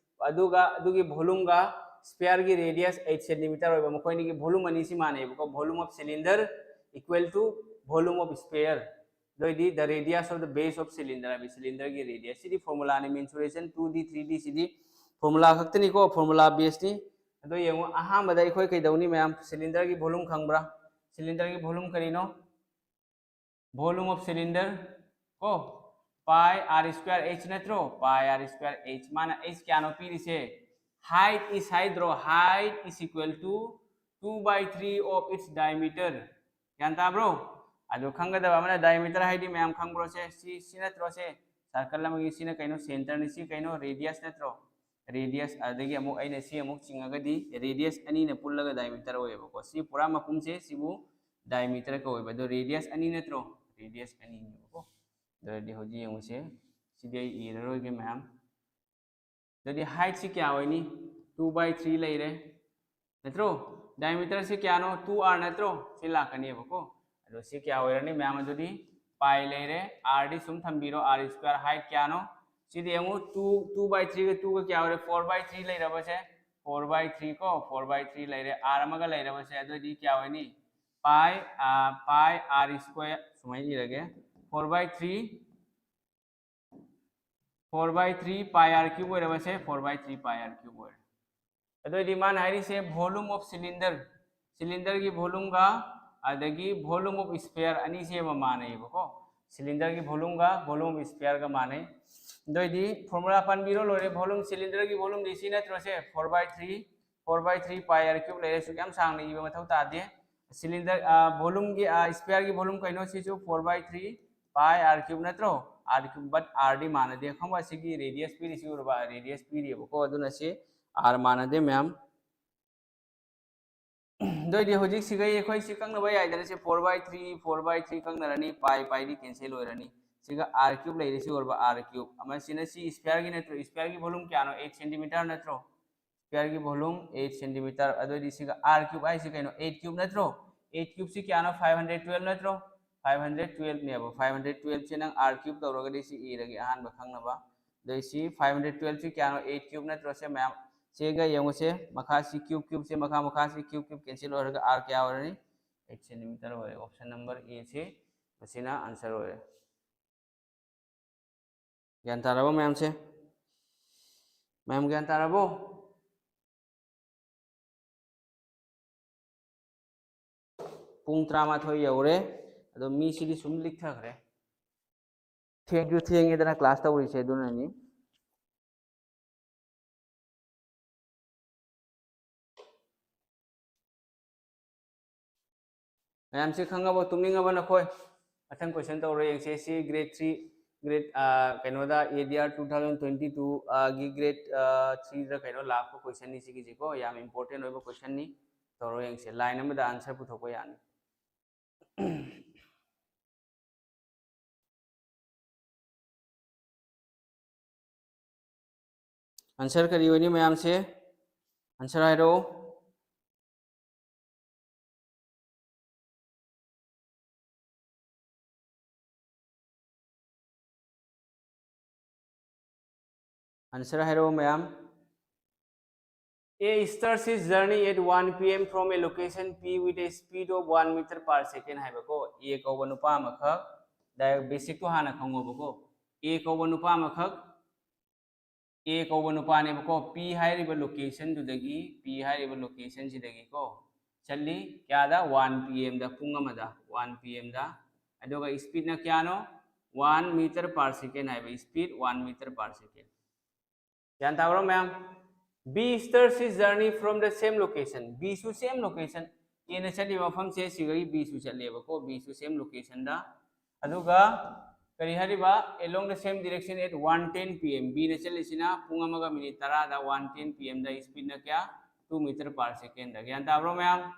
ꯑꯗꯨꯒ ꯑꯗꯨꯒꯤ volume ꯒ sphere ꯒꯤ radius eight centimeter ꯑꯣꯏꯕ, ꯃꯈꯣꯏꯅꯤꯒꯤ volume ꯑꯅꯤꯁꯤ ꯃꯥꯟꯅꯩꯕꯀꯣ꯫ Volume of cylinder equal to volume of sphere. ꯑꯗꯨ ꯑꯣꯏꯗꯤ the radius of the base of cylinder ꯍꯥꯏꯕ cylinder ꯒꯤ radius꯫ ꯁꯤꯗꯤ formula ꯅꯤ, mensuration two D, three D ꯁꯤꯗꯤ formula ꯈꯛꯇꯅꯤꯀꯣ, formula base ꯅꯤ꯫ ꯑꯗꯣ ꯌꯦꯡꯉꯨ, ꯑꯍꯥꯟꯕꯗ ꯑꯩꯈꯣꯏ ꯀꯩꯗꯧꯅꯤ ꯃꯌꯥꯝ? Cylinder ꯒꯤ volume ꯈꯪꯕ꯭ꯔꯥ? Cylinder ꯒꯤ volume ꯀꯔꯤꯅꯣ? Volume of cylinder ꯀꯣ, Pi r square h ꯅꯠꯇ꯭ꯔꯣ? Pi r square h꯫ ꯃꯥꯅ h ꯀꯌꯥꯅꯣ ꯄꯤꯔꯤꯁꯦ? Height is, ꯍꯥꯏꯗ꯭ꯔꯣ, height is equal to two by three of its diameter꯫ ꯒ꯭ꯌꯥꯟ ꯇꯥꯕ꯭ꯔꯣ? ꯑꯗꯨ ꯈꯪꯒꯗꯕ ꯑꯃꯅ, diameter ꯍꯥꯏꯗꯤ ꯃꯌꯥꯝ ꯈꯪꯕ꯭ꯔꯣ? ꯁꯦ, ꯁꯤ, ꯁꯤ ꯅꯠꯇ꯭ꯔꯣ? ꯁꯦ circle ꯑꯃꯒꯤ ꯁꯤꯅ ꯀꯩꯅꯣ? Centerꯅꯤ꯫ ꯁꯤ ꯀꯩꯅꯣ? Radius ꯅꯠꯇ꯭ꯔꯣ? Radius꯫ ꯑꯗꯒꯤ ꯑꯃꯨꯛ ꯑꯩꯅ ꯁꯤ ꯑꯃꯨꯛ ꯆꯤꯡꯉꯒꯗꯤ radius ꯑꯅꯤꯅ ꯄꯨꯜꯂꯒ diameter ꯑꯣꯏꯌꯦꯕꯀꯣ꯫ ꯁꯤ ꯄꯨꯔꯥ ꯃꯄꯨꯝꯁꯦ ꯁꯤꯕꯨ diameter ꯀꯧꯋꯦꯕ꯫ ꯑꯗꯣ radius ꯑꯅꯤ ꯅꯠꯇ꯭ꯔꯣ? Radius ꯑꯅꯤꯅꯦꯕꯀꯣ꯫ ꯑꯗꯨ ꯑꯣꯏꯔꯗꯤ ꯍꯧꯖꯤꯛ ꯌꯦꯡꯉꯨꯁꯦ, ꯁꯤꯗꯤ ꯑꯩ ꯏꯔꯔꯣꯏꯒꯦ ꯃꯌꯥꯝ꯫ ꯑꯗꯨꯗꯤ heightꯁꯤ ꯀꯌꯥ ꯑꯣꯏꯅꯤ? Two by three ꯂꯩꯔꯦ ꯅꯠꯇ꯭ꯔꯣ? Diameterꯁꯤ ꯀꯌꯥꯅꯣ? Two r ꯅꯠꯇ꯭ꯔꯣ? ꯁꯤ ꯂꯥꯛꯀꯅꯦꯕꯀꯣ꯫ ꯑꯗꯣ ꯁꯤ ꯀꯌꯥ ꯑꯣꯏꯔꯅꯤ ꯃꯌꯥꯝ? ꯑꯗꯨꯗꯤ pi ꯂꯩꯔꯦ, rꯗꯤ ꯁꯨꯝ ꯊꯝꯕꯤꯔꯣ, r square height ꯀꯌꯥꯅꯣ? ꯁꯤꯗꯤ ꯌꯦꯡꯉꯨ, two, two by threeꯒ twoꯒ ꯀꯌꯥ ꯑꯣꯏꯔꯦ? Four by three ꯂꯩꯔꯕꯁꯦ, four by three ꯀꯣ, four by three ꯂꯩꯔꯦ, r ꯑꯃꯒ ꯂꯩꯔꯕꯁꯦ꯫ ꯑꯗꯨꯑꯣꯏꯗꯤ ꯀꯌꯥ ꯑꯣꯏꯅꯤ? Pi, ꯑ, pi r square ꯁꯨꯃꯥꯏꯅ ꯏꯔꯒꯦ, four by three, four by three pi r cube ꯑꯣꯏꯔꯕꯁꯦ, four by three pi r cube ꯑꯣꯏꯔꯦ꯫ ꯑꯗꯨꯑꯣꯏꯗꯤ ꯃꯥꯅ ꯍꯥꯏꯔꯤꯁꯦ volume of cylinder, cylinderꯒꯤ volumeꯒ ꯑꯗꯒꯤ volume of sphere ꯑꯅꯤꯁꯦ ꯃꯥꯟꯅꯩꯌꯦꯕꯀꯣ꯫ Cylinderꯒꯤ volumeꯒ volume of sphereꯒ ꯃꯥꯟꯅꯩ꯫ ꯑꯗꯨꯑꯣꯏꯗꯤ formula ꯄꯟꯕꯤꯔꯣ, ꯂꯣꯏꯔꯦ꯫ Volume, cylinderꯒꯤ volumeꯗꯤ ꯁꯤ ꯅꯠꯇ꯭ꯔꯣ ꯁꯦ? Four by three, four by three pi r cube ꯂꯩꯔꯦ꯫ ꯁꯨꯛ ꯌꯥꯝ ꯁꯥꯡꯅ ꯏꯕ ꯃꯊꯧ ꯇꯥꯗꯦ꯫ Cylinder, ꯑ, volumeꯒꯤ, ꯑ, sphereꯒꯤ volume ꯀꯩꯅꯣ? ꯁꯤꯁꯨ four by three pi r cube ꯅꯠꯇ꯭ꯔꯣ? R cube, but rꯗꯤ ꯃꯥꯟꯅꯗꯦ꯫ ꯈꯪꯕ꯭ꯔꯥ? ꯁꯤꯒꯤ radius ꯄꯤꯔꯤꯁꯤ ꯎꯔꯕ? Radius ꯄꯤꯔꯤꯑꯕꯀꯣ꯫ ꯑꯗꯨꯅ ꯁꯤ r ꯃꯥꯟꯅꯗꯦ ꯃꯌꯥꯝ꯫ ꯑꯗꯨꯑꯣꯏꯗꯤ ꯍꯧꯖꯤꯛ ꯁꯤꯒ ꯑꯩꯈꯣꯏ ꯁꯤ ꯀꯛꯅꯕ ꯌꯥꯏꯗꯅ, ꯁꯤ four by three, four by three ꯀꯛꯅꯔꯅꯤ, pi, piꯗꯤ cancel ꯑꯣꯏꯔꯅꯤ꯫ ꯁꯤꯒ r cube ꯂꯩꯔꯦ, ꯁꯤ ꯑꯣꯏꯔꯕ r cube꯫ ꯑꯃ ꯁꯤꯅ ꯁꯤ sphereꯒꯤ ꯅꯠꯇ꯭ꯔꯣ? Sphereꯒꯤ volume ꯀꯌꯥꯅꯣ? Eight centimeter ꯅꯠꯇ꯭ꯔꯣ? Sphereꯒꯤ volume eight centimeter꯫ ꯑꯗꯨꯑꯣꯏꯗꯤ ꯁꯤꯒ r cube ꯍꯥꯏꯁꯤ ꯀꯩꯅꯣ? Eight cube ꯅꯠꯇ꯭ꯔꯣ? Eight cubeꯁꯤ ꯀꯌꯥꯅꯣ? Five hundred twelve ꯅꯠꯇ꯭ꯔꯣ? Five hundred twelveꯅꯦꯕ꯫ Five hundred twelveꯁꯦ ꯅꯪ r cube ꯇꯧꯔꯒꯗꯤ ꯁꯤ ꯏꯔꯒꯦ ꯑꯍꯥꯟꯕ ꯈꯪꯅꯕ꯫ ꯑꯗꯩ ꯁꯤ five hundred twelveꯁꯤ ꯀꯌꯥꯅꯣ? Eight cube ꯅꯠꯇ꯭ꯔꯣ? ꯁꯦ ꯃꯌꯥꯝ, ꯁꯤꯒ ꯌꯦꯡꯉꯨꯁꯦ, ꯃꯈꯥ ꯁꯤ cube, cubeꯁꯦ ꯃꯈꯥ, ꯃꯈꯥ ꯁꯤ cube, cube cancel ꯑꯣꯏꯔꯒ r ꯀꯌꯥ ꯑꯣꯏꯔꯅꯤ? Eight centimeter ꯑꯣꯏꯔꯦ꯫ Option number Aꯁꯤ ꯃꯁꯤꯅ answer ꯑꯣꯏꯔꯦ꯫ ꯒ꯭ꯌꯥꯟ ꯇꯥꯔꯕꯣ ꯃꯌꯥꯝꯁꯦ? ꯃꯌꯥꯝ ꯒ꯭ꯌꯥꯟ ꯇꯥꯔꯕꯣ? ꯄꯨꯡ ꯇꯔꯥꯃꯥꯊꯣꯏ ꯌꯧꯔꯦ꯫ ꯑꯗꯣ ꯃꯤꯁꯤꯗꯤ ꯁꯨꯝ ꯂꯤꯛꯊꯈ꯭ꯔꯦ꯫ ꯊꯦꯡꯁꯨ ꯊꯦꯡꯉꯦꯗꯅ ꯀ꯭ꯂꯥꯁ ꯇꯧꯔꯤꯁꯦ, ꯑꯗꯨꯅꯅꯤ꯫ ꯃꯌꯥꯝꯁꯤ ꯈꯪꯉꯕꯣ? ꯇꯨꯝꯅꯤꯡꯉꯕ ꯅꯈꯣꯏ? ꯃꯊꯪ ꯀꯣꯏꯁꯟ ꯇꯧꯔ ꯌꯦꯡꯁꯦ꯫ ꯁꯤ ꯒ꯭ꯔꯦꯗ ꯊ꯭ꯔꯤ, ꯒ꯭ꯔꯦꯗ ꯀꯩꯅꯣꯗ, A D R two thousand twenty ꯇꯨꯒꯤ ꯒ꯭ꯔꯦꯗ ꯊ꯭ꯔꯤꯗ ꯀꯩꯅꯣ ꯂꯥꯛꯄ ꯀꯣꯏꯁꯟꯅꯤ ꯁꯤꯒꯤꯁꯤꯀꯣ꯫ ꯌꯥꯝ ꯏꯝꯄꯣꯔꯇꯦꯟ ꯑꯣꯏꯕ ꯀꯣꯏꯁꯟꯅꯤ꯫ ꯇꯧꯔ ꯌꯦꯡꯁꯦ꯫ ꯂꯥꯏꯟ ꯑꯃꯗ ꯑꯟꯁꯔ ꯄꯨꯊꯣꯛꯄ ꯌꯥꯅꯤ꯫ ꯑꯟꯁꯔ ꯀꯔꯤ ꯑꯣꯏꯅꯤ ꯃꯌꯥꯝꯁꯦ? ꯑꯟꯁꯔ ꯍꯥꯏꯔꯛꯑꯣ꯫ ꯑꯟꯁꯔ ꯍꯥꯏꯔꯛꯑꯣ ꯃꯌꯥꯝ꯫ A starts his journey at one P M from a location P with a speed of one meter per second ꯍꯥꯏꯕꯀꯣ꯫ A ꯀꯧꯕ ꯅꯨꯄꯥ ꯑꯃꯈꯛ, ꯗꯥꯏꯔꯦꯛ ꯕꯦꯁꯤꯛꯇꯣ ꯍꯥꯟꯅ ꯈꯪꯉꯣꯕꯀꯣ꯫ A ꯀꯧꯕ ꯅꯨꯄꯥ ꯑꯃꯈꯛ, A ꯀꯧꯕ ꯅꯨꯄꯥꯅꯦꯕꯀꯣ꯫ P ꯍꯥꯏꯔꯤꯕ ꯂꯣꯀꯦꯁꯟꯗꯨꯗꯒꯤ, P ꯍꯥꯏꯔꯤꯕ ꯂꯣꯀꯦꯁꯟꯁꯤꯗꯒꯤꯀꯣ, ꯆꯠꯂꯤ ꯀꯌꯥꯗ? One P M ꯗ, ꯄꯨꯡ ꯑꯃꯗ, one P M ꯗ꯫ ꯑꯗꯨꯒ ꯏꯁꯄꯤꯠꯅ ꯀꯌꯥꯅꯣ? One meter per second ꯍꯥꯏꯕ ꯏꯁꯄꯤꯠ, one meter per second꯫ ꯒ꯭ꯌꯥꯟ ꯇꯥꯕ꯭ꯔꯣ ꯃꯌꯥꯝ? B starts his journey from the same location. B ꯁꯨ same location, A ꯅ ꯆꯠꯂꯤꯕ ꯃꯐꯝꯁꯦ ꯁꯤꯒꯒꯤ B ꯁꯨ ꯆꯠꯂꯦꯕꯀꯣ, B ꯁꯨ same location ꯗ꯫ ꯑꯗꯨꯒ ꯀꯔꯤ ꯍꯥꯏꯔꯤꯕ? Along the same direction at one ten P M. B ꯅ ꯆꯠꯂꯤꯁꯤꯅ ꯄꯨꯡ ꯑꯃꯒ ꯃꯤꯅꯤꯠ ꯇꯔꯥꯗ, one ten P M ꯗ, ꯏꯁꯄꯤꯠꯅ ꯀꯌꯥ? Two meter per second ꯗ꯫ ꯒ꯭ꯌꯥꯟ ꯇꯥꯕ꯭ꯔꯣ ꯃꯌꯥꯝ?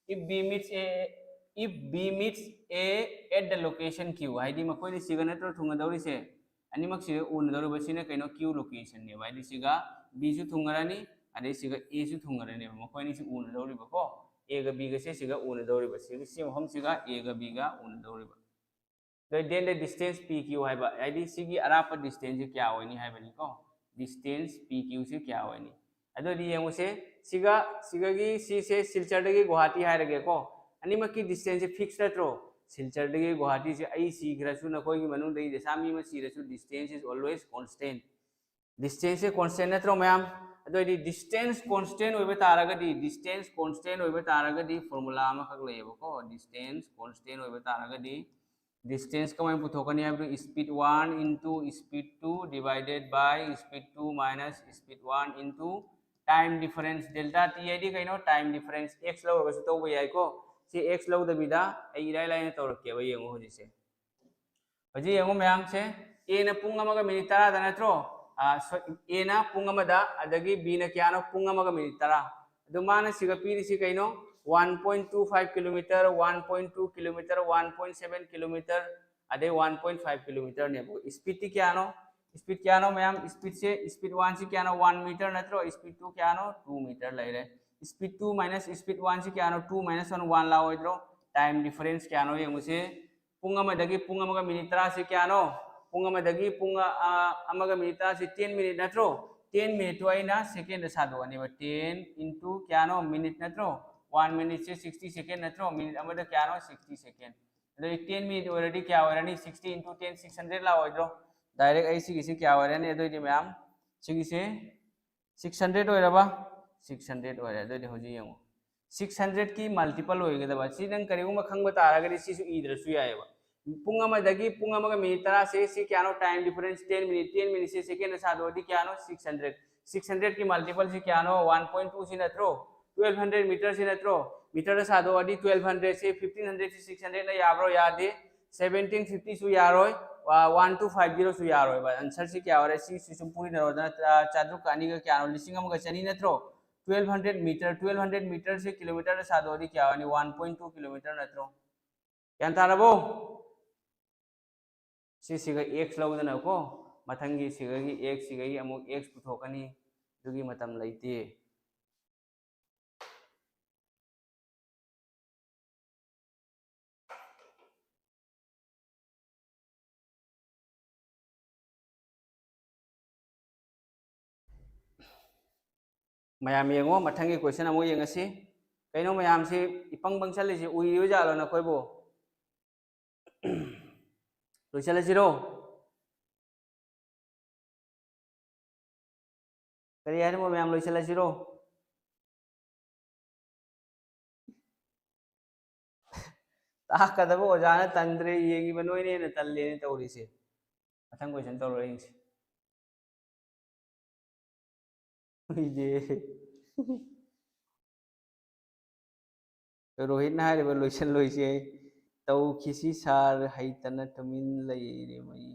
If B meets A, if B meets A at the location Q, ꯍꯥꯏꯗꯤ ꯃꯈꯣꯏꯅ ꯁꯤꯒ ꯅꯠꯇ꯭ꯔꯣ ꯊꯨꯡꯒꯗꯧꯔꯤꯁꯦ? ꯑꯅꯤꯃꯛꯁꯤꯒ ꯎꯅꯗꯧꯔꯤꯕꯁꯤꯅ ꯀꯩꯅꯣ? Q ꯂꯣꯀꯦꯁꯟꯅꯦꯕ꯫ ꯍꯥꯏꯗꯤ ꯁꯤꯒ B ꯁꯨ ꯊꯨꯡꯉꯔꯅꯤ, ꯑꯗꯩ ꯁꯤꯒ A ꯁꯨ ꯊꯨꯡꯉꯔꯅꯦꯕ꯫ ꯃꯈꯣꯏ ꯑꯅꯤꯁꯤ ꯎꯅꯗꯧꯔꯤꯕꯀꯣ꯫ A ꯒ B ꯒꯁꯦ ꯁꯤꯒ ꯎꯅꯗꯧꯔꯤꯕ꯫ ꯁꯤꯒꯤ, ꯁꯤ ꯃꯐꯝꯁꯤꯒ A ꯒ B ꯒ ꯎꯅꯗꯧꯔꯤꯕ꯫ ꯑꯗꯣ then the distance P Q ꯍꯥꯏꯕ, ꯍꯥꯏꯗꯤ ꯁꯤꯒꯤ ꯑꯔꯥꯞꯄ distance ꯁꯦ ꯀꯌꯥ ꯑꯣꯏꯅꯤ ꯍꯥꯏꯕꯅꯤꯀꯣ꯫ Distance P Q ꯁꯦ ꯀꯌꯥ ꯑꯣꯏꯅꯤ? ꯑꯗꯨꯗꯤ ꯌꯦꯡꯉꯨꯁꯦ, ꯁꯤꯒ, ꯁꯤꯒꯒꯤ, ꯁꯤꯁꯦ ꯁꯤꯜꯆꯔꯗꯒꯤ ꯒꯨꯋꯥꯍꯥꯇꯤ ꯍꯥꯏꯔꯒꯦꯀꯣ꯫ ꯑꯅꯤꯃꯛꯀꯤ distance ꯁꯦ fix ꯅꯠꯇ꯭ꯔꯣ? ꯁꯤꯜꯆꯔꯗꯒꯤ ꯒꯨꯋꯥꯍꯥꯇꯤꯁꯦ, ꯑꯩ ꯁꯤꯈ꯭ꯔꯁꯨ, ꯅꯈꯣꯏꯒꯤ ꯃꯅꯨꯡꯗ ꯏꯟꯗꯁꯥ ꯃꯤ ꯑꯃ ꯁꯤꯔꯁꯨ, distance is always constant꯫ Distance say constant ꯅꯠꯇ꯭ꯔꯣ ꯃꯌꯥꯝ? ꯑꯗꯨ ꯑꯣꯏꯔꯗꯤ distance constant ꯑꯣꯏꯕ ꯇꯥꯔꯒꯗꯤ, distance constant ꯑꯣꯏꯕ ꯇꯥꯔꯒꯗꯤ formula ꯑꯃꯈꯛ ꯂꯩꯌꯦꯕꯀꯣ꯫ Distance constant ꯑꯣꯏꯕ ꯇꯥꯔꯒꯗꯤ Distance ꯀꯃꯥꯏꯅ ꯄꯨꯊꯣꯛꯀꯅꯤ ꯍꯥꯏꯕꯗꯨ, speed one into speed two divided by speed two minus speed one into time difference, delta T ꯍꯥꯏꯗꯤ ꯀꯩꯅꯣ? Time difference꯫ X ꯂꯧꯔꯒꯁꯨ ꯇꯧꯕ ꯌꯥꯏꯀꯣ꯫ ꯁꯤ X ꯂꯧꯗꯕꯤꯗ ꯑꯩ ꯏꯔꯥꯏ ꯂꯥꯏꯅ ꯇꯧꯔꯛꯀꯦꯕ꯫ ꯌꯦꯡꯉꯣ ꯍꯧꯖꯤꯛꯁꯦ꯫ ꯍꯧꯖꯤꯛ ꯌꯦꯡꯉꯨ ꯃꯌꯥꯝꯁꯦ, A ꯅ ꯄꯨꯡ ꯑꯃꯒ ꯃꯤꯅꯤꯠ ꯇꯔꯥꯗ ꯅꯠꯇ꯭ꯔꯣ? ꯑꯥ, so, A ꯅ ꯄꯨꯡ ꯑꯃꯗ, ꯑꯗꯒꯤ B ꯅ ꯀꯌꯥꯅꯣ? ꯄꯨꯡ ꯑꯃꯒ ꯃꯤꯅꯤꯠ ꯇꯔꯥ꯫ ꯑꯗꯨ ꯃꯥꯅ ꯁꯤꯒ ꯄꯤꯔꯤꯁꯤ ꯀꯩꯅꯣ? One point two five kilometer, one point two kilometer, one point seven kilometer, ꯑꯗꯩ one point five kilometer ꯅꯦꯕ꯫ Speed ꯇꯤ ꯀꯌꯥꯅꯣ? Speed ꯀꯌꯥꯅꯣ ꯃꯌꯥꯝ? Speed ꯁꯦ, speed one ꯁꯤ ꯀꯌꯥꯅꯣ? One meter ꯅꯠꯇ꯭ꯔꯣ? Speed two ꯀꯌꯥꯅꯣ? Two meter ꯂꯩꯔꯦ꯫ Speed two minus speed one ꯁꯤ ꯀꯌꯥꯅꯣ? Two minus one, one ꯂꯥꯛꯑꯣꯏꯗ꯭ꯔꯣ? Time difference ꯀꯌꯥꯅꯣ ꯌꯦꯡꯉꯨꯁꯦ꯫ ꯄꯨꯡ ꯑꯃꯗꯒꯤ ꯄꯨꯡ ꯑꯃꯒ ꯃꯤꯅꯤꯠ ꯇꯔꯥꯁꯤ ꯀꯌꯥꯅꯣ? ꯄꯨꯡ ꯑꯃꯗꯒꯤ ꯄꯨꯡ, ꯑ, ꯑꯃꯒ ꯃꯤꯅꯤꯠ ꯇꯔꯥꯁꯤ ten minute ꯅꯠꯇ꯭ꯔꯣ? Ten minute ꯇꯨ ꯑꯩꯅ second ꯗ ꯁꯥꯗꯣꯛꯑꯅꯦꯕ꯫ Ten into ꯀꯌꯥꯅꯣ? Minute ꯅꯠꯇ꯭ꯔꯣ? One minute ꯁꯦ sixty second ꯅꯠꯇ꯭ꯔꯣ? Minute ꯑꯃꯗ ꯀꯌꯥꯅꯣ? Sixty second꯫ ꯑꯗꯨꯗꯤ ten minute ꯑꯣꯏꯔꯗꯤ ꯀꯌꯥ ꯑꯣꯏꯔꯅꯤ? Sixty into ten, six hundred ꯂꯥꯛꯑꯣꯏꯗ꯭ꯔꯣ? Direct ꯑꯩ ꯁꯤꯒꯤꯁꯤ ꯀꯌꯥ ꯑꯣꯏꯔꯅꯤ? ꯑꯗꯨꯑꯣꯏꯗꯤ ꯃꯌꯥꯝ, ꯁꯤꯒꯤꯁꯦ six hundred ꯑꯣꯏꯔꯕ? Six hundred ꯑꯣꯏꯔꯦ꯫ ꯑꯗꯨꯑꯣꯏꯗꯤ ꯍꯧꯖꯤꯛ ꯌꯦꯡꯉꯨ, six hundred ꯀꯤ multiple ꯑꯣꯏꯒꯗꯕ꯫ ꯁꯤ ꯅꯪ ꯀꯔꯤꯒꯨꯝꯕ ꯈꯪꯕ ꯇꯥꯔꯒꯗꯤ ꯁꯤꯁꯨ ꯏꯗ꯭ꯔꯁꯨ ꯌꯥꯏꯑꯕ꯫ ꯄꯨꯡ ꯑꯃꯗꯒꯤ ꯄꯨꯡ ꯑꯃꯒ ꯃꯤꯅꯤꯠ ꯇꯔꯥꯁꯦ ꯁꯤ ꯀꯌꯥꯅꯣ? Time difference ten minute, ten minute ꯁꯦ second ꯗ ꯁꯥꯗꯣꯛꯑꯗꯤ ꯀꯌꯥꯅꯣ? Six hundred꯫ Six hundred ꯀꯤ multiple ꯁꯤ ꯀꯌꯥꯅꯣ? One point two ꯁꯤ ꯅꯠꯇ꯭ꯔꯣ? Twelve hundred meter ꯁꯤ ꯅꯠꯇ꯭ꯔꯣ? Meter ꯗ ꯁꯥꯗꯣꯛꯑꯗꯤ twelve hundred ꯁꯦ fifteen hundred ꯁꯤ six hundred ꯅ ꯌꯥꯕ꯭ꯔꯣ? ꯌꯥꯗꯦ꯫ Seventeen fifty ꯁꯨ ꯌꯥꯔꯣꯏ, one two five zero ꯁꯨ ꯌꯥꯔꯣꯏꯕ꯫ Answer ꯁꯤ ꯀꯌꯥ ꯑꯣꯏꯔꯦ? ꯁꯤ, ꯁꯤ ꯁꯨꯝ ꯄꯨꯔꯤꯅꯔꯣꯗꯅ, ꯆꯥ-, ꯆꯥꯇ꯭ꯔꯨꯛꯀ ꯑꯅꯤꯒ ꯀꯌꯥꯅꯣ? ꯂꯤꯁꯤꯡ ꯑꯃꯒ ꯆꯅꯤ ꯅꯠꯇ꯭ꯔꯣ? Twelve hundred meter, twelve hundred meter ꯁꯤ kilometer ꯗ ꯁꯥꯗꯣꯛꯑꯗꯤ ꯀꯌꯥ ꯑꯣꯏꯅꯤ? One point two kilometer ꯅꯠꯇ꯭ꯔꯣ? ꯒ꯭ꯌꯥꯟ ꯇꯥꯔꯕꯣ? ꯁꯤꯁꯤꯒ X ꯂꯧꯗꯅꯀꯣ, ꯃꯊꯪꯒꯤ ꯁꯤꯒꯒꯤ X ꯁꯤꯒꯒꯤ ꯑꯃꯨꯛ X ꯄꯨꯊꯣꯛꯀꯅꯤ꯫ ꯑꯗꯨꯒꯤ ꯃꯇꯝ ꯂꯩꯇꯦ꯫ ꯃꯌꯥꯝ ꯌꯦꯡꯉꯣ, ꯃꯊꯪꯒꯤ question ꯑꯃꯨꯛ ꯌꯦꯡꯉꯁꯤ꯫ ꯀꯩꯅꯣ ꯃꯌꯥꯝꯁꯤ ꯏꯄꯪ ꯄꯪꯁꯜꯂꯤꯁꯤ, ꯎꯏꯔꯤꯕ ꯖꯥꯠꯂꯣ ꯅꯈꯣꯏꯕꯨ? ꯂꯣꯏꯁꯤꯜꯂꯁꯤꯔꯣ? ꯀꯔꯤ ꯍꯥꯏꯔꯤꯃꯣ ꯃꯌꯥꯝ, ꯂꯣꯏꯁꯤꯜꯂꯁꯤꯔꯣ? ꯇꯥꯛꯀꯗꯕ ꯑꯣꯖꯥꯅ ꯇꯟꯗ꯭ꯔꯦ, ꯌꯦꯡꯉꯤꯕ ꯅꯣꯏꯅ ꯍꯦꯟꯅ ꯇꯜꯂꯦꯅ ꯇꯧꯔꯤꯁꯦ꯫ ꯃꯊꯪ question ꯇꯧꯔꯣ ꯌꯦꯡꯁꯤ꯫ ꯍꯨꯏꯁꯦ꯫ ꯔꯣꯍꯤꯠꯅ ꯍꯥꯏꯔꯤꯕ "ꯂꯣꯏꯁꯤꯜꯂꯣꯏꯁꯦ" ꯇꯧꯈꯤꯁꯤ ꯁꯥꯔ, ꯍꯩꯇꯅ ꯇꯨꯃꯤꯟ ꯂꯩꯔꯦ ꯃꯩ꯫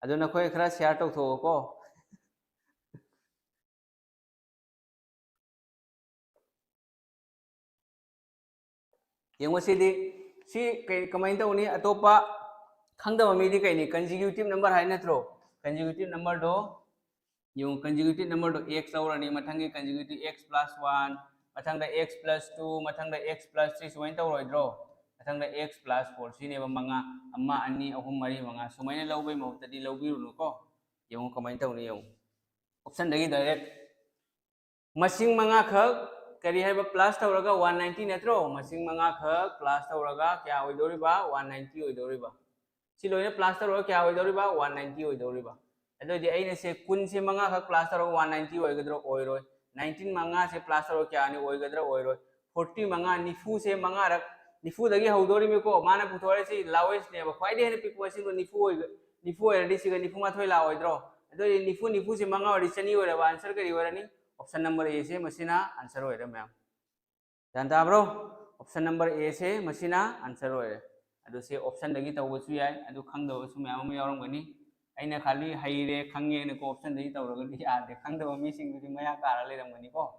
ꯑꯗꯨ ꯅꯈꯣꯏ ꯈꯔ share ꯇꯧꯊꯣꯛꯑꯣꯀꯣ꯫ ꯌꯦꯡꯉꯣ ꯁꯤꯗꯤ, ꯁꯤ ꯀꯩ, ꯀꯃꯥꯏꯅ ꯇꯧꯅꯤ? ꯑꯇꯣꯞꯄ ꯈꯪꯗꯕ ꯃꯤꯗꯤ ꯀꯩꯅꯤ? Consecutive number ꯍꯥꯏ ꯅꯠꯇ꯭ꯔꯣ? Consecutive numberꯗꯣ ꯌꯦꯡꯉꯨ, consecutive numberꯗꯣ x ꯂꯧꯔꯅꯤ, ꯃꯊꯪꯒꯤ consecutive x plus one, ꯃꯊꯪꯗ x plus two, ꯃꯊꯪꯗ x plus three, ꯁꯨꯃꯥꯏꯅ ꯇꯧꯔꯣꯏꯗ꯭ꯔꯣ? ꯃꯊꯪꯗ x plus four, ꯁꯤꯅꯦꯕ ꯃꯉꯥ, ꯑꯃ, ꯑꯅꯤ, ꯑꯍꯨꯝ, ꯃꯔꯤ, ꯃꯉꯥ, ꯁꯨꯃꯥꯏꯅ ꯂꯧꯕꯩ ꯃꯍꯨꯠꯇꯗꯤ ꯂꯧꯕꯤꯔꯨꯅꯨꯀꯣ꯫ ꯌꯦꯡꯉꯨ ꯀꯃꯥꯏꯅ ꯇꯧꯅꯤ ꯌꯦꯡꯉꯨ꯫ Optionꯗꯒꯤ direct ꯃꯁꯤꯡ ꯃꯉꯥꯈꯛ ꯀꯔꯤ ꯍꯥꯏꯕ plus ꯇꯧꯔꯒ one ninety ꯅꯠꯇ꯭ꯔꯣ? ꯃꯁꯤꯡ ꯃꯉꯥꯈꯛ plus ꯇꯧꯔꯒ ꯀꯌꯥ ꯑꯣꯏꯗꯧꯔꯤꯕ? One ninety ꯑꯣꯏꯗꯧꯔꯤꯕ꯫ ꯁꯤ ꯂꯣꯏꯅ plus ꯇꯧꯔꯒ ꯀꯌꯥ ꯑꯣꯏꯗꯧꯔꯤꯕ? One ninety ꯑꯣꯏꯗꯧꯔꯤꯕ꯫ ꯑꯗꯨ ꯑꯣꯏꯗꯤ ꯑꯩꯅ ꯁꯦ ꯀꯨꯟꯁꯦ ꯃꯉꯥꯈꯛ plus ꯇꯧꯔꯒ one ninety ꯑꯣꯏꯒꯗ꯭ꯔꯣ? ꯑꯣꯏꯔꯣꯏ꯫ Nineteen ꯃꯉꯥꯁꯦ plus ꯇꯧꯔꯒ ꯀꯌꯥꯅꯤ? ꯑꯣꯏꯒꯗ꯭ꯔꯥ? ꯑꯣꯏꯔꯣꯏ꯫ Forty ꯃꯉꯥ, ꯅꯤꯐꯨꯁꯦ ꯃꯉꯥꯔꯛ, ꯅꯤꯐꯨꯗꯒꯤ ꯍꯧꯗꯣꯔꯤꯕꯀꯣ, ꯃꯥꯅ ꯄꯨꯊꯣꯔꯛꯏꯁꯤ lowestꯅꯦꯕ, ꯈ꯭ꯋꯥꯏꯗꯒꯤ ꯍꯦꯟꯅ ꯄꯤꯛꯄ ꯃꯁꯤꯡꯗꯣ ꯅꯤꯐꯨ ꯑꯣꯏꯕ, ꯅꯤꯐꯨ ꯑꯣꯏꯔꯗꯤ ꯁꯤꯒ ꯅꯤꯐꯨ ꯃꯥꯊꯣꯏ ꯂꯥꯛꯑꯣꯏꯗ꯭ꯔꯣ? ꯑꯗꯨ ꯑꯣꯏꯔꯗꯤ ꯅꯤꯐꯨ, ꯅꯤꯐꯨꯁꯦ ꯃꯉꯥ ꯑꯣꯏꯔꯗꯤ ꯆꯅꯤ ꯑꯣꯏꯔꯕ, answer ꯀꯔꯤ ꯑꯣꯏꯔꯅꯤ? Option number Aꯁꯦ ꯃꯁꯤꯅ answer ꯑꯣꯏꯔꯦ ꯃꯌꯥꯝ꯫ ꯒ꯭ꯌꯥꯟ ꯇꯥꯕ꯭ꯔꯣ? Option number Aꯁꯦ ꯃꯁꯤꯅ answer ꯑꯣꯏꯔꯦ꯫ ꯑꯗꯨ ꯁꯤ optionꯗꯒꯤ ꯇꯧꯕꯁꯨ ꯌꯥꯏ, ꯑꯗꯨ ꯈꯪꯗꯕꯁꯨ ꯃꯌꯥꯝ ꯑꯃ ꯌꯥꯎꯔꯝꯒꯅꯤ꯫ ꯑꯩꯅ ꯈꯜꯂꯤ ꯍꯩꯔꯦ, ꯈꯪꯉꯦꯅꯀꯣ optionꯗꯒꯤ ꯇꯧꯔꯒꯗꯤ ꯌꯥꯗꯦ, ꯈꯪꯗꯕ ꯃꯤꯁꯤꯡꯗꯨꯗꯤ ꯃꯌꯥ ꯀꯥꯔ ꯂꯩꯔꯝꯒꯅꯤꯀꯣ꯫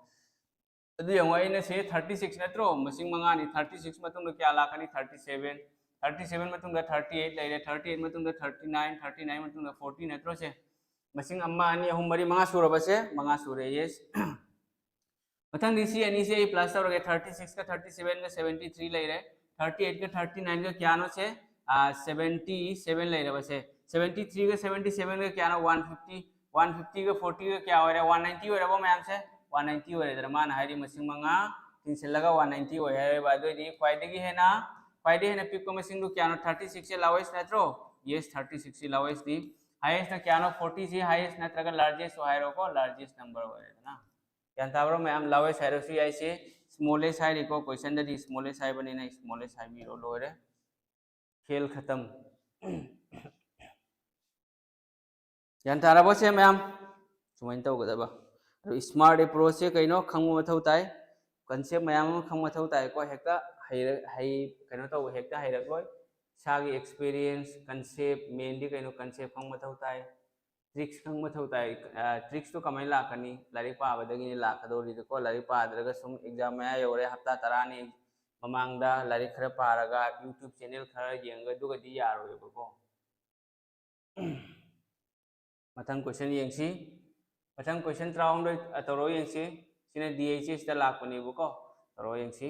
ꯑꯗꯨ ꯌꯦꯡꯉꯣ, ꯑꯩꯅ ꯁꯤ thirty six ꯅꯠꯇ꯭ꯔꯣ? ꯃꯁꯤꯡ ꯃꯉꯥꯅꯤ, thirty six ꯃꯇꯨꯡꯗ ꯀꯌꯥ ꯂꯥꯛꯀꯅꯤ? Thirty seven꯫ Thirty seven ꯃꯇꯨꯡꯗ thirty eight ꯂꯩꯔꯦ, thirty eight ꯃꯇꯨꯡꯗ thirty nine, thirty nine ꯃꯇꯨꯡꯗ forty ꯅꯠꯇ꯭ꯔꯣ ꯁꯦ? ꯃꯁꯤꯡ ꯑꯃ, ꯑꯅꯤ, ꯑꯍꯨꯝ, ꯃꯔꯤ, ꯃꯉꯥ ꯁꯨꯔꯕꯁꯦ? ꯃꯉꯥ ꯁꯨꯔꯦ, yes꯫ ꯃꯊꯪꯗꯤ ꯁꯤ ꯑꯅꯤꯁꯦ ꯑꯩ plus ꯇꯧꯔꯒꯦ, thirty six ꯀ thirty seven ꯒ seventy three ꯂꯩꯔꯦ, thirty eight ꯀ thirty nine ꯒ ꯀꯌꯥꯅꯣ ꯁꯦ? ꯑꯥ, seventy seven ꯂꯩꯔꯕꯁꯦ, seventy three ꯒ seventy seven ꯒ ꯀꯌꯥꯅꯣ? One fifty꯫ One fifty ꯒ forty ꯒ ꯀꯌꯥ ꯑꯣꯏꯔꯦ? One ninety ꯑꯣꯏꯔꯕ ꯃꯌꯥꯝꯁꯦ? One ninety ꯑꯣꯏꯔꯦꯗꯅ, ꯃꯥꯅ ꯍꯥꯏꯔꯤ ꯃꯁꯤꯡ ꯃꯉꯥ ꯇꯤꯟꯁꯤꯜꯂꯒ one ninety ꯑꯣꯏ ꯍꯥꯏꯔꯦꯕ꯫ ꯑꯗꯨꯑꯣꯏꯗꯤ ꯈ꯭ꯋꯥꯏꯗꯒꯤ ꯍꯦꯟꯅ, ꯈ꯭ꯋꯥꯏꯗꯒꯤ ꯍꯦꯟꯅ ꯄꯤꯛꯄ ꯃꯁꯤꯡꯗꯨ ꯀꯌꯥꯅꯣ? Thirty six ꯁꯦ lowest ꯅꯠꯇ꯭ꯔꯣ? Yes, thirty six ꯁꯤ lowest ꯅꯤ꯫ Highest ꯅ ꯀꯌꯥꯅꯣ? Forty ꯁꯤ highest ꯅꯠꯇ꯭ꯔꯒ largest ꯁꯨ ꯍꯥꯏꯔꯣꯀꯣ, largest number ꯑꯣꯏꯔꯦꯗꯅ꯫ ꯒ꯭ꯌꯥꯟ ꯇꯥꯕ꯭ꯔꯣ ꯃꯌꯥꯝ? Lowest ꯍꯥꯏꯔꯁꯨ ꯌꯥꯏꯁꯦ, smallest ꯍꯥꯏꯔꯤꯀꯣ, questionꯗꯗꯤ smallest ꯍꯥꯏꯕꯅꯤꯅ smallest ꯍꯥꯏꯕꯤꯔꯣ, ꯂꯣꯏꯔꯦ꯫ ꯈꯦꯜ ꯈꯇꯝ꯫ ꯒ꯭ꯌꯥꯟ ꯇꯥꯔꯕꯣ ꯁꯦ ꯃꯌꯥꯝ? ꯁꯨꯃꯥꯏꯅ ꯇꯧꯒꯗꯕ꯫ ꯑꯗꯨ smart approachꯁꯦ ꯀꯩꯅꯣ ꯈꯪꯕ ꯃꯊꯧ ꯇꯥꯏ꯫ Concept ꯃꯌꯥꯝ ꯑꯃ ꯈꯪꯕ ꯃꯊꯧ ꯇꯥꯏꯀꯣ꯫ ꯍꯦꯛꯇ ꯍꯩꯔ-, ꯍꯩ-, ꯀꯩꯅꯣ ꯇꯧꯕ ꯍꯦꯛꯇ ꯍꯩꯔꯛꯂꯣꯏ꯫ ꯏꯁꯥꯒꯤ experience, concept, mainꯗꯤ ꯀꯩꯅꯣ, concept ꯈꯪꯕ ꯃꯊꯧ ꯇꯥꯏ꯫ Tricks ꯈꯪꯕ ꯃꯊꯧ ꯇꯥꯏ꯫ ꯑ, tricksꯇꯣ ꯀꯃꯥꯏꯅ ꯂꯥꯛꯀꯅꯤ? ꯂꯥꯏꯔꯤꯛ ꯄꯥꯕꯗꯒꯤꯅꯤ ꯂꯥꯛꯀꯗꯧꯔꯤꯗꯀꯣ꯫ ꯂꯥꯏꯔꯤꯛ ꯄꯥꯗ꯭ꯔꯒ ꯁꯨꯝ exam ꯃꯌꯥ ꯌꯧꯔꯦ, ꯍꯞꯇꯥ ꯇꯔꯥꯅꯤ ꯃꯃꯥꯡꯗ ꯂꯥꯏꯔꯤꯛ ꯈꯔ ꯄꯥꯔꯒ, YouTube channel ꯈꯔ ꯌꯦꯡꯉꯒ, ꯑꯗꯨꯒꯗꯤ ꯌꯥꯔꯣꯏꯕꯀꯣ꯫ ꯃꯊꯪ question ꯌꯦꯡꯁꯤ꯫ ꯃꯊꯪ question ꯇꯔꯥꯍꯨꯝꯗꯣꯏ, ꯑ, ꯇꯧꯔꯣ ꯌꯦꯡꯁꯤ꯫ ꯁꯤꯅ D H Sꯗ ꯂꯥꯛꯄꯅꯦꯕꯀꯣ꯫ ꯇꯧꯔꯣ ꯌꯦꯡꯁꯤ꯫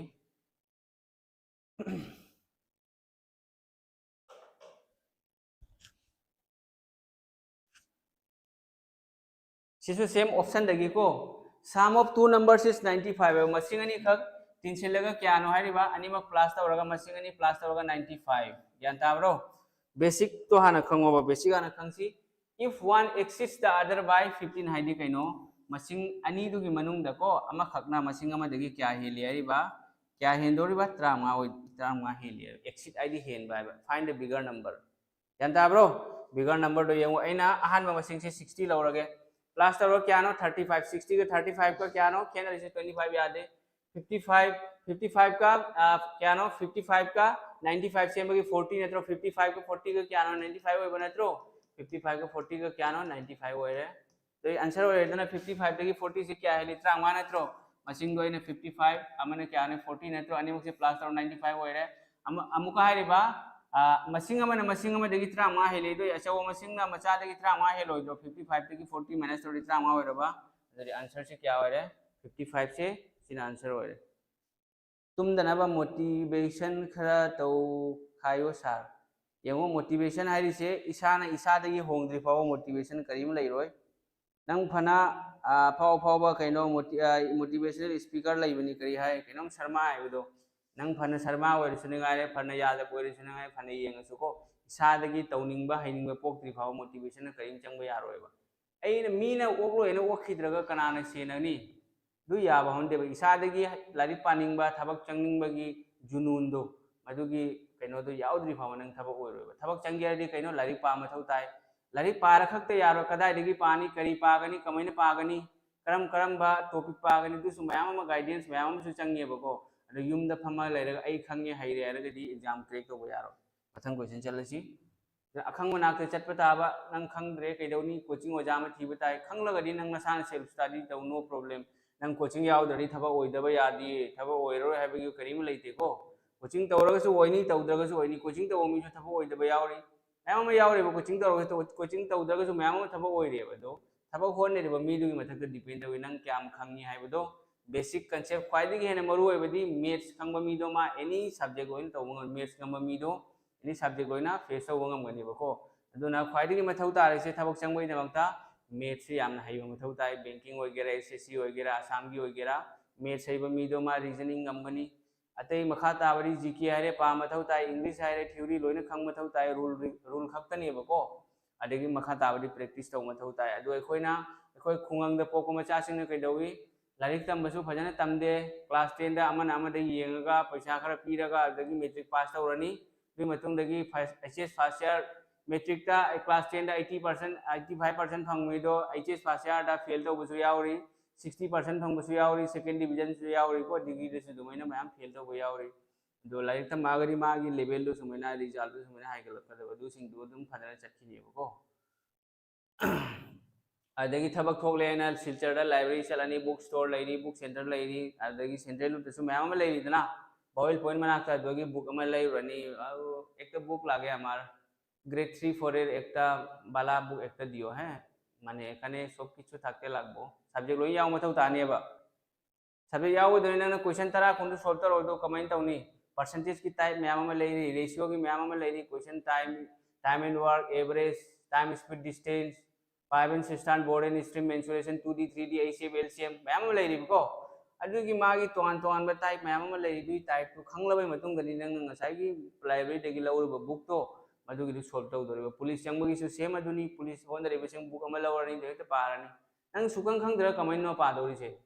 ꯁꯤꯁꯨ same optionꯗꯒꯤꯀꯣ, sum of two numbers is ninety five ꯍꯥꯏꯕ꯫ ꯃꯁꯤꯡ ꯑꯅꯤꯈꯛ ꯇꯤꯟꯁꯤꯜꯂꯒ ꯀꯌꯥꯅꯣ ꯍꯥꯏꯔꯤꯕ? ꯑꯅꯤꯃꯛ plus ꯇꯧꯔꯒ, ꯃꯁꯤꯡ ꯑꯅꯤ plus ꯇꯧꯔꯒ ninety five꯫ ꯒ꯭ꯌꯥꯟ ꯇꯥꯕ꯭ꯔꯣ? Basicꯇꯣ ꯍꯥꯟꯅ ꯈꯪꯉꯣꯕ, basic ꯍꯥꯟꯅ ꯈꯪꯁꯤ꯫ If one exceeds the other by fifteen ꯍꯥꯏꯗꯤ ꯀꯩꯅꯣ? ꯃꯁꯤꯡ ꯑꯅꯤꯗꯨꯒꯤ ꯃꯅꯨꯡꯗꯀꯣ, ꯑꯃꯈꯛꯅ ꯃꯁꯤꯡ ꯑꯃꯗꯒꯤ ꯀꯌꯥ ꯍꯦꯜꯂꯤ ꯍꯥꯏꯔꯤꯕ? ꯀꯌꯥ ꯍꯦꯟꯗꯧꯔꯤꯕ? ꯇꯔꯥꯃꯉꯥ ꯑꯣꯏ-, ꯇꯔꯥꯃꯉꯥ ꯍꯦꯜꯂꯤ ꯍꯥꯏꯕ꯫ Exceed ꯍꯥꯏꯗꯤ ꯍꯦꯟꯕ ꯍꯥꯏꯕ꯫ Find the bigger number꯫ ꯒ꯭ꯌꯥꯟ ꯇꯥꯕ꯭ꯔꯣ? Bigger numberꯗꯣ ꯌꯦꯡꯉꯣ, ꯑꯩꯅ ꯑꯍꯥꯟꯕ ꯃꯁꯤꯡꯁꯦ sixty ꯂꯧꯔꯒꯦ, plus ꯇꯧꯔꯒ ꯀꯌꯥꯅꯣ? Thirty five꯫ Sixtyꯒ thirty fiveꯀ ꯀꯌꯥꯅꯣ ꯈꯦꯠꯅꯔꯤꯁꯦ? Twenty five ꯌꯥꯗꯦ꯫ Fifty five, fifty fiveꯀ, ꯑ, ꯀꯌꯥꯅꯣ? Fifty fiveꯀ ninety five ꯁꯦꯝꯕꯒꯤ forty ꯅꯠꯇ꯭ꯔꯣ? Fifty fiveꯀ fortyꯒ ꯀꯌꯥꯅꯣ? Ninety five ꯑꯣꯏꯕ ꯅꯠꯇ꯭ꯔꯣ? Fifty fiveꯀ fortyꯒ ꯀꯌꯥꯅꯣ? Ninety five ꯑꯣꯏꯔꯦ꯫ ꯑꯗꯨꯗꯤ answer ꯑꯣꯏꯔꯦꯗꯅ, fifty fiveꯗꯒꯤ fortyꯁꯦ ꯀꯌꯥ ꯍꯦꯜꯂꯤ? ꯇꯔꯥꯃꯉꯥ ꯅꯠꯇ꯭ꯔꯣ? ꯃꯁꯤꯡꯗꯣ ꯑꯩꯅ fifty five, ꯑꯃꯅ ꯀꯌꯥꯅꯣ? Forty ꯅꯠꯇ꯭ꯔꯣ? ꯑꯅꯤꯃꯛꯁꯦ plus ꯇꯧꯔ ninety five ꯑꯣꯏꯔꯦ꯫ ꯑꯃ-, ꯑꯃꯨꯛꯀ ꯍꯥꯏꯔꯤꯕ, ꯑ, ꯃꯁꯤꯡ ꯑꯃꯅ ꯃꯁꯤꯡ ꯑꯃꯗꯒꯤ ꯇꯔꯥꯃꯉꯥ ꯍꯦꯜꯂꯤ꯫ ꯑꯗꯨꯗꯤ ꯑꯆꯧꯕ ꯃꯁꯤꯡꯅ ꯃꯆꯥꯗꯒꯤ ꯇꯔꯥꯃꯉꯥ ꯍꯦꯜꯂꯣꯏꯗ꯭ꯔꯣ? Fifty fiveꯇꯒꯤ forty minus ꯇꯧꯔꯗꯤ ꯇꯔꯥꯃꯉꯥ ꯑꯣꯏꯔꯕ? ꯑꯗꯨꯗꯤ answerꯁꯦ ꯀꯌꯥ ꯑꯣꯏꯔꯦ? Fifty fiveꯁꯦ ꯁꯤꯅ answer ꯑꯣꯏꯔꯦ꯫ ꯇꯨꯝꯗꯅꯕ motivation ꯈꯔ ꯇꯧꯈꯥꯏꯌꯣ sir꯫ ꯌꯦꯡꯉꯣ, motivation ꯍꯥꯏꯔꯤꯁꯦ ꯏꯁꯥꯅ ꯏꯁꯥꯗꯒꯤ ꯍꯣꯡꯗ꯭ꯔꯤ ꯐꯥꯎꯕ motivation ꯀꯔꯤꯝ ꯂꯩꯔꯣꯏ꯫ ꯅꯪ ꯐꯅ, ꯑ, ꯑꯐꯥꯎ ꯑꯐꯥꯎꯕ ꯀꯩꯅꯣ moti-, ꯑ, motivational speaker ꯂꯩꯕꯅꯤ, ꯀꯔꯤ ꯍꯥꯏ, ꯀꯩꯅꯣꯝ ꯁꯔꯃ ꯍꯥꯏꯕꯗꯣ, ꯅꯪ ꯐꯅ ꯁꯔꯃ ꯑꯣꯏꯔꯁꯨ ꯅꯨꯡꯉꯥꯏꯔꯦ, ꯐꯅ ꯌꯥꯗꯕ ꯑꯣꯏꯔꯁꯨ ꯅꯨꯡꯉꯥꯏꯔꯦ, ꯐꯅ ꯌꯦꯡꯉꯁꯨꯀꯣ, ꯏꯁꯥꯗꯒꯤ ꯇꯧꯅꯤꯡꯕ ꯍꯩꯅꯤꯡꯕ ꯄꯣꯛꯇ꯭ꯔꯤ ꯐꯥꯎꯕ motivationꯅ ꯀꯔꯤꯝ ꯆꯪꯕ ꯌꯥꯔꯣꯏꯕ꯫ ꯑꯩꯅ, ꯃꯤꯅ ꯑꯣꯛꯂꯣꯏꯅ ꯑꯣꯛꯈꯤꯗ꯭ꯔꯒ ꯀꯅꯥꯅ ꯁꯦꯟꯅꯅꯤ? ꯑꯗꯨ ꯌꯥꯕ ꯍꯧꯅꯗꯦꯕ꯫ ꯏꯁꯥꯗꯒꯤ ꯂꯥꯏꯔꯤꯛ ꯄꯥꯅꯤꯡꯕ, ꯊꯕꯛ ꯆꯪꯅꯤꯡꯕꯒꯤ ꯖꯨꯅꯨꯟꯗꯣ, ꯃꯗꯨꯒꯤ ꯀꯩꯅꯣꯗꯣ ꯌꯥꯎꯗ꯭ꯔꯤ ꯐꯥꯎꯕ ꯅꯪ ꯊꯕꯛ ꯑꯣꯏꯔꯣꯏꯕ꯫ ꯊꯕꯛ ꯆꯪꯒꯦ ꯍꯥꯏꯔꯗꯤ ꯀꯩꯅꯣ? ꯂꯥꯏꯔꯤꯛ ꯄꯥꯕ ꯃꯊꯧ ꯇꯥꯏ꯫ ꯂꯥꯏꯔꯤꯛ ꯄꯥꯔ ꯈꯛꯇ ꯌꯥꯔꯣꯏ꯫ ꯀꯗꯥꯏꯗꯒꯤ ꯄꯥꯅꯤ? ꯀꯔꯤ ꯄꯥꯒꯅꯤ? ꯀꯃꯥꯏꯅ ꯄꯥꯒꯅꯤ? ꯀꯔꯝ ꯀꯔꯝꯕ topic ꯄꯥꯒꯅꯤ? ꯑꯗꯨꯁꯨ ꯃꯌꯥꯝ ꯑꯃ, guidance ꯃꯌꯥꯝ ꯑꯃꯁꯨ ꯆꯪꯉꯦꯕꯀꯣ꯫ ꯑꯗꯣ ꯌꯨꯝꯗ ꯐꯝꯃ ꯂꯩꯔꯒ "ꯑꯩ ꯈꯪꯉꯦ, ꯍꯩꯔꯦ" ꯍꯥꯏꯔꯒꯗꯤ exam crack ꯇꯧꯕ ꯌꯥꯔꯣꯏ꯫ ꯃꯊꯪ question ꯆꯠꯂꯁꯤ꯫ ꯑꯈꯪꯕ ꯅꯥꯛꯇ ꯆꯠꯄ ꯇꯥꯕ꯫ ꯅꯪ ꯈꯪꯗ꯭ꯔꯦ, ꯀꯩꯗꯧꯅꯤ? Coaching ꯑꯣꯖꯥ ꯑꯃ ꯊꯤꯕ ꯇꯥꯏ꯫ ꯈꯪꯂꯒꯗꯤ ꯅꯪ ꯅꯁꯥꯅ self study ꯇꯧ, no problem꯫ ꯅꯪ coaching ꯌꯥꯎꯗ꯭ꯔꯗꯤ ꯊꯕꯛ ꯑꯣꯏꯗꯕ ꯌꯥꯗꯦ, ꯊꯕꯛ ꯑꯣꯏꯔꯔꯣꯏ ꯍꯥꯏꯕꯒꯤ ꯀꯔꯤꯝ ꯂꯩꯇꯦꯀꯣ꯫ Coaching ꯇꯧꯔꯒꯁꯨ ꯑꯣꯏꯅꯤ, ꯇꯧꯗ꯭ꯔꯒꯁꯨ ꯑꯣꯏꯅꯤ꯫ Coaching ꯇꯧꯕ ꯃꯤꯁꯨ ꯊꯕꯛ ꯑꯣꯏꯗꯕ ꯌꯥꯎꯔꯤ, ꯃꯌꯥꯝ ꯑꯃ ꯌꯥꯎꯔꯤꯕ꯫ Coaching ꯇꯧꯔꯒ, coaching ꯇꯧꯗ꯭ꯔꯒꯁꯨ ꯃꯌꯥꯝ ꯑꯃ ꯊꯕꯛ ꯑꯣꯏꯔꯤꯑꯕ꯫ ꯑꯗꯣ ꯊꯕꯛ ꯍꯣꯠꯅꯔꯤꯕ ꯃꯤꯗꯨꯒꯤ ꯃꯊꯛꯇ depend ꯇꯧꯏ, ꯅꯪ ꯀꯌꯥꯝ ꯈꯪꯉꯤ ꯍꯥꯏꯕꯗꯣ꯫ Basic concept, ꯈ꯭ꯋꯥꯏꯗꯒꯤ ꯍꯦꯟꯅ ꯃꯔꯨ ꯑꯣꯏꯕꯗꯤ maths ꯈꯪꯕ ꯃꯤꯗꯣ, ꯃꯥ any subject ꯂꯣꯏꯅ ꯇꯧꯕ ꯉꯝ-, maths ꯈꯪꯕ ꯃꯤꯗꯣ any subject ꯂꯣꯏꯅ face ꯇꯧꯕ ꯉꯝꯒꯅꯦꯕꯀꯣ꯫ ꯑꯗꯨꯅ ꯈ꯭ꯋꯥꯏꯗꯒꯤ ꯃꯊꯧ ꯇꯥꯔꯤꯁꯦ ꯊꯕꯛ ꯆꯪꯕꯒꯤꯗꯃꯛꯇ maths ꯁꯤ ꯌꯥꯝꯅ ꯍꯩꯕ ꯃꯊꯧ ꯇꯥꯏ꯫ Banking ꯑꯣꯏꯒꯦꯔꯥ, S S C ꯑꯣꯏꯒꯦꯔꯥ, ꯑꯁꯥꯝꯒꯤ ꯑꯣꯏꯒꯦꯔꯥ, maths ꯍꯩꯕ ꯃꯤꯗꯣ ꯃꯥ reasoning ꯉꯝꯒꯅꯤ꯫ ꯑꯇꯩ ꯃꯈꯥ ꯇꯥꯕꯗꯤ G K ꯍꯥꯏꯔꯦ, ꯄꯥ ꯃꯊꯧ ꯇꯥꯏ, English ꯍꯥꯏꯔꯦ, theory ꯂꯣꯏꯅ ꯈꯪ ꯃꯊꯧ ꯇꯥꯏ, rule, rule ꯈꯛꯇꯅꯦꯕꯀꯣ꯫ ꯑꯗꯒꯤ ꯃꯈꯥ ꯇꯥꯕꯗꯤ practice ꯇꯧ ꯃꯊꯧ ꯇꯥꯏ꯫ ꯑꯗꯣ ꯑꯩꯈꯣꯏꯅ, ꯑꯩꯈꯣꯏ ꯈꯨꯡꯒꯪꯗ ꯄꯣꯛꯄ ꯃꯆꯥꯁꯤꯡꯅ ꯀꯩꯗꯧꯏ? ꯂꯥꯏꯔꯤꯛ ꯇꯝꯕꯁꯨ ꯐꯖꯅ ꯇꯝꯗꯦ, class ten ꯗ ꯑꯃꯅ ꯑꯃꯗ ꯌꯦꯡꯉꯒ ꯄꯩꯁꯥ ꯈꯔ ꯄꯤꯔꯒ, ꯑꯗꯨꯗꯒꯤ matric pass ꯇꯧꯔꯅꯤ꯫ ꯑꯗꯨꯒꯤ ꯃꯇꯨꯡꯗꯒꯤ first, H S first year, matric ꯇ class ten ꯗ eighty percent, eighty five percent ꯐꯪꯕ ꯃꯤꯗꯣ H S first year ꯗ fail ꯇꯧꯕꯁꯨ ꯌꯥꯎꯔꯤ, sixty percent ꯐꯪꯕꯁꯨ ꯌꯥꯎꯔꯤ, second division ꯁꯨ ꯌꯥꯎꯔꯤꯀꯣ, degree ꯗꯁꯨ ꯑꯗꯨꯃꯥꯏꯅ ꯃꯌꯥꯝ fail ꯇꯧꯕ ꯌꯥꯎꯔꯤ꯫ ꯑꯗꯣ ꯂꯥꯏꯔꯤꯛ ꯇꯝꯃꯛꯑꯒꯗꯤ ꯃꯥꯒꯤ level ꯗꯣ ꯁꯨꯃꯥꯏꯅ, result ꯗꯣ ꯁꯨꯃꯥꯏꯅ ꯍꯥꯏꯒꯠꯂꯛꯀꯗꯕ, ꯑꯗꯨꯁꯤꯡꯗꯣ ꯑꯗꯨꯝ ꯐꯖꯅ ꯆꯠꯈꯤꯅꯦꯕꯀꯣ꯫ ꯑꯗꯒꯤ ꯊꯕꯛ ꯊꯣꯛꯂꯦꯅ ꯁꯤꯜꯆꯔꯗ library ꯆꯠꯂꯅꯤ, book store ꯂꯩꯔꯤ, book center ꯂꯩꯔꯤ, ꯑꯗꯒꯤ central ꯗꯁꯨ ꯃꯌꯥꯝ ꯑꯃ ꯂꯩꯔꯤꯗꯅ, ꯕꯥꯎ ꯍꯤꯜ ꯄꯣꯏꯟ ꯃꯅꯥꯛꯇ ꯑꯗꯨꯒꯤ book ꯑꯃ ꯂꯩꯔꯨꯔꯅꯤ꯫ ꯑꯗꯨ, "একটা book লাগে আমার, grade three four এর একটা বালা book একটা দিও, হ্যাঁ, মানে এখানে সব কিছু থাকতে লাগবো, subject ꯂꯣꯏ ꯌꯥꯎ ꯃꯊꯧ ꯇꯥꯅꯦꯕ"꯫ Subject ꯌꯥꯎꯒꯗꯣꯏꯅꯤ, ꯅꯪꯅ question ꯇꯔꯥ ꯀꯨꯟꯗꯨ solve ꯇꯧꯔꯣꯏꯗꯣ ꯀꯃꯥꯏꯅ ꯇꯧꯅꯤ? Percentage ꯀꯤ type ꯃꯌꯥꯝ ꯑꯃ ꯂꯩꯔꯤ, ratio ꯒꯤ ꯃꯌꯥꯝ ꯑꯃ ꯂꯩꯔꯤ, question time, time and work, average, time speed distance, five and six stand, board and stream, mensuration, two D, three D, H C F, L C M ꯃꯌꯥꯝ ꯑꯃ ꯂꯩꯔꯤꯕꯀꯣ꯫ ꯑꯗꯨꯒꯤ ꯃꯥꯒꯤ ꯇꯣꯉꯥꯟ ꯇꯣꯉꯥꯟꯕ type ꯃꯌꯥꯝ ꯑꯃ ꯂꯩꯔꯤ꯫ ꯑꯗꯨꯒꯤ type ꯇꯨ ꯈꯪꯂꯕ ꯃꯇꯨꯡꯗꯅꯤ ꯅꯪꯅ ꯉꯁꯥꯏꯒꯤ library ꯗꯒꯤ ꯂꯧꯔꯨꯕ book ꯇꯣ, ꯃꯗꯨꯒꯤꯗꯨ solve ꯇꯧꯗꯧꯔꯤꯕ꯫ Police ꯆꯪꯕꯒꯤꯁꯨ same ꯑꯗꯨꯅꯤ, police ꯍꯣꯠꯅꯔꯤꯕꯁꯤꯡ book ꯑꯃ ꯂꯧꯔꯅꯤ, ꯑꯗꯨ ꯍꯦꯛꯇ ꯄꯥꯔꯅꯤ꯫ ꯅꯪ ꯁꯨꯈꯪ ꯈꯪꯗ꯭ꯔꯒ ꯀꯃꯥꯏꯅꯅꯣ ꯄꯥꯗꯧꯔꯤꯁꯦ?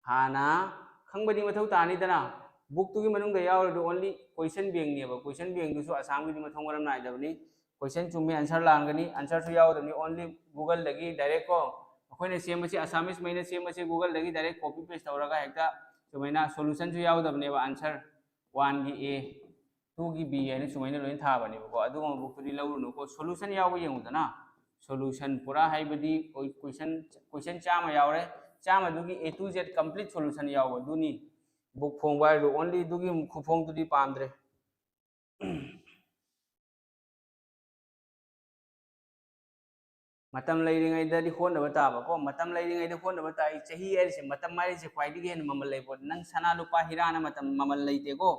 ꯍꯥꯟꯅ ꯈꯪꯕꯗꯤ ꯃꯊꯧ ꯇꯥꯅꯤꯗꯅ꯫ ꯕꯨꯛꯇꯨꯒꯤ ꯃꯅꯨꯡꯗ ꯌꯥꯎꯔꯤꯗꯨ only question bankꯅꯦꯕ꯫ Question bankꯗꯨꯁꯨ ꯑꯁꯥꯝꯒꯤꯗꯤ ꯃꯊꯣꯡ ꯃꯔꯝ ꯅꯥꯏꯗꯕꯅꯤ꯫ Question ꯆꯨꯝꯃꯤ, answer ꯂꯥꯟꯒꯅꯤ, answerꯁꯨ ꯌꯥꯎꯗꯕꯅꯤ꯫ Only Googleꯗꯒꯤ direct ꯀꯣ, ꯑꯩꯈꯣꯏꯅ ꯁꯦꯝꯕꯁꯤ, Assamese ꯃꯩꯅ ꯁꯦꯝꯕꯁꯤ Googleꯗꯒꯤ direct copy paste ꯇꯧꯔꯒ ꯍꯦꯛꯇ ꯁꯨꯃꯥꯏꯅ solutionꯁꯨ ꯌꯥꯎꯗꯕꯅꯦꯕ꯫ Answer oneꯒꯤ A, twoꯒꯤ B ꯍꯥꯏꯅ ꯁꯨꯃꯥꯏꯅ ꯂꯣꯏꯅ ꯊꯥꯕꯅꯦꯕꯀꯣ꯫ ꯑꯗꯨꯒꯨꯝꯕ ꯕꯨꯛꯇꯨꯗꯤ ꯂꯧꯔꯨꯅꯨꯀꯣ꯫ Solution ꯌꯥꯎꯕ ꯌꯦꯡꯉꯨꯗꯅ꯫ Solution ꯄꯨꯔꯥ ꯍꯥꯏꯕꯗꯤ question, question ꯆꯥꯝꯃ ꯌꯥꯎꯔꯦ, ꯆꯥꯝꯃꯗꯨꯒꯤ A to Z complete solution ꯌꯥꯎꯕ ꯑꯗꯨꯅꯤ꯫ ꯕꯨꯛ ꯐꯣꯡꯕ ꯍꯥꯏꯗꯣ only ꯑꯗꯨꯒꯤ ꯈꯨꯐꯣꯡꯗꯨꯗꯤ ꯄꯥꯝꯗ꯭ꯔꯦ꯫ ꯃꯇꯝ ꯂꯩꯔꯤꯉꯩꯗꯗꯤ ꯍꯣꯠꯅꯕ ꯇꯥꯕꯀꯣ꯫ ꯃꯇꯝ ꯂꯩꯔꯤꯉꯩꯗ ꯍꯣꯠꯅꯕ ꯇꯥꯏ꯫ ꯆꯍꯤ ꯍꯥꯏꯔꯤꯁꯦ, ꯃꯇꯝ ꯍꯥꯏꯔꯤꯁꯦ ꯈ꯭ꯋꯥꯏꯗꯒꯤ ꯍꯦꯟꯅ ꯃꯃꯜ ꯂꯩꯕ ꯄꯣꯠ꯫ ꯅꯪ ꯁꯅꯥ ꯂꯨꯄꯥ ꯍꯤꯔꯥꯅ ꯃꯇꯝ ꯃꯃꯜ ꯂꯩꯇꯦꯀꯣ꯫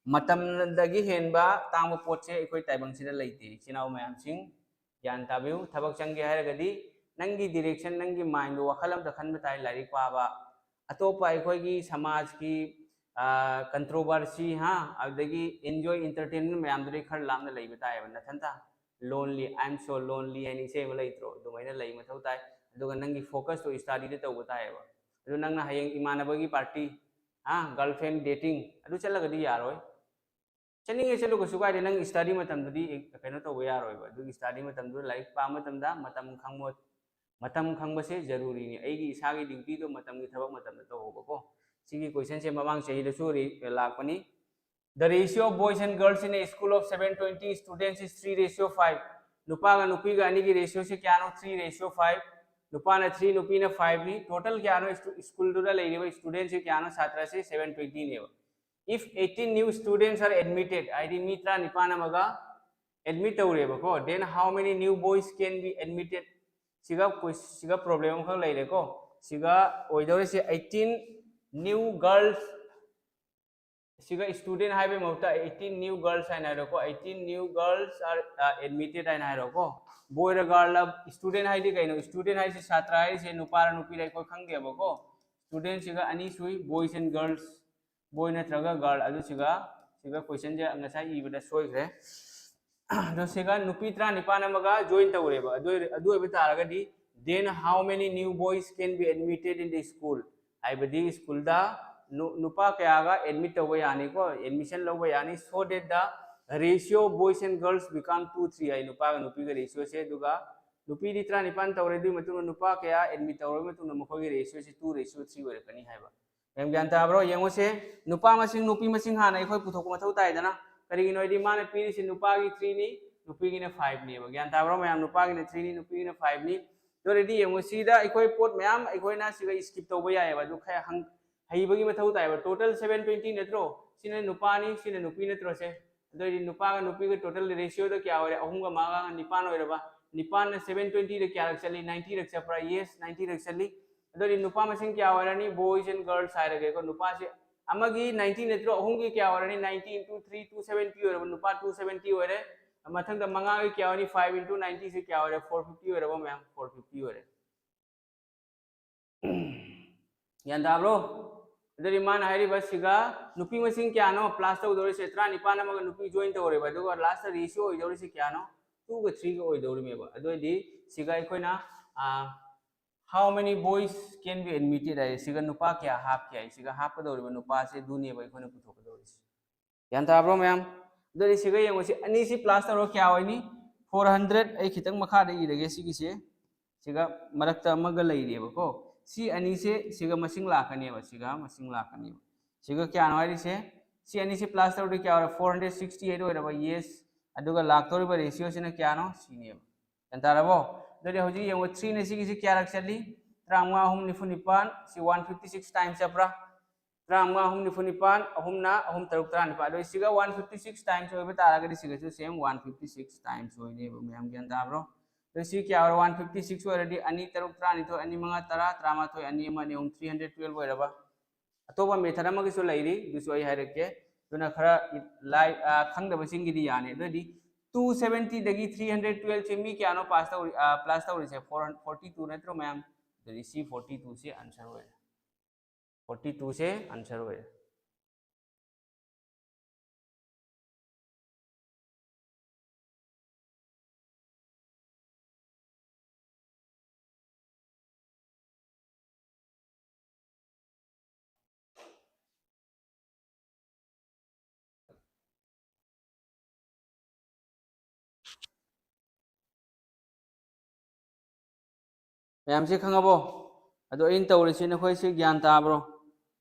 ꯃꯇꯝꯗꯒꯤ ꯍꯦꯟꯕ ꯇꯥꯡꯕ ꯄꯣꯠꯁꯦ ꯑꯩꯈꯣꯏ ꯇꯥꯏꯕꯪꯁꯤꯗ ꯂꯩꯇꯦ꯫ ꯏꯆꯤꯟ ꯏꯅꯥꯎ ꯃꯌꯥꯝꯁꯤꯡ, ꯒ꯭ꯌꯥꯟ ꯇꯥꯕꯤꯌꯨ꯫ ꯊꯕꯛ ꯆꯪꯒꯦ ꯍꯥꯏꯔꯒꯗꯤ ꯅꯪꯒꯤ direction, ꯅꯪꯒꯤ mindꯗꯣ ꯋꯥꯈꯜ ꯑꯝꯇ ꯈꯟꯕ ꯇꯥꯏ꯫ ꯂꯥꯏꯔꯤꯛ ꯄꯥꯕ, ꯑꯇꯣꯞꯄ ꯑꯩꯈꯣꯏꯒꯤ ꯁꯃꯥꯖꯀꯤ controversy, ꯍꯥ, ꯑꯗꯨꯗꯒꯤ enjoy entertainment ꯃꯌꯥꯝꯗꯨꯗꯩ ꯈꯔ ꯂꯥꯞꯅ ꯂꯩꯕ ꯇꯥꯏꯌꯦꯕ꯫ ꯅꯊꯟꯇ lonely, I am so lonely ꯍꯥꯏꯅ ꯏꯁꯩ ꯑꯃ ꯂꯩꯇ꯭ꯔꯣ? ꯑꯗꯨꯃꯥꯏꯅ ꯂꯩ ꯃꯊꯧ ꯇꯥꯏ꯫ ꯑꯗꯨꯒ ꯅꯪꯒꯤ focusꯇꯣ studyꯗ ꯇꯧꯕ ꯇꯥꯏꯌꯦꯕ꯫ ꯑꯗꯨ ꯅꯪꯅ ꯍꯌꯦꯡ ꯏꯃꯥꯟꯅꯕꯒꯤ party, ꯍꯥ, girlfriend dating ꯑꯗꯨ ꯆꯠꯂꯒꯗꯤ ꯌꯥꯔꯣꯏ꯫ ꯆꯠꯅꯤꯡꯉꯦ ꯆꯠꯂꯨ, ꯀꯩꯁꯨ ꯀꯥꯏꯗꯦ꯫ ꯅꯪ study ꯃꯇꯝꯗꯨꯗꯤ ꯀꯩꯅꯣ ꯇꯧꯕ ꯌꯥꯔꯣꯏꯕ꯫ ꯑꯗꯨꯒꯤ study ꯃꯇꯝꯗꯨ ꯂꯥꯏꯔꯤꯛ ꯄꯥꯕ ꯃꯇꯝꯗ ꯃꯇꯝ ꯈꯪꯕ, ꯃꯇꯝ ꯈꯪꯕꯁꯦ ꯖꯔꯨꯔꯤꯅꯤ꯫ ꯑꯩꯒꯤ ꯏꯁꯥꯒꯤ dutyꯗꯣ ꯃꯇꯝꯒꯤ ꯊꯕꯛ ꯃꯇꯝꯗ ꯇꯧꯍꯧꯕꯀꯣ꯫ ꯁꯤꯒꯤ questionꯁꯦ ꯃꯃꯥꯡ ꯆꯍꯤꯗꯁꯨ ꯂꯥꯛꯄꯅꯤ꯫ The ratio of boys and girls in a school of seven twenty students is three ratio five. ꯅꯨꯄꯥꯒ ꯅꯨꯄꯤꯒ ꯑꯅꯤꯒꯤ ratioꯁꯦ ꯀꯌꯥꯅꯣ? Three ratio five꯫ ꯅꯨꯄꯥꯅ three, ꯅꯨꯄꯤꯅ fiveꯅꯤ꯫ Total ꯀꯌꯥꯅꯣ? Schoolꯗꯨꯗ ꯂꯩꯔꯤꯕ studentꯁꯦ ꯀꯌꯥꯅꯣ? ꯁꯥꯇ꯭ꯔꯁꯦ seven twentyꯅꯦꯕ꯫ If eighteen new students are admitted, ꯍꯥꯏꯗꯤ ꯃꯤ ꯇꯔꯥꯅꯤꯄꯥꯟ ꯑꯃꯒ admit ꯇꯧꯔꯦꯕꯀꯣ, then how many new boys can be admitted? ꯁꯤꯒ, ꯁꯤꯒ problem ꯑꯃꯈꯛ ꯂꯩꯔꯦꯀꯣ꯫ ꯁꯤꯒ ꯑꯣꯏꯗꯧꯔꯤꯁꯦ eighteen new girls, ꯁꯤꯒ student ꯍꯥꯏꯕꯒꯤ ꯃꯍꯨꯠꯇ eighteen new girls ꯍꯥꯏꯅ ꯍꯥꯏꯔꯣꯀꯣ꯫ Eighteen new girls are admitted ꯍꯥꯏꯅ ꯍꯥꯏꯔꯣꯀꯣ꯫ Boy ꯔ girl ꯔ, student ꯍꯥꯏꯗꯤ ꯀꯩꯅꯣ? Student ꯍꯥꯏꯁꯦ ꯁꯥꯇ꯭ꯔ ꯍꯥꯏꯔꯤꯁꯦ ꯅꯨꯄꯥꯔ ꯅꯨꯄꯤꯔ ꯑꯩꯈꯣꯏ ꯈꯪꯗꯦꯕꯀꯣ꯫ Studentꯁꯤꯒ ꯑꯅꯤ ꯁꯨꯏ, boys and girls꯫ Boy ꯅꯠꯇ꯭ꯔꯒ girl꯫ ꯑꯗꯨ ꯁꯤꯒ, ꯁꯤꯒ questionꯁꯦ ꯉꯁꯥꯏ ꯏꯕꯗ ꯁꯣꯏꯈ꯭ꯔꯦ꯫ ꯑꯗꯣ ꯁꯤꯒ ꯅꯨꯄꯤ ꯇꯔꯥꯅꯤꯄꯥꯟ ꯑꯃꯒ join ꯇꯧꯔꯦꯕ꯫ ꯑꯗꯨ ꯑꯣꯏ-, ꯑꯗꯨ ꯑꯣꯏꯕ ꯇꯥꯔꯒꯗꯤ, then how many new boys can be admitted in the school? ꯍꯥꯏꯕꯗꯤ ꯁ꯭ꯀꯨꯜꯗ ꯅꯨ- ꯅꯨꯄꯥ ꯀꯌꯥꯒ ꯑꯦꯗꯃꯤꯠ ꯇꯧꯕ ꯌꯥꯅꯤꯀꯣ, ꯑꯦꯗꯃꯤꯁꯟ ꯂꯧꯕ ꯌꯥꯅꯤ, so that the ratio boys and girls become two three ꯍꯥꯏ, ꯅꯨꯄꯥꯒ ꯅꯨꯄꯤꯒ ꯔꯦꯁꯤꯌꯣꯁꯦ꯫ ꯑꯗꯨꯒ ꯅꯨꯄꯤꯗꯤ ꯇꯔꯥꯅꯤꯄꯥꯟ ꯇꯧꯔꯦ, ꯑꯗꯨꯒꯤ ꯃꯇꯨꯡꯗ ꯅꯨꯄꯥ ꯀꯌꯥ ꯑꯦꯗꯃꯤꯠ ꯇꯧꯔꯕ ꯃꯇꯨꯡꯗ ꯃꯈꯣꯏꯒꯤ ꯔꯦꯁꯤꯌꯣꯁꯦ two ratio three ꯑꯣꯏꯔꯛꯀꯅꯤ ꯍꯥꯏꯕ꯫ ꯃꯌꯥꯝ ꯒ꯭ꯌꯥꯟ ꯇꯥꯕ꯭ꯔꯣ? ꯌꯦꯡꯉꯨꯁꯦ, ꯅꯨꯄꯥ ꯃꯁꯤꯡ ꯅꯨꯄꯤ ꯃꯁꯤꯡ ꯍꯥꯟꯅ ꯑꯩꯈꯣꯏ ꯄꯨꯊꯣꯛꯄ ꯃꯊꯧ ꯇꯥꯏꯗꯅ꯫ ꯀꯔꯤꯒꯤꯅꯣ ꯍꯥꯏꯗꯤ ꯃꯥꯅ ꯄꯤꯔꯤꯁꯤ ꯅꯨꯄꯥꯒꯤ three ꯅꯤ, ꯅꯨꯄꯤꯒꯤꯅ five ꯅꯦꯕ꯫ ꯒ꯭ꯌꯥꯟ ꯇꯥꯕ꯭ꯔꯣ ꯃꯌꯥꯝ? ꯅꯨꯄꯥꯒꯤꯅ three ꯅꯤ, ꯅꯨꯄꯤꯒꯤꯅ five ꯅꯤ꯫ ꯑꯗꯨ ꯑꯣꯏꯔꯗꯤ ꯌꯦꯡꯉꯨ, ꯁꯤꯗ ꯑꯩꯈꯣꯏ ꯄꯣꯠ ꯃꯌꯥꯝ ꯑꯩꯈꯣꯏꯅ ꯁꯤꯒ skip ꯇꯧꯕ ꯌꯥꯏꯑꯕ꯫ ꯑꯗꯨ ꯈꯔ ꯍꯪ- ꯍꯩꯕꯒꯤ ꯃꯊꯧ ꯇꯥꯏꯕ꯫ Total seven twenty ꯅꯠꯇ꯭ꯔꯣ? ꯁꯤꯅ ꯅꯨꯄꯥꯅꯤ, ꯁꯤꯅ ꯅꯨꯄꯤ ꯅꯠꯇ꯭ꯔꯣ? ꯁꯦ, ꯑꯗꯨ ꯑꯣꯏꯔꯗꯤ ꯅꯨꯄꯥꯒ ꯅꯨꯄꯤꯒ total ratioꯗ ꯀꯌꯥ ꯑꯣꯏꯔꯦ? ꯑꯍꯨꯝꯒ ꯃꯉꯥꯒ ꯅꯤꯄꯥꯟ ꯑꯣꯏꯔꯕ? ꯅꯤꯄꯥꯟꯅ seven twentyꯗ ꯀꯌꯥꯔꯛ ꯆꯠꯂꯤ? Ninetyꯔꯛ ꯆꯠꯄ꯭ꯔꯥ? Yes, ninetyꯔꯛ ꯆꯠꯂꯤ꯫ ꯑꯗꯨ ꯑꯣꯏꯔꯗꯤ ꯅꯨꯄꯥ ꯃꯁꯤꯡ ꯀꯌꯥ ꯑꯣꯏꯔꯅꯤ? Boys and girls ꯍꯥꯏꯔꯒꯦꯀꯣ꯫ ꯅꯨꯄꯥꯁꯦ ꯑꯃꯒꯤ ninety ꯅꯠꯇ꯭ꯔꯣ? ꯑꯍꯨꯝꯒꯤ ꯀꯌꯥ ꯑꯣꯏꯔꯅꯤ? Ninety into three, two seventy ꯑꯣꯏꯔꯕ? ꯅꯨꯄꯥ two seventy ꯑꯣꯏꯔꯦ꯫ ꯃꯊꯪꯗ ꯃꯉꯥꯒꯤ ꯀꯌꯥ ꯑꯣꯏꯅꯤ? Five into ninety ꯁꯤ ꯀꯌꯥ ꯑꯣꯏꯔꯦ? Four fifty ꯑꯣꯏꯔꯕ ꯃꯌꯥꯝ? Four fifty ꯑꯣꯏꯔꯦ꯫ ꯒ꯭ꯌꯥꯟ ꯇꯥꯕ꯭ꯔꯣ? ꯑꯗꯨꯗꯤ ꯃꯥꯅ ꯍꯥꯏꯔꯤꯕ ꯁꯤꯒ ꯅꯨꯄꯤ ꯃꯁꯤꯡ ꯀꯌꯥꯅꯣ plus ꯇꯧꯗꯧꯔꯤꯁꯦ? ꯇꯔꯥꯅꯤꯄꯥꯟ ꯑꯃꯒ ꯅꯨꯄꯤ join ꯇꯧꯔꯦꯕ, ꯑꯗꯨꯒ lastꯇ ratio ꯑꯣꯏꯗꯧꯔꯤꯁꯦ ꯀꯌꯥꯅꯣ? Twoꯒ threeꯒ ꯑꯣꯏꯗꯧꯔꯤꯃꯦꯕ꯫ ꯑꯗꯨ ꯑꯣꯏꯗꯤ ꯁꯤꯒ ꯑꯩꯈꯣꯏꯅ, ꯑꯥ, how many boys can be admitted ꯍꯥꯏ, ꯁꯤꯒ ꯅꯨꯄꯥ ꯀꯌꯥ ꯍꯥꯞꯀꯦ ꯍꯥꯏ, ꯁꯤꯒ ꯍꯥꯞꯀꯗꯧꯔꯤꯕ ꯅꯨꯄꯥꯁꯦ ꯑꯗꯨꯅꯦꯕ ꯑꯩꯈꯣꯏꯅ ꯄꯨꯊꯣꯛꯀꯗꯧꯔꯤꯁꯦ꯫ ꯒ꯭ꯌꯥꯟ ꯇꯥꯕ꯭ꯔꯣ ꯃꯌꯥꯝ? ꯑꯗꯨꯗꯤ ꯁꯤꯒ ꯌꯦꯡꯉꯨ, ꯁꯤ ꯑꯅꯤꯁꯤ plus ꯇꯧꯔꯒ ꯀꯌꯥ ꯑꯣꯏꯅꯤ? Four hundred꯫ ꯑꯩ ꯈꯤꯇꯪ ꯃꯈꯥꯗ ꯏꯔꯒꯦ ꯁꯤꯒꯤꯁꯦ꯫ ꯁꯤꯒ ꯃꯔꯛꯇ ꯑꯃꯒ ꯂꯩꯔꯤꯑꯕꯀꯣ꯫ ꯁꯤ ꯑꯅꯤꯁꯦ ꯁꯤꯒ ꯃꯁꯤꯡ ꯂꯥꯛꯀꯅꯦꯕ, ꯁꯤꯒ ꯃꯁꯤꯡ ꯂꯥꯛꯀꯅꯦꯕ꯫ ꯁꯤꯒ ꯀꯌꯥꯅꯣ ꯍꯥꯏꯔꯤꯁꯦ? ꯁꯤ ꯑꯅꯤꯁꯤ plus ꯇꯧꯔꯗꯤ ꯀꯌꯥ ꯑꯣꯏꯔꯦ? Four hundred sixty eight ꯑꯣꯏꯔꯕ? Yes꯫ ꯑꯗꯨꯒ ꯂꯥꯛꯇꯧꯔꯤꯕ ratioꯁꯤꯅ ꯀꯌꯥꯅꯣ? ꯁꯤꯅꯦꯕ꯫ ꯒ꯭ꯌꯥꯟ ꯇꯥꯔꯕꯣ? ꯑꯗꯨꯗꯤ ꯍꯧꯖꯤꯛ ꯌꯦꯡꯉꯣ, threeꯅ ꯁꯤꯒꯤꯁꯤ ꯀꯌꯥꯔꯛ ꯆꯠꯂꯤ? ꯇꯔꯥꯃꯉꯥ ꯑꯍꯨꯝ ꯅꯤꯐꯨ ꯅꯤꯄꯥꯟ, ꯁꯤ one fifty six times ꯆꯠꯄ꯭ꯔꯥ? ꯇꯔꯥꯃꯉꯥ ꯑꯍꯨꯝ ꯅꯤꯐꯨ ꯅꯤꯄꯥꯟ, ꯑꯍꯨꯝꯅ ꯑꯍꯨꯝ ꯇꯔꯨꯛ ꯇꯔꯥꯅꯤꯄꯥꯟ꯫ ꯑꯗꯣ ꯁꯤꯒ one fifty six times ꯑꯣꯏꯕ ꯇꯥꯔꯒꯗꯤ ꯁꯤꯒꯁꯨ same one fifty six times ꯑꯣꯏꯅꯦꯕ꯫ ꯃꯌꯥꯝ ꯒ꯭ꯌꯥꯟ ꯇꯥꯕ꯭ꯔꯣ? ꯑꯗꯣ ꯁꯤ ꯀꯌꯥ ꯑꯣꯏꯔꯦ? One fifty six ꯑꯣꯏꯔꯗꯤ ꯑꯅꯤ ꯇꯔꯨꯛ ꯇꯔꯥꯅꯤꯊꯣꯏ, ꯑꯅꯤ ꯃꯉꯥ ꯇꯔꯥ, ꯇꯔꯥꯃꯥꯊꯣꯏ, ꯑꯅꯤ ꯑꯃ ꯑꯅꯤ ꯑꯍꯨꯝ, three hundred twelve ꯑꯣꯏꯔꯕ? ꯑꯇꯣꯞꯄ method ꯑꯃꯒꯤꯁꯨ ꯂꯩꯔꯤ, ꯑꯗꯨꯁꯨ ꯑꯩ ꯍꯥꯏꯔꯛꯀꯦ꯫ ꯑꯗꯨꯅ ꯈꯔ ꯂꯥꯏ-, ꯑ, ꯈꯪꯗꯕꯁꯤꯡꯒꯤꯗꯤ ꯌꯥꯅꯤ꯫ ꯑꯗꯨ ꯑꯣꯏꯔꯗꯤ two seventyꯗꯒꯤ three hundred twelveꯁꯦ ꯃꯤ ꯀꯌꯥꯅꯣ pass ꯇꯧꯔꯤ-, ꯑ, plus ꯇꯧꯔꯤꯁꯦ? Four, forty two ꯅꯠꯇ꯭ꯔꯣ ꯃꯌꯥꯝ? ꯑꯗꯨꯗꯤ ꯁꯤ forty twoꯁꯦ answer ꯑꯣꯏꯔꯦ꯫ Forty twoꯁꯦ answer ꯑꯣꯏꯔꯦ꯫ ꯃꯌꯥꯝꯁꯤ ꯈꯪꯉꯕꯣ? ꯑꯗꯣ ꯑꯩꯅ ꯇꯧꯔꯤꯁꯤ ꯅꯈꯣꯏꯁꯤ ꯒ꯭ꯌꯥꯟ ꯇꯥꯕ꯭ꯔꯣ?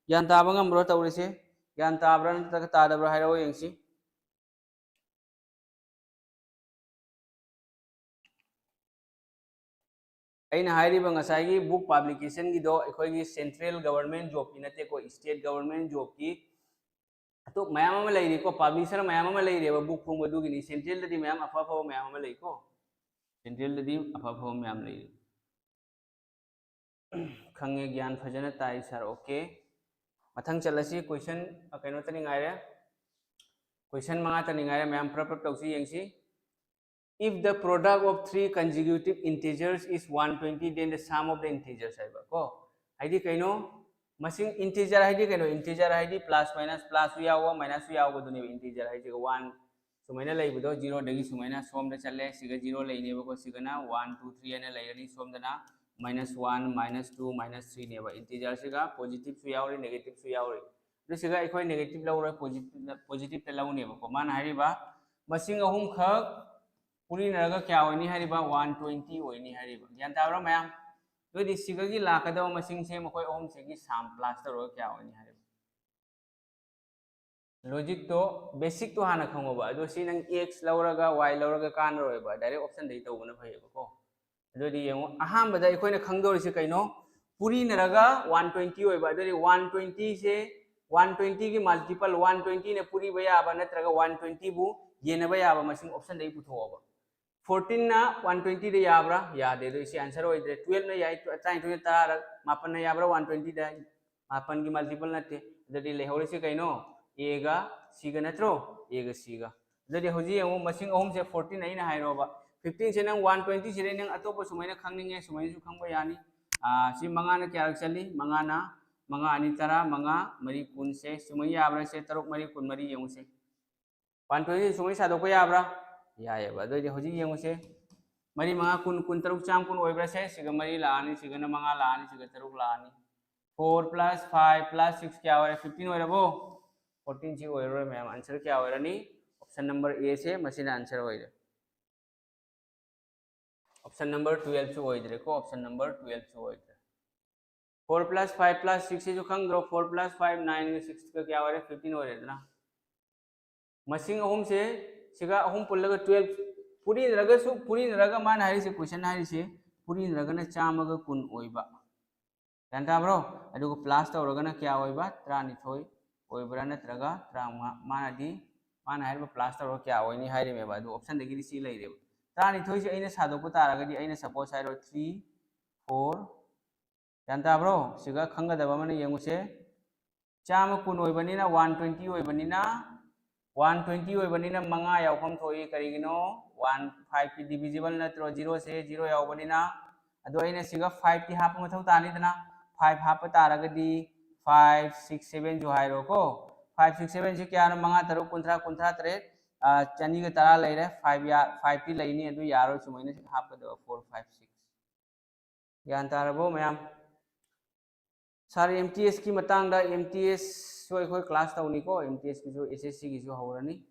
ꯒ꯭ꯌꯥꯟ ꯇꯥꯕ ꯉꯝꯕ꯭ꯔꯣ ꯇꯧꯔꯤꯁꯤ? ꯒ꯭ꯌꯥꯟ ꯇꯥꯕ꯭ꯔꯥ ꯅꯠꯇ꯭ꯔꯒ ꯇꯥꯗꯕ꯭ꯔꯥ ꯍꯥꯏꯔꯛꯑꯣ ꯌꯦꯡꯁꯤ꯫ ꯑꯩꯅ ꯍꯥꯏꯔꯤꯕ ꯉꯁꯥꯏꯒꯤ book publication ꯒꯤꯗꯣ ꯑꯩꯈꯣꯏꯒꯤ central government job ꯀꯤ ꯅꯠꯇꯦꯀꯣ, state government job ꯀꯤ ꯑꯇꯣꯞ ꯃꯌꯥꯝ ꯑꯃ ꯂꯩꯔꯤꯀꯣ, publisher ꯃꯌꯥꯝ ꯑꯃ ꯂꯩꯔꯦꯕ book ꯐꯣꯡꯕꯗꯨꯒꯤꯅꯤ꯫ Central ꯗꯗꯤ ꯃꯌꯥꯝ ꯑꯐ ꯑꯐꯕ ꯃꯌꯥꯝ ꯑꯃ ꯂꯩꯀꯣ, central ꯗꯗꯤ ꯑꯐ ꯑꯐꯕ ꯃꯌꯥꯝ ꯂꯩꯔꯤ꯫ ꯈꯪꯉꯦ, ꯒ꯭ꯌꯥꯟ ꯐꯖꯅ ꯇꯥꯏ sir꯫ Okay, ꯃꯊꯪ ꯆꯠꯂꯁꯤ꯫ Question, ꯑ, ꯀꯩꯅꯣꯇꯅꯤ ꯉꯥꯏꯔꯦ, question ꯃꯉꯥꯇꯅꯤ ꯉꯥꯏꯔꯦ꯫ ꯃꯌꯥꯝ ꯄ꯭ꯔꯞ ꯄ꯭ꯔꯞ ꯇꯧꯁꯤ ꯌꯦꯡꯁꯤ꯫ If the product of three consecutive integers is one twenty, then the sum of the integers ꯍꯥꯏꯕ ꯀꯣ꯫ ꯍꯥꯏꯗꯤ ꯀꯩꯅꯣ? ꯃꯁꯤꯡ, integer ꯍꯥꯏꯗꯤ ꯀꯩꯅꯣ? Integer ꯍꯥꯏꯗꯤ plus minus, plus ꯁꯨ ꯌꯥꯎꯕ, minus ꯁꯨ ꯌꯥꯎꯕꯗꯨꯅꯦꯕ integer ꯍꯥꯏꯁꯦ꯫ One ꯁꯨꯃꯥꯏꯅ ꯂꯩꯕꯗꯣ zero ꯗꯒꯤ ꯁꯨꯃꯥꯏꯅ ꯁꯣꯝꯗ ꯆꯠꯂꯦ꯫ ꯁꯤꯒ zero ꯂꯩꯅꯦꯕꯀꯣ꯫ ꯁꯤꯒꯅ one, two, three ꯍꯥꯏꯅ ꯂꯩꯔꯅꯤ꯫ ꯁꯣꯝꯗꯅ minus one, minus two, minus three ꯅꯦꯕ꯫ Integer ꯁꯤꯒ positive ꯁꯨ ꯌꯥꯎꯔꯤ, negative ꯁꯨ ꯌꯥꯎꯔꯤ꯫ ꯑꯗꯨ ꯁꯤꯒ ꯑꯩꯈꯣꯏ negative ꯂꯧꯔꯣꯏ, positive, positive ꯇ ꯂꯧꯅꯦꯕꯀꯣ꯫ ꯃꯥꯅ ꯍꯥꯏꯔꯤꯕ ꯃꯁꯤꯡ ꯑꯍꯨꯝꯈꯛ ꯄꯨꯔꯤꯅꯔꯒ ꯀꯌꯥ ꯑꯣꯏꯅꯤ ꯍꯥꯏꯔꯤꯕ? One twenty ꯑꯣꯏꯅꯤ ꯍꯥꯏꯔꯤꯕ꯫ ꯒ꯭ꯌꯥꯟ ꯇꯥꯕ꯭ꯔꯥ ꯃꯌꯥꯝ? ꯑꯗꯨꯗꯤ ꯁꯤꯒꯒꯤ ꯂꯥꯛꯀꯗꯕ ꯃꯁꯤꯡꯁꯦ ꯃꯈꯣꯏ ꯑꯍꯨꯝꯁꯤꯒꯤ sum plus ꯇꯧꯔꯒ ꯀꯌꯥ ꯑꯣꯏꯅꯤ ꯍꯥꯏꯔꯤꯕ? Logic ꯇꯣ, basic ꯇꯣ ꯍꯥꯟꯅ ꯈꯪꯉꯣꯕ꯫ ꯑꯗꯣ ꯁꯤ ꯅꯪ x ꯂꯧꯔꯒ y ꯂꯧꯔꯒ ꯀꯥꯟꯅꯔꯣꯏꯕ, direct option ꯗꯒꯤ ꯇꯧꯕꯅ ꯐꯩꯌꯦꯕꯀꯣ꯫ ꯑꯗꯨꯗꯤ ꯌꯦꯡꯉꯣ, ꯑꯍꯥꯟꯕꯗ ꯑꯩꯈꯣꯏꯅ ꯈꯪꯗꯧꯔꯤꯁꯦ ꯀꯩꯅꯣ? ꯄꯨꯔꯤꯅꯔꯒ one twenty ꯑꯣꯏꯕ꯫ ꯑꯗꯨꯗꯤ one twenty ꯁꯦ, one twenty ꯒꯤ multiple, one twenty ꯅ ꯄꯨꯔꯤꯕ ꯌꯥꯕ ꯅꯠꯇ꯭ꯔꯒ one twenty ꯕꯨ ꯌꯦꯟꯅꯕ ꯌꯥꯕ ꯃꯁꯤꯡ option ꯗꯒꯤ ꯄꯨꯊꯣꯛꯑꯣꯕ꯫ Fourteen ꯅ one twenty ꯗ ꯌꯥꯕ꯭ꯔꯥ? ꯌꯥꯗꯦ꯫ ꯑꯗꯨ ꯁꯤ answer ꯑꯣꯏꯗ꯭ꯔꯦ꯫ Twelve ꯅ ꯌꯥꯏ, ꯇꯔꯥꯅꯤꯊꯣꯏꯅ ꯇꯔꯥ, ꯃꯥꯄꯟꯅ ꯌꯥꯕ꯭ꯔꯥ one twenty ꯗ? ꯃꯥꯄꯟꯒꯤ multiple ꯅꯠꯇꯦ꯫ ꯑꯗꯨꯗꯤ ꯂꯩꯍꯧꯔꯤꯁꯦ ꯀꯩꯅꯣ? A ꯒ C ꯒ ꯅꯠꯇ꯭ꯔꯣ? A ꯒ C ꯒ꯫ ꯑꯗꯨꯗꯤ ꯍꯧꯖꯤꯛ ꯌꯦꯡꯉꯨ, ꯃꯁꯤꯡ ꯑꯍꯨꯝꯁꯦ fourteen ꯑꯩꯅ ꯍꯥꯏꯔꯣꯕ꯫ Fifteen ꯁꯦ ꯅꯪ one twenty ꯁꯤꯗꯩ ꯅꯪ ꯑꯇꯣꯞꯄ ꯁꯨꯃꯥꯏꯅ ꯈꯪꯅꯤꯡꯉꯦ, ꯁꯨꯃꯥꯏꯅꯁꯨ ꯈꯪꯕ ꯌꯥꯅꯤ꯫ ꯑꯥ, ꯁꯤ ꯃꯉꯥꯅ ꯀꯌꯥꯔꯛ ꯆꯠꯂꯤ? ꯃꯉꯥꯅ, ꯃꯉꯥ ꯑꯅꯤ ꯇꯔꯥ, ꯃꯉꯥ ꯃꯔꯤ ꯀꯨꯟ ꯁꯦ ꯁꯨꯃꯥꯏꯅ ꯌꯥꯕ꯭ꯔꯥ? ꯁꯦ ꯇꯔꯨꯛ ꯃꯔꯤ ꯀꯨꯟꯃꯔꯤ ꯌꯦꯡꯉꯨꯁꯦ꯫ One twenty ꯁꯨꯃꯥꯏꯅ ꯁꯥꯗꯣꯛꯄ ꯌꯥꯕ꯭ꯔꯥ? ꯌꯥꯏꯑꯕ꯫ ꯑꯗꯨꯑꯣꯏꯗꯤ ꯍꯧꯖꯤꯛ ꯌꯦꯡꯉꯨꯁꯦ, ꯃꯔꯤ ꯃꯉꯥ ꯀꯨꯟ, ꯀꯨꯟ ꯇꯔꯨꯛ ꯆꯥꯝ ꯀꯨꯟ ꯑꯣꯏꯕ꯭ꯔꯥ? ꯁꯦ ꯁꯤꯒ ꯃꯔꯤ ꯂꯥꯛꯑꯅꯤ, ꯁꯤꯒꯅ ꯃꯉꯥ ꯂꯥꯛꯑꯅꯤ, ꯁꯤꯒ ꯇꯔꯨꯛ ꯂꯥꯛꯑꯅꯤ꯫ Four plus five plus six ꯀꯌꯥ ꯑꯣꯏꯔꯦ? Fifteen ꯑꯣꯏꯔꯕꯣ? Fourteen ꯁꯤ ꯑꯣꯏꯔꯔꯣꯏ ꯃꯌꯥꯝ꯫ Answer ꯀꯌꯥ ꯑꯣꯏꯔꯅꯤ? Option number A ꯁꯦ ꯃꯁꯤꯅ answer ꯑꯣꯏꯔꯦ꯫ Option number twelve ꯁꯨ ꯑꯣꯏꯗ꯭ꯔꯦꯀꯣ, option number twelve ꯁꯨ ꯑꯣꯏꯗ꯭ꯔꯦ꯫ Four plus five plus six ꯁꯤꯁꯨ ꯈꯪꯗ꯭ꯔꯣ? Four plus five, nine ꯒ six ꯀ ꯀꯌꯥ ꯑꯣꯏꯔꯦ? Fifteen ꯑꯣꯏꯔꯦꯗꯅ꯫ ꯃꯁꯤꯡ ꯑꯍꯨꯝꯁꯦ, ꯁꯤꯒ ꯑꯍꯨꯝ ꯄꯨꯜꯂꯒ twelve꯫ ꯄꯨꯔꯤꯅꯔꯒꯁꯨ, ꯄꯨꯔꯤꯅꯔꯒ ꯃꯥꯅ ꯍꯥꯏꯔꯤꯁꯦ, question ꯍꯥꯏꯔꯤꯁꯦ ꯄꯨꯔꯤꯅꯔꯒꯅ ꯆꯥꯝꯃꯒ ꯀꯨꯟ ꯑꯣꯏꯕ꯫ ꯒ꯭ꯌꯥꯟ ꯇꯥꯕ꯭ꯔꯣ? ꯑꯗꯨꯒ plus ꯇꯧꯔꯒꯅ ꯀꯌꯥ ꯑꯣꯏꯕ? ꯇꯔꯥꯅꯤꯊꯣꯏ ꯑꯣꯏꯕ꯭ꯔꯥ ꯅꯠꯇ꯭ꯔꯒ ꯇꯔꯥꯃꯉꯥ? ꯃꯥꯅꯗꯤ, ꯃꯥꯅ ꯍꯥꯏꯔꯤꯕ plus ꯇꯧꯔꯒ ꯀꯌꯥ ꯑꯣꯏꯅꯤ ꯍꯥꯏꯔꯤꯃꯦꯕ꯫ ꯑꯗꯨ option ꯗꯒꯤꯗꯤ ꯁꯤ ꯂꯩꯔꯦꯕ꯫ ꯇꯔꯥꯅꯤꯊꯣꯏꯁꯦ ꯑꯩꯅ ꯁꯥꯗꯣꯛꯄ ꯇꯥꯔꯒꯗꯤ, ꯑꯩꯅ suppose ꯍꯥꯏꯔꯣ, three, four, ꯒ꯭ꯌꯥꯟ ꯇꯥꯕ꯭ꯔꯣ? ꯁꯤꯒ ꯈꯪꯒꯗꯕ ꯑꯃꯅ ꯌꯦꯡꯉꯨꯁꯦ꯫ ꯆꯥꯝꯃ ꯀꯨꯟ ꯑꯣꯏꯕꯅꯤꯅ, one twenty ꯑꯣꯏꯕꯅꯤꯅ, one twenty ꯑꯣꯏꯕꯅꯤꯅ ꯃꯉꯥ ꯌꯥꯎꯐꯝ ꯊꯣꯛꯏ꯫ ꯀꯔꯤꯒꯤꯅꯣ? One, five ꯇꯤ divisible ꯅꯠꯇ꯭ꯔꯣ? Zero ꯁꯦ zero ꯌꯥꯎꯕꯅꯤꯅ꯫ ꯑꯗꯣ ꯑꯩꯅ ꯁꯤꯒ five ꯇꯤ ꯍꯥꯞꯄ ꯃꯊꯧ ꯇꯥꯅꯤꯗꯅ꯫ Five ꯍꯥꯞꯄ ꯇꯥꯔꯒꯗꯤ five, six, seven ꯁꯨ ꯍꯥꯏꯔꯣꯀꯣ꯫ Five, six, seven ꯁꯤ ꯀꯌꯥꯅꯣ? ꯃꯉꯥ, ꯇꯔꯨꯛ, ꯀꯨꯟꯊ꯭ꯔꯥ, ꯀꯨꯟꯊ꯭ꯔꯥ ꯇꯔꯦꯠ, ꯑ, ꯆꯅꯤꯒ ꯇꯔꯥ ꯂꯩꯔꯦ꯫ Five ꯌꯥ-, five ꯇꯤ ꯂꯩꯅꯤ, ꯑꯗꯨ ꯌꯥꯔꯣꯏ꯫ ꯁꯨꯃꯥꯏꯅ ꯍꯥꯞꯀꯗꯕ, four, five, six꯫ ꯒ꯭ꯌꯥꯟ ꯇꯥꯔꯕꯣ ꯃꯌꯥꯝ? Sir, M T S ꯀꯤ ꯃꯇꯥꯡꯗ, M T S ꯁꯨ ꯑꯩꯈꯣꯏ class ꯇꯧꯅꯤꯀꯣ, M T S ꯀꯤꯁꯨ, S S C ꯒꯤꯁꯨ ꯍꯧꯔꯅꯤ꯫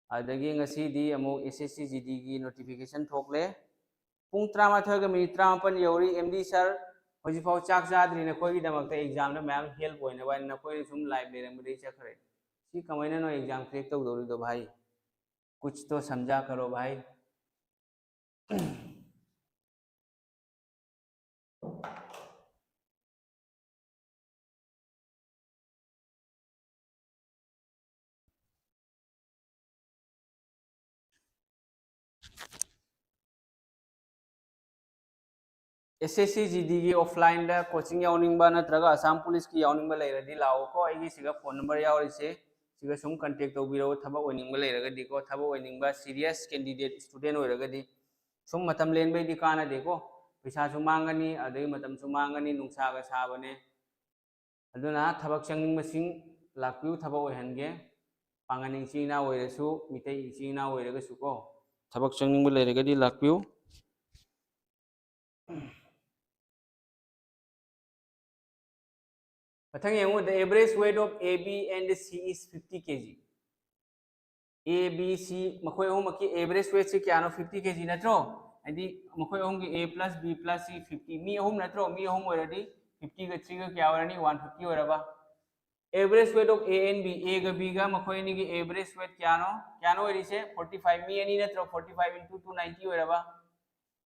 ꯑꯗꯒꯤ ꯉꯁꯤꯗꯤ ꯑꯃꯨꯛ S S C G D ꯒꯤ notification ꯊꯣꯛꯂꯦ꯫ ꯄꯨꯡ ꯇꯔꯥꯃꯥꯊꯣꯏꯒ minute ꯇꯔꯥꯃꯥꯄꯟ ꯌꯧꯔꯤ꯫ M D sir, ꯍꯧꯖꯤꯛꯐꯥꯎ ꯆꯥꯛ ꯆꯥꯗ꯭ꯔꯤ, ꯅꯈꯣꯏꯒꯤꯗꯃꯛꯇ exam ꯗ ꯃꯌꯥꯝ help ꯑꯣꯏꯅꯕ ꯍꯥꯏꯅ ꯅꯈꯣꯏꯅ ꯁꯨꯝ live ꯂꯩꯔꯝꯕꯗꯒꯤ ꯆꯠꯈ꯭ꯔꯦ꯫ ꯁꯤ ꯀꯃꯥꯏꯅ ꯅꯣꯏ exam crack ꯇꯧꯗꯧꯔꯤꯗꯣ ꯚꯥꯏ? कुछ तो समझा करो भाई। S S C G D ꯒꯤ offline ꯗ coaching ꯌꯥꯎꯅꯤꯡꯕ ꯅꯠꯇ꯭ꯔꯒ Assam Police ꯀꯤ ꯌꯥꯎꯅꯤꯡꯕ ꯂꯩꯔꯗꯤ ꯂꯥꯛꯑꯣꯀꯣ꯫ ꯑꯩꯒꯤ ꯁꯤꯒ phone number ꯌꯥꯎꯔꯤꯁꯦ, ꯁꯤꯒ ꯁꯨꯝ contact ꯇꯧꯕꯤꯔꯛꯑꯣ꯫ ꯊꯕꯛ ꯑꯣꯏꯅꯤꯡꯕ ꯂꯩꯔꯒꯗꯤꯀꯣ, ꯊꯕꯛ ꯑꯣꯏꯅꯤꯡꯕ serious candidate student ꯑꯣꯏꯔꯒꯗꯤ꯫ ꯁꯨꯝ ꯃꯇꯝ ꯂꯦꯟꯕꯩꯗꯤ ꯀꯥꯟꯅꯗꯦꯀꯣ, ꯄꯩꯁꯥꯁꯨ ꯃꯥꯡꯒꯅꯤ, ꯑꯗꯒꯤ ꯃꯇꯝꯁꯨ ꯃꯥꯡꯒꯅꯤ, ꯅꯨꯡꯁꯥꯒ ꯁꯥꯕꯅꯦ꯫ ꯑꯗꯨꯅ ꯊꯕꯛ ꯆꯪꯅꯤꯡꯕꯁꯤꯡ ꯂꯥꯛꯄꯤꯌꯨ, ꯊꯕꯛ ꯑꯣꯏꯍꯟꯒꯦ꯫ ꯄꯥꯡꯒꯟ ꯏꯆꯤꯟ ꯏꯅꯥꯎ ꯑꯣꯏꯔꯁꯨ, ꯃꯤꯇꯩ ꯏꯆꯤꯟ ꯏꯅꯥꯎ ꯑꯣꯏꯔꯒꯁꯨ ꯀꯣ, ꯊꯕꯛ ꯆꯪꯅꯤꯡꯕ ꯂꯩꯔꯒꯗꯤ ꯂꯥꯛꯄꯤꯌꯨ꯫ ꯃꯊꯪ ꯌꯦꯡꯉꯨ, the average weight of A, B and C is fifty K G꯫ A, B, C ꯃꯈꯣꯏ ꯑꯍꯨꯝꯃꯛꯀꯤ average weight ꯁꯤ ꯀꯌꯥꯅꯣ? Fifty K G ꯅꯠꯇ꯭ꯔꯣ? ꯍꯥꯏꯗꯤ ꯃꯈꯣꯏ ꯑꯍꯨꯝꯒꯤ A plus B plus C fifty, ꯃꯤ ꯑꯍꯨꯝ ꯅꯠꯇ꯭ꯔꯣ? ꯃꯤ ꯑꯍꯨꯝ ꯑꯣꯏꯔꯗꯤ fifty ꯒ three ꯒ ꯀꯌꯥ ꯑꯣꯏꯔꯅꯤ? One fifty ꯑꯣꯏꯔꯕ? Average weight of A and B, A ꯒ B ꯒ ꯃꯈꯣꯏ ꯑꯅꯤꯒꯤ average weight ꯀꯌꯥꯅꯣ? ꯀꯌꯥꯅꯣ ꯑꯣꯏꯔꯤꯁꯦ? Forty five꯫ ꯃꯤ ꯑꯅꯤ ꯅꯠꯇ꯭ꯔꯣ? Forty five into two ninety ꯑꯣꯏꯔꯕ?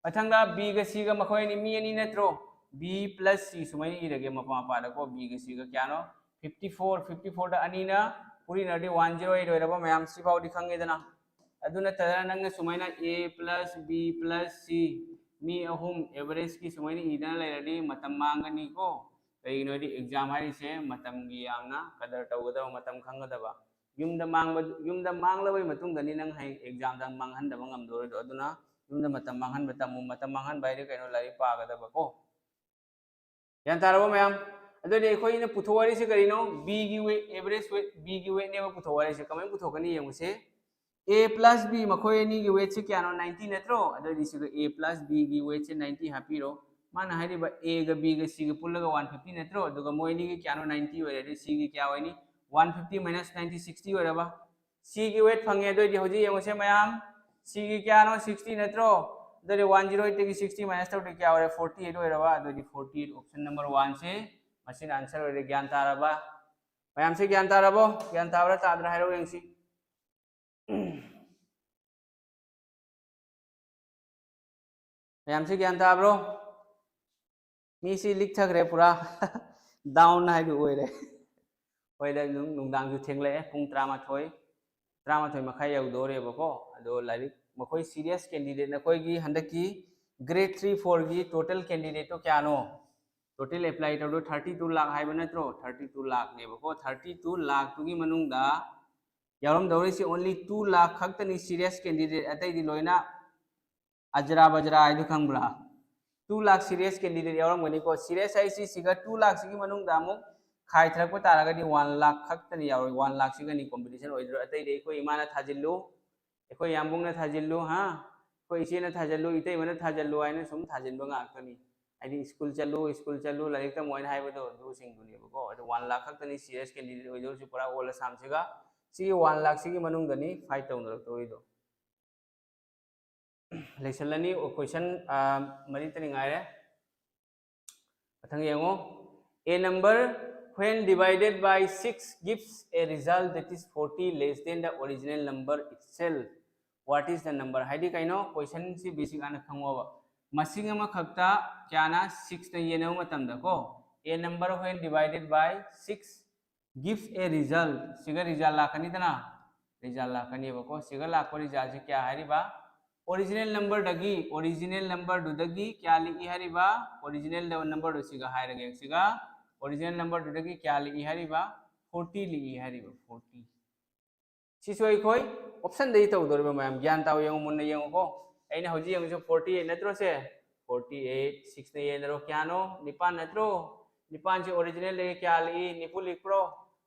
ꯃꯊꯪꯗ B ꯒ C ꯒ ꯃꯈꯣꯏ ꯑꯅꯤ ꯃꯤ ꯑꯅꯤ ꯅꯠꯇ꯭ꯔꯣ? B plus C ꯁꯨꯃꯥꯏꯅ ꯏꯔꯒꯦ ꯃꯄꯥ ꯃꯄꯥꯗꯀꯣ꯫ B ꯒ C ꯒ ꯀꯌꯥꯅꯣ? Fifty four꯫ Fifty four ꯗ ꯑꯅꯤꯅ ꯄꯨꯔꯤꯅꯔꯗꯤ one zero eight ꯑꯣꯏꯔꯕ ꯃꯌꯥꯝ? ꯁꯤꯐꯥꯎꯗꯤ ꯈꯪꯉꯦꯗꯅ꯫ ꯑꯗꯨ ꯅꯠꯇꯗꯅ ꯅꯪꯅ ꯁꯨꯃꯥꯏꯅ A plus B plus C ꯃꯤ ꯑꯍꯨꯝ average ꯀꯤ ꯁꯨꯃꯥꯏꯅ ꯏꯗꯅ ꯂꯩꯔꯗꯤ ꯃꯇꯝ ꯃꯥꯡꯒꯅꯤꯀꯣ꯫ ꯀꯩꯒꯤꯅꯣ ꯍꯥꯏꯗꯤ exam ꯍꯥꯏꯔꯤꯁꯦ ꯃꯇꯝꯒꯤ ꯌꯥꯝꯅ ꯀꯗꯔ ꯇꯧꯒꯗꯕ, ꯃꯇꯝ ꯈꯪꯒꯗꯕ꯫ ꯌꯨꯝꯗ ꯃꯥꯡꯕ, ꯌꯨꯝꯗ ꯃꯥꯡꯂꯕꯩ ꯃꯇꯨꯡꯗꯅꯤ ꯅꯪ ꯍꯌꯦꯡ exam ꯗ ꯃꯥꯡꯍꯟꯗꯕ ꯉꯝꯗꯣꯔꯤꯗꯣ꯫ ꯑꯗꯨꯅ ꯌꯨꯝꯗ ꯃꯇꯝ ꯃꯥꯡꯍꯟꯕ ꯇꯝꯃꯨ꯫ ꯃꯇꯝ ꯃꯥꯡꯍꯟꯕ ꯍꯥꯏꯗꯤ ꯀꯩꯅꯣ? ꯂꯥꯏꯔꯤꯛ ꯄꯥꯒꯗꯕ ꯀꯣ꯫ ꯒ꯭ꯌꯥꯟ ꯇꯥꯔꯕꯣ ꯃꯌꯥꯝ? ꯑꯗꯨꯗꯤ ꯑꯩꯈꯣꯏꯅ ꯄꯨꯊꯣꯛ ꯍꯥꯏꯔꯤꯁꯦ ꯀꯔꯤꯅꯣ? B ꯒꯤ weight, average weight, B ꯒꯤ weight ꯅꯦꯕ ꯄꯨꯊꯣꯛ ꯍꯥꯏꯔꯤꯁꯦ꯫ ꯀꯃꯥꯏꯅ ꯄꯨꯊꯣꯛꯀꯅꯤ ꯌꯦꯡꯉꯨꯁꯦ꯫ A plus B ꯃꯈꯣꯏ ꯑꯅꯤꯒꯤ weight ꯁꯦ ꯀꯌꯥꯅꯣ? Ninety ꯅꯠꯇ꯭ꯔꯣ? ꯑꯗꯨꯑꯣꯏꯗꯤ ꯁꯤꯒ A plus B ꯒꯤ weight ꯁꯦ ninety ꯍꯥꯞꯄꯤꯔꯣ꯫ ꯃꯥꯅ ꯍꯥꯏꯔꯤꯕ A ꯒ B ꯒ C ꯒ ꯄꯨꯜꯂꯒ one fifty ꯅꯠꯇ꯭ꯔꯣ? ꯑꯗꯨꯒ ꯃꯣꯏ ꯑꯅꯤꯒꯤ ꯀꯌꯥꯅꯣ? Ninety ꯑꯣꯏꯔꯦ꯫ ꯑꯗꯨꯗꯤ C ꯒꯤ ꯀꯌꯥ ꯑꯣꯏꯅꯤ? One fifty minus ninety, sixty ꯑꯣꯏꯔꯕ? C ꯒꯤ weight ꯐꯪꯉꯦ꯫ ꯑꯗꯨꯑꯣꯏꯗꯤ ꯍꯧꯖꯤꯛ ꯌꯦꯡꯉꯨꯁꯦ ꯃꯌꯥꯝ, C ꯒꯤ ꯀꯌꯥꯅꯣ? Sixty ꯅꯠꯇ꯭ꯔꯣ? ꯑꯗꯨꯗꯤ one zero eight ꯇꯒꯤ sixty minus ꯇꯧꯔꯗꯤ ꯀꯌꯥ ꯑꯣꯏꯔꯦ? Forty eight ꯑꯣꯏꯔꯕ? ꯑꯗꯨꯑꯣꯏꯗꯤ forty eight, option number one ꯁꯦ ꯃꯁꯤꯅ answer ꯑꯣꯏꯔꯦ꯫ ꯒ꯭ꯌꯥꯟ ꯇꯥꯔꯕ? ꯃꯌꯥꯝꯁꯦ ꯒ꯭ꯌꯥꯟ ꯇꯥꯔꯕꯣ? ꯒ꯭ꯌꯥꯟ ꯇꯥꯕ꯭ꯔꯥ ꯇꯥꯗ꯭ꯔꯥ ꯍꯥꯏꯔꯣ ꯌꯦꯡꯁꯤ꯫ ꯃꯌꯥꯝꯁꯦ ꯒ꯭ꯌꯥꯟ ꯇꯥꯕ꯭ꯔꯣ? ꯃꯤꯁꯤ ꯂꯤꯛꯊꯈ꯭ꯔꯦ ꯄꯨꯔꯥ꯫ Down ꯍꯥꯏꯗꯨ ꯑꯣꯏꯔꯦ꯫ ꯍꯣꯏꯗ, ꯅꯨꯡ-, ꯅꯨꯡꯗꯥꯡꯁꯨ ꯊꯦꯡꯂꯛꯑꯦ, ꯄꯨꯡ ꯇꯔꯥꯃꯥꯊꯣꯏ, ꯇꯔꯥꯃꯥꯊꯣꯏ ꯃꯈꯥꯏ ꯌꯧꯗꯣꯔꯦꯕꯀꯣ꯫ ꯑꯗꯣ ꯂꯥꯏꯔꯤꯛ, ꯃꯈꯣꯏ serious candidate, ꯅꯈꯣꯏꯒꯤ ꯍꯟꯗꯛꯀꯤ grade three four ꯒꯤ total candidate ꯇꯣ ꯀꯌꯥꯅꯣ? Total apply ꯇꯧꯗꯣ thirty two ꯂꯥꯛ ꯍꯥꯏꯕ ꯅꯠꯇ꯭ꯔꯣ? Thirty two ꯂꯥꯛꯅꯦꯕꯀꯣ꯫ Thirty two ꯂꯥꯛꯇꯨꯒꯤ ꯃꯅꯨꯡꯗ ꯌꯥꯎꯔꯝꯗꯧꯔꯤꯁꯤ only two ꯂꯥꯛ ꯈꯛꯇꯅꯤ serious candidate, ꯑꯇꯩꯗꯤ ꯂꯣꯏꯅ ꯑꯖꯔꯥ ꯕꯖꯔꯥ ꯍꯥꯏꯗꯨ ꯈꯪꯕ꯭ꯔꯥ? Two ꯂꯥꯛ serious candidate ꯌꯥꯎꯔꯝꯒꯅꯤꯀꯣ꯫ Serious ꯍꯥꯏꯁꯤ ꯁꯤꯒ two ꯂꯥꯛꯁꯤꯒꯤ ꯃꯅꯨꯡꯗ ꯑꯃꯨꯛ ꯈꯥꯏꯊꯔꯛꯄ ꯇꯥꯔꯒꯗꯤ one ꯂꯥꯛ ꯈꯛꯇꯅꯤ ꯌꯥꯎꯔꯣꯏ꯫ One ꯂꯥꯛꯁꯤꯒꯅꯤ competition ꯑꯣꯏꯗꯣꯏꯔꯣ꯫ ꯑꯇꯩꯗꯤ ꯑꯩꯈꯣꯏ ꯏꯃꯥꯅ ꯊꯥꯖꯤꯜꯂꯨ, ꯑꯩꯈꯣꯏ ꯌꯥꯝꯕꯨꯡꯅ ꯊꯥꯖꯤꯜꯂꯨ, ꯍꯥ, ꯑꯩꯈꯣꯏ ꯏꯆꯦꯅ ꯊꯥꯖꯤꯜꯂꯨ, ꯏꯇꯩꯃꯅ ꯊꯥꯖꯤꯜꯂꯨ ꯍꯥꯏꯅ ꯁꯨꯝ ꯊꯥꯖꯤꯟꯕ ꯉꯥꯛꯇꯅꯤ꯫ ꯍꯥꯏꯗꯤ school ꯆꯠꯂꯨ, school ꯆꯠꯂꯨ, ꯂꯥꯏꯔꯤꯛ ꯇꯝꯃꯨ ꯍꯥꯏꯅ ꯍꯥꯏꯕꯗꯣ, ꯑꯗꯨꯁꯤꯡꯗꯨꯅꯦꯕꯀꯣ꯫ ꯑꯗꯣ one ꯂꯥꯛ ꯈꯛꯇꯅꯤ serious candidate ꯑꯣꯏꯗꯧꯔꯤꯁꯤ ꯄꯨꯔꯥ all Assam ꯁꯤꯒ꯫ ꯁꯤꯒꯤ one ꯂꯥꯛꯁꯤꯒꯤ ꯃꯅꯨꯡꯗꯅꯤ fight ꯇꯧꯅꯔꯛꯇꯧꯔꯤꯗꯣ꯫ ꯂꯩꯁꯜꯂꯅꯤ꯫ ꯀꯣꯏꯁꯟ ꯃꯔꯤꯇꯅꯤ ꯉꯥꯏꯔꯦ꯫ ꯃꯊꯪ ꯌꯦꯡꯉꯣ꯫ A number when divided by six gives a result that is forty less than the original number itself, what is the number? ꯍꯥꯏꯗꯤ ꯀꯩꯅꯣ? ꯀꯣꯏꯁꯟꯁꯤ ꯕꯦꯁꯤꯛ ꯍꯥꯟꯅ ꯈꯪꯉꯣꯕ꯫ ꯃꯁꯤꯡ ꯑꯃꯈꯛꯇ ꯀꯌꯥꯅ ꯁꯤꯛꯁꯅ ꯌꯦꯟꯅꯕ ꯃꯇꯝꯗ ꯀꯣ, A number when divided by six gives a result, ꯁꯤꯒ result ꯂꯥꯛꯀꯅꯤꯗꯅ, result ꯂꯥꯛꯀꯅꯦꯕꯀꯣ꯫ ꯁꯤꯒ ꯂꯥꯛꯄ ꯔꯤꯖꯜꯁꯤ ꯀꯌꯥ ꯍꯥꯏꯔꯤꯕ? ꯑꯣꯔꯤꯖꯤꯅꯦꯜ ꯅꯝꯕꯔꯗꯒꯤ, ꯑꯣꯔꯤꯖꯤꯅꯦꯜ ꯅꯝꯕꯔꯗꯨꯗꯒꯤ ꯀꯌꯥ ꯂꯤꯛꯏ ꯍꯥꯏꯔꯤꯕ? ꯑꯣꯔꯤꯖꯤꯅꯦꯜ ꯅꯝꯕꯔꯗꯨ ꯁꯤꯒ ꯍꯥꯏꯔꯒꯦ꯫ ꯁꯤꯒ ꯑꯣꯔꯤꯖꯤꯅꯦꯜ ꯅꯝꯕꯔꯗꯨꯗꯒꯤ ꯀꯌꯥ ꯂꯤꯛꯏ ꯍꯥꯏꯔꯤꯕ? ꯐꯣꯔꯇꯤ ꯂꯤꯛꯏ ꯍꯥꯏꯔꯤꯕ, ꯐꯣꯔꯇꯤ꯫ ꯁꯤꯁꯨ ꯑꯩꯈꯣꯏ ꯑꯣꯞꯁꯟꯗꯒꯤ ꯇꯧꯗꯧꯔꯤꯕ ꯃꯌꯥꯝ, ꯒ꯭ꯌꯥꯟ ꯇꯥꯎ, ꯌꯦꯡꯉꯨ, ꯃꯨꯟꯅ ꯌꯦꯡꯉꯨꯀꯣ꯫ ꯑꯩꯅ ꯍꯧꯖꯤꯛ ꯌꯦꯡꯉꯤꯁꯦ ꯐꯣꯔꯇꯤ ꯑꯩꯠ ꯅꯠꯇ꯭ꯔꯣ? ꯁꯦ ꯐꯣꯔꯇꯤ ꯑꯩꯠ, ꯁꯤꯛꯁꯅ ꯌꯦꯟꯅꯔꯣ ꯀꯌꯥꯅꯣ? ꯅꯤꯄꯥꯟ ꯅꯠꯇ꯭ꯔꯣ? ꯅꯤꯄꯥꯟꯁꯦ ꯑꯣꯔꯤꯖꯤꯅꯦꯜꯗꯒꯤ ꯀꯌꯥ ꯂꯤꯛꯏ? ꯅꯤꯐꯨ ꯂꯤꯛꯄ꯭ꯔꯣ?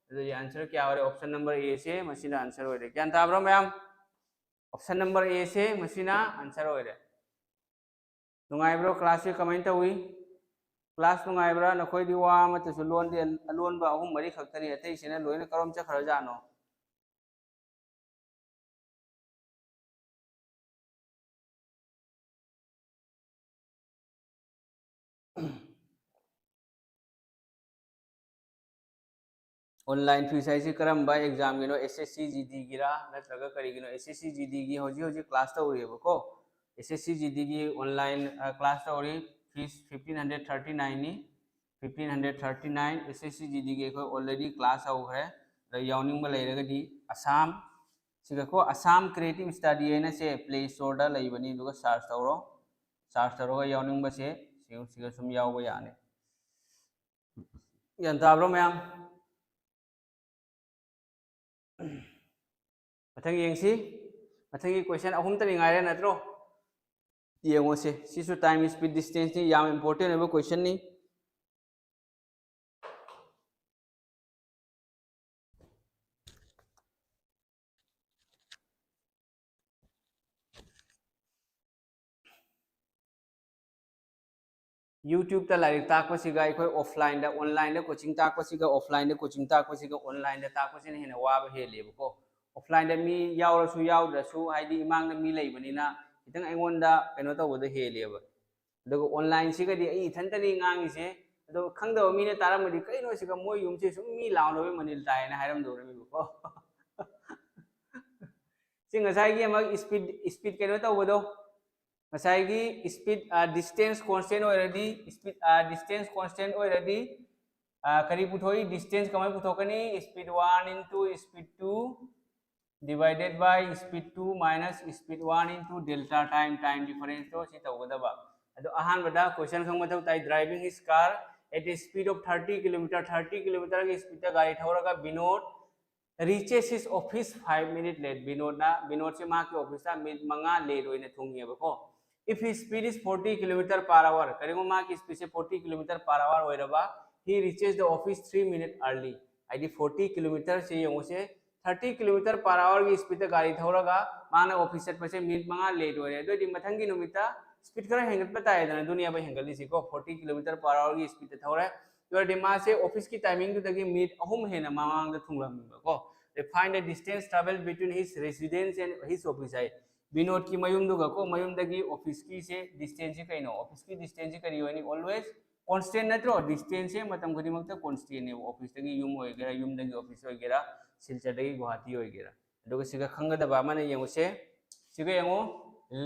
ꯑꯗꯨꯗꯤ ꯑꯟꯁꯔ ꯀꯌꯥ ꯑꯣꯏꯔꯦ? ꯑꯣꯞꯁꯟ ꯅꯝꯕꯔ ꯑꯦꯁꯦ ꯃꯁꯤꯅ ꯑꯟꯁꯔ ꯑꯣꯏꯔꯦ꯫ ꯒ꯭ꯌꯥꯟ ꯇꯥꯕ꯭ꯔꯣ ꯃꯌꯥꯝ? ꯑꯣꯞꯁꯟ ꯅꯝꯕꯔ ꯑꯦꯁꯦ ꯃꯁꯤꯅ ꯑꯟꯁꯔ ꯑꯣꯏꯔꯦ꯫ ꯅꯨꯡꯉꯥꯏꯕ꯭ꯔꯣ? ꯀ꯭ꯂꯥꯁꯁꯤ ꯀꯃꯥꯏꯅ ꯇꯧꯏ? ꯀ꯭ꯂꯥꯁ ꯅꯨꯡꯉꯥꯏꯕ꯭ꯔꯥ? ꯅꯈꯣꯏꯗꯤ ꯋꯥ ꯑꯃꯠꯇꯁꯨ ꯂꯣꯟꯗꯦ, ꯑꯂꯣꯟꯕ ꯑꯍꯨꯝ ꯃꯔꯤ ꯈꯛꯇꯅꯤ, ꯑꯇꯩꯁꯤꯅ ꯂꯣꯏꯅ ꯀꯔꯣꯝ ꯆꯠꯈ꯭ꯔꯖꯥꯠꯅꯣ? ꯑꯣꯟꯂꯥꯏꯟ ꯐꯤꯁ ꯍꯥꯏꯁꯤ ꯀꯔꯝꯕ ꯑꯦꯛꯖꯥꯝꯒꯤꯅꯣ? ꯑꯦꯁ ꯑꯦꯁ ꯁꯤ ꯖꯤ ꯗꯤꯒꯤꯔꯥ ꯅꯠꯇ꯭ꯔꯒ ꯀꯔꯤꯒꯤꯅꯣ? ꯑꯦꯁ ꯑꯦꯁ ꯁꯤ ꯖꯤ ꯗꯤꯒꯤ ꯍꯧꯖꯤꯛ ꯍꯧꯖꯤꯛ class ꯇꯧꯔꯤꯑꯕꯀꯣ꯫ S S C G ꯗꯤꯒꯤ ꯑꯣꯟꯂꯥꯏꯟ ꯀ꯭ꯂꯥꯁ ꯇꯧꯔꯤ꯫ ꯐꯤꯁ ꯐꯤꯐꯇꯤꯟ ꯍꯟꯗ꯭ꯔꯦꯠ ꯊꯥꯔꯇꯤ ꯅꯥꯏꯟꯅꯤ꯫ Fifteen hundred thirty nine. S S C G ꯗꯤꯒꯤ ꯑꯩꯈꯣꯏ ꯑꯣꯜꯔꯦꯗꯤ ꯀ꯭ꯂꯥꯁ ꯍꯧꯈ꯭ꯔꯦ꯫ ꯑꯗ ꯌꯥꯎꯅꯤꯡꯕ ꯂꯩꯔꯒꯗꯤ ꯑꯁꯥꯝ, ꯁꯤꯒꯀꯣ, ꯑꯁꯥꯝ ꯀ꯭ꯔꯤꯌꯦꯇꯤꯞ ꯁ꯭ꯇꯗꯤ ꯍꯥꯏꯅ ꯁꯦ ꯄ꯭ꯂꯦ ꯁ꯭ꯇꯣꯔꯗ ꯂꯩꯕꯅꯤ, ꯑꯗꯨꯒ ꯁꯥꯔꯆ ꯇꯧꯔꯣ꯫ ꯁꯥꯔꯆ ꯇꯧꯔꯒ ꯌꯥꯎꯅꯤꯡꯕꯁꯦ ꯁꯤ-, ꯁꯤꯒ ꯁꯨꯝ ꯌꯥꯎꯕ ꯌꯥꯅꯤ꯫ ꯒ꯭ꯌꯥꯟ ꯇꯥꯕ꯭ꯔꯣ ꯃꯌꯥꯝ? ꯃꯊꯪ ꯌꯦꯡꯁꯤ꯫ ꯃꯊꯪꯒꯤ ꯀꯣꯏꯁꯟ ꯑꯍꯨꯝꯇꯅꯤ ꯉꯥꯏꯔꯦ ꯅꯠꯇ꯭ꯔꯣ? ꯌꯦꯡꯉꯣꯁꯦ, ꯁꯤꯁꯨ ꯇꯥꯏꯝ ꯁ꯭ꯄꯤꯠ ꯗꯤꯁꯇꯦꯟꯁꯅꯤ, ꯌꯥꯝ ꯏꯝꯄꯣꯔꯇꯦꯟ ꯑꯣꯏꯕ ꯀꯣꯏꯁꯟꯅꯤ꯫ YouTube-ꯇ ꯂꯥꯏꯔꯤꯛ ꯇꯥꯛꯄꯁꯤꯒ ꯑꯩꯈꯣꯏ ꯑꯣꯐꯂꯥꯏꯟꯗ, ꯑꯣꯟꯂꯥꯏꯟꯗ ꯀꯣꯆꯤꯡ ꯇꯥꯛꯄꯁꯤꯒ, ꯑꯣꯐꯂꯥꯏꯟꯗ ꯀꯣꯆꯤꯡ ꯇꯥꯛꯄꯁꯤꯒ, ꯑꯣꯟꯂꯥꯏꯟꯗ ꯇꯥꯛꯄꯁꯤꯅ ꯍꯦꯟꯅ ꯋꯥꯕ ꯍꯦꯜꯂꯦꯕꯀꯣ꯫ ꯑꯣꯐꯂꯥꯏꯟꯗ ꯃꯤ ꯌꯥꯎꯔꯁꯨ ꯌꯥꯎꯗ꯭ꯔꯁꯨ, ꯍꯥꯏꯗꯤ ꯏꯃꯥꯡꯗ ꯃꯤ ꯂꯩꯕꯅꯤꯅ ꯈꯤꯇꯪ ꯑꯩꯉꯣꯟꯗ ꯀꯩꯅꯣ ꯇꯧꯕꯗꯣ ꯍꯦꯜꯂꯦꯕ꯫ ꯑꯗꯨꯒ online ꯁꯤꯒꯗꯤ ꯑꯩ ꯏꯊꯟꯇꯅꯤ ꯉꯥꯡꯉꯤꯁꯦ, ꯑꯗꯣ ꯈꯪꯗꯕ ꯃꯤꯅ ꯇꯥꯔꯝꯃꯗꯤ "ꯀꯩꯅꯣ ꯁꯤꯒ ꯃꯣꯏ ꯌꯨꯝꯁꯦ ꯁꯨꯝ ꯃꯤ ꯂꯥꯎꯅꯕꯩ ꯃꯅꯤꯜ ꯇꯥꯏꯌꯦꯅ" ꯍꯥꯏꯔꯝꯗꯧꯔꯤꯕꯀꯣ꯫ ꯁꯤ ꯉꯁꯥꯏꯒꯤ ꯑꯃ speed speed ꯀꯩꯅꯣ ꯇꯧꯕꯗꯣ, ꯉꯁꯥꯏꯒꯤ speed distance constant ꯑꯣꯏꯔꯗꯤ, speed distance constant ꯑꯣꯏꯔꯗꯤ ꯀꯔꯤ ꯄꯨꯊꯣꯛꯏ? Distance ꯀꯃꯥꯏꯅ ꯄꯨꯊꯣꯛꯀꯅꯤ? Speed one into speed two divided by speed two minus speed one into delta time, time difference ꯇꯣ ꯁꯤ ꯇꯧꯒꯗꯕ꯫ ꯑꯗꯣ ꯑꯍꯥꯟꯕꯗ question ꯈꯪꯕ ꯃꯊꯧ ꯇꯥꯏ, driving his car at a speed of thirty kilometer, thirty kilometer ꯒꯤ speed ꯇ ꯒꯥꯔꯤ ꯊꯧꯔꯒ Vinod reaches his office five minute late. ꯕꯤꯅꯣꯗꯅ, ꯕꯤꯅꯣꯗꯁꯦ ꯃꯍꯥꯛꯀꯤ office ꯇ minute ꯃꯉꯥ late ꯑꯣꯏꯅ ꯊꯨꯡꯉꯦꯕꯀꯣ꯫ If his speed is forty kilometer per hour, ꯀꯔꯤꯒꯨꯝꯕ ꯃꯍꯥꯛꯀꯤ speed ꯁꯦ forty kilometer per hour ꯑꯣꯏꯔꯕ, he reaches the office three minute early. ꯍꯥꯏꯗꯤ forty kilometer ꯁꯦ ꯌꯦꯡꯉꯨꯁꯦ, thirty kilometer per hour ꯒꯤ speed ꯇ ꯒꯥꯔꯤ ꯊꯧꯔꯒ ꯃꯥꯅ office ꯆꯠꯄꯁꯦ minute ꯃꯉꯥ late ꯑꯣꯏꯔꯦ꯫ ꯑꯗꯨ ꯑꯣꯏꯔꯗꯤ ꯃꯊꯪꯒꯤ ꯅꯨꯃꯤꯠꯇ speed ꯈꯔ ꯍꯦꯟꯒꯠꯄ ꯇꯥꯏꯗꯅ, ꯑꯗꯨꯅꯦꯕ ꯍꯦꯟꯒꯠꯂꯤꯁꯤꯀꯣ, forty kilometer per hour ꯒꯤ speed ꯇ ꯊꯧꯔꯦ꯫ ꯑꯗꯨ ꯑꯣꯏꯔꯗꯤ ꯃꯥꯁꯦ office ꯀꯤ timing ꯗꯨꯗꯒꯤ minute ꯑꯍꯨꯝ ꯍꯦꯟꯅ ꯃꯃꯥꯡꯗ ꯊꯨꯡꯂꯝꯃꯦꯕꯀꯣ꯫ Find the distance travel between his residence and his office ꯍꯥꯏ꯫ ꯕꯤꯅꯣꯗꯀꯤ ꯃꯌꯨꯝꯗꯨꯒ ꯀꯣ, ꯃꯌꯨꯝꯗꯒꯤ office ꯀꯤꯁꯦ distance ꯁꯦ ꯀꯩꯅꯣ? Office ꯀꯤ distance ꯁꯦ ꯀꯔꯤ ꯑꯣꯏꯅꯤ? Always constant ꯅꯠꯇ꯭ꯔꯣ? Distance ꯁꯦ ꯃꯇꯝ ꯈꯨꯗꯤꯡꯃꯛꯇ constant ꯅꯦꯕ, office ꯇꯒꯤ ꯌꯨꯝ ꯑꯣꯏꯒꯦꯔꯥ, ꯌꯨꯝꯗꯒꯤ office ꯑꯣꯏꯒꯦꯔꯥ, ꯁꯤꯜꯆꯔꯗꯒꯤ ꯒꯨꯋꯥꯍꯥꯇꯤ ꯑꯣꯏꯒꯦꯔꯥ꯫ ꯑꯗꯨꯒ ꯁꯤꯒ ꯈꯪꯒꯗꯕ ꯑꯃꯅ ꯌꯦꯡꯉꯨꯁꯦ, ꯁꯤꯒ ꯌꯦꯡꯉꯨ,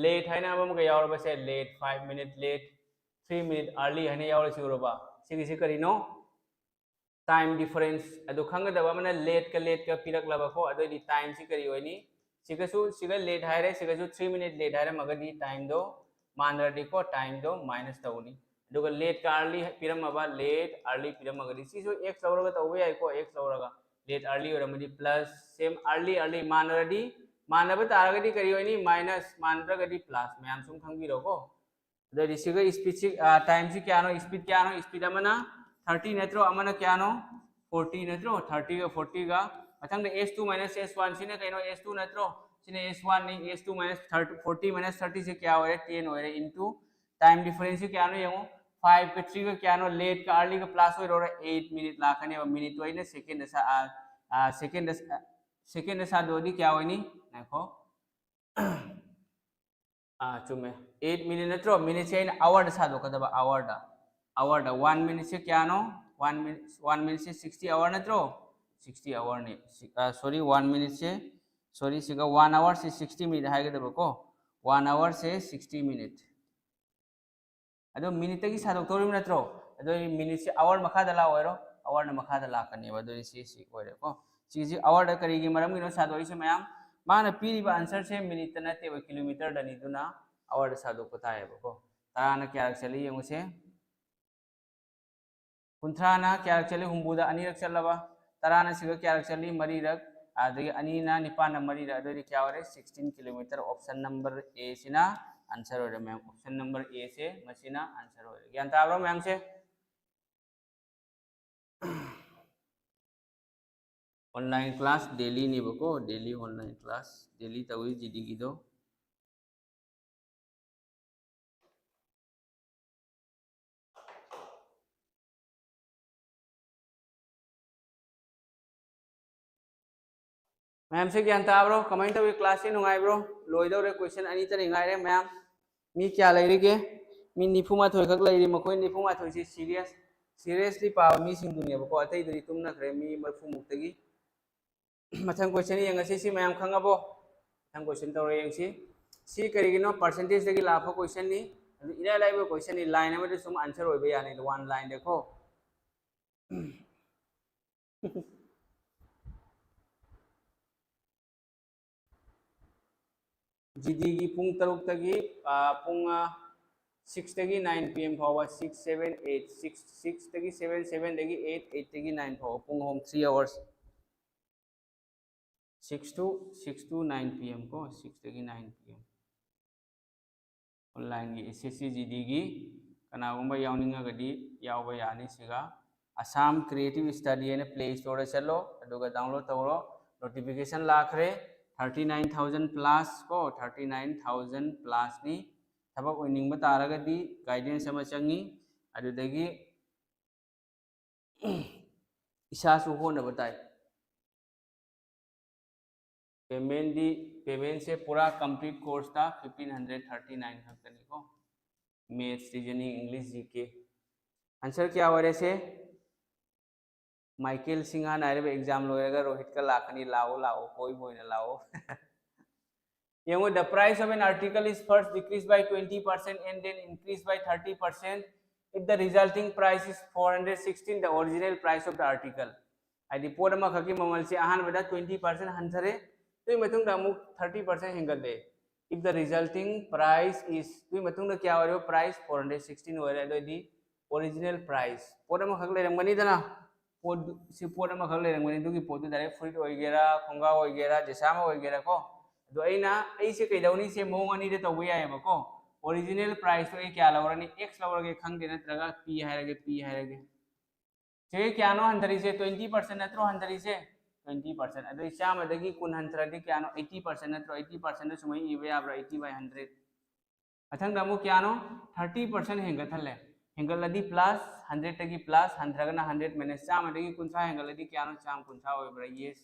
late ꯍꯥꯏꯅ ꯑꯃꯒ ꯌꯥꯎꯔꯕꯁꯦ, late, five minute late, three minute early ꯍꯥꯏꯅ ꯌꯥꯎꯔꯁꯤ ꯎꯔꯕ? ꯁꯤꯒꯤꯁꯤ ꯀꯔꯤꯅꯣ? Time difference꯫ ꯑꯗꯨ ꯈꯪꯒꯗꯕ ꯑꯃꯅ late ꯀ late ꯀ ꯄꯤꯔꯛꯂꯕꯀꯣ, ꯑꯗꯨꯑꯣꯏꯗꯤ time ꯁꯤ ꯀꯔꯤ ꯑꯣꯏꯅꯤ? ꯁꯤꯒꯁꯨ, ꯁꯤꯒ late ꯍꯥꯏꯔꯦ, ꯁꯤꯒꯁꯨ three minute late ꯍꯥꯏꯔꯝꯃꯒꯗꯤ time ꯗꯣ ꯃꯥꯟꯅꯔꯗꯤꯀꯣ, time ꯗꯣ minus ꯇꯧꯅꯤ꯫ ꯑꯗꯨꯒ late ꯀ early ꯄꯤꯔꯝꯃꯕ, late early ꯄꯤꯔꯝꯃꯒꯗꯤ ꯁꯤꯁꯨ x ꯂꯧꯔꯒ ꯇꯧꯕ ꯌꯥꯏꯀꯣ, x ꯂꯧꯔꯒ late early ꯑꯣꯏꯔꯝꯃꯗꯤ plus, same early early ꯃꯥꯟꯅꯔꯗꯤ, ꯃꯥꯟꯅꯕ ꯇꯥꯔꯒꯗꯤ ꯀꯔꯤ ꯑꯣꯏꯅꯤ? Minus, ꯃꯥꯟꯅꯗ꯭ꯔꯒꯗꯤ plus꯫ ꯃꯌꯥꯝ ꯁꯨꯝ ꯈꯪꯕꯤꯔꯣꯀꯣ꯫ ꯑꯗꯨꯗꯤ ꯁꯤꯒ speed ꯁꯤ, time ꯁꯤ ꯀꯌꯥꯅꯣ? Speed ꯀꯌꯥꯅꯣ? Speed ꯑꯃꯅ thirty ꯅꯠꯇ꯭ꯔꯣ? ꯑꯃꯅ ꯀꯌꯥꯅꯣ? Forty ꯅꯠꯇ꯭ꯔꯣ? Thirty ꯒ forty ꯒ꯫ ꯃꯊꯪꯗ s two minus s one ꯁꯤꯅ ꯀꯩꯅꯣ? S two ꯅꯠꯇ꯭ꯔꯣ? ꯁꯤꯅ s one ꯅꯤ꯫ S two minus thirty, forty minus thirty ꯁꯤ ꯀꯌꯥ ꯑꯣꯏꯔꯦ? Ten ꯑꯣꯏꯔꯦ꯫ Into time difference ꯁꯤ ꯀꯌꯥꯅꯣ ꯌꯦꯡꯉꯣ꯫ Five ꯒ three ꯒ ꯀꯌꯥꯅꯣ? Late ꯀ early ꯒ plus ꯑꯣꯏꯔꯣꯔꯦ꯫ Eight minute ꯂꯥꯛꯀꯅꯦꯕ꯫ Minute ꯇꯣ ꯑꯩꯅ second ꯗ ꯁꯥ-, ꯑ, ꯑ, second ꯗ ꯁ-, second ꯗ ꯁꯥꯗꯣꯛꯑꯗꯤ ꯀꯌꯥ ꯑꯣꯏꯅꯤ? ꯉꯥꯏꯈꯣ꯫ ꯑꯥ, ꯆꯨꯝꯃꯦ꯫ Eight minute ꯅꯠꯇ꯭ꯔꯣ? Minute ꯁꯦ ꯑꯩꯅ hour ꯗ ꯁꯥꯗꯣꯛꯀꯗꯕ, hour ꯗ꯫ Hour ꯗ꯫ One minute ꯁꯦ ꯀꯌꯥꯅꯣ? One minute, one minute ꯁꯦ sixty hour ꯅꯠꯇ꯭ꯔꯣ? Sixty hour ꯅꯤ꯫ ꯁꯤ-, ꯑ, sorry, one minute ꯁꯦ, sorry, ꯁꯤꯒ one hour ꯁꯦ sixty minute ꯍꯥꯏꯒꯗꯕꯀꯣ꯫ One hour ꯁꯦ sixty minute꯫ ꯑꯗꯣ minute ꯇꯒꯤ ꯁꯥꯗꯣꯛꯇꯧꯔꯤꯕ ꯅꯠꯇ꯭ꯔꯣ? ꯑꯗꯨ ꯑꯩ minute ꯁꯦ hour ꯃꯈꯥꯗ ꯂꯥꯛꯑꯣꯏꯔꯣ? Hour ꯅ ꯃꯈꯥꯗ ꯂꯥꯛꯀꯅꯦꯕ꯫ ꯑꯗꯨꯗꯤ ꯁꯤ, ꯁꯤ ꯑꯣꯏꯔꯦꯀꯣ꯫ ꯁꯤꯁꯤ hour ꯗ ꯀꯔꯤꯒꯤ ꯃꯔꯝꯒꯤꯅꯣ ꯁꯥꯗꯣꯛꯏꯁꯦ ꯃꯌꯥꯝ? ꯃꯥꯅ ꯄꯤꯔꯤꯕ answer ꯁꯦ minute ꯇ ꯅꯠꯇꯦꯕ, kilometer ꯗꯅꯤ꯫ ꯑꯗꯨꯅ hour ꯗ ꯁꯥꯗꯣꯛꯄ ꯇꯥꯏꯌꯦꯕꯀꯣ꯫ ꯇꯔꯥꯅ ꯀꯌꯥꯔꯛ ꯆꯠꯂꯤ ꯌꯦꯡꯉꯨꯁꯦ꯫ ꯀꯨꯟꯊ꯭ꯔꯥꯅ ꯀꯌꯥꯔꯛ ꯆꯠꯂꯤ? ꯍꯨꯝꯐꯨꯗ ꯑꯅꯤꯔꯛ ꯆꯠꯂꯕ? ꯇꯔꯥꯅ ꯁꯤꯒ ꯀꯌꯥꯔꯛ ꯆꯠꯂꯤ? ꯃꯔꯤꯔꯛ꯫ ꯑꯗꯒꯤ ꯑꯅꯤꯅ ꯅꯤꯄꯥꯟꯅ ꯃꯔꯤꯔꯛ꯫ ꯑꯗꯨꯑꯣꯏꯗꯤ ꯀꯌꯥ ꯑꯣꯏꯔꯦ? Sixteen kilometer꯫ Option number A ꯁꯤꯅ answer ꯑꯣꯏꯔꯦ ꯃꯌꯥꯝ꯫ Option number A ꯁꯦ ꯃꯁꯤꯅ answer ꯑꯣꯏꯔꯦ꯫ ꯒ꯭ꯌꯥꯟ ꯇꯥꯕ꯭ꯔꯣ ꯃꯌꯥꯝꯁꯦ? Online class daily ꯅꯦꯕꯀꯣ, daily online class, daily ꯇꯧꯏ ꯖꯤ ꯗꯤꯒꯤꯗꯣ꯫ ꯃꯌꯥꯝꯁꯦ ꯒ꯭ꯌꯥꯟ ꯇꯥꯕ꯭ꯔꯣ? ꯀꯃꯥꯏꯅ ꯇꯧꯏ? Class ꯁꯤ ꯅꯨꯡꯉꯥꯏꯕ꯭ꯔꯣ? ꯂꯣꯏꯗꯧꯔꯦ, question ꯑꯅꯤꯇꯅꯤ ꯉꯥꯏꯔꯦ ꯃꯌꯥꯝ꯫ ꯃꯤ ꯀꯌꯥ ꯂꯩꯔꯤꯒꯦ? ꯃꯤ ꯅꯤꯐꯨ ꯃꯥꯊꯣꯏ ꯈꯛ ꯂꯩꯔꯤ꯫ ꯃꯈꯣꯏ ꯅꯤꯐꯨ ꯃꯥꯊꯣꯏꯁꯤ serious, seriously ꯄꯥꯕ ꯃꯤꯁꯤꯡꯗꯨꯅꯦꯕꯀꯣ꯫ ꯑꯇꯩꯗꯨꯗꯤ ꯇꯨꯝꯅꯈ꯭ꯔꯦ, ꯃꯤ ꯃꯔꯤꯐꯨ ꯃꯨꯛꯇꯒꯤ꯫ ꯃꯊꯪ question ꯌꯦꯡꯉꯁꯤ꯫ ꯁꯤ ꯃꯌꯥꯝ ꯈꯪꯉꯕꯣ? ꯃꯊꯪ question ꯇꯧꯔ ꯌꯦꯡꯁꯤ꯫ ꯁꯤ ꯀꯔꯤꯒꯤꯅꯣ? Percentage ꯗꯒꯤ ꯂꯥꯛꯄ question ꯅꯤ꯫ ꯑꯗꯨ ꯏꯔꯥꯏ ꯂꯥꯏꯕ question ꯅꯤ, line ꯑꯃꯗ ꯁꯨꯝ answer ꯑꯣꯏꯕ ꯌꯥꯅꯤ, one line ꯗꯀꯣ꯫ ꯖꯤ ꯗꯤꯒꯤ ꯄꯨꯡ ꯇꯔꯨꯛꯇꯒꯤ, ꯑ, ꯄꯨꯡ, ꯑ, six ꯇꯒꯤ nine P M ꯐꯥꯎꯕ, six, seven, eight, six, six ꯇꯒꯤ seven, seven ꯗꯒꯤ eight, eight ꯇꯒꯤ nine ꯐꯥꯎꯕ, ꯄꯨꯡ ꯑꯍꯨꯝ, three hours꯫ Six to, six to nine P M ꯀꯣ, six ꯇꯒꯤ nine P M꯫ Online ꯒꯤ S S C G D ꯒꯤ ꯀꯅꯥꯒꯨꯝꯕ ꯌꯥꯎꯅꯤꯡꯉꯒꯗꯤ ꯌꯥꯎꯕ ꯌꯥꯅꯤ꯫ ꯁꯤꯒ Assam Creative Study ꯍꯥꯏꯅ Play Store ꯗ ꯆꯠꯂꯣ, ꯑꯗꯨꯒ download ꯇꯧꯔꯣ꯫ Notification ꯂꯥꯛꯈ꯭ꯔꯦ, thirty nine thousand plus ꯀꯣ, thirty nine thousand plus ꯅꯤ꯫ ꯊꯕꯛ ꯑꯣꯏꯅꯤꯡꯕ ꯇꯥꯔꯒꯗꯤ guidance ꯑꯃ ꯆꯪꯉꯤ, ꯑꯗꯨꯗꯒꯤ ꯏꯁꯥꯁꯨ ꯍꯣꯠꯅꯕ ꯇꯥꯏ꯫ ꯄꯦꯃꯦꯟꯗꯤ ꯄꯦꯃꯦꯟꯁꯦ ꯄꯨꯔꯥ ꯀꯝꯄ꯭ꯂꯤꯠ ꯀꯣꯔꯁꯇ ꯐꯤꯐꯇꯤꯟ ꯍꯟꯗ꯭ꯔꯦꯠ ꯊꯥꯔꯇꯤ ꯅꯥꯏꯟ ꯈꯛꯇꯅꯤꯀꯣ꯫ Maths, reasoning, English, G K꯫ Answer ꯀꯌꯥ ꯑꯣꯏꯔꯦ ꯁꯦ? ꯃꯥꯏꯀꯦꯜ ꯁꯤꯡꯍꯥꯟ ꯍꯥꯏꯔꯤꯕ ꯑꯦꯛꯖꯥꯝ ꯂꯣꯏꯔꯒ ꯔꯣꯍꯤꯠꯀ ꯂꯥꯛꯀꯅꯤ, ꯂꯥꯛꯑꯣ ꯂꯥꯛꯑꯣ, ꯀꯣꯏꯕ ꯑꯣꯏꯅ ꯂꯥꯛꯑꯣ꯫ ꯌꯦꯡꯉꯣ, the price of an article is first decreased by twenty percent and then increased by thirty percent if the resulting price is four hundred sixteen, the original price of the article. ꯍꯥꯏꯗꯤ ꯄꯣꯠ ꯑꯃꯈꯛꯀꯤ ꯃꯃꯜꯁꯦ ꯑꯍꯥꯟꯕꯗ twenty percent ꯍꯟꯊꯔꯦ, ꯑꯗꯨꯒꯤ ꯃꯇꯨꯡꯗ ꯑꯃꯨꯛ thirty percent ꯍꯦꯟꯒꯠꯂꯦ꯫ If the resulting price is, ꯑꯗꯨꯒꯤ ꯃꯇꯨꯡꯗ ꯀꯌꯥ ꯑꯣꯏꯔꯤꯕ? Price four hundred sixteen ꯑꯣꯏꯔꯦ꯫ ꯑꯗꯨ ꯑꯣꯏꯗꯤ original price, ꯄꯣꯠ ꯑꯃꯈꯛ ꯂꯩꯔꯝꯒꯅꯤꯗꯅ, ꯄꯣꯠ, ꯁꯤ ꯄꯣꯠ ꯑꯃꯈꯛ ꯂꯩꯔꯝꯒꯅꯤ, ꯑꯗꯨꯒꯤ ꯄꯣꯠꯇꯨ ꯗꯥꯏꯔꯦꯛ ꯐꯨꯔꯤꯠ ꯑꯣꯏꯒꯦꯔꯥ, ꯈꯣꯡꯒ꯭ꯔꯥꯎ ꯑꯣꯏꯒꯦꯔꯥ, ꯖꯦꯁꯥ ꯑꯃ ꯑꯣꯏꯒꯦꯔꯥꯀꯣ꯫ ꯑꯗꯣ ꯑꯩꯅ, ꯑꯩꯁꯦ ꯀꯩꯗꯧꯅꯤ? ꯁꯦ ꯃꯑꯣꯡ ꯑꯅꯤꯗ ꯇꯧꯕ ꯌꯥꯏꯑꯕꯀꯣ꯫ Original priceꯇꯣ ꯑꯩ ꯀꯌꯥ ꯂꯧꯔꯅꯤ? X ꯂꯧꯔꯒꯦ ꯈꯪꯗꯦ, ꯅꯠꯇ꯭ꯔꯒ P ꯍꯥꯏꯔꯒꯦ, P ꯍꯥꯏꯔꯒꯦ꯫ ꯁꯤꯒꯤ ꯀꯌꯥꯅꯣ ꯍꯟꯊꯔꯤꯁꯦ? ꯇ꯭ꯋꯦꯟꯇꯤ ꯄꯥꯔꯁꯦꯟ ꯅꯠꯇ꯭ꯔꯣ ꯍꯟꯊꯔꯤꯁꯦ? Twenty percent. ꯑꯗꯨ ꯆꯥꯝꯃꯗꯒꯤ ꯀꯨꯟ ꯍꯟꯊꯔꯗꯤ ꯀꯌꯥꯅꯣ? ꯑꯩꯠꯇꯤ ꯄꯥꯔꯁꯦꯟ ꯅꯠꯇ꯭ꯔꯣ? ꯑꯩꯠꯇꯤ ꯄꯥꯔꯁꯦꯟꯗ ꯁꯨꯃꯥꯏꯅ ꯏꯕ ꯌꯥꯕ꯭ꯔꯥ? Eighty by hundred꯫ ꯃꯊꯪꯗ ꯑꯃꯨꯛ ꯀꯌꯥꯅꯣ? ꯊꯥꯔꯇꯤ ꯄꯥꯔꯁꯦꯟ ꯍꯦꯟꯒꯠꯍꯜꯂꯦ꯫ ꯍꯦꯟꯒꯠꯂꯗꯤ ꯄ꯭ꯂꯁ, ꯍꯟꯗ꯭ꯔꯦꯗꯇꯒꯤ ꯄ꯭ꯂꯁ, ꯍꯟꯊꯔꯒꯅ ꯍꯟꯗ꯭ꯔꯦꯗ ꯃꯥꯏꯅꯁ ꯆꯥꯝꯃꯗꯒꯤ ꯀꯨꯟꯊ꯭ꯔꯥ ꯍꯦꯟꯒꯠꯂꯗꯤ ꯀꯌꯥꯅꯣ? ꯆꯥꯝꯃ ꯀꯨꯟꯊ꯭ꯔꯥ ꯑꯣꯏꯕ꯭ꯔꯥ? Yes,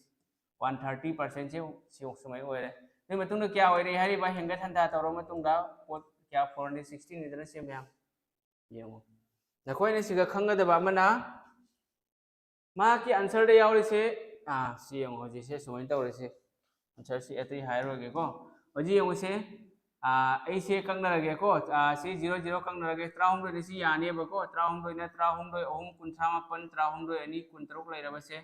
one thirty percentꯁꯦ ꯁꯤ ꯁꯨꯃꯥꯏꯅ ꯑꯣꯏꯔꯦ꯫ ꯑꯗꯨꯒꯤ ꯃꯇꯨꯡꯗ ꯀꯌꯥ ꯑꯣꯏꯔꯦ ꯍꯥꯏꯔꯤꯕ? ꯍꯦꯟꯒꯠ ꯍꯟꯊ ꯇꯧꯔꯕ ꯃꯇꯨꯡꯗ ꯄꯣꯠ ꯀꯌꯥ? Four hundred sixteenꯅꯤꯗꯅ ꯁꯤ ꯃꯌꯥꯝ꯫ ꯌꯦꯡꯉꯣ, ꯅꯈꯣꯏꯅ ꯁꯤꯒ ꯈꯪꯒꯗꯕ ꯑꯃꯅ, ꯃꯍꯥꯛꯀꯤ ꯑꯟꯁꯔꯗ ꯌꯥꯎꯔꯤꯁꯦ, ꯑꯥ, ꯁꯤ ꯌꯦꯡꯉꯣ, ꯍꯧꯖꯤꯛꯁꯦ ꯁꯨꯃꯥꯏꯅ ꯇꯧꯔꯤꯁꯦ, ꯑꯟꯁꯔꯁꯤ ꯑꯇꯩ ꯍꯥꯏꯔꯔꯣꯏꯒꯦꯀꯣ꯫ ꯍꯧꯖꯤꯛ ꯌꯦꯡꯉꯨꯁꯦ, ꯑꯥ, ꯑꯩꯁꯦ ꯀꯛꯅꯔꯒꯦꯀꯣ, ꯑꯥ, ꯁꯤ ꯖꯤꯔꯣ ꯖꯤꯔꯣ ꯀꯛꯅꯔꯒꯦ, ꯇꯔꯥꯍꯨꯝꯗꯣꯏꯗ ꯁꯤ ꯌꯥꯅꯦꯕꯀꯣ, ꯇꯔꯥꯍꯨꯝꯗꯣꯏꯅ ꯇꯔꯥꯍꯨꯝꯗꯣꯏ, ꯑꯍꯨꯝ, ꯀꯨꯟꯊ꯭ꯔꯥ ꯃꯥꯄꯟ, ꯇꯔꯥꯍꯨꯝꯗꯣꯏ ꯑꯅꯤ, ꯀꯨꯟꯇꯔꯨꯛ ꯂꯩꯔꯕꯁꯦ,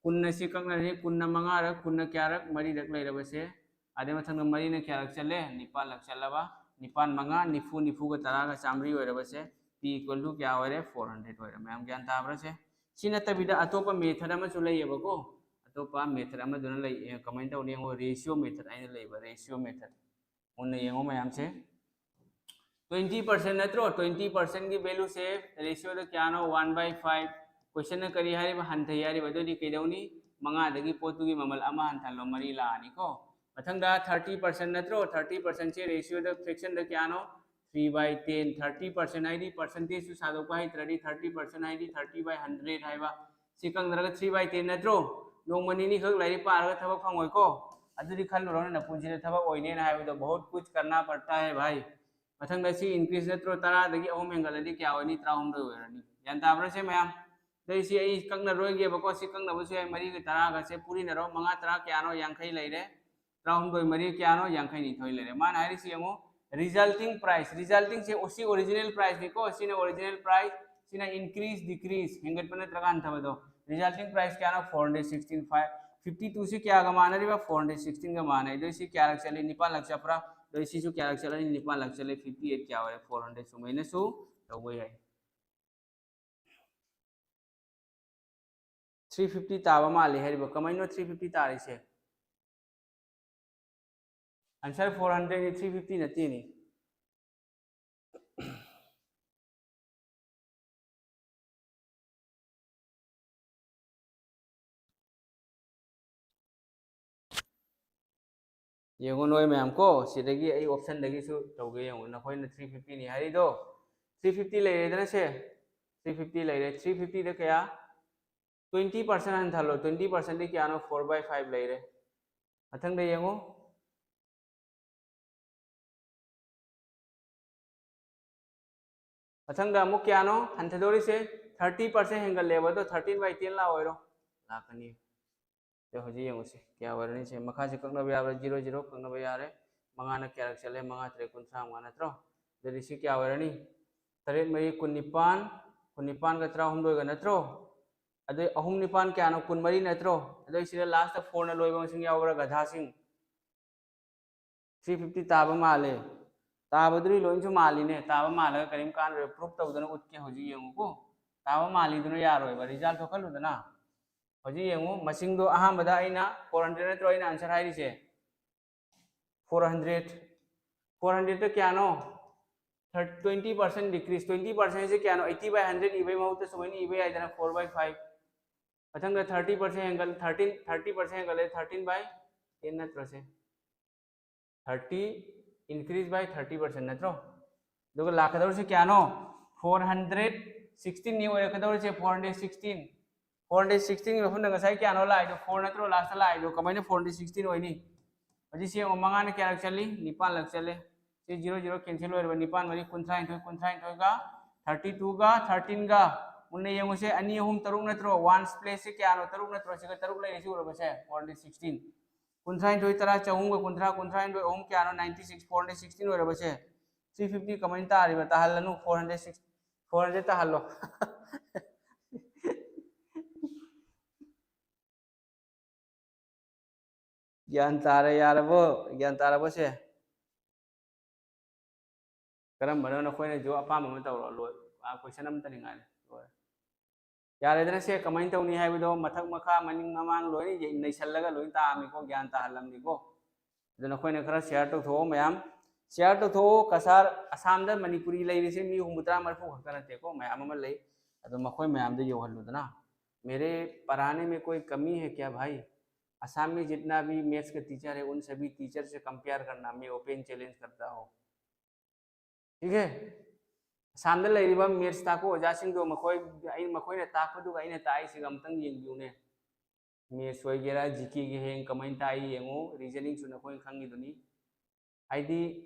ꯀꯨꯟꯅ ꯁꯤ ꯀꯛꯅꯔꯅꯤ, ꯀꯨꯟꯅ ꯃꯉꯥꯔꯛ, ꯀꯨꯟꯅ ꯀꯌꯥꯔꯛ? ꯃꯔꯤꯔꯛ ꯂꯩꯔꯕꯁꯦ꯫ ꯑꯗꯩ ꯃꯊꯪꯗ ꯃꯔꯤꯅ ꯀꯌꯥꯔꯛ ꯆꯠꯂꯦ? ꯅꯤꯄꯥꯜꯂꯛ ꯆꯠꯂꯕ, ꯅꯤꯄꯥꯜ ꯃꯉꯥ ꯅꯤꯐꯨ, ꯅꯤꯐꯨꯒ ꯇꯔꯥꯒ ꯆꯥꯝꯃꯔꯤ ꯑꯣꯏꯔꯕꯁꯦ, P equal to ꯀꯌꯥ ꯑꯣꯏꯔꯦ? Four hundred ꯑꯣꯏꯔꯦ꯫ ꯃꯌꯥꯝ ꯒ꯭ꯌꯥꯟ ꯇꯥꯕ꯭ꯔꯥ ꯁꯦ? ꯁꯤ ꯅꯠꯇꯕꯤꯗ ꯑꯇꯣꯞꯄ method ꯑꯃꯁꯨ ꯂꯩꯌꯦꯕꯀꯣ꯫ ꯑꯇꯣꯞꯄ method ꯑꯃꯗꯨꯅ ꯂꯩ, ꯑꯦ, ꯀꯃꯥꯏꯅ ꯇꯧꯅꯤ? ꯌꯦꯡꯉꯣ, ratio method ꯍꯥꯏꯅ ꯂꯩꯕ, ratio method꯫ ꯃꯨꯟꯅ ꯌꯦꯡꯉꯣ ꯃꯌꯥꯝꯁꯦ꯫ Twenty percent ꯅꯠꯇ꯭ꯔꯣ? Twenty percentꯀꯤ valueꯁꯦ ratioꯗ ꯀꯌꯥꯅꯣ? One by five꯫ Questionꯅ ꯀꯔꯤ ꯍꯥꯏꯔꯤꯕ? ꯍꯟꯊꯩ ꯍꯥꯏꯔꯤꯕ꯫ ꯑꯗꯨꯗꯤ ꯀꯩꯗꯧꯅꯤ? ꯃꯉꯥꯗꯒꯤ ꯄꯣꯠꯇꯨꯒꯤ ꯃꯃꯜ ꯑꯃ ꯍꯟꯊꯍꯜꯂꯣ, ꯃꯔꯤ ꯂꯥꯛꯑꯅꯤꯀꯣ꯫ ꯃꯊꯪꯗ thirty percent ꯅꯠꯇ꯭ꯔꯣ? Thirty percentꯁꯦ ratioꯗ, fractionꯗ ꯀꯌꯥꯅꯣ? Three by ten꯫ Thirty percent ꯍꯥꯏꯗꯤ percentageꯁꯨ ꯁꯥꯗꯣꯛꯄ ꯍꯩꯇ꯭ꯔꯗꯤ, thirty percent ꯍꯥꯏꯗꯤ thirty by hundred ꯍꯥꯏꯕ꯫ ꯁꯤ ꯀꯛꯅꯔꯒ three by ten ꯅꯠꯇ꯭ꯔꯣ? ꯅꯣꯡꯃ ꯅꯤꯅꯤ ꯈꯛ ꯂꯥꯏꯔꯤꯛ ꯄꯥꯔꯒ ꯊꯕꯛ ꯐꯪꯉꯣꯏꯀꯣ꯫ ꯑꯗꯨꯗꯤ ꯈꯜꯂꯨꯔꯅꯨ, ꯅꯄꯨꯟꯁꯤꯗ ꯊꯕꯛ ꯑꯣꯏꯅꯦꯅ ꯍꯥꯏꯕꯗꯣ ꯕꯍꯨꯠ ꯀꯨꯆ ꯀꯔꯅꯥ ꯄꯔꯇꯥ ꯍꯦ ꯚꯥꯏ꯫ ꯃꯊꯪꯗ ꯁꯤ ꯏꯟꯀ꯭ꯔꯤꯖ ꯅꯠꯇ꯭ꯔꯣ? ꯇꯔꯥꯗꯒꯤ ꯑꯍꯨꯝ ꯍꯦꯟꯒꯠꯂꯗꯤ ꯀꯌꯥ ꯑꯣꯏꯅꯤ? ꯇꯔꯥꯍꯨꯝꯗꯣꯏ ꯑꯣꯏꯔꯅꯤ꯫ ꯒ꯭ꯌꯥꯟ ꯇꯥꯕ꯭ꯔꯥ ꯁꯦ ꯃꯌꯥꯝ? ꯑꯗꯩ ꯁꯤ ꯑꯩ ꯀꯛꯅꯔꯣꯏꯒꯦꯕꯀꯣ, ꯁꯤ ꯀꯛꯅꯕꯁꯨ ꯌꯥꯏ꯫ ꯃꯔꯤꯒ ꯇꯔꯥꯒꯁꯦ ꯄꯨꯔꯤꯅꯔꯣ, ꯃꯉꯥ ꯇꯔꯥ ꯀꯌꯥꯅꯣ? ꯌꯥꯡꯈꯩ ꯂꯩꯔꯦ꯫ ꯇꯔꯥꯍꯨꯝꯗꯣꯏ ꯃꯔꯤ ꯀꯌꯥꯅꯣ? ꯌꯥꯡꯈꯩꯅꯤꯊꯣꯏ ꯂꯩꯔꯦ꯫ ꯃꯥꯅ ꯍꯥꯏꯔꯤꯁꯤ ꯌꯦꯡꯉꯨ, resulting price, resulting ꯁꯦ ꯁꯤ ꯑꯣꯔꯤꯖꯤꯅꯦꯜ ꯄ꯭ꯔꯥꯏꯁꯅꯤꯀꯣ, ꯁꯤꯅ ꯑꯣꯔꯤꯖꯤꯅꯦꯜ ꯄ꯭ꯔꯥꯏꯁ, ꯁꯤꯅ ꯏꯟꯀ꯭ꯔꯤꯖ ꯗꯤꯀ꯭ꯔꯤꯖ, ꯍꯦꯟꯒꯠꯄ ꯅꯠꯇ꯭ꯔꯒ ꯍꯟꯊꯕꯗꯣ꯫ Resulting price ꯀꯌꯥꯅꯣ? Four hundred sixteen five, fifty two ꯁꯤ ꯀꯌꯥꯒ ꯃꯥꯟꯅꯔꯤꯕ? Four hundred sixteen ꯒ ꯃꯥꯟꯅꯩ꯫ ꯑꯗꯨ ꯁꯤ ꯀꯌꯥꯔꯛ ꯆꯠꯂꯤ? ꯅꯤꯄꯥꯜꯂꯛ ꯆꯠꯄ꯭ꯔꯥ? ꯑꯗꯨ ꯁꯤꯁꯨ ꯀꯌꯥꯔꯛ ꯆꯠꯂꯅꯤ? ꯅꯤꯄꯥꯜꯂꯛ ꯆꯠꯂꯤ꯫ Fifty eight ꯀꯌꯥ ꯑꯣꯏꯔꯦ? Four hundred ꯁꯨꯃꯥꯏꯅꯁꯨ ꯇꯧꯕ ꯌꯥꯏ꯫ Three fifty ꯇꯥꯕ ꯃꯥꯜꯂꯤ ꯍꯥꯏꯔꯤꯕ꯫ ꯀꯃꯥꯏꯅꯣ three fifty ꯇꯥꯔꯤꯁꯦ? Answer four hundred ꯅꯤ, three fifty ꯅꯠꯇꯦꯅꯤ꯫ ꯌꯦꯡꯉꯨ ꯅꯣꯏ ꯃꯌꯥꯝ ꯀꯣ, ꯁꯤꯗꯒꯤ ꯑꯩ ꯑꯣꯞꯁꯟꯗꯒꯤꯁꯨ ꯇꯧꯒꯦ ꯌꯦꯡꯉꯨ꯫ ꯅꯈꯣꯏꯅ three fifty ꯅꯤ ꯍꯥꯏꯔꯤꯗꯣ, three fifty ꯂꯩꯔꯦꯗꯅ ꯁꯦ, three fifty ꯂꯩꯔꯦ꯫ Three fifty ꯗ ꯀꯌꯥ? Twenty percent ꯍꯟꯊꯍꯜꯂꯣ꯫ Twenty percent ꯗꯤ ꯀꯌꯥꯅꯣ? Four by five ꯂꯩꯔꯦ꯫ ꯃꯊꯪꯗ ꯌꯦꯡꯉꯨ꯫ ꯃꯊꯪꯗ ꯑꯃꯨꯛ ꯀꯌꯥꯅꯣ ꯍꯟꯊꯗꯣꯔꯤꯁꯦ? Thirty percent ꯍꯦꯟꯒꯠꯂꯦꯕ꯫ ꯑꯗꯣ thirteen by ten ꯂꯥꯛꯑꯣꯏꯔꯣ? ꯂꯥꯛꯀꯅꯤ꯫ ꯑꯗꯣ ꯍꯧꯖꯤꯛ ꯌꯦꯡꯉꯨꯁꯦ, ꯀꯌꯥ ꯑꯣꯏꯔꯅꯤ? ꯁꯦ ꯃꯈꯥꯁꯦ ꯀꯛꯅꯕ ꯌꯥꯕ꯭ꯔꯥ? Zero zero ꯀꯛꯅꯕ ꯌꯥꯔꯦ꯫ ꯃꯉꯥꯅ ꯀꯌꯥꯔꯛ ꯆꯠꯂꯦ? ꯃꯉꯥ ꯇꯔꯦꯠ ꯀꯨꯟꯊ꯭ꯔꯥ ꯃꯉꯥ ꯅꯠꯇ꯭ꯔꯣ? ꯑꯗꯨꯗꯤ ꯁꯤ ꯀꯌꯥ ꯑꯣꯏꯔꯅꯤ? ꯇꯔꯦꯠ ꯃꯔꯤ ꯀꯨꯟꯅꯤꯄꯥꯟ, ꯀꯨꯟꯅꯤꯄꯥꯟꯒ ꯇꯔꯥꯍꯨꯝꯗꯣꯏꯒ ꯅꯠꯇ꯭ꯔꯣ? ꯑꯗꯩ ꯑꯍꯨꯝ ꯅꯤꯄꯥꯟ ꯀꯌꯥꯅꯣ? ꯀꯨꯟꯃꯔꯤ ꯅꯠꯇ꯭ꯔꯣ? ꯑꯗꯩ ꯁꯤꯗ ꯂꯥꯁꯇ ꯐꯣꯔꯅ ꯂꯣꯏꯕ ꯃꯁꯤꯡ ꯌꯥꯎꯕ꯭ꯔꯥ, ꯒꯙꯥꯁꯤꯡ? Three fifty ꯇꯥꯕ ꯃꯥꯜꯂꯦ꯫ ꯇꯥꯕꯗꯨꯗꯤ ꯂꯣꯏꯅꯁꯨ ꯃꯥꯜꯂꯤꯅꯦ꯫ ꯇꯥꯕ ꯃꯥꯜꯂꯒ ꯀꯔꯤꯝ ꯀꯥꯟꯅꯔꯣꯏ꯫ ꯄ꯭ꯔꯨꯐ ꯇꯧꯗꯅ ꯎꯠꯀꯦ꯫ ꯍꯧꯖꯤꯛ ꯌꯦꯡꯉꯨꯀꯣ꯫ ꯇꯥꯕ ꯃꯥꯜꯂꯤꯗꯨꯅ ꯌꯥꯔꯣꯏꯕ꯫ ꯔꯤꯖꯜ ꯊꯣꯛꯍꯜꯂꯨꯗꯅ꯫ ꯍꯧꯖꯤꯛ ꯌꯦꯡꯉꯨ, ꯃꯁꯤꯡꯗꯣ ꯑꯍꯥꯟꯕꯗ ꯑꯩꯅ four hundred ꯅꯠꯇ꯭ꯔꯣ ꯑꯩꯅ ꯑꯟꯁꯔ ꯍꯥꯏꯔꯤꯁꯦ? Four hundred꯫ Four hundredꯇ ꯀꯌꯥꯅꯣ? Twenty percent decrease꯫ Twenty percentꯁꯦ ꯀꯌꯥꯅꯣ? Eighty by hundred ꯏꯕꯩ ꯃꯍꯨꯠꯇ ꯁꯨꯃꯥꯏꯅ ꯏꯕ ꯌꯥꯏꯗꯅ, four by five꯫ ꯃꯊꯪꯗ thirty percent ꯍꯦꯟꯒꯠ-, thirteen, thirty percent ꯍꯦꯟꯒꯠꯂꯦ, thirteen by ten ꯅꯠꯇ꯭ꯔꯣ ꯁꯦ? Thirty increase by thirty percent ꯅꯠꯇ꯭ꯔꯣ? ꯑꯗꯨꯒ ꯂꯥꯛꯀꯗꯧꯔꯤꯁꯦ ꯀꯌꯥꯅꯣ? Four hundred sixteen ꯅꯤ ꯑꯣꯏꯔꯛꯀꯗꯧꯔꯤꯁꯦ, four hundred sixteen꯫ Four hundred sixteen ꯒꯤ ꯃꯐꯝꯗ ꯉꯁꯥꯏ ꯀꯌꯥꯅꯣ ꯂꯥꯛꯏꯗꯣ? Four ꯅꯠꯇ꯭ꯔꯣ ꯂꯥꯁꯇ ꯂꯥꯛꯏꯗꯣ? ꯀꯃꯥꯏꯅ four hundred sixteen ꯑꯣꯏꯅꯤ? ꯍꯧꯖꯤꯛ ꯁꯤ ꯌꯦꯡꯉꯣ, ꯃꯉꯥꯅ ꯀꯌꯥꯔꯛ ꯆꯠꯂꯤ? ꯅꯤꯄꯥꯟꯂꯛ ꯆꯠꯂꯦ꯫ ꯁꯤ zero zero cancel ꯑꯣꯏꯔꯕ, ꯅꯤꯄꯥꯟ ꯃꯔꯤ ꯀꯨꯟꯊ꯭ꯔꯥꯅꯤꯊꯣꯏ, ꯀꯨꯟꯊ꯭ꯔꯥꯅꯤꯊꯣꯏꯒ thirty twoꯒ thirteenꯒ꯫ ꯃꯨꯟꯅ ꯌꯦꯡꯉꯨꯁꯦ, ꯑꯅꯤ ꯑꯍꯨꯝ ꯇꯔꯨꯛ ꯅꯠꯇ꯭ꯔꯣ? Ones placeꯁꯦ ꯀꯌꯥꯅꯣ? ꯇꯔꯨꯛ ꯅꯠꯇ꯭ꯔꯣ? ꯁꯤꯒ ꯇꯔꯨꯛ ꯂꯩꯔꯤꯁꯤ ꯎꯔꯕꯁꯦ? Four hundred sixteen꯫ ꯀꯨꯟꯊ꯭ꯔꯥꯅꯤꯊꯣꯏ ꯇꯔꯥ ꯆꯍꯨꯝꯒ ꯀꯨꯟꯊ꯭ꯔꯥ, ꯀꯨꯟꯊ꯭ꯔꯥꯅꯤꯊꯣꯏ ꯑꯍꯨꯝ ꯀꯌꯥꯅꯣ? Ninety six, four hundred sixteen ꯑꯣꯏꯔꯕꯁꯦ꯫ Three fifty ꯀꯃꯥꯏꯅ ꯇꯥꯔꯤꯕ? ꯇꯥꯍꯜꯂꯅꯨ, four hundred six, four hundred ꯇꯥꯍꯜꯂꯣ꯫ ꯒ꯭ꯌꯥꯟ ꯇꯥꯔꯦ, ꯌꯥꯔꯕꯣ? ꯒ꯭ꯌꯥꯟ ꯇꯥꯔꯕꯣ ꯁꯦ? ꯀꯔꯝꯕꯅꯣ? ꯅꯈꯣꯏꯅꯁꯨ ꯑꯄꯥꯝꯕ ꯑꯃ ꯇꯧꯔꯣ꯫ ꯂꯣꯏ꯫ ꯑꯥ, question ꯑꯃꯇꯅꯤ ꯉꯥꯏꯔꯦ꯫ ꯂꯣꯏꯔꯦ꯫ ꯌꯥꯔꯦꯗꯅ ꯁꯦ, ꯀꯃꯥꯏꯅ ꯇꯧꯅꯤ ꯍꯥꯏꯕꯗꯣ ꯃꯊꯛ ꯃꯈꯥ ꯃꯅꯤꯡ ꯃꯃꯥꯡ ꯂꯣꯏꯅ ꯌꯦ-, ꯅꯩꯁꯜꯂꯒ ꯂꯣꯏ ꯇꯥꯛꯑꯝꯃꯤꯀꯣ, ꯒ꯭ꯌꯥꯟ ꯇꯥꯍꯜꯂꯝꯃꯤꯀꯣ꯫ ꯑꯗꯣ ꯅꯈꯣꯏꯅ ꯈꯔ share ꯇꯧꯊꯣꯛꯑꯣ ꯃꯌꯥꯝ꯫ Share ꯇꯧꯊꯣꯛꯑꯣ꯫ ꯀꯁꯥꯔ, ꯑꯁꯥꯝꯗ ꯃꯅꯤꯄꯨꯔꯤ ꯂꯩꯔꯤꯁꯦ ꯃꯤ ꯍꯨꯝꯐꯨꯇꯔꯥ ꯃꯔꯤꯐꯨ ꯈꯛꯇ ꯅꯠꯇꯦꯀꯣ, ꯃꯌꯥꯝ ꯑꯃ ꯂꯩ꯫ ꯑꯗꯣ ꯃꯈꯣꯏ ꯃꯌꯥꯝꯗ ꯌꯧꯍꯜꯂꯨꯗꯅ꯫ मेरे पढ़ाने में कोई कमी है क्या भाई? असम में जितना भी मैथ्स का टीचर है, उन सभी टीचर से कंपेयर करना, मैं ओपन चैलेंज करता हूँ। ठीक है? ꯑꯁꯥꯝꯗ ꯂꯩꯔꯤꯕ ꯃꯦꯊ꯭ꯁ ꯇꯥꯛꯄ ꯑꯣꯖꯥꯁꯤꯡꯗꯣ, ꯃꯈꯣꯏ, ꯑꯩ, ꯃꯈꯣꯏꯅ ꯇꯥꯛꯄꯗꯨꯒ ꯑꯩꯅ ꯇꯥꯛꯏꯁꯤꯒ ꯑꯝꯇꯪ ꯌꯦꯡꯕꯤꯌꯨꯅꯦ꯫ ꯃꯦꯊ꯭ꯁ ꯑꯣꯏꯒꯦꯔꯥ, ꯖꯤ ꯀꯦꯒꯤ ꯍꯌꯦꯡ ꯀꯃꯥꯏꯅ ꯇꯥꯛꯏ ꯌꯦꯡꯉꯨ, ꯔꯤꯖꯅꯤꯡꯁꯨ ꯅꯈꯣꯏꯅ ꯈꯪꯉꯤꯗꯨꯅꯤ꯫ ꯍꯥꯏꯗꯤ,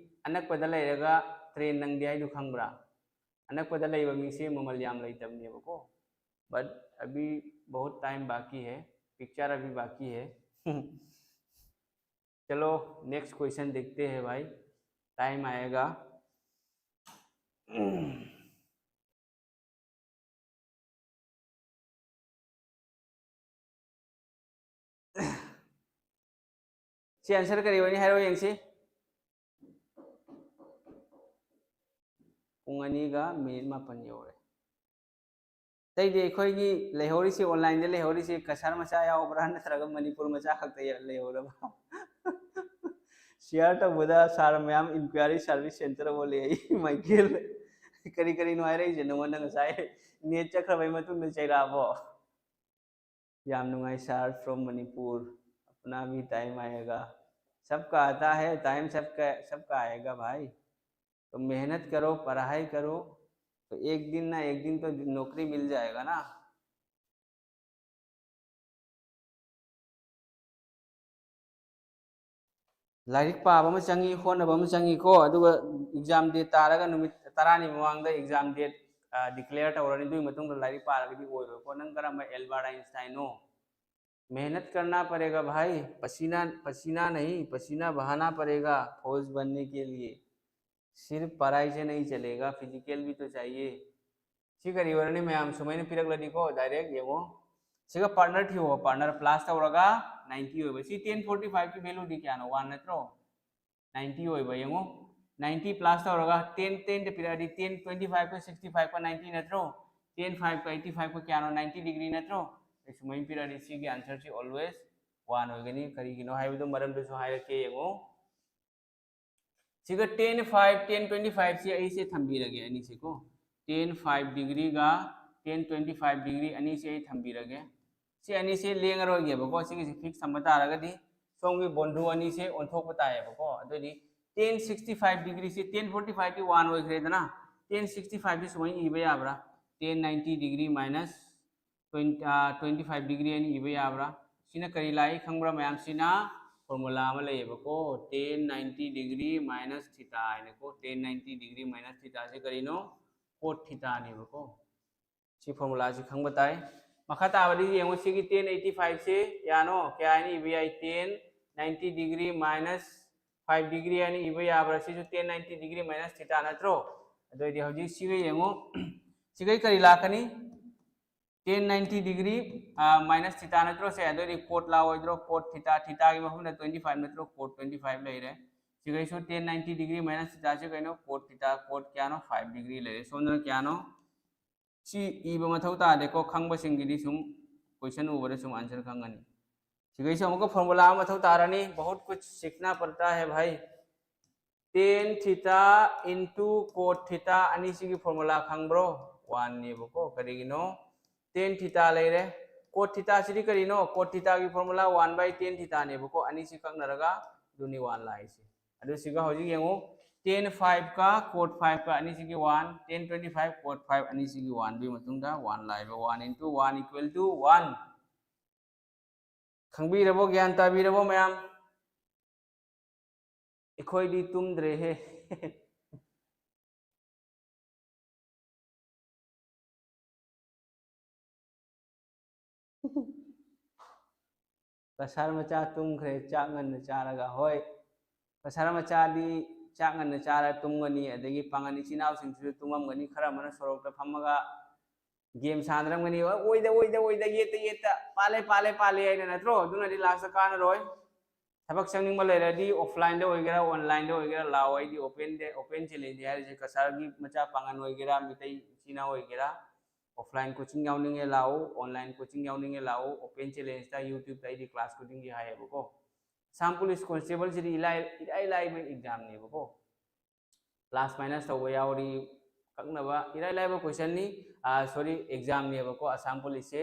ꯑꯅꯛꯄꯗ ꯂꯩꯔꯒ ꯇ꯭ꯔꯦꯟ ꯅꯪꯗꯦ ꯍꯥꯏꯗꯨ ꯈꯪꯕ꯭ꯔꯥ? ꯑꯅꯛꯄꯗ ꯂꯩꯕ ꯃꯤꯁꯦ ꯃꯃꯜ ꯌꯥꯝ ꯂꯩꯇꯕꯅꯦꯕꯀꯣ꯫ But अभी बहुत टाइम बाकी है, पिक्चर अभी बाकी है। चलो, नेक्स्ट क्वेश्चन देखते हैं भाई, टाइम आएगा। ꯁꯤ ꯑꯟꯁꯔ ꯀꯔꯤ ꯑꯣꯏꯅꯤ ꯍꯥꯏꯔꯣ ꯌꯦꯡꯁꯤ꯫ ꯄꯨꯡ ꯑꯅꯤꯒ ꯃꯤꯅꯤꯠ ꯃꯥꯄꯟ ꯌꯧꯔꯦ꯫ ꯑꯇꯩꯗꯤ ꯑꯩꯈꯣꯏꯒꯤ ꯂꯩꯍꯧꯔꯤꯁꯤ, ꯑꯣꯟꯂꯥꯏꯟꯗ ꯂꯩꯍꯧꯔꯤꯁꯤ ꯀꯁꯥꯔ ꯃꯆꯥ ꯌꯥꯎꯕ꯭ꯔꯥ ꯅꯠꯇ꯭ꯔꯒ ꯃꯅꯤꯄꯨꯔ ꯃꯆꯥ ꯈꯛꯇ ꯂꯩꯍꯧꯔꯕ? Share ꯇꯧꯕꯗ ꯁꯥꯔ ꯃꯌꯥꯝ ꯏꯟꯀ꯭ꯋꯥꯏꯔꯤ ꯁꯥꯔꯚꯤꯁ ꯁꯦꯟꯇꯔ ꯑꯣꯜꯂꯦ ꯑꯩ, ꯃꯥꯏꯀꯦꯜ꯫ ꯀꯔꯤ ꯀꯔꯤꯅꯣ ꯍꯥꯏꯔꯛꯏꯁꯦ ꯅꯉꯣꯟꯗ ꯉꯁꯥꯏ ꯅꯦꯠ ꯆꯠꯈ꯭ꯔꯕꯩ ꯃꯇꯨꯡꯗ ꯆꯩꯔꯛꯑꯕꯣ? ꯌꯥꯝ ꯅꯨꯡꯉꯥꯏ ꯁꯥꯔ, from ꯃꯅꯤꯄꯨꯔ꯫ अपना भी टाइम आएगा, सबका आता है टाइम, सबका, सबका आएगा भाई। तो मेहनत करो, पढ़ाई करो, तो एक दिन ना एक दिन तो नौकरी मिल जाएगा ना। ꯂꯥꯏꯔꯤꯛ ꯄꯥꯕ ꯑꯃ ꯆꯪꯉꯤ, ꯍꯣꯠꯅꯕ ꯑꯃ ꯆꯪꯉꯤꯀꯣ꯫ ꯑꯗꯨꯒ exam date ꯇꯥꯔꯒ ꯅꯨꯃꯤꯠ ꯇꯔꯥꯅꯤ ꯃꯃꯥꯡꯗ exam date declare ꯇꯧꯔꯅꯤ꯫ ꯑꯗꯨꯒꯤ ꯃꯇꯨꯡꯗ ꯂꯥꯏꯔꯤꯛ ꯄꯥꯔꯒꯗꯤ ꯑꯣꯏꯔꯣꯏꯀꯣ꯫ ꯅꯪ ꯀꯔꯝꯕ ꯑꯦꯜꯕꯥꯔꯠ ꯑꯥꯏꯟꯁꯇꯥꯏꯟꯅꯣ? मेहनत करना पड़ेगा भाई, पसीना पसीना नहीं, पसीना बहाना पड़ेगा फौज बनने के लिए। सिर्फ पढ़ाई से नहीं चलेगा, फिजिकल भी तो चाहिए। ꯁꯤ ꯀꯔꯤ ꯑꯣꯏꯔꯅꯤ ꯃꯌꯥꯝ? ꯁꯨꯃꯥꯏꯅ ꯄꯤꯔꯛꯂꯗꯤꯀꯣ, direct ꯌꯦꯡꯉꯣ, ꯁꯤꯒ partner ꯊꯤꯌꯣ꯫ Partner plus ꯇꯧꯔꯒ ninety ꯑꯣꯏꯕ꯫ ꯁꯤ ten forty five ꯀꯤ value ꯗꯤ ꯀꯌꯥꯅꯣ? One ꯅꯠꯇ꯭ꯔꯣ? Ninety ꯑꯣꯏꯕ ꯌꯦꯡꯉꯣ, ninety plus ꯇꯧꯔꯒ ten ten ꯗ ꯄꯤꯔꯛꯑꯗꯤ ten twenty five ꯀ sixty five ꯀ ninety ꯅꯠꯇ꯭ꯔꯣ? Ten five ꯀ eighty five ꯀ ꯀꯌꯥꯅꯣ? Ninety degree ꯅꯠꯇ꯭ꯔꯣ? ꯑꯗꯩ ꯁꯨꯃꯥꯏꯅ ꯄꯤꯔꯛꯑꯗꯤ ꯁꯤꯒꯤ answer ꯁꯤ always one ꯑꯣꯏꯒꯅꯤ꯫ ꯀꯔꯤꯒꯤꯅꯣ ꯍꯥꯏꯕꯗꯣ ꯃꯔꯝꯗꯨꯁꯨ ꯍꯥꯏꯔꯛꯀꯦ ꯌꯦꯡꯉꯣ꯫ ꯁꯤꯒ ten five, ten twenty five ꯁꯤ ꯑꯩꯁꯦ ꯊꯝꯕꯤꯔꯒꯦ ꯑꯅꯤꯁꯦꯀꯣ꯫ Ten five degree ꯒ ten twenty five degree ꯑꯅꯤꯁꯦ ꯑꯩ ꯊꯝꯕꯤꯔꯒꯦ꯫ ꯁꯤ ꯑꯅꯤꯁꯦ ꯂꯦꯡꯉꯔꯣꯏꯒꯦꯕꯀꯣ꯫ ꯁꯤꯒꯤꯁꯦ fix ꯊꯝꯕ ꯇꯥꯔꯒꯗꯤ ꯁꯣꯝꯒꯤ ꯕꯣꯟꯗ꯭ꯔꯨ ꯑꯅꯤꯁꯦ ꯑꯣꯟꯊꯣꯛꯄ ꯇꯥꯏꯌꯦꯕꯀꯣ꯫ ꯑꯗꯨꯗꯤ ten sixty five degree ꯁꯤ ten forty five ꯀꯤ one ꯑꯣꯏꯈ꯭ꯔꯦꯗꯅ, ten sixty five ꯁꯤ ꯁꯨꯃꯥꯏꯅ ꯏꯕ ꯌꯥꯕ꯭ꯔꯥ? Ten ninety degree minus twenty, twenty five degree ꯍꯥꯏꯅ ꯏꯕ ꯌꯥꯕ꯭ꯔꯥ? ꯁꯤꯅ ꯀꯔꯤ ꯂꯥꯛꯏ ꯈꯪꯕ꯭ꯔꯥ ꯃꯌꯥꯝ? ꯁꯤꯅ formula ꯑꯃ ꯂꯩꯌꯦꯕꯀꯣ, ten ninety degree minus theta ꯍꯥꯏꯅꯀꯣ꯫ Ten ninety degree minus theta ꯁꯦ ꯀꯔꯤꯅꯣ? Cot theta ꯅꯦꯕꯀꯣ꯫ ꯁꯤ formula ꯁꯤ ꯈꯪꯕ ꯇꯥꯏ꯫ ꯃꯈꯥ ꯇꯥꯕꯗꯤ ꯌꯦꯡꯉꯣ, ꯁꯤꯒꯤ ten eighty five ꯁꯤ ꯀꯌꯥꯅꯣ? ꯀꯌꯥ ꯍꯥꯏꯅ ꯏꯕ ꯌꯥꯏ? Ten ninety degree minus five degree ꯍꯥꯏꯅ ꯏꯕ ꯌꯥꯕ꯭ꯔꯥ? ꯁꯤꯁꯨ ten ninety degree minus theta ꯅꯠꯇ꯭ꯔꯣ? ꯑꯗꯨ ꯑꯣꯏꯗꯤ ꯍꯧꯖꯤꯛ ꯁꯤꯒ ꯌꯦꯡꯉꯣ, ꯁꯤꯒꯩ ꯀꯔꯤ ꯂꯥꯛꯀꯅꯤ? Ten ninety degree minus theta ꯅꯠꯇ꯭ꯔꯣ ꯁꯦ? ꯑꯗꯨ ꯑꯣꯏꯗꯤ cot ꯂꯥꯛꯑꯣꯏꯗ꯭ꯔꯣ? Cot theta, theta ꯒꯤ ꯃꯐꯝꯗ twenty five ꯅꯠꯇ꯭ꯔꯣ? Cot twenty five ꯂꯩꯔꯦ꯫ ꯁꯤꯒꯩꯁꯨ ten ninety degree minus theta ꯁꯤ ꯀꯩꯅꯣ? Cot theta, cot ꯀꯌꯥꯅꯣ? Five degree ꯂꯩꯔꯦ꯫ ꯁꯣꯝꯗꯅ ꯀꯌꯥꯅꯣ? ꯁꯤ ꯏꯕ ꯃꯊꯧ ꯇꯥꯗꯦꯀꯣ, ꯈꯪꯕꯁꯤꯡꯒꯤꯗꯤ ꯁꯨꯝ question ꯎꯕꯗ ꯁꯨꯝ answer ꯈꯪꯒꯅꯤ꯫ ꯁꯤꯒꯩꯁꯨ ꯑꯃꯨꯛꯀ formula ꯑꯃ ꯃꯊꯧ ꯇꯥꯔꯅꯤ, बहुत कुछ सीखना पड़ता है भाई। Tan theta into cot theta ꯑꯅꯤꯁꯤꯒꯤ formula ꯈꯪꯕ꯭ꯔꯣ? One ꯅꯦꯕꯀꯣ꯫ ꯀꯔꯤꯒꯤꯅꯣ? Tan theta ꯂꯩꯔꯦ, cot theta ꯁꯤꯗꯤ ꯀꯔꯤꯅꯣ? Cot theta ꯒꯤ formula one by tan theta ꯅꯦꯕꯀꯣ꯫ ꯑꯅꯤꯁꯤ ꯀꯛꯅꯔꯒ ꯑꯗꯨꯅꯤ one ꯂꯥꯛꯏꯁꯦ꯫ ꯑꯗꯨ ꯁꯤꯒ ꯍꯧꯖꯤꯛ ꯌꯦꯡꯉꯨ, tan five ꯀ cot five ꯀ ꯑꯅꯤꯁꯤꯒꯤ one, tan twenty five cot five ꯑꯅꯤꯁꯤꯒꯤ one ꯗꯨꯒꯤ ꯃꯇꯨꯡꯗ one ꯂꯥꯛꯏꯕ꯫ One into one equal to one꯫ ꯈꯪꯕꯤꯔꯕꯣ? ꯒ꯭ꯌꯥꯟ ꯇꯥꯕꯤꯔꯕꯣ ꯃꯌꯥꯝ? ꯑꯩꯈꯣꯏꯗꯤ ꯇꯨꯝꯗ꯭ꯔꯦꯍꯦ꯫ ꯀꯁꯥꯔ ꯃꯆꯥ ꯇꯨꯝꯈ꯭ꯔꯦ ꯆꯥꯛ ꯉꯟꯅ ꯆꯥꯔꯒ꯫ ꯍꯣꯏ, ꯀꯁꯥꯔ ꯃꯆꯥꯗꯤ ꯆꯥꯛ ꯉꯟꯅ ꯆꯥꯔ ꯇꯨꯝꯒꯅꯤ, ꯑꯗꯒꯤ ꯄꯥꯡꯒꯜ ꯏꯆꯤꯟ ꯏꯅꯥꯎꯁꯤꯡꯁꯤꯁꯨ ꯇꯨꯝꯃꯝꯒꯅꯤ꯫ ꯈꯔ ꯑꯃꯅ ꯁꯣꯔꯣꯛꯇ ꯐꯝꯃꯒ ꯒꯦꯝ ꯁꯥꯟꯅꯔꯝꯒꯅꯤ꯫ "ꯑꯣꯏꯗ, ꯑꯣꯏꯗ, ꯑꯣꯏꯗ, ꯌꯦꯠꯇ, ꯌꯦꯠꯇ, ꯄꯥꯜꯂꯦ, ꯄꯥꯜꯂꯦ, ꯄꯥꯜꯂꯦ" ꯍꯥꯏꯅ, ꯅꯠꯇ꯭ꯔꯣ? ꯑꯗꯨꯅꯗꯤ ꯂꯥꯁꯇ ꯀꯥꯟꯅꯔꯣꯏ꯫ ꯊꯕꯛ ꯆꯪꯅꯤꯡꯕ ꯂꯩꯔꯗꯤ ꯑꯣꯐꯂꯥꯏꯟꯗ ꯑꯣꯏꯒꯦꯔꯥ, ꯑꯣꯟꯂꯥꯏꯟꯗ ꯑꯣꯏꯒꯦꯔꯥ ꯂꯥꯛꯑꯣ꯫ ꯑꯩꯗꯤ ꯑꯣꯄꯦꯟꯗ, ꯑꯣꯄꯦꯟ ꯆꯦꯂꯦꯟꯖꯅꯤ ꯍꯥꯏꯔꯤꯁꯦ꯫ ꯀꯁꯥꯔꯒꯤ ꯃꯆꯥ ꯄꯥꯡꯒꯜ ꯑꯣꯏꯒꯦꯔꯥ, ꯃꯤꯇꯩ ꯏꯆꯤꯟ ꯏꯅꯥꯎ ꯑꯣꯏꯒꯦꯔꯥ, ꯑꯣꯐꯂꯥꯏꯟ ꯀꯣꯆꯤꯡ ꯌꯥꯎꯅꯤꯡꯉꯦ ꯂꯥꯛꯑꯣ, ꯑꯣꯟꯂꯥꯏꯟ ꯀꯣꯆꯤꯡ ꯌꯥꯎꯅꯤꯡꯉꯦ ꯂꯥꯛꯑꯣ, ꯑꯣꯄꯦꯟ ꯆꯦꯂꯦꯟꯖꯇ YouTube-ꯇ ꯑꯩꯗꯤ ꯀ꯭ꯂꯥꯁ ꯈꯨꯗꯤꯡꯒꯤ ꯍꯥꯏꯌꯦꯕꯀꯣ꯫ ꯑꯁꯥꯝ ꯄꯨꯂꯤꯁ ꯀꯣꯟꯁꯇꯦꯕꯜꯁꯤꯗꯤ ꯏꯂꯥꯏ, ꯏꯔꯥꯏ ꯂꯥꯏꯕ ꯑꯦꯛꯖꯥꯝꯅꯦꯕꯀꯣ꯫ ꯄ꯭ꯂꯥꯁ ꯃꯥꯏꯅꯁ ꯇꯧꯕ ꯌꯥꯎꯔꯤ, ꯀꯛꯅꯕ ꯏꯔꯥꯏ ꯂꯥꯏꯕ ꯀꯣꯏꯁꯟꯅꯤ, ꯁꯣꯔꯤ, ꯑꯦꯛꯖꯥꯝꯅꯦꯕꯀꯣ ꯑꯁꯥꯝ ꯄꯨꯂꯤꯁꯁꯦ꯫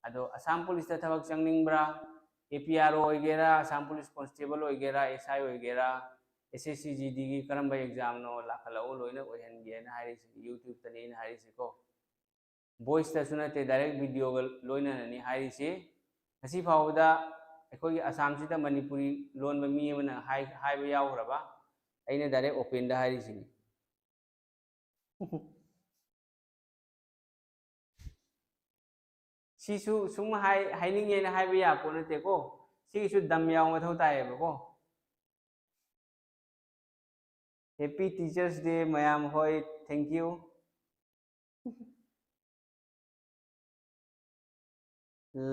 ꯑꯗꯣ ꯑꯁꯥꯝ ꯄꯨꯂꯤꯁꯇ ꯊꯕꯛ ꯆꯪꯅꯤꯡꯕ꯭ꯔꯥ? ꯑꯦ ꯄꯤ ꯑꯥꯔ ꯑꯣ ꯑꯣꯏꯒꯦꯔꯥ, ꯑꯁꯥꯝ ꯄꯨꯂꯤꯁ ꯀꯣꯟꯁꯇꯦꯕꯜ ꯑꯣꯏꯒꯦꯔꯥ, ꯑꯦꯁ ꯑꯥꯏ ꯑꯣꯏꯒꯦꯔꯥ, ꯑꯦꯁ ꯑꯦꯁ ꯁꯤ ꯖꯤ ꯗꯤꯒꯤ ꯀꯔꯝꯕ ꯑꯦꯛꯖꯥꯝꯅꯣ ꯂꯥꯛꯈꯠꯂꯛꯎ, ꯂꯣꯏꯅ ꯑꯣꯏꯍꯟꯒꯦꯅ ꯍꯥꯏꯔꯤꯁꯦ꯫ YouTube-ꯇꯅꯦ ꯑꯩꯅ ꯍꯥꯏꯔꯤꯁꯦꯀꯣ꯫ ꯚꯣꯏꯁꯇꯁꯨ ꯅꯠꯇꯦ, ꯗꯥꯏꯔꯦꯛ ꯚꯤꯗꯤꯑꯣꯒ ꯂꯣꯏꯅꯅꯅꯤ ꯍꯥꯏꯔꯤꯁꯦ꯫ ꯉꯁꯤ ꯐꯥꯎꯕꯗ ꯑꯩꯈꯣꯏꯒꯤ ꯑꯁꯥꯝꯁꯤꯗ ꯃꯅꯤꯄꯨꯔꯤ ꯂꯣꯟꯕ ꯃꯤ ꯑꯃꯅ ꯍꯥꯏ-, ꯍꯥꯏꯕ ꯌꯥꯎꯈ꯭ꯔꯕ? ꯑꯩꯅ ꯗꯥꯏꯔꯦꯛ ꯑꯣꯄꯦꯟꯗ ꯍꯥꯏꯔꯤꯁꯤꯅꯤ꯫ ꯁꯤꯁꯨ ꯁꯨꯝ ꯍꯥꯏ-, ꯍꯥꯏꯅꯤꯡꯉꯦꯅ ꯍꯥꯏꯕ ꯌꯥꯄꯣꯠ ꯅꯠꯇꯦꯀꯣ꯫ ꯁꯤꯒꯤꯁꯨ ꯗꯝ ꯌꯥꯎ ꯃꯊꯧ ꯇꯥꯏꯌꯦꯕꯀꯣ꯫ Happy Teachers Day ꯃꯌꯥꯝ꯫ ꯍꯣꯏ, thank you꯫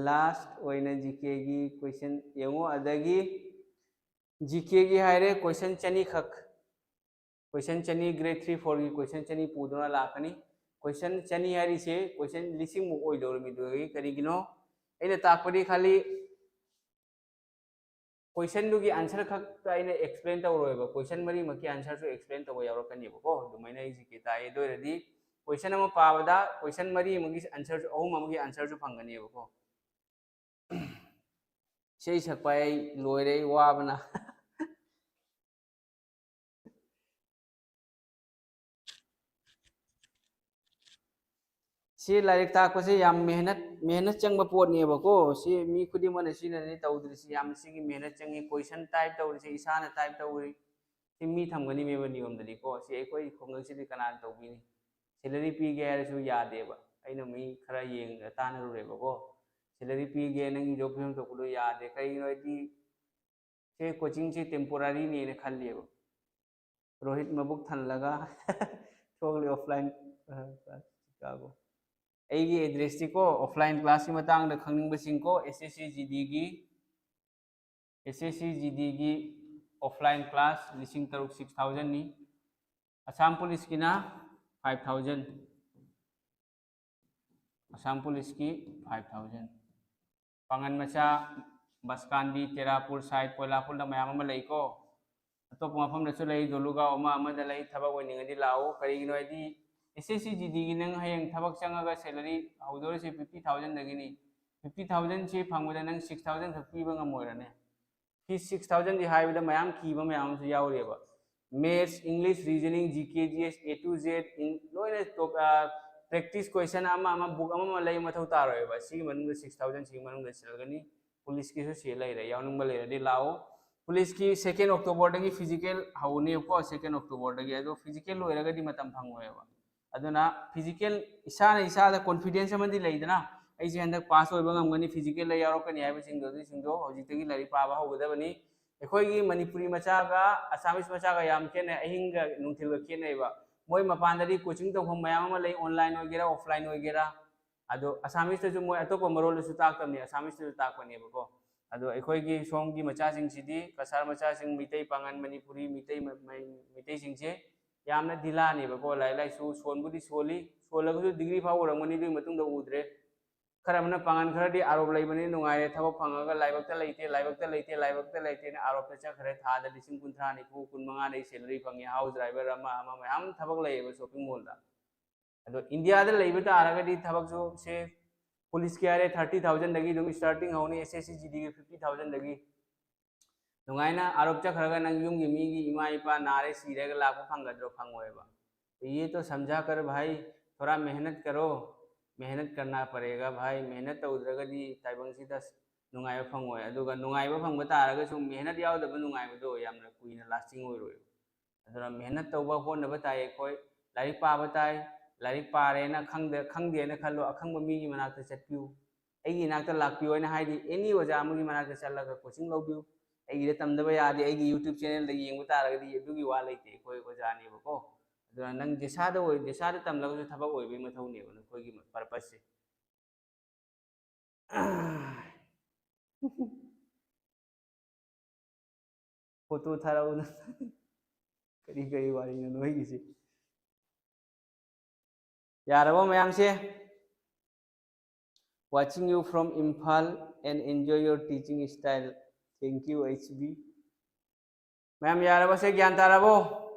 Last ꯑꯣꯏꯅ ꯖꯤ ꯀꯦꯒꯤ ꯀꯣꯏꯁꯟ ꯌꯦꯡꯉꯨ, ꯑꯗꯒꯤ ꯖꯤ ꯀꯦꯒꯤ ꯍꯥꯏꯔꯦ ꯀꯣꯏꯁꯟ ꯆꯅꯤꯈꯛ꯫ ꯀꯣꯏꯁꯟ ꯆꯅꯤ, grade three four-ꯒꯤ ꯀꯣꯏꯁꯟ ꯆꯅꯤ ꯄꯨꯗꯨꯅ ꯂꯥꯛꯀꯅꯤ꯫ ꯀꯣꯏꯁꯟ ꯆꯅꯤ ꯍꯥꯏꯔꯤꯁꯦ ꯀꯣꯏꯁꯟ ꯂꯤꯁꯤꯡꯃꯨꯛ ꯑꯣꯏꯗꯧꯔꯤꯃꯤ꯫ ꯑꯗꯨꯗꯒꯤ ꯀꯔꯤꯒꯤꯅꯣ? ꯑꯩꯅ ꯇꯥꯛꯄꯗꯤ ꯈꯜꯂꯤ ꯀꯣꯏꯁꯟꯗꯨꯒꯤ ꯑꯟꯁꯔ ꯈꯛꯇ ꯑꯩꯅ ꯑꯦꯛꯁꯄ꯭ꯂꯦꯟ ꯇꯧꯔꯣꯏꯕ, ꯀꯣꯏꯁꯟ ꯃꯔꯤꯃꯛꯀꯤ ꯑꯟꯁꯔꯁꯨ ꯑꯦꯛꯁꯄ꯭ꯂꯦꯟ ꯇꯧꯕ ꯌꯥꯎꯔꯛꯀꯅꯦꯕꯀꯣ꯫ ꯑꯗꯨꯃꯥꯏꯅ ꯑꯩ ꯖꯤ ꯀꯦ ꯇꯥꯛꯑꯦ꯫ ꯑꯗꯨ ꯑꯣꯏꯔꯗꯤ ꯀꯣꯏꯁꯟ ꯑꯃ ꯄꯥꯕꯗ ꯀꯣꯏꯁꯟ ꯃꯔꯤ ꯑꯃꯒꯤ ꯑꯟꯁꯔꯁꯨ, ꯑꯍꯨꯝ ꯑꯃꯒꯤ ꯑꯟꯁꯔꯁꯨ ꯐꯪꯒꯅꯦꯕꯀꯣ꯫ ꯏꯁꯩ ꯁꯛꯄ ꯑꯩ ꯂꯣꯏꯔꯦ, ꯑꯩ ꯋꯥꯕꯅ꯫ ꯁꯤ ꯂꯥꯏꯔꯤꯛ ꯇꯥꯛꯄꯁꯦ ꯌꯥꯝ ꯃꯦꯍꯅꯠ, ꯃꯦꯍꯅꯠ ꯆꯪꯕ ꯄꯣꯠꯅꯦꯕꯀꯣ꯫ ꯁꯤ ꯃꯤ ꯈꯨꯗꯤꯡꯃꯛꯅ ꯁꯤꯅꯅꯦ ꯇꯧꯗ꯭ꯔꯤꯁꯤ꯫ ꯌꯥꯝ ꯁꯤꯒꯤ ꯃꯦꯍꯅꯠ ꯆꯪꯉꯤ꯫ ꯀꯣꯏꯁꯟ ꯇꯥꯏꯞ ꯇꯧꯔꯤꯁꯦ ꯏꯁꯥꯅ ꯇꯥꯏꯞ ꯇꯧꯔꯤ꯫ ꯁꯤ ꯃꯤ ꯊꯝꯒꯅꯤꯃꯦꯕ ꯅꯤꯌꯣꯝꯗꯗꯤꯀꯣ꯫ ꯁꯤ ꯑꯩꯈꯣꯏ ꯈꯨꯡꯒꯪꯁꯤꯗꯤ ꯀꯅꯥꯅ ꯇꯧꯕꯤꯅꯤ? ꯁꯦꯂꯔꯤ ꯄꯤꯒꯦ ꯍꯥꯏꯔꯁꯨ ꯌꯥꯗꯦꯕ꯫ ꯑꯩꯅ ꯃꯤ ꯈꯔ ꯌꯦꯡꯉ ꯇꯥꯟꯅꯔꯨꯔꯦꯕꯀꯣ꯫ ꯁꯦꯂꯔꯤ ꯄꯤꯒꯦ, ꯅꯪꯒꯤ ꯖꯣꯕ ꯐꯤꯕꯝ ꯇꯧꯕꯗꯣ ꯌꯥꯗꯦ꯫ ꯀꯩꯒꯤꯅꯣ ꯍꯥꯏꯗꯤ ꯁꯦ ꯀꯣꯆꯤꯡꯁꯦ ꯇꯦꯝꯄꯣꯔꯥꯔꯤꯅꯦꯅ ꯈꯜꯂꯦꯕ꯫ ꯔꯣꯍꯤꯠ ꯃꯕꯨꯛ ꯊꯜꯂꯒ ꯊꯣꯛꯂꯤ ꯑꯣꯐꯂꯥꯏꯟ ꯀ꯭ꯂꯥꯁ ꯆꯤꯀꯥꯒꯣ꯫ ꯑꯩꯒꯤ ꯑꯦꯗ꯭ꯔꯦꯁꯇꯤꯀꯣ, ꯑꯣꯐꯂꯥꯏꯟ ꯀ꯭ꯂꯥꯁꯀꯤ ꯃꯇꯥꯡꯗ ꯈꯪꯅꯤꯡꯕꯁꯤꯡꯀꯣ, ꯑꯦꯁ ꯑꯦꯁ ꯁꯤ ꯖꯤ ꯗꯤꯒꯤ, ꯑꯦꯁ S C G ꯗꯤꯒꯤ offline class ꯂꯤꯁꯤꯡ ꯇꯔꯨꯛ, ꯁꯤꯛꯁ ꯊꯥꯎꯖꯟꯅꯤ꯫ ꯑꯁꯥꯝ ꯄꯨꯂꯤꯁꯀꯤꯅ ꯐꯥꯏꯚ ꯊꯥꯎꯖꯟ꯫ ꯑꯁꯥꯝ ꯄꯨꯂꯤꯁꯀꯤ ꯐꯥꯏꯚ ꯊꯥꯎꯖꯟ꯫ ꯄꯥꯡꯒꯟ ꯃꯆꯥ, ꯕꯁꯀꯥꯟꯗꯤ, ꯇꯦꯔꯥꯄꯨꯔ ꯁꯥꯏꯠ, ꯀꯣꯏꯂꯥꯄꯨꯔꯗ ꯃꯌꯥꯝ ꯑꯃ ꯂꯩꯀꯣ꯫ ꯑꯇꯣꯞꯄ ꯃꯐꯝꯗꯁꯨ ꯂꯩ, ꯗꯣꯂꯨꯒꯥꯎ ꯑꯃ ꯑꯃꯗ ꯂꯩ꯫ ꯊꯕꯛ ꯑꯣꯏꯅꯤꯡꯉꯗꯤ ꯂꯥꯛꯑꯣ꯫ ꯀꯔꯤꯒꯤꯅꯣ ꯍꯥꯏꯗꯤ ꯑꯦꯁ ꯑꯦꯁ ꯁꯤ ꯖꯤ ꯗꯤꯒꯤ ꯅꯪ ꯍꯌꯦꯡ ꯊꯕꯛ ꯆꯪꯉꯒ ꯁꯦꯂꯔꯤ ꯍꯧꯗꯣꯔꯤꯁꯦ ꯐꯤꯐꯇꯤ ꯊꯥꯎꯖꯟꯗꯒꯤꯅꯤ꯫ ꯐꯤꯐꯇꯤ ꯊꯥꯎꯖꯟꯁꯤ ꯐꯪꯕꯗ ꯅꯪ ꯁꯤꯛꯁ ꯊꯥꯎꯖꯟ ꯈꯛ ꯄꯤꯕ ꯉꯝꯃꯣꯏꯔꯅꯦ꯫ ꯐꯤ ꯁꯤꯛꯁ ꯊꯥꯎꯖꯟꯗꯤ ꯍꯥꯏꯕꯗ ꯃꯌꯥꯝ ꯀꯤꯕ ꯃꯌꯥꯝ ꯑꯃꯁꯨ ꯌꯥꯎꯔꯤꯑꯕ꯫ ꯃꯦꯠꯁ, ꯏꯪꯂꯤꯁ, ꯔꯤꯖꯅꯤꯡ, ꯖꯤ ꯀꯦ, ꯖꯤ ꯑꯦꯁ, ꯑꯦ ꯇꯨ ꯖꯦꯠ, ꯂꯣꯏꯅ ꯇꯣꯞ-, ꯑ, ꯄ꯭ꯔꯦꯛꯇꯤꯁ ꯀꯣꯏꯁꯟ ꯑꯃ ꯑꯃ, ꯕꯨꯛ ꯑꯃꯃ ꯂꯩꯕ ꯃꯊꯧ ꯇꯥꯔꯣꯏꯕ꯫ ꯁꯤꯒꯤ ꯃꯅꯨꯡꯗ ꯁꯤꯛꯁ ꯊꯥꯎꯖꯟ ꯁꯤꯒꯤ ꯃꯅꯨꯡꯗ ꯁꯤꯜꯂꯒꯅꯤ꯫ ꯄꯨꯂꯤꯁꯀꯤꯁꯨ ꯁꯤ ꯂꯩꯔꯦ, ꯌꯥꯎꯅꯤꯡꯕ ꯂꯩꯔꯗꯤ ꯂꯥꯛꯑꯣ꯫ ꯄꯨꯂꯤꯁꯀꯤ ꯁꯦꯀꯦꯟ ꯑꯣꯛꯇꯣꯕꯔꯗꯒꯤ ꯐꯤꯖꯤꯀꯦꯜ ꯍꯧꯅꯦꯕꯀꯣ, ꯁꯦꯀꯦꯟ ꯑꯣꯛꯇꯣꯕꯔꯗꯒꯤ꯫ ꯑꯗꯣ ꯐꯤꯖꯤꯀꯦꯜ ꯂꯣꯏꯔꯒꯗꯤ ꯃꯇꯝ ꯐꯪꯉꯣꯏꯕ꯫ ꯑꯗꯨꯅ ꯐꯤꯖꯤꯀꯦꯜ, ꯏꯁꯥꯅ ꯏꯁꯥꯗ ꯀꯣꯟꯐꯤꯗꯦꯟꯁ ꯑꯃꯗꯤ ꯂꯩꯗꯅ, ꯑꯩꯁꯦ ꯍꯟꯗꯛ ꯄꯥꯁ ꯑꯣꯏꯕ ꯉꯝꯒꯅꯤ, ꯐꯤꯖꯤꯀꯦꯜꯗ ꯌꯥꯎꯔꯛꯀꯅꯤ ꯍꯥꯏꯕꯁꯤꯡꯗꯣ, ꯑꯗꯨꯁꯤꯡꯗꯣ ꯍꯧꯖꯤꯛꯇꯒꯤ ꯂꯥꯏꯔꯤꯛ ꯄꯥꯕ ꯍꯧꯒꯗꯕꯅꯤ꯫ ꯑꯩꯈꯣꯏꯒꯤ ꯃꯅꯤꯄꯨꯔꯤ ꯃꯆꯥꯒ ꯑꯁꯥꯃꯤꯁ ꯃꯆꯥꯒ ꯌꯥꯝ ꯈꯦꯠꯅꯩ, ꯑꯍꯤꯡꯒ ꯅꯨꯡꯊꯤꯜꯒ ꯈꯦꯠꯅꯩꯕ꯫ ꯃꯣꯏ ꯃꯄꯥꯟꯗꯗꯤ ꯀꯣꯆꯤꯡ ꯇꯧꯐꯝ ꯃꯌꯥꯝ ꯑꯃ ꯂꯩ, ꯑꯣꯟꯂꯥꯏꯟ ꯑꯣꯏꯒꯦꯔꯥ, ꯑꯣꯐꯂꯥꯏꯟ ꯑꯣꯏꯒꯦꯔꯥ꯫ ꯑꯗꯣ ꯑꯁꯥꯃꯤꯁꯇꯁꯨ ꯃꯣꯏ ꯑꯇꯣꯞꯄ ꯃꯔꯣꯜꯗꯁꯨ ꯇꯥꯛꯇꯕꯅꯤ, ꯑꯁꯥꯃꯤꯁꯇꯁꯨ ꯇꯥꯛꯄꯅꯦꯕꯀꯣ꯫ ꯑꯗꯣ ꯑꯩꯈꯣꯏꯒꯤ ꯁꯣꯝꯒꯤ ꯃꯆꯥꯁꯤꯡꯁꯤꯗꯤ, ꯀꯁꯥꯔ ꯃꯆꯥꯁꯤꯡ, ꯃꯤꯇꯩ, ꯄꯥꯉꯟ, ꯃꯅꯤꯄꯨꯔꯤ, ꯃꯤꯇꯩ, ꯃ-, ꯃꯩ-, ꯃꯩꯇꯩꯁꯤꯡꯁꯦ ꯌꯥꯝꯅ ꯙꯤꯂꯥꯅꯦꯕꯀꯣ꯫ ꯂꯥꯏꯔꯤꯛ ꯂꯥꯏꯁꯨ ꯁꯣꯟꯕꯨꯗꯤ ꯁꯣꯜꯂꯤ, ꯁꯣꯜꯂꯒꯁꯨ ꯗꯤꯒ꯭ꯔꯤ ꯐꯥꯎ ꯑꯣꯏꯔꯝꯒꯅꯤ, ꯑꯗꯨꯒꯤ ꯃꯇꯨꯡꯗ ꯎꯗ꯭ꯔꯦ꯫ ꯈꯔ ꯑꯃꯅ ꯄꯥꯉꯟ ꯈꯔꯗꯤ ꯑꯥꯔꯣꯞ ꯂꯩꯕꯅꯤ, ꯅꯨꯡꯉꯥꯏꯔꯦ, ꯊꯕꯛ ꯐꯪꯉꯒ ꯂꯥꯏꯕꯛꯇ ꯂꯩꯇꯦ, ꯂꯥꯏꯕꯛꯇ ꯂꯩꯇꯦ, ꯂꯥꯏꯕꯛꯇ ꯂꯩꯇꯦꯅ ꯑꯥꯔꯣꯞꯇ ꯆꯠꯈ꯭ꯔꯦ꯫ ꯊꯥꯗ ꯂꯤꯁꯤꯡ ꯀꯨꯟꯊ꯭ꯔꯥ, ꯅꯤꯐꯨ, ꯀꯨꯟ ꯃꯉꯥꯗꯩ ꯁꯦꯂꯔꯤ ꯐꯪꯉꯤ, ꯍꯥꯎꯁ ꯗ꯭ꯔꯥꯏꯚꯔ ꯑꯃ, ꯑꯃ ꯃꯌꯥꯝ ꯊꯕꯛ ꯂꯩꯌꯦꯕ ꯁꯣꯞꯄꯤꯡ ꯃꯣꯜꯗ꯫ ꯑꯗꯣ ꯏꯟꯗꯤꯌꯥꯗ ꯂꯩꯕ ꯇꯥꯔꯒꯗꯤ ꯊꯕꯛꯁꯨ ꯁꯦ ꯄꯨꯂꯤꯁꯀꯤ ꯍꯥꯏꯔꯦ, ꯊꯥꯔꯇꯤ ꯊꯥꯎꯖꯟꯗꯒꯤ ꯑꯗꯨꯝ ꯁ꯭ꯇꯥꯔꯇꯤꯡ ꯍꯧꯅꯤ, ꯑꯦꯁ ꯑꯦꯁ ꯁꯤ ꯖꯤ ꯗꯤꯒꯤ ꯐꯤꯐꯇꯤ ꯊꯥꯎꯖꯟꯗꯒꯤ꯫ ꯅꯨꯡꯉꯥꯏꯅ ꯑꯥꯔꯣꯞ ꯆꯠꯈ꯭ꯔꯒ ꯅꯪ ꯌꯨꯝꯒꯤ ꯃꯤꯒꯤ ꯏꯃꯥ ꯏꯄꯥ ꯅꯥꯔꯦ ꯁꯤꯔꯦꯒ ꯂꯥꯛꯄ ꯐꯪꯒꯗ꯭ꯔꯣ? ꯐꯪꯉꯣꯏꯕ꯫ ये तो समझा कर भाई, थोड़ा मेहनत करो, मेहनत करना पड़ेगा भाई, मेहनत ꯇꯧꯗ꯭ꯔꯒꯗꯤ ꯇꯥꯏꯕꯪꯁꯤꯗ ꯅꯨꯡꯉꯥꯏꯕ ꯐꯪꯉꯣꯏ꯫ ꯑꯗꯨꯒ ꯅꯨꯡꯉꯥꯏꯕ ꯐꯪꯕ ꯇꯥꯔꯒꯁꯨ ꯃꯦꯍꯅꯠ ꯌꯥꯎꯗꯕ ꯅꯨꯡꯉꯥꯏꯕꯗꯣ ꯌꯥꯝꯅ ꯀꯨꯏꯅ lasting ꯑꯣꯏꯔꯣꯏ꯫ ꯑꯗꯨꯅ ꯃꯦꯍꯅꯠ ꯇꯧꯕ ꯍꯣꯠꯅꯕ ꯇꯥꯏ ꯑꯩꯈꯣꯏ꯫ ꯂꯥꯏꯔꯤꯛ ꯄꯥꯕ ꯇꯥꯏ꯫ ꯂꯥꯏꯔꯤꯛ ꯄꯥꯔꯦꯅ ꯈꯪꯗꯦ, ꯈꯪꯗꯦꯅ ꯈꯜꯂꯣ, ꯑꯈꯪꯕ ꯃꯤꯒꯤ ꯃꯅꯥꯛꯇ ꯆꯠꯄꯤꯌꯨ꯫ ꯑꯩꯒꯤ ꯏꯅꯥꯛꯇ ꯂꯥꯛꯄꯤꯌꯨ ꯍꯥꯏꯅ ꯍꯥꯏꯗꯤ any ꯑꯣꯖꯥ ꯑꯃꯒꯤ ꯃꯅꯥꯛꯇ ꯆꯠꯂꯒ coaching ꯂꯧꯕꯤꯌꯨ꯫ ꯑꯩꯒꯤꯗ ꯇꯝꯗꯕ ꯌꯥꯗꯦ, ꯑꯩꯒꯤ YouTube channelꯗ ꯌꯦꯡꯕ ꯇꯥꯔꯒꯗꯤ ꯑꯗꯨꯒꯤ ꯋꯥ ꯂꯩꯇꯦ, ꯑꯩꯈꯣꯏ ꯑꯣꯖꯥꯅꯦꯕꯀꯣ꯫ ꯑꯗꯨꯅ ꯅꯪ ꯖꯦꯁꯥꯗ ꯑꯣꯏ, ꯖꯦꯁꯥꯗ ꯇꯝꯂꯒꯁꯨ ꯊꯕꯛ ꯑꯣꯏꯕꯒꯤ ꯃꯊꯧꯅꯦꯕ ꯅꯈꯣꯏꯒꯤ purposeꯁꯦ꯫ Photo ꯊꯥꯔꯛꯎꯅ꯫ ꯀꯔꯤ ꯀꯔꯤ ꯋꯥꯔꯤꯅꯣ ꯅꯣꯏꯒꯤꯁꯦ? ꯌꯥꯔꯕꯣ ꯃꯌꯥꯝꯁꯦ? Watching you from Imphal and enjoy your teaching style. Thank you, H B. ꯃꯌꯥꯝ ꯌꯥꯔꯕꯁꯦ? ꯒ꯭ꯌꯥꯟ ꯇꯥꯔꯕꯣ?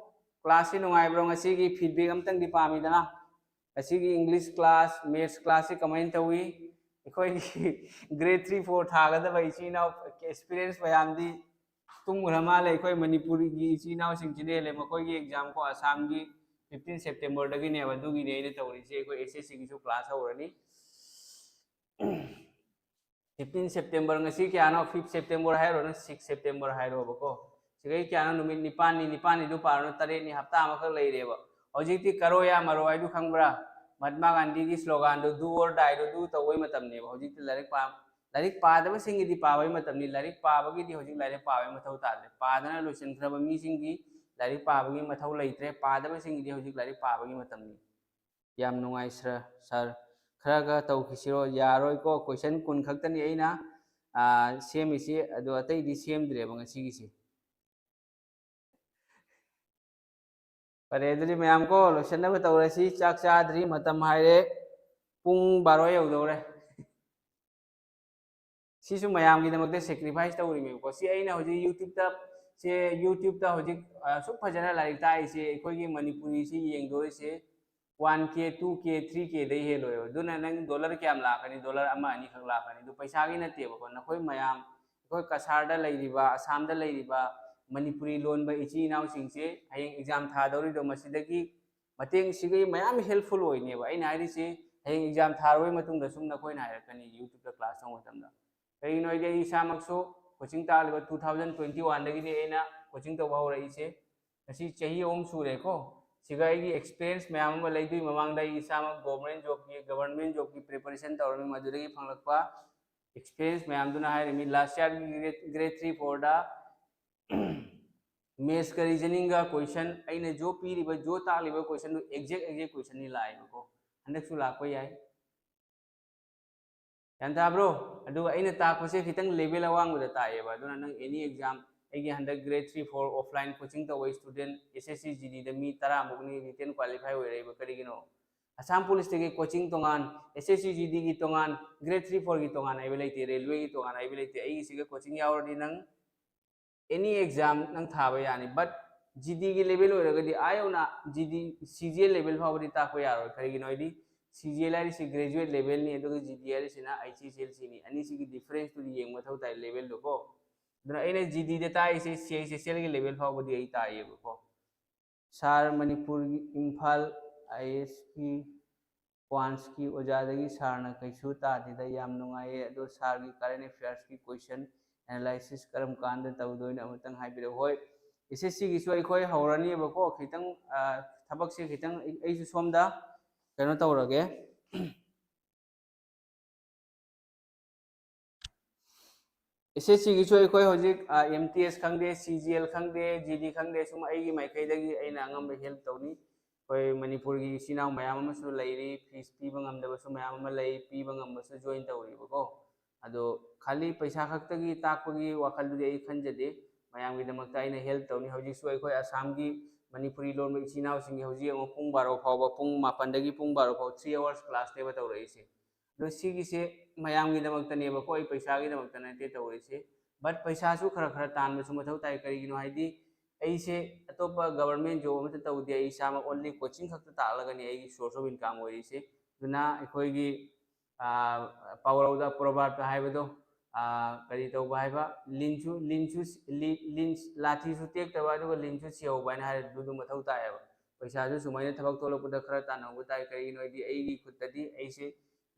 Classꯁꯤ ꯅꯨꯡꯉꯥꯏꯕ꯭ꯔꯣ? ꯉꯁꯤꯒꯤ feedback ꯑꯝꯇꯪꯗꯤ ꯄꯥꯝꯃꯤꯗꯅ꯫ ꯉꯁꯤꯒꯤ English class, Maths classꯁꯤ ꯀꯃꯥꯏꯅ ꯇꯧꯏ? ꯑꯩꯈꯣꯏꯒꯤ grade three four ꯊꯥꯒꯗꯕ ꯏꯆꯤꯟ ꯏꯅꯥꯎ experience ꯃꯌꯥꯝꯗꯤ ꯇꯨꯝꯈ꯭ꯔ ꯃꯥꯜꯂꯦ꯫ ꯑꯩꯈꯣꯏ ꯃꯅꯤꯄꯨꯔꯒꯤ ꯏꯆꯤꯟ ꯏꯅꯥꯎꯁꯤꯡꯁꯤꯅ ꯍꯦꯜꯂꯦ꯫ ꯃꯈꯣꯏꯒꯤ exam ꯀꯣ ꯑꯁꯥꯝꯒꯤ fifteen Septemberꯗꯒꯤꯅꯦꯕ꯫ ꯑꯗꯨꯒꯤꯅꯦ ꯑꯩꯅ ꯇꯧꯔꯤꯁꯦ꯫ ꯑꯩꯈꯣꯏ S S Cꯒꯤꯁꯨ class ꯍꯧꯔꯅꯤ꯫ Fifteen September, ꯉꯁꯤ ꯀꯌꯥꯅꯣ? Fifth September ꯍꯥꯏꯔꯣ, ꯅꯪ six September ꯍꯥꯏꯔꯣꯕꯀꯣ꯫ ꯁꯤꯈꯩ ꯀꯌꯥꯅꯣ? ꯅꯨꯃꯤꯠ ꯅꯤꯄꯥꯜꯅꯤ, ꯅꯤꯄꯥꯜꯅꯤꯗꯨ ꯄꯥꯔꯣꯅ, ꯇꯔꯦꯠꯅꯤ, ꯍꯞꯇꯥ ꯑꯃꯈꯛ ꯂꯩꯔꯦꯕ꯫ ꯍꯧꯖꯤꯛꯇꯤ ꯀꯔꯣ ꯌꯥ ꯃꯔꯣ ꯍꯥꯏꯗꯨ ꯈꯪꯕ꯭ꯔꯥ? ꯃꯍꯥꯇꯃꯥ ꯒꯥꯟꯙꯤꯒꯤ sloganꯗꯨ, "Do or dieꯗꯨ do ꯇꯧꯕꯩ ꯃꯇꯝꯅꯦꯕ"꯫ ꯍꯧꯖꯤꯛꯇꯤ ꯂꯥꯏꯔꯤꯛ ꯄꯥ-, ꯂꯥꯏꯔꯤꯛ ꯄꯥꯗꯕꯁꯤꯡꯒꯤꯗꯤ ꯄꯥꯕꯒꯤ ꯃꯇꯝꯅꯤ꯫ ꯂꯥꯏꯔꯤꯛ ꯄꯥꯕꯒꯤꯗꯤ ꯍꯧꯖꯤꯛ ꯂꯥꯏꯔꯤꯛ ꯄꯥꯕꯒꯤ ꯃꯊꯧ ꯇꯥꯗ꯭ꯔꯦ꯫ ꯄꯥꯗꯅ ꯂꯣꯏꯁꯤꯟꯈ꯭ꯔꯕ ꯃꯤꯁꯤꯡꯒꯤ ꯂꯥꯏꯔꯤꯛ ꯄꯥꯕꯒꯤ ꯃꯊꯧ ꯂꯩꯇ꯭ꯔꯦ꯫ ꯄꯥꯗꯕꯁꯤꯡꯒꯤꯗꯤ ꯍꯧꯖꯤꯛ ꯂꯥꯏꯔꯤꯛ ꯄꯥꯕꯒꯤ ꯃꯇꯝꯅꯤ꯫ ꯌꯥꯝ ꯅꯨꯡꯉꯥꯏ sir꯫ Sir, ꯈꯔꯒ ꯇꯧꯈꯤꯁꯤꯔꯣ? ꯌꯥꯔꯣꯏꯀꯣ, question ꯀꯨꯟ ꯈꯛꯇꯅꯤ ꯑꯩꯅ, ꯑꯥ, ꯁꯦꯝꯃꯤꯁꯤ, ꯑꯗꯣ ꯑꯇꯩꯗꯤ ꯁꯦꯝꯗ꯭ꯔꯦꯕ ꯉꯁꯤꯒꯤꯁꯤ꯫ ꯐꯔꯦ, ꯑꯗꯨꯗꯤ ꯃꯌꯥꯝ ꯀꯣ, ꯂꯣꯏꯁꯤꯟꯅꯕ ꯇꯧꯔꯁꯤ꯫ ꯆꯥꯛ ꯆꯥꯗ꯭ꯔꯤ, ꯃꯇꯝ ꯍꯥꯏꯔꯦ, ꯄꯨꯡ ꯕꯥꯔꯣ ꯌꯧꯗꯧꯔꯦ꯫ ꯁꯤꯁꯨ ꯃꯌꯥꯝꯒꯤꯗꯃꯛꯇ sacrifice ꯇꯧꯔꯤꯅꯦꯕꯀꯣ꯫ ꯁꯤ ꯑꯩꯅ ꯍꯧꯖꯤꯛ YouTubeꯇ, ꯁꯦ YouTubeꯇ ꯍꯧꯖꯤꯛ, ꯑ, ꯑꯁꯨꯛ ꯐꯖꯅ ꯂꯥꯏꯔꯤꯛ ꯇꯥꯛꯏꯁꯦ, ꯑꯩꯈꯣꯏꯒꯤ ꯃꯅꯤꯄꯨꯔꯤꯁꯤ ꯌꯦꯡꯗꯣꯔꯤꯁꯦ one K, two K, three Kꯗꯩ ꯍꯦꯜꯂꯣꯏꯕ꯫ ꯑꯗꯨꯅ ꯅꯪ dollar ꯀꯌꯥꯝ ꯂꯥꯛꯀꯅꯤ? Dollar ꯑꯃ ꯑꯅꯤꯈꯛ ꯂꯥꯛꯀꯅꯤ꯫ ꯑꯗꯨ ꯄꯩꯁꯥꯒꯤ ꯅꯠꯇꯦꯕꯀꯣ꯫ ꯅꯈꯣꯏ ꯃꯌꯥꯝ, ꯑꯩꯈꯣꯏ ꯀꯁꯥꯔꯗ ꯂꯩꯔꯤꯕ, ꯑꯁꯥꯝꯗ ꯂꯩꯔꯤꯕ ꯃꯅꯤꯄꯨꯔꯤ ꯂꯣꯟꯕ ꯏꯆꯤꯟ ꯏꯅꯥꯎꯁꯤꯡꯁꯦ ꯍꯌꯦꯡ exam ꯊꯥꯗꯧꯔꯤꯗꯣ ꯃꯁꯤꯗꯒꯤ ꯃꯇꯦꯡ ꯁꯤꯒꯤ ꯃꯌꯥꯝ helpful ꯑꯣꯏꯅꯦꯕ꯫ ꯑꯩꯅ ꯍꯥꯏꯔꯤꯁꯤ ꯍꯌꯦꯡ exam ꯊꯥꯔꯕ ꯃꯇꯨꯡꯗ ꯁꯨꯝ ꯅꯈꯣꯏꯅ ꯍꯥꯏꯔꯛꯀꯅꯤ YouTubeꯇ class ꯇꯧꯕ ꯃꯇꯝꯗ꯫ ꯀꯩꯒꯤꯅꯣ ꯍꯥꯏꯗꯤ ꯑꯩ ꯏꯁꯥꯃꯛꯁꯨ ꯀꯣꯆꯤꯡ ꯇꯥꯛꯂꯤꯕ ꯇꯨ ꯊꯥꯎꯖꯟ ꯇ꯭ꯋꯦꯟꯇꯤ ꯋꯥꯟꯗꯒꯤꯗꯤ ꯑꯩꯅ ꯀꯣꯆꯤꯡ ꯇꯧꯕ ꯍꯧꯔꯛꯏꯁꯦ꯫ ꯉꯁꯤ ꯆꯍꯤ ꯑꯍꯨꯝ ꯁꯨꯔꯦꯀꯣ꯫ ꯁꯤꯒ ꯑꯩꯒꯤ ꯑꯦꯛꯁꯄꯤꯔꯤꯌꯦꯟꯁ ꯃꯌꯥꯝ ꯑꯃ ꯂꯩ꯫ ꯑꯗꯨꯒꯤ ꯃꯃꯥꯡꯗ ꯑꯩ ꯏꯁꯥꯃꯛ ꯒꯣꯕꯔꯃꯦꯟ ꯖꯣꯕꯀꯤ ꯒꯕꯔꯃꯦꯟ ꯖꯣꯕꯀꯤ ꯄ꯭ꯔꯤꯄꯦꯔꯦꯁꯟ ꯇꯧꯔꯝꯃꯤ꯫ ꯃꯗꯨꯗꯒꯤ ꯐꯪꯂꯛꯄ ꯑꯦꯛꯁꯄꯤꯔꯤꯌꯦꯟꯁ ꯃꯌꯥꯝꯗꯨꯅ ꯍꯥꯏꯔꯤꯃꯤ꯫ ꯂꯥꯁ ꯌꯥꯔꯒꯤ ꯒ꯭ꯔꯦꯗ ꯊ꯭ꯔꯤ ꯐꯣꯔꯗ ꯃꯦꯠꯁꯀ ꯔꯤꯖꯅꯤꯡꯒ ꯀꯣꯏꯁꯟ, ꯑꯩꯅ ꯖꯣ ꯄꯤꯔꯤꯕ ꯖꯣ ꯇꯥꯛꯂꯤꯕ ꯀꯣꯏꯁꯟꯗꯨ ꯑꯦꯛꯖꯦꯛ ꯑꯦꯛꯖꯦꯛ ꯀꯣꯏꯁꯟꯅꯤ ꯂꯥꯛꯑꯦꯕꯀꯣ꯫ ꯍꯟꯗꯛꯁꯨ ꯂꯥꯛꯄ ꯌꯥꯏ꯫ ꯒ꯭ꯌꯥꯟ ꯇꯥꯕ꯭ꯔꯣ? ꯑꯗꯨꯒ ꯑꯩꯅ ꯇꯥꯛꯄꯁꯦ ꯈꯤꯇꯪ ꯂꯦꯚꯦꯜ ꯑꯋꯥꯡꯕꯗ ꯇꯥꯛꯑꯦꯕ꯫ ꯑꯗꯨꯅ ꯅꯪ ꯑꯦꯅꯤ ꯑꯦꯛꯖꯥꯝ, ꯑꯩꯒꯤ ꯍꯟꯗꯛ grade three four offline coaching ꯇꯧꯕ ꯁ꯭ꯇꯨꯗꯦꯟ ꯑꯦꯁ ꯑꯦꯁ ꯁꯤ ꯖꯤ ꯗꯤꯗ ꯃꯤ ꯇꯔꯥꯃꯨꯛꯅꯤ ꯔꯤꯇꯦꯟ ꯀ꯭ꯋꯥꯂꯤꯐꯥꯏ ꯑꯣꯏꯔꯛꯏꯕ꯫ ꯀꯔꯤꯒꯤꯅꯣ? ꯑꯁꯥꯝ ꯄꯨꯂꯤꯁꯇꯒꯤ ꯀꯣꯆꯤꯡ ꯇꯣꯉꯥꯟ, ꯑꯦꯁ ꯑꯦꯁ ꯁꯤ ꯖꯤ ꯗꯤꯒꯤ ꯇꯣꯉꯥꯟ, ꯒ꯭ꯔꯦꯗ ꯊ꯭ꯔꯤ ꯐꯣꯔꯒꯤ ꯇꯣꯉꯥꯟ ꯍꯥꯏꯕ ꯂꯩꯇꯦ, ꯔꯦꯜꯋꯦꯒꯤ ꯇꯣꯉꯥꯟ ꯍꯥꯏꯕ ꯂꯩꯇꯦ꯫ ꯑꯩꯒꯤꯁꯤꯒ ꯀꯣꯆꯤꯡ ꯌꯥꯎꯔꯗꯤ ꯅꯪ ꯑꯦꯅꯤ ꯑꯦꯛꯖꯥꯝ ꯅꯪ ꯊꯥꯕ ꯌꯥꯅꯤ꯫ ꯕꯠ ꯖꯤ ꯗꯤꯒꯤ ꯂꯦꯚꯦꯜ ꯑꯣꯏꯔꯒꯗꯤ ꯑꯥ ꯌꯧꯅ ꯖꯤ ꯗꯤ, ꯁꯤ ꯖꯤ ꯑꯦꯜ ꯂꯦꯚꯦꯜ ꯐꯥꯎꯕꯗꯤ ꯇꯥꯛꯄ ꯌꯥꯔꯣꯏ꯫ ꯀꯔꯤꯒꯤꯅꯣ ꯍꯥꯏꯗꯤ ꯁꯤ ꯖꯤ ꯑꯦꯜ ꯍꯥꯏꯔꯤꯁꯤ ꯒ꯭ꯔꯦꯖꯨꯋꯦꯠ ꯂꯦꯚꯦꯜꯅꯤ, ꯑꯗꯨꯒ ꯖꯤ ꯗꯤ ꯍꯥꯏꯔꯤꯁꯤꯅ ꯑꯩꯆ ꯑꯦꯁ ꯑꯦꯜ ꯁꯤꯅꯤ꯫ ꯑꯅꯤꯁꯤꯒꯤ ꯗꯤꯐ꯭ꯔꯦꯟꯁꯇꯨꯗꯤ ꯌꯦꯡꯕ ꯃꯊꯧ ꯇꯥꯏ, ꯂꯦꯚꯦꯜꯗꯨꯀꯣ꯫ ꯑꯗꯨꯅ ꯑꯩꯅ ꯖꯤ ꯗꯤꯗ ꯇꯥꯛꯏꯁꯦ ꯁꯤ ꯑꯩꯆ ꯑꯦꯁ ꯑꯦꯜꯒꯤ ꯂꯦꯚꯦꯜ ꯐꯥꯎꯕꯗꯤ ꯑꯩ ꯇꯥꯛꯏꯌꯦꯕꯀꯣ꯫ ꯁꯥꯔ, ꯃꯅꯤꯄꯨꯔꯒꯤ ꯏꯝꯐꯥꯜ ꯑꯥꯏ ꯑꯦ ꯑꯦꯁꯀꯤ ꯀ꯭ꯋꯥꯟꯁꯀꯤ ꯑꯣꯖꯥꯗꯒꯤ ꯁꯥꯔꯅ ꯀꯩꯁꯨ ꯇꯥꯗꯦꯗ, ꯌꯥꯝ ꯅꯨꯡꯉꯥꯏꯌꯦ꯫ ꯑꯗꯣ ꯁꯥꯔꯒꯤ ꯀꯔꯦꯟ ꯑꯦꯐꯤꯌꯔꯁꯀꯤ ꯀꯣꯏꯁꯟ ꯑꯦꯅꯥꯂꯥꯏꯁꯤꯁ ꯀꯔꯝ ꯀꯥꯟꯗ ꯇꯧꯗꯣꯏꯅꯣ ꯑꯃꯇꯪ ꯍꯥꯏꯕꯤꯔꯛꯎ꯫ ꯍꯣꯏ, ꯑꯦꯁ ꯑꯦꯁ ꯁꯤꯒꯤꯁꯨ ꯑꯩꯈꯣꯏ ꯍꯧꯔꯅꯤꯕꯀꯣ꯫ ꯈꯤꯇꯪ, ꯑ, ꯊꯕꯛꯁꯦ ꯈꯤꯇꯪ ꯑꯩ-, ꯑꯩꯁꯨ ꯁꯣꯝꯗ ꯀꯩꯅꯣ ꯇꯧꯔꯒꯦ꯫ ꯑꯦꯁ ꯑꯦꯁ ꯁꯤꯒꯤꯁꯨ ꯑꯩꯈꯣꯏ ꯍꯧꯖꯤꯛ, ꯑ, ꯑꯦꯝ ꯇꯤ ꯑꯦꯁ ꯈꯪꯗꯦ, ꯁꯤ ꯖꯤ ꯑꯦꯜ ꯈꯪꯗꯦ, ꯖꯤ ꯗꯤ ꯈꯪꯗꯦ, ꯁꯨꯝ ꯑꯩꯒꯤ ꯃꯥꯏꯀꯩꯗꯒꯤ ꯑꯩꯅ ꯑꯉꯝꯕ ꯍꯦꯜꯞ ꯇꯧꯅꯤ꯫ ꯑꯩꯈꯣꯏ ꯃꯅꯤꯄꯨꯔꯒꯤ ꯏꯆꯤꯟ ꯏꯅꯥꯎ ꯃꯌꯥꯝ ꯑꯃꯁꯨ ꯂꯩꯔꯤ, ꯐꯤꯁ ꯄꯤꯕ ꯉꯝꯗꯕꯁꯨ ꯃꯌꯥꯝ ꯑꯃ ꯂꯩ, ꯄꯤꯕ ꯉꯝꯕꯁꯨ ꯖꯣꯏꯟ ꯇꯧꯔꯤꯕꯀꯣ꯫ ꯑꯗꯣ ꯈꯥꯂꯤ ꯄꯩꯁꯥ ꯈꯛꯇꯒꯤ ꯇꯥꯛꯄꯒꯤ ꯋꯥꯈꯜꯗꯨꯗꯤ ꯑꯩ ꯈꯟꯖꯗꯦ꯫ ꯃꯌꯥꯝꯒꯤꯗꯃꯛꯇ ꯑꯩꯅ ꯍꯦꯜꯞ ꯇꯧꯅꯤ꯫ ꯍꯧꯖꯤꯛꯁꯨ ꯑꯩꯈꯣꯏ ꯑꯁꯥꯝꯒꯤ ꯃꯅꯤꯄꯨꯔꯤ ꯂꯣꯟꯕ ꯏꯆꯤꯟ ꯏꯅꯥꯎꯁꯤꯡꯒꯤ ꯍꯧꯖꯤꯛ ꯌꯦꯡꯉꯣ, ꯄꯨꯡ ꯕꯥꯔꯣ ꯐꯥꯎꯕ, ꯄꯨꯡ ꯃꯥꯄꯟꯗꯒꯤ ꯄꯨꯡ ꯕꯥꯔꯣ ꯐꯥꯎ ꯊ꯭ꯔꯤ ꯑꯋꯥꯔꯁ ꯀ꯭ꯂꯥꯁꯅꯦꯕ ꯇꯧꯔꯛꯏꯁꯦ꯫ ꯑꯗꯣ ꯁꯤꯒꯤꯁꯦ ꯃꯌꯥꯝꯒꯤꯗꯃꯛꯇꯅꯦꯕꯀꯣ, ꯑꯩ ꯄꯩꯁꯥꯒꯤꯗꯃꯛꯇ ꯅꯠꯇꯦ ꯇꯧꯔꯤꯁꯦ꯫ ꯕꯠ ꯄꯩꯁꯥꯁꯨ ꯈꯔ ꯈꯔ ꯇꯥꯟꯕꯁꯨ ꯃꯊꯧ ꯇꯥꯏ꯫ ꯀꯔꯤꯒꯤꯅꯣ ꯍꯥꯏꯗꯤ ꯑꯩꯁꯦ ꯑꯇꯣꯞꯄ ꯒꯕꯔꯃꯦꯟ ꯖꯣꯕ ꯑꯃꯠꯇ ꯇꯧꯗꯦ꯫ ꯑꯩ ꯏꯁꯥꯃꯛ ꯑꯣꯟꯂꯤ ꯀꯣꯆꯤꯡ ꯈꯛꯇ ꯇꯥꯛꯂꯒꯅꯤ ꯑꯩꯒꯤ ꯁꯣꯔꯁ ꯑꯣꯐ ꯏꯟꯀꯝ ꯑꯣꯏꯔꯤꯁꯦ꯫ ꯑꯗꯨꯅ ꯑꯩꯈꯣꯏꯒꯤ, ꯑꯥ, ꯄꯥꯎꯔꯧꯗ, ꯄ꯭ꯔꯣꯚꯥꯔꯕꯇ ꯍꯥꯏꯕꯗꯣ, ꯑꯥ, ꯀꯔꯤ ꯇꯧꯕ ꯍꯥꯏꯕ, ꯂꯤꯟꯁꯨ, ꯂꯤꯟꯁꯨ, ꯂꯤ-, ꯂꯤꯟ, ꯂꯥꯊꯤꯁꯨ ꯇꯦꯛꯇꯕ, ꯑꯗꯨꯒ ꯂꯤꯟꯁꯨ ꯁꯤꯍꯧꯕ ꯍꯥꯏꯅ ꯍꯥꯏꯔꯤꯗꯨ ꯑꯗꯨ ꯃꯊꯧ ꯇꯥꯏꯌꯦꯕ꯫ ꯄꯩꯁꯥꯁꯨ ꯁꯨꯃꯥꯏꯅ ꯊꯕꯛ ꯊꯣꯛꯂꯛꯄꯗ ꯈꯔ ꯇꯥꯟꯅꯍꯧꯕ ꯇꯥꯏ꯫ ꯀꯔꯤꯒꯤꯅꯣ ꯍꯥꯏꯗꯤ ꯑꯩꯒꯤ ꯈꯨꯠꯇꯗꯤ ꯑꯩꯁꯦ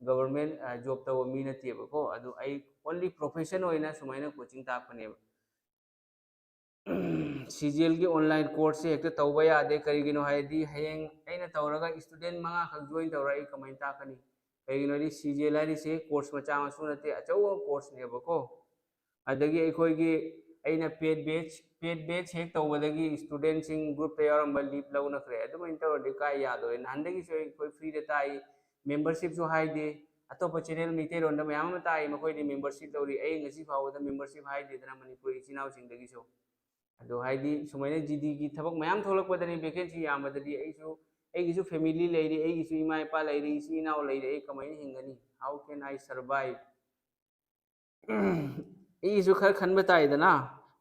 ꯒꯕꯔꯃꯦꯟ ꯖꯣꯕ ꯇꯧꯕ ꯃꯤ ꯅꯠꯇꯦꯕꯀꯣ꯫ ꯑꯗꯨ ꯑꯩ ꯑꯣꯟꯂꯤ ꯄ꯭ꯔꯣꯐꯦꯁꯟ ꯑꯣꯏꯅ ꯁꯨꯃꯥꯏꯅ ꯀꯣꯆꯤꯡ ꯇꯥꯛꯄꯅꯦꯕ꯫ ꯁꯤ ꯖꯤ ꯑꯦꯜꯒꯤ ꯑꯣꯟꯂꯥꯏꯟ ꯀꯣꯔꯁꯁꯦ ꯍꯦꯛꯇ ꯇꯧꯕ ꯌꯥꯗꯦ꯫ ꯀꯔꯤꯒꯤꯅꯣ ꯍꯥꯏꯔꯗꯤ ꯍꯌꯦꯡ ꯑꯩꯅ ꯇꯧꯔꯒ ꯏꯁꯇꯨꯗꯦꯟ ꯃꯉꯥꯈꯛ ꯖꯣꯏꯟ ꯇꯧꯔ ꯑꯩ ꯀꯃꯥꯏꯅ ꯇꯥꯛꯀꯅꯤ? ꯀꯩꯒꯤꯅꯣ ꯍꯥꯏꯗꯤ ꯁꯤ ꯖꯤ ꯑꯦꯜ ꯍꯥꯏꯔꯤꯁꯦ ꯀꯣꯔꯁ ꯃꯆꯥ ꯃꯁꯨ ꯅꯠꯇꯦ, ꯑꯆꯧꯕ ꯀꯣꯔꯁꯅꯦꯕꯀꯣ꯫ ꯑꯗꯒꯤ ꯑꯩꯈꯣꯏꯒꯤ, ꯑꯩꯅ ꯄꯦꯠ ꯕꯦꯠꯁ ꯄꯦꯠ ꯕꯦꯠꯁ ꯍꯦꯛ ꯇꯧꯕꯗꯒꯤ ꯏꯁꯇꯨꯗꯦꯟꯁꯤꯡ ꯒ꯭ꯔꯨꯞꯇ ꯌꯥꯎꯔꯝꯕ ꯂꯤꯞ ꯂꯧꯅꯈ꯭ꯔꯦ꯫ ꯑꯗꯨꯃꯥꯏꯅ ꯇꯧꯔꯗꯤ ꯀꯥꯏ ꯌꯥꯗꯣꯔꯦ? ꯅꯍꯥꯟꯗꯒꯤꯁꯨ ꯑꯩꯈꯣꯏ ꯐ꯭ꯔꯤꯗ ꯇꯥꯛꯏ, ꯃꯦꯝꯕꯔꯁꯤꯞꯁꯨ ꯍꯥꯏꯗꯦ꯫ ꯑꯇꯣꯞꯄ ꯆꯦꯅꯦꯜ ꯃꯩꯇꯩꯂꯣꯟꯗ ꯃꯌꯥꯝ ꯑꯃ ꯇꯥꯛꯏ, ꯃꯈꯣꯏꯗꯤ ꯃꯦꯝꯕꯔꯁꯤꯞ ꯂꯧꯔꯤ꯫ ꯑꯩ ꯉꯁꯤ ꯐꯥꯎꯕꯗ ꯃꯦꯝꯕꯔꯁꯤꯞ ꯍꯥꯏꯗꯦꯗꯅ ꯃꯅꯤꯄꯨꯔ ꯏꯆꯤꯟ ꯏꯅꯥꯎꯁꯤꯡꯗꯒꯤꯁꯨ꯫ ꯑꯗꯣ ꯍꯥꯏꯗꯤ ꯁꯨꯃꯥꯏꯅ ꯖꯤ ꯗꯤꯒꯤ ꯊꯕꯛ ꯃꯌꯥꯝ ꯊꯣꯛꯂꯛꯄꯗꯅꯤ, ꯚꯦꯀꯦꯟꯁꯤ ꯌꯥꯝꯕꯗꯗꯤ ꯑꯩꯁꯨ, ꯑꯩꯒꯤꯁꯨ ꯐꯦꯃꯤꯂꯤ ꯂꯩꯔꯤ, ꯑꯩꯒꯤꯁꯨ ꯏꯃꯥ ꯏꯄꯥ ꯂꯩꯔꯤ, ꯏꯆꯤꯟ ꯏꯅꯥꯎ ꯂꯩꯔꯤ, ꯑꯩ ꯀꯃꯥꯏꯅ ꯍꯤꯡꯒꯅꯤ? How can I survive? ꯑꯩꯒꯤꯁꯨ ꯈꯔ ꯈꯟꯕ ꯇꯥꯏꯗꯅ꯫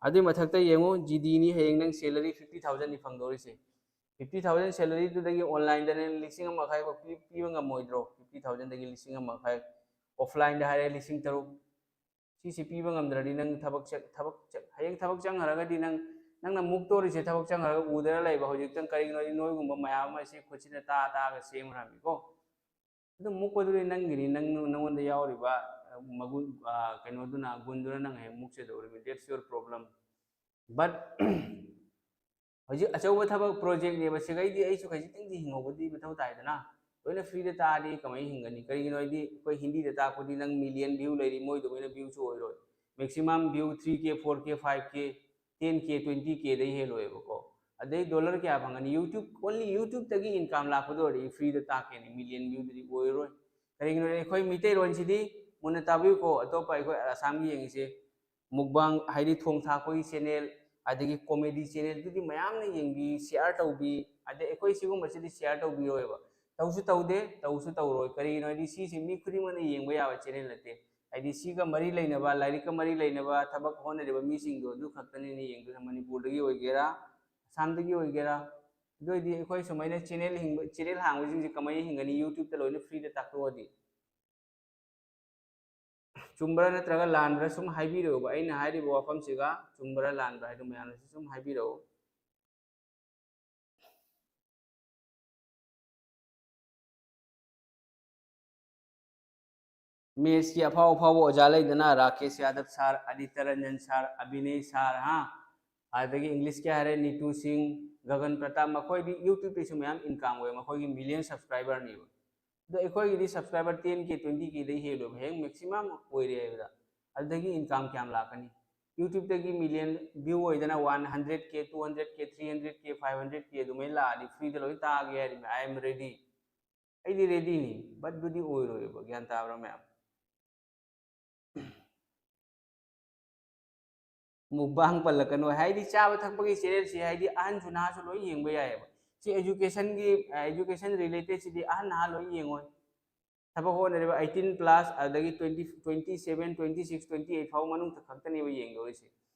ꯑꯗꯨꯏ ꯃꯊꯛꯇ ꯌꯦꯡꯉꯨ, ꯖꯤ ꯗꯤꯅꯤ, ꯍꯌꯦꯡ ꯅꯪ ꯁꯦꯂꯔꯤ ꯐꯤꯐꯇꯤ ꯊꯥꯎꯖꯟꯅꯤ ꯐꯪꯗꯧꯔꯤꯁꯦ꯫ ꯐꯤꯐꯇꯤ ꯊꯥꯎꯖꯟ ꯁꯦꯂꯔꯤꯗꯨꯗꯒꯤ ꯑꯣꯟꯂꯥꯏꯟꯗ ꯅꯪ ꯂꯤꯁꯤꯡ ꯑꯃ ꯃꯈꯥꯏ ꯐꯥꯎ ꯄꯤ-, ꯄꯤꯕ ꯉꯝꯃꯣꯏꯗ꯭ꯔꯣ? ꯐꯤꯐꯇꯤ ꯊꯥꯎꯖꯟꯗꯒꯤ ꯂꯤꯁꯤꯡ ꯑꯃ ꯃꯈꯥꯏ, ꯑꯣꯐꯂꯥꯏꯟꯗ ꯍꯥꯏꯔꯦ ꯂꯤꯁꯤꯡ ꯇꯔꯨꯛ꯫ ꯁꯤꯁꯤ ꯄꯤꯕ ꯉꯝꯗ꯭ꯔꯗꯤ ꯅꯪ ꯊꯕꯛ ꯆꯠ-, ꯊꯕꯛ ꯆꯠ-, ꯍꯌꯦꯡ ꯊꯕꯛ ꯆꯪꯈ꯭ꯔꯒꯗꯤ ꯅꯪ, ꯅꯪꯅ ꯃꯨꯛꯇꯣꯔꯤꯁꯦ ꯊꯕꯛ ꯆꯪꯈ꯭ꯔꯒ ꯎꯗꯅ ꯂꯩꯕ꯫ ꯍꯧꯖꯤꯛꯇꯪ ꯀꯔꯤꯒꯤꯅꯣ ꯍꯥꯏꯗꯤ ꯅꯣꯏꯒꯨꯝꯕ ꯃꯌꯥꯝ ꯑꯃ ꯁꯤ ꯈꯨꯠꯁꯤꯅ ꯇꯥ ꯇꯥꯒ ꯁꯦꯝꯈ꯭ꯔꯝꯃꯤꯀꯣ꯫ ꯑꯗꯨ ꯃꯨꯛꯄꯗꯨꯗꯤ ꯅꯪꯒꯤꯅꯤ, ꯅꯪ, ꯅꯪꯉꯣꯟꯗ ꯌꯥꯎꯔꯤꯕ, ꯑ, ꯃꯒꯨꯟ, ꯑ, ꯀꯩꯅꯣꯗꯨꯅ, ꯒꯨꯟꯗꯨꯅ ꯅꯪ ꯍꯦꯛ ꯃꯨꯛꯆꯗꯧꯔꯤꯕꯅꯤ꯫ That's your problem. But ꯍꯧꯖꯤꯛ ꯑꯆꯧꯕ ꯊꯕꯛ ꯄ꯭ꯔꯣꯖꯦꯛꯅꯦꯕ, ꯁꯤꯈꯩꯗꯤ ꯑꯩꯁꯨ ꯈꯖꯤꯛꯇꯪꯗꯤ ꯍꯤꯡꯍꯧꯕꯗꯤ ꯃꯊꯧ ꯇꯥꯏꯗꯅ꯫ ꯂꯣꯏꯅ ꯐ꯭ꯔꯤꯗ ꯇꯥꯛꯑꯗꯤ ꯀꯃꯥꯏꯅ ꯍꯤꯡꯒꯅꯤ? ꯀꯔꯤꯒꯤꯅꯣ ꯍꯥꯏꯗꯤ ꯑꯩꯈꯣꯏ ꯍꯤꯟꯗꯤꯗ ꯇꯥꯛꯄꯗꯤ ꯅꯪ ꯃꯤꯂꯤꯌꯟ ꯚ꯭ꯌꯨ ꯂꯩꯔꯤ, ꯃꯣꯏꯗꯨꯃꯥꯏꯅ ꯚ꯭ꯌꯨꯁꯨ ꯑꯣꯏꯔꯣꯏ꯫ ꯃꯦꯛꯁꯤꯃꯝ ꯚ꯭ꯌꯨ ꯊ꯭ꯔꯤ ꯀꯦ, ꯐꯣꯔ ꯀꯦ, ꯐꯥꯏꯚ ꯀꯦ, ꯇꯦꯟ ꯀꯦ, ꯇ꯭ꯋꯦꯟꯇꯤ ꯀꯦꯗꯩ ꯍꯦꯜꯂꯣꯏꯕꯀꯣ꯫ ꯑꯗꯩ ꯗꯣꯂꯔ ꯀꯌꯥ ꯐꯪꯒꯅꯤ? YouTube, only YouTubeꯇꯒꯤ income ꯂꯥꯛꯄꯗ ꯑꯣꯏꯔꯗꯤ ꯐ꯭ꯔꯤꯗ ꯇꯥꯛꯀꯦꯅꯦ, ꯃꯤꯂꯤꯌꯟ ꯚ꯭ꯌꯨꯗꯗꯤ ꯑꯣꯏꯔꯣꯏ꯫ ꯀꯔꯤꯒꯤꯅꯣ ꯍꯥꯏꯗꯤ ꯑꯩꯈꯣꯏ ꯃꯤꯇꯩꯂꯣꯟꯁꯤꯗꯤ, ꯃꯨꯟꯅ ꯇꯥꯕꯤꯌꯨꯀꯣ, ꯑꯇꯣꯞꯄ ꯑꯩꯈꯣꯏ ꯑꯁꯥꯝꯒꯤ ꯌꯦꯡꯉꯤꯁꯦ, ꯃꯨꯛꯕꯥꯡ ꯍꯥꯏꯗꯤ ꯊꯣꯡ ꯊꯥꯛꯄꯒꯤ ꯆꯦꯅꯦꯜ, ꯑꯗꯒꯤ ꯀꯣꯃꯦꯗꯤ ꯆꯦꯅꯦꯜꯗꯨꯗꯤ ꯃꯌꯥꯝꯅ ꯌꯦꯡꯕꯤ, ꯁꯤꯌꯥꯔ ꯇꯧꯕꯤ, ꯑꯗꯩ ꯑꯩꯈꯣꯏ ꯁꯤꯒꯨꯝꯕꯁꯤꯗꯤ ꯁꯤꯌꯥꯔ ꯇꯧꯕꯤꯔꯣꯏꯕ꯫ ꯇꯧꯁꯨ ꯇꯧꯗꯦ, ꯇꯧꯁꯨ ꯇꯧꯔꯣꯏ꯫ ꯀꯔꯤꯒꯤꯅꯣ ꯍꯥꯏꯗꯤ ꯁꯤꯁꯤ ꯃꯤ ꯈꯨꯗꯤꯡꯃꯛꯅ ꯌꯦꯡꯕ ꯌꯥꯕ ꯆꯦꯅꯦꯜ ꯅꯠꯇꯦ꯫ ꯍꯥꯏꯗꯤ ꯁꯤꯒ ꯃꯔꯤ ꯂꯩꯅꯕ, ꯂꯥꯏꯔꯤꯛꯀ ꯃꯔꯤ ꯂꯩꯅꯕ ꯊꯕꯛ ꯍꯣꯠꯅꯔꯤꯕ ꯃꯤꯁꯤꯡꯗꯣ ꯑꯗꯨ ꯈꯛꯇꯅꯤꯅ ꯌꯦꯡꯗꯣꯏꯁꯦ, ꯃꯅꯤꯄꯨꯔꯗꯒꯤ ꯑꯣꯏꯒꯦꯔꯥ, ꯑꯁꯥꯝꯗꯒꯤ ꯑꯣꯏꯒꯦꯔꯥ꯫ ꯑꯗꯨ ꯑꯣꯏꯗꯤ ꯑꯩꯈꯣꯏ ꯁꯨꯃꯥꯏꯅ ꯆꯦꯅꯦꯜ ꯍꯤꯡꯕ, ꯆꯦꯅꯦꯜ ꯍꯥꯡꯕꯁꯤꯡꯁꯦ ꯀꯃꯥꯏꯅ ꯍꯤꯡꯒꯅꯤ? YouTubeꯇ ꯂꯣꯏꯅ ꯐ꯭ꯔꯤꯗ ꯇꯥꯛꯊꯣꯛꯑꯗꯤ꯫ ꯆꯨꯝꯕ꯭ꯔꯥ ꯅꯠꯇ꯭ꯔꯒ ꯂꯥꯟꯕ꯭ꯔꯥ ꯁꯨꯝ ꯍꯥꯏꯕꯤꯔꯛꯎꯕ꯫ ꯑꯩꯅ ꯍꯥꯏꯔꯤꯕ ꯋꯥꯐꯝꯁꯤꯒ ꯆꯨꯝꯕ꯭ꯔꯥ ꯂꯥꯟꯕ꯭ꯔꯥ ꯍꯥꯏꯗꯣ ꯃꯌꯥꯝꯅꯁꯨ ꯁꯨꯝ ꯍꯥꯏꯕꯤꯔꯛꯎ꯫ ꯃꯦꯠꯁꯀꯤ ꯑꯐꯥꯎ ꯑꯐꯥꯎꯕ ꯑꯣꯖꯥ ꯂꯩꯗꯅ, ꯔꯥꯀꯦꯁ ꯌꯥꯗꯕ ꯁꯥꯔ, ꯑꯗꯤꯇ ꯔꯟꯖꯟ ꯁꯥꯔ, ꯑꯕꯤꯅꯦꯁ ꯁꯥꯔ, ꯍꯥ, ꯑꯗꯒꯤ ꯏꯪꯂꯤꯁꯀꯤ ꯍꯥꯏꯔꯦ ꯅꯤꯇꯨ ꯁꯤꯡ, ꯒꯒꯟ ꯄ꯭ꯔꯇꯥꯞ, ꯃꯈꯣꯏꯗꯤ ꯌꯨꯇ꯭ꯌꯨꯕꯇꯁꯨ ꯃꯌꯥꯝ ꯏꯟꯀꯝ ꯑꯣꯏ, ꯃꯈꯣꯏꯒꯤ ꯃꯤꯂꯤꯌꯟ ꯁꯕꯁꯀ꯭ꯔꯥꯏꯕꯔꯅꯤꯕ꯫ ꯑꯗꯣ ꯑꯩꯈꯣꯏꯒꯤꯗꯤ ꯁꯕꯁꯀ꯭ꯔꯥꯏꯕꯔ ꯇꯦꯟ ꯀꯦ, ꯇ꯭ꯋꯦꯟꯇꯤ ꯀꯦꯗꯩ ꯍꯦꯜꯂꯣꯏꯕ, ꯍꯌꯦꯡ ꯃꯦꯛꯁꯤꯃꯝ ꯑꯣꯏꯔꯦ ꯍꯥꯏꯕꯗ꯫ ꯑꯗꯨꯗꯒꯤ ꯏꯟꯀꯝ ꯀꯌꯥꯝ ꯂꯥꯛꯀꯅꯤ? ꯌꯨꯇ꯭ꯌꯨꯕꯇꯒꯤ ꯃꯤꯂꯤꯌꯟ ꯚ꯭ꯌꯨ ꯑꯣꯏꯗꯅ, ꯋꯥꯟ ꯍꯟꯗ꯭ꯔꯦꯗ ꯀꯦ, ꯇꯨ ꯍꯟꯗ꯭ꯔꯦꯗ ꯀꯦ, ꯊ꯭ꯔꯤ ꯍꯟꯗ꯭ꯔꯦꯗ ꯀꯦ, ꯐꯥꯏꯚ ꯍꯟꯗ꯭ꯔꯦꯗ ꯀꯦ ꯑꯗꯨꯃꯥꯏꯅ ꯂꯥꯛꯑꯗꯤ ꯐ꯭ꯔꯤꯗ ꯂꯣꯏ ꯇꯥꯒꯦ ꯍꯥꯏꯔꯤꯕꯅꯤ꯫ I am ready꯫ ꯑꯩꯗꯤ ꯔꯦꯗꯤꯅꯤ, ꯕꯠꯕꯨꯗꯤ ꯑꯣꯏꯔꯣꯏꯕ꯫ ꯒ꯭ꯌꯥꯟ ꯇꯥꯕ꯭ꯔꯥ ꯃꯌꯥꯝ? ꯃꯨꯛꯕꯥꯡ ꯄꯜꯂꯛꯀꯅꯣ꯫ ꯍꯥꯏꯗꯤ ꯆꯥꯕ ꯊꯛꯄꯒꯤ ꯆꯦꯅꯦꯜꯁꯤ ꯍꯥꯏꯗꯤ ꯑꯍꯟꯁꯨ ꯅꯍꯥꯁꯨ ꯂꯣꯏ ꯌꯦꯡꯕ ꯌꯥꯏꯑꯕ꯫ ꯁꯤ ꯑꯦꯖꯨꯀꯦꯁꯟꯒꯤ, ꯑꯦꯖꯨꯀꯦꯁꯟ ꯔꯤꯂꯦꯇꯦꯠꯁꯤꯗꯤ ꯑꯍꯟ ꯅꯍꯥ ꯂꯣꯏ ꯌꯦꯡꯉꯣꯏ꯫ ꯊꯕꯛ ꯍꯣꯠꯅꯔꯤꯕ eighteen plus, ꯑꯗꯒꯤ twenty, twenty seven, twenty six, twenty eight ꯐꯥꯎ ꯃꯅꯨꯡꯗ ꯈꯛꯇꯅꯦꯕ ꯌꯦꯡꯗꯧꯔꯤꯁꯦ꯫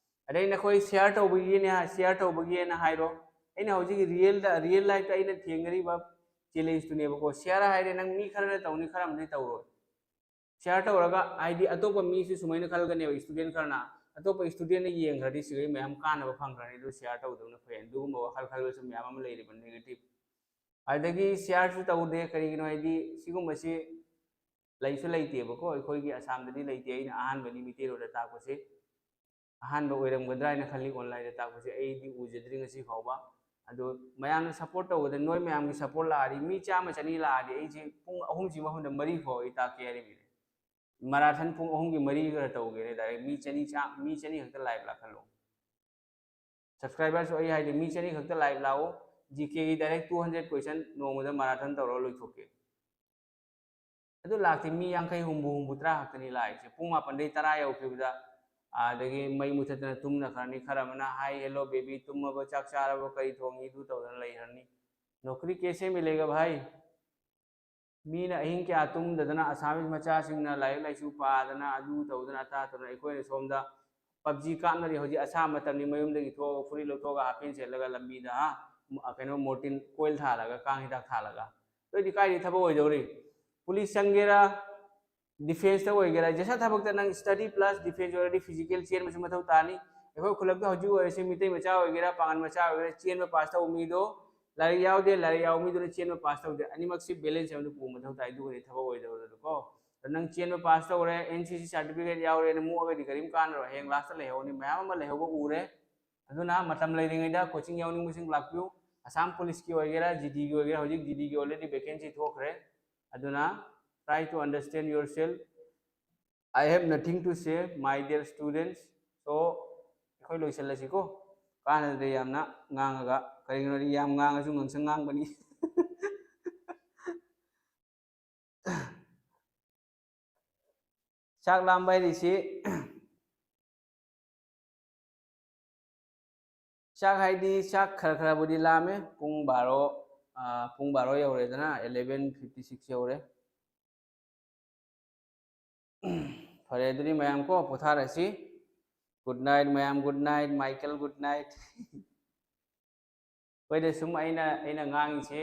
ꯑꯗꯩ ꯅꯈꯣꯏ ꯁꯤꯌꯥꯔ ꯇꯧꯕꯒꯤꯅꯦ, ꯁꯤꯌꯥꯔ ꯇꯧꯕꯒꯤꯅ ꯍꯥꯏꯔꯣ꯫ ꯑꯩꯅ ꯍꯧꯖꯤꯛ ꯔꯤꯌꯦꯜꯗ, ꯔꯤꯌꯦꯜ ꯂꯥꯏꯐꯇ ꯑꯩꯅ ꯊꯦꯡꯅꯔꯤꯕ ꯆꯦꯂꯦꯟꯖꯇꯨꯅꯦꯕꯀꯣ꯫ ꯁꯤꯌꯥꯔ ꯍꯥꯏꯔꯦ, ꯅꯪ ꯃꯤ ꯈꯔꯅ ꯇꯧꯅꯤ, ꯈꯔ ꯑꯃꯗꯤ ꯇꯧꯔꯣꯏ꯫ ꯁꯤꯌꯥꯔ ꯇꯧꯔꯒ ꯍꯥꯏꯗꯤ ꯑꯇꯣꯞꯄ ꯃꯤꯁꯨ ꯁꯨꯃꯥꯏꯅ ꯈꯜꯂꯒꯅꯦꯕ, ꯏꯁꯇꯨꯗꯦꯟ ꯈꯔꯅ ꯑꯇꯣꯞꯄ ꯏꯁꯇꯨꯗꯦꯟꯅ ꯌꯦꯡꯈ꯭ꯔꯗꯤ ꯁꯤꯈꯩ ꯃꯌꯥꯝ ꯀꯥꯟꯅꯕ ꯐꯪꯈ꯭ꯔꯅꯤ, ꯑꯗꯨ ꯁꯤꯌꯥꯔ ꯇꯧꯗꯕꯅ ꯐꯩ꯫ ꯑꯗꯨꯒꯨꯝꯕ ꯋꯥꯈꯜ ꯈꯜꯕꯁꯨ ꯃꯌꯥꯝ ꯑꯃ ꯂꯩꯔꯤꯕ, ꯅꯦꯒꯦꯇꯤꯞ꯫ ꯑꯗꯒꯤ ꯁꯤꯌꯥꯔꯁꯨ ꯇꯧꯗꯦ꯫ ꯀꯔꯤꯒꯤꯅꯣ ꯍꯥꯏꯗꯤ ꯁꯤꯒꯨꯝꯕꯁꯤ ꯂꯩꯁꯨ ꯂꯩꯇꯦꯕꯀꯣ, ꯑꯩꯈꯣꯏꯒꯤ ꯑꯁꯥꯝꯗꯗꯤ ꯂꯩꯇꯦ꯫ ꯑꯩꯅ ꯑꯍꯥꯟꯕꯅꯤ ꯃꯤꯇꯩꯔꯣꯟꯗ ꯇꯥꯛꯄꯁꯦ꯫ ꯑꯍꯥꯟꯕ ꯑꯣꯏꯔꯝꯒꯗ꯭ꯔꯥ ꯍꯥꯏꯅ ꯈꯜꯂꯤ ꯑꯣꯟꯂꯥꯏꯟꯗ ꯇꯥꯛꯄꯁꯦ, ꯑꯩꯗꯤ ꯎꯖꯗ꯭ꯔꯤ ꯉꯁꯤ ꯐꯥꯎꯕ꯫ ꯑꯗꯣ ꯃꯌꯥꯝꯅ ꯁꯞꯄꯣꯔꯠ ꯇꯧꯕꯗ, ꯅꯣꯏ ꯃꯌꯥꯝꯒꯤ ꯁꯞꯄꯣꯔꯠ ꯂꯥꯛꯑꯗꯤ, ꯃꯤ ꯆꯥꯝꯃ ꯆꯅꯤ ꯂꯥꯛꯑꯗꯤ, ꯑꯩꯁꯦ ꯄꯨꯡ ꯑꯍꯨꯝꯁꯤ ꯃꯐꯝꯗ ꯃꯔꯤ ꯐꯥꯎ ꯑꯩ ꯇꯥꯛꯀꯦ ꯍꯥꯏꯔꯤꯕꯅꯤ꯫ ꯃꯔꯥꯊꯟ ꯄꯨꯡ ꯑꯍꯨꯝꯒꯤ ꯃꯔꯤ ꯈꯔ ꯇꯧꯒꯦꯅꯦ꯫ ꯗꯥꯏꯔꯦꯛ ꯃꯤ ꯆꯅꯤ ꯆꯥ-, ꯃꯤ ꯆꯅꯤ ꯈꯛꯇ ꯂꯥꯏꯚ ꯂꯥꯛꯍꯜꯂꯣ꯫ ꯁꯕꯁꯀ꯭ꯔꯥꯏꯕꯔꯁꯨ ꯑꯩ ꯍꯥꯏꯗꯤ ꯃꯤ ꯆꯅꯤ ꯈꯛꯇ ꯂꯥꯏꯚ ꯂꯥꯛꯑꯣ꯫ ꯖꯤ ꯀꯦꯒꯤ ꯗꯥꯏꯔꯦꯛ two hundred question ꯅꯣꯡꯃꯗ ꯃꯔꯥꯊꯟ ꯇꯧꯔꯒ ꯂꯣꯏꯊꯣꯛꯀꯦ꯫ ꯑꯗꯨ ꯂꯥꯛꯇꯦ, ꯃꯤ ꯌꯥꯡꯈꯩ, ꯍꯨꯝꯐꯨ, ꯍꯨꯝꯐꯨ ꯇꯔꯥ ꯈꯛꯇꯅꯤ ꯂꯥꯛꯏꯁꯦ꯫ ꯄꯨꯡ ꯃꯥꯄꯟꯗꯩ ꯇꯔꯥ ꯌꯧꯈꯤꯕꯗ, ꯑꯗꯒꯤ ꯃꯩ ꯃꯨꯊꯠꯇꯅ ꯇꯨꯝꯅꯈ꯭ꯔꯅꯤ꯫ ꯈꯔ ꯑꯃꯅ "Hi, hello baby, ꯇꯨꯝꯃꯕ, ꯆꯥꯛ ꯆꯥꯔꯕ, ꯀꯔꯤ ꯊꯣꯡꯉꯤ?" ꯑꯗꯨ ꯇꯧꯗꯅ ꯂꯩꯈ꯭ꯔꯅꯤ꯫ ꯅꯣꯀꯔꯤ ꯀꯦꯁꯦ ꯃꯤꯂꯦꯒ ꯚꯥꯏ꯫ ꯃꯤꯅ ꯑꯍꯤꯡ ꯀꯌꯥ ꯇꯨꯝꯗꯗꯅ, ꯑꯁꯥꯃꯤꯁ ꯃꯆꯥꯁꯤꯡꯅ ꯂꯥꯏꯔꯤꯛ ꯂꯥꯏꯁꯨ ꯄꯥꯗꯅ, ꯑꯗꯨ ꯇꯧꯗꯅ, ꯑꯇꯥ ꯇꯧꯗꯅ, ꯑꯩꯈꯣꯏꯅ ꯁꯣꯝꯗ ꯄꯞꯖꯤ ꯀꯥꯞꯅꯔꯤ꯫ ꯍꯧꯖꯤꯛ ꯑꯁꯥ ꯃꯇꯝꯅꯤ, ꯃꯌꯨꯝꯗꯒꯤ ꯊꯣꯛꯑꯒ ꯐꯨꯔꯤꯠ ꯂꯧꯊꯣꯛꯑꯒ ꯍꯥꯞꯄꯦꯟ ꯁꯦꯠꯂꯒ ꯂꯝꯕꯤꯗ, ꯍꯥ, ꯀꯩꯅꯣ, ꯃꯣꯔꯇꯤꯟ ꯀꯣꯏꯜ ꯊꯥꯜꯂꯒ, ꯀꯥꯡ ꯍꯤꯗꯥꯛ ꯊꯥꯜꯂꯒ꯫ ꯑꯗꯨꯑꯣꯏꯗꯤ ꯀꯥꯏꯗꯩ ꯊꯕꯛ ꯑꯣꯏꯗꯧꯔꯤ? ꯄꯨꯂꯤꯁ ꯆꯪꯒꯦꯔꯥ, ꯗꯤꯐꯦꯟꯁꯇ ꯑꯣꯏꯒꯦꯔꯥ, ꯖꯦꯁꯥ ꯊꯕꯛꯇ ꯅꯪ ꯁ꯭ꯇꯗꯤ ꯄ꯭ꯂꯁ ꯗꯤꯐꯦꯟꯁ ꯑꯣꯏꯔꯗꯤ ꯐꯤꯖꯤꯀꯦꯜ ꯆꯦꯟꯕꯁꯨ ꯃꯊꯧ ꯇꯥꯅꯤ꯫ ꯑꯩꯈꯣꯏ ꯈꯨꯜꯂꯛꯇ ꯍꯧꯖꯤꯛ ꯑꯣꯏꯔꯁꯤ, ꯃꯤꯇꯩ ꯃꯆꯥ ꯑꯣꯏꯒꯦꯔꯥ, ꯄꯥꯡꯒꯜ ꯃꯆꯥ ꯑꯣꯏꯒꯦꯔꯥ, ꯆꯦꯟꯕ ꯄꯥꯁ ꯇꯧꯕ ꯃꯤꯗꯣ, ꯂꯥꯏꯔꯤꯛ ꯌꯥꯎꯗꯦ, ꯂꯥꯏꯔꯤꯛ ꯌꯥꯎꯕ ꯃꯤꯗꯨꯅ ꯆꯦꯟꯕ ꯄꯥꯁ ꯇꯧꯗꯦ, ꯑꯅꯤꯃꯛꯁꯤ ꯕꯦꯂꯦꯟꯁ ꯑꯃꯗ ꯄꯨꯕ ꯃꯊꯧ ꯇꯥꯏ꯫ ꯑꯗꯨꯒꯗꯤ ꯊꯕꯛ ꯑꯣꯏꯗꯧꯔꯤꯕꯀꯣ꯫ ꯑꯗꯣ ꯅꯪ ꯆꯦꯟꯕ ꯄꯥꯁ ꯇꯧꯔꯦ, ꯑꯦꯟ ꯁꯤ ꯁꯤ ꯁꯥꯔꯇꯤꯐꯤꯀꯦꯠ ꯌꯥꯎꯔꯦꯅ ꯃꯣꯛꯑꯒꯗꯤ ꯀꯔꯤꯝ ꯀꯥꯟꯅꯔꯣꯏ꯫ ꯍꯌꯦꯡ ꯂꯥꯁꯇ ꯂꯩꯍꯧꯅꯤ, ꯃꯌꯥꯝ ꯑꯃ ꯂꯩꯍꯧꯕ ꯎꯔꯦ꯫ ꯑꯗꯨꯅ ꯃꯇꯝ ꯂꯩꯔꯤꯉꯩꯗ ꯀꯣꯆꯤꯡ ꯌꯥꯎꯅꯤꯡꯕꯁꯤꯡ ꯂꯥꯛꯄꯤꯌꯨ꯫ ꯑꯁꯥꯝ ꯄꯨꯂꯤꯁꯀꯤ ꯑꯣꯏꯒꯦꯔꯥ, ꯖꯤ ꯗꯤꯒꯤ ꯑꯣꯏꯒꯦꯔꯥ, ꯍꯧꯖꯤꯛ ꯖꯤ ꯗꯤꯒꯤ already vacancy ꯊꯣꯛꯈ꯭ꯔꯦ꯫ ꯑꯗꯨꯅ try to understand yourself. I have nothing to say, my dear students. So ꯑꯩꯈꯣꯏ ꯂꯣꯏꯁꯤꯜꯂꯁꯤꯀꯣ꯫ ꯀꯥꯟꯅꯗ꯭ꯔꯦ ꯌꯥꯝꯅ ꯉꯥꯡꯉꯒ, ꯀꯔꯤꯒꯤꯅꯣꯗꯤ ꯌꯥꯝ ꯉꯥꯡꯉꯁꯨ ꯉꯥꯡꯁꯪ ꯉꯥꯡꯕꯅꯤ꯫ ꯆꯥꯛ ꯂꯥꯝꯕ ꯍꯥꯏꯔꯤꯁꯤ, ꯆꯥꯛ ꯍꯥꯏꯗꯤ ꯆꯥꯛ ꯈꯔ ꯈꯔꯕꯨꯗꯤ ꯂꯥꯝꯃꯦ꯫ ꯄꯨꯡ ꯕꯥꯔꯣ, ꯑꯥ, ꯄꯨꯡ ꯕꯥꯔꯣ ꯌꯧꯔꯦꯗꯅ, eleven fifty six ꯌꯧꯔꯦ꯫ ꯐꯔꯦ, ꯑꯗꯨꯗꯤ ꯃꯌꯥꯝ ꯀꯣ ꯄꯣꯊꯥꯔꯁꯤ꯫ Good night ꯃꯌꯥꯝ, good night꯫ Michael, good night꯫ ꯑꯩꯈꯣꯏꯗ ꯁꯨꯝ ꯑꯩꯅ, ꯑꯩꯅ ꯉꯥꯡꯉꯤꯁꯦ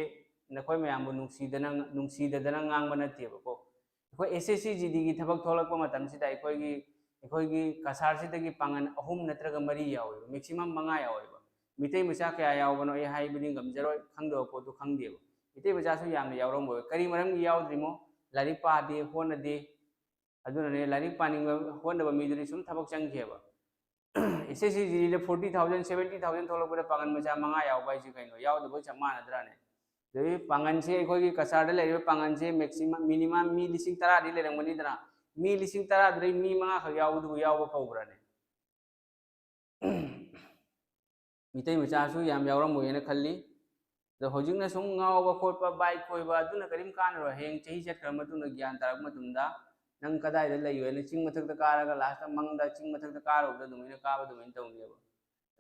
ꯅꯈꯣꯏ ꯃꯌꯥꯝꯕꯨ ꯅꯨꯡꯁꯤꯗꯅ, ꯅꯨꯡꯁꯤꯗꯗꯅ ꯉꯥꯡꯕ ꯅꯠꯇꯦꯕꯀꯣ꯫ ꯑꯩꯈꯣꯏ ꯑꯦꯁ ꯑꯦꯁ ꯁꯤ ꯖꯤ ꯗꯤꯒꯤ ꯊꯕꯛ ꯊꯣꯛꯂꯛꯄ ꯃꯇꯝꯁꯤꯗ ꯑꯩꯈꯣꯏꯒꯤ, ꯑꯩꯈꯣꯏꯒꯤ ꯀꯁꯥꯔꯁꯤꯗꯒꯤ ꯄꯥꯡꯒꯜ ꯑꯍꯨꯝ ꯅꯠꯇ꯭ꯔꯒ ꯃꯔꯤ ꯌꯥꯎꯋꯦꯕ, maximum ꯃꯉꯥ ꯌꯥꯎꯋꯦꯕ꯫ ꯃꯤꯇꯩ ꯃꯆꯥ ꯀꯌꯥ ꯌꯥꯎꯕꯅꯣ ꯑꯩ ꯍꯥꯏꯕꯗꯤ ꯉꯝꯖꯔꯣꯏ, ꯈꯪꯗꯕ ꯄꯣꯠꯇꯨ ꯈꯪꯗꯦꯕ꯫ ꯃꯤꯇꯩ ꯃꯆꯥꯁꯨ ꯌꯥꯝꯅ ꯌꯥꯎꯔꯝꯃꯣꯏ꯫ ꯀꯔꯤ ꯃꯔꯝꯒꯤ ꯌꯥꯎꯗ꯭ꯔꯤꯃꯣ? ꯂꯥꯏꯔꯤꯛ ꯄꯥꯗꯦ, ꯍꯣꯠꯅꯗꯦ꯫ ꯑꯗꯨꯅꯅꯦ, ꯂꯥꯏꯔꯤꯛ ꯄꯥꯅꯤꯡꯕ, ꯍꯣꯠꯅꯕ ꯃꯤꯗꯨꯗꯤ ꯁꯨꯝ ꯊꯕꯛ ꯆꯪꯈꯤꯑꯕ꯫ ꯑꯦꯁ ꯑꯦꯁ ꯁꯤ ꯖꯤ ꯗꯤꯗ forty thousand, seventy thousand ꯊꯣꯛꯂꯛꯄꯗ ꯄꯥꯡꯒꯜ ꯃꯆꯥ ꯃꯉꯥ ꯌꯥꯎꯕ ꯍꯥꯏꯁꯦ ꯀꯩꯅꯣ? ꯌꯥꯎꯗꯕꯒ ꯆꯞ ꯃꯥꯟꯅꯗ꯭ꯔꯥꯅꯦ? ꯑꯗꯩ ꯄꯥꯡꯒꯜꯁꯦ, ꯑꯩꯈꯣꯏꯒꯤ ꯀꯁꯥꯔꯗ ꯂꯩꯔꯤꯕ ꯄꯥꯡꯒꯜꯁꯦ maximum, minimum ꯃꯤ ꯂꯤꯁꯤꯡ ꯇꯔꯥꯗꯤ ꯂꯩꯔꯝꯒꯅꯤꯗꯅ, ꯃꯤ ꯂꯤꯁꯤꯡ ꯇꯔꯥꯗꯨꯗꯩ ꯃꯤ ꯃꯉꯥꯈꯛ ꯌꯥꯎꯕꯗꯨꯕꯨ ꯌꯥꯎꯕ ꯀꯧꯕ꯭ꯔꯥꯅꯦ? ꯃꯤꯇꯩ ꯃꯆꯥꯁꯨ ꯌꯥꯝ ꯌꯥꯎꯔꯝꯃꯣꯏꯅ ꯈꯜꯂꯤ꯫ ꯑꯗꯣ ꯍꯧꯖꯤꯛꯅ ꯁꯨꯝ ꯉꯥꯎꯕ ꯈꯣꯠꯄ, ꯕꯥꯏꯛ ꯀꯣꯏꯕ, ꯑꯗꯨꯅ ꯀꯔꯤꯝ ꯀꯥꯟꯅꯔꯣꯏ꯫ ꯍꯌꯦꯡ ꯆꯍꯤ ꯆꯠꯈ꯭ꯔ ꯃꯇꯨꯡꯗ, ꯒ꯭ꯌꯥꯟ ꯇꯥꯔꯛꯄ ꯃꯇꯝꯗ ꯅꯪ ꯀꯗꯥꯏꯗ ꯂꯩꯌꯨ ꯍꯥꯏꯅ ꯆꯤꯡ ꯃꯊꯛꯇ ꯀꯥꯔꯒ ꯂꯥꯁꯇ ꯃꯪꯗ ꯆꯤꯡ ꯃꯊꯛꯇ ꯀꯥꯔꯨꯕꯗ ꯑꯗꯨꯃꯥꯏꯅ ꯀꯥꯕ ꯑꯗꯨꯃꯥꯏꯅ ꯇꯧꯅꯦꯕ꯫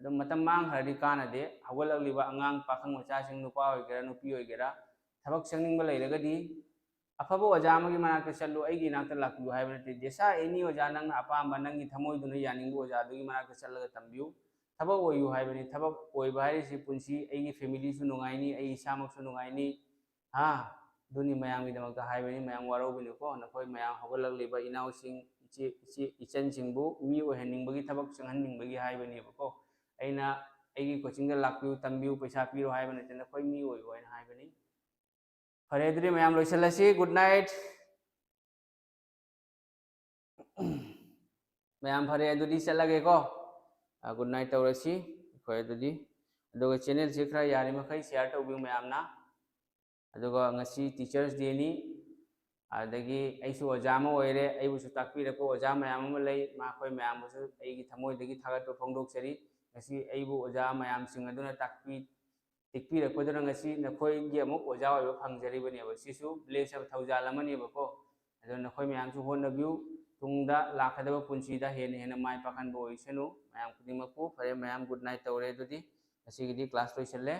ꯑꯗꯣ ꯃꯇꯝ ꯃꯥꯡꯈ꯭ꯔꯗꯤ ꯀꯥꯟꯅꯗꯦ꯫ ꯍꯧꯒꯠꯂꯛꯂꯤꯕ ꯑꯉꯥꯡ, ꯄꯥꯈꯪ ꯃꯆꯥꯁꯤꯡ, ꯅꯨꯄꯥ ꯑꯣꯏꯒꯦꯔꯥ, ꯅꯨꯄꯤ ꯑꯣꯏꯒꯦꯔꯥ, ꯊꯕꯛ ꯆꯪꯅꯤꯡꯕ ꯂꯩꯔꯒꯗꯤ ꯑꯐꯕ ꯑꯣꯖꯥ ꯑꯃꯒꯤ ꯃꯅꯥꯛꯇ ꯆꯠꯂꯨ, ꯑꯩꯒꯤ ꯏꯅꯥꯛꯇ ꯂꯥꯛꯄꯤꯌꯨ ꯍꯥꯏꯕ ꯅꯠꯇꯦ꯫ ꯖꯦꯁꯥ ꯑꯦꯅꯤ ꯑꯣꯖꯥ, ꯅꯪꯅ ꯑꯄꯥꯝꯕ, ꯅꯪꯒꯤ ꯊꯃꯣꯏꯗꯨꯅ ꯌꯥꯅꯤꯡꯕ ꯑꯣꯖꯥꯗꯨꯒꯤ ꯃꯅꯥꯛꯇ ꯆꯠꯂꯒ ꯇꯝꯕꯤꯌꯨ꯫ ꯊꯕꯛ ꯑꯣꯏꯌꯨ ꯍꯥꯏꯕꯅꯤ꯫ ꯊꯕꯛ ꯑꯣꯏꯕ ꯍꯥꯏꯔꯤꯁꯤ ꯄꯨꯟꯁꯤ, ꯑꯩꯒꯤ ꯐꯦꯃꯤꯂꯤꯁꯨ ꯅꯨꯡꯉꯥꯏꯅꯤ, ꯑꯩ ꯏꯁꯥꯃꯛꯁꯨ ꯅꯨꯡꯉꯥꯏꯅꯤ꯫ ꯍꯥ? ꯑꯗꯨꯅꯤ, ꯃꯌꯥꯝꯒꯤꯗꯃꯛꯇ ꯍꯥꯏꯕꯅꯤ, ꯃꯌꯥꯝ ꯋꯥꯔꯧꯕꯤꯅꯨꯀꯣ꯫ ꯅꯈꯣꯏ ꯃꯌꯥꯝ ꯍꯧꯒꯠꯂꯛꯂꯤꯕ ꯏꯅꯥꯎꯁꯤꯡ, ꯏꯆꯦ, ꯏꯆꯦ, ꯏꯆꯟꯁꯤꯡꯕꯨ ꯃꯤ ꯑꯣꯏꯍꯟꯅꯤꯡꯕꯒꯤ ꯊꯕꯛ ꯆꯪꯍꯟꯅꯤꯡꯕꯒꯤ ꯍꯥꯏꯕꯅꯦꯕꯀꯣ꯫ ꯑꯩꯅ ꯑꯩꯒꯤ ꯀꯣꯆꯤꯡꯗ ꯂꯥꯛꯄꯤꯌꯨ, ꯇꯝꯕꯤꯌꯨ, ꯄꯩꯁꯥ ꯄꯤꯔꯣ ꯍꯥꯏꯕ ꯅꯠꯇꯦ, ꯅꯈꯣꯏ ꯃꯤ ꯑꯣꯏꯌꯨ ꯍꯥꯏꯅ ꯍꯥꯏꯕꯅꯤ꯫ ꯐꯔꯦ, ꯑꯗꯨꯗꯤ ꯃꯌꯥꯝ ꯂꯣꯏꯁꯤꯜꯂꯁꯤ꯫ Good night꯫ ꯃꯌꯥꯝ ꯐꯔꯦ, ꯑꯗꯨꯗꯤ ꯆꯠꯂꯒꯦꯀꯣ꯫ ꯒꯨꯗ ꯅꯥꯏꯠ ꯇꯧꯔꯁꯤ ꯑꯩꯈꯣꯏ ꯑꯗꯨꯗꯤ꯫ ꯑꯗꯨꯒ ꯆꯦꯅꯦꯜꯁꯤ ꯈꯔ ꯌꯥꯔꯤꯃꯈꯩ ꯁꯤꯌꯥꯔ ꯇꯧꯕꯤꯌꯨ ꯃꯌꯥꯝꯅ꯫ ꯑꯗꯨꯒ ꯉꯁꯤ ꯇꯤꯆꯔꯁ ꯗꯦꯅꯤ꯫ ꯑꯗꯒꯤ ꯑꯩꯁꯨ ꯑꯣꯖꯥ ꯑꯃ ꯑꯣꯏꯔꯦ, ꯑꯩꯕꯨꯁꯨ ꯇꯥꯛꯄꯤꯔꯛꯄ ꯑꯣꯖꯥ ꯃꯌꯥꯝ ꯑꯃ ꯂꯩ, ꯃꯈꯣꯏ ꯃꯌꯥꯝꯕꯨꯁꯨ ꯑꯩꯒꯤ ꯊꯃꯣꯏꯗꯒꯤ ꯊꯥꯒꯠꯄ ꯐꯣꯡꯗꯣꯛꯆꯔꯤ꯫ ꯉꯁꯤ ꯑꯩꯕꯨ ꯑꯣꯖꯥ ꯃꯌꯥꯝꯁꯤꯡ ꯑꯗꯨꯅ ꯇꯥꯛꯄꯤ ꯇꯦꯛꯄꯤꯔꯛꯄꯗꯨꯅ ꯉꯁꯤ ꯅꯈꯣꯏꯒꯤ ꯑꯃꯨꯛ ꯑꯣꯖꯥ ꯑꯣꯏꯕ ꯐꯪꯖꯔꯤꯕꯅꯦꯕ꯫ ꯁꯤꯁꯨ ꯂꯦꯞꯆꯕ ꯊꯧꯖꯥꯜ ꯑꯃꯅꯦꯕꯀꯣ꯫ ꯑꯗꯨꯅ ꯅꯈꯣꯏ ꯃꯌꯥꯝꯁꯨ ꯍꯣꯠꯅꯕꯤꯌꯨ, ꯇꯨꯡꯗ ꯂꯥꯛꯀꯗꯕ ꯄꯨꯟꯁꯤꯗ ꯍꯦꯟꯅ ꯍꯦꯟꯅ ꯃꯥꯏ ꯄꯥꯛꯍꯟꯕ ꯑꯣꯏꯁꯅꯨ ꯃꯌꯥꯝ ꯈꯨꯗꯤꯡꯃꯛꯄꯨ꯫ ꯐꯔꯦ ꯃꯌꯥꯝ, ꯒꯨꯗ ꯅꯥꯏꯠ ꯇꯧꯔꯦ꯫ ꯑꯗꯨꯗꯤ ꯉꯁꯤꯒꯤꯗꯤ ꯀ꯭ꯂꯥꯁ ꯂꯣꯏꯁꯜꯂꯦ꯫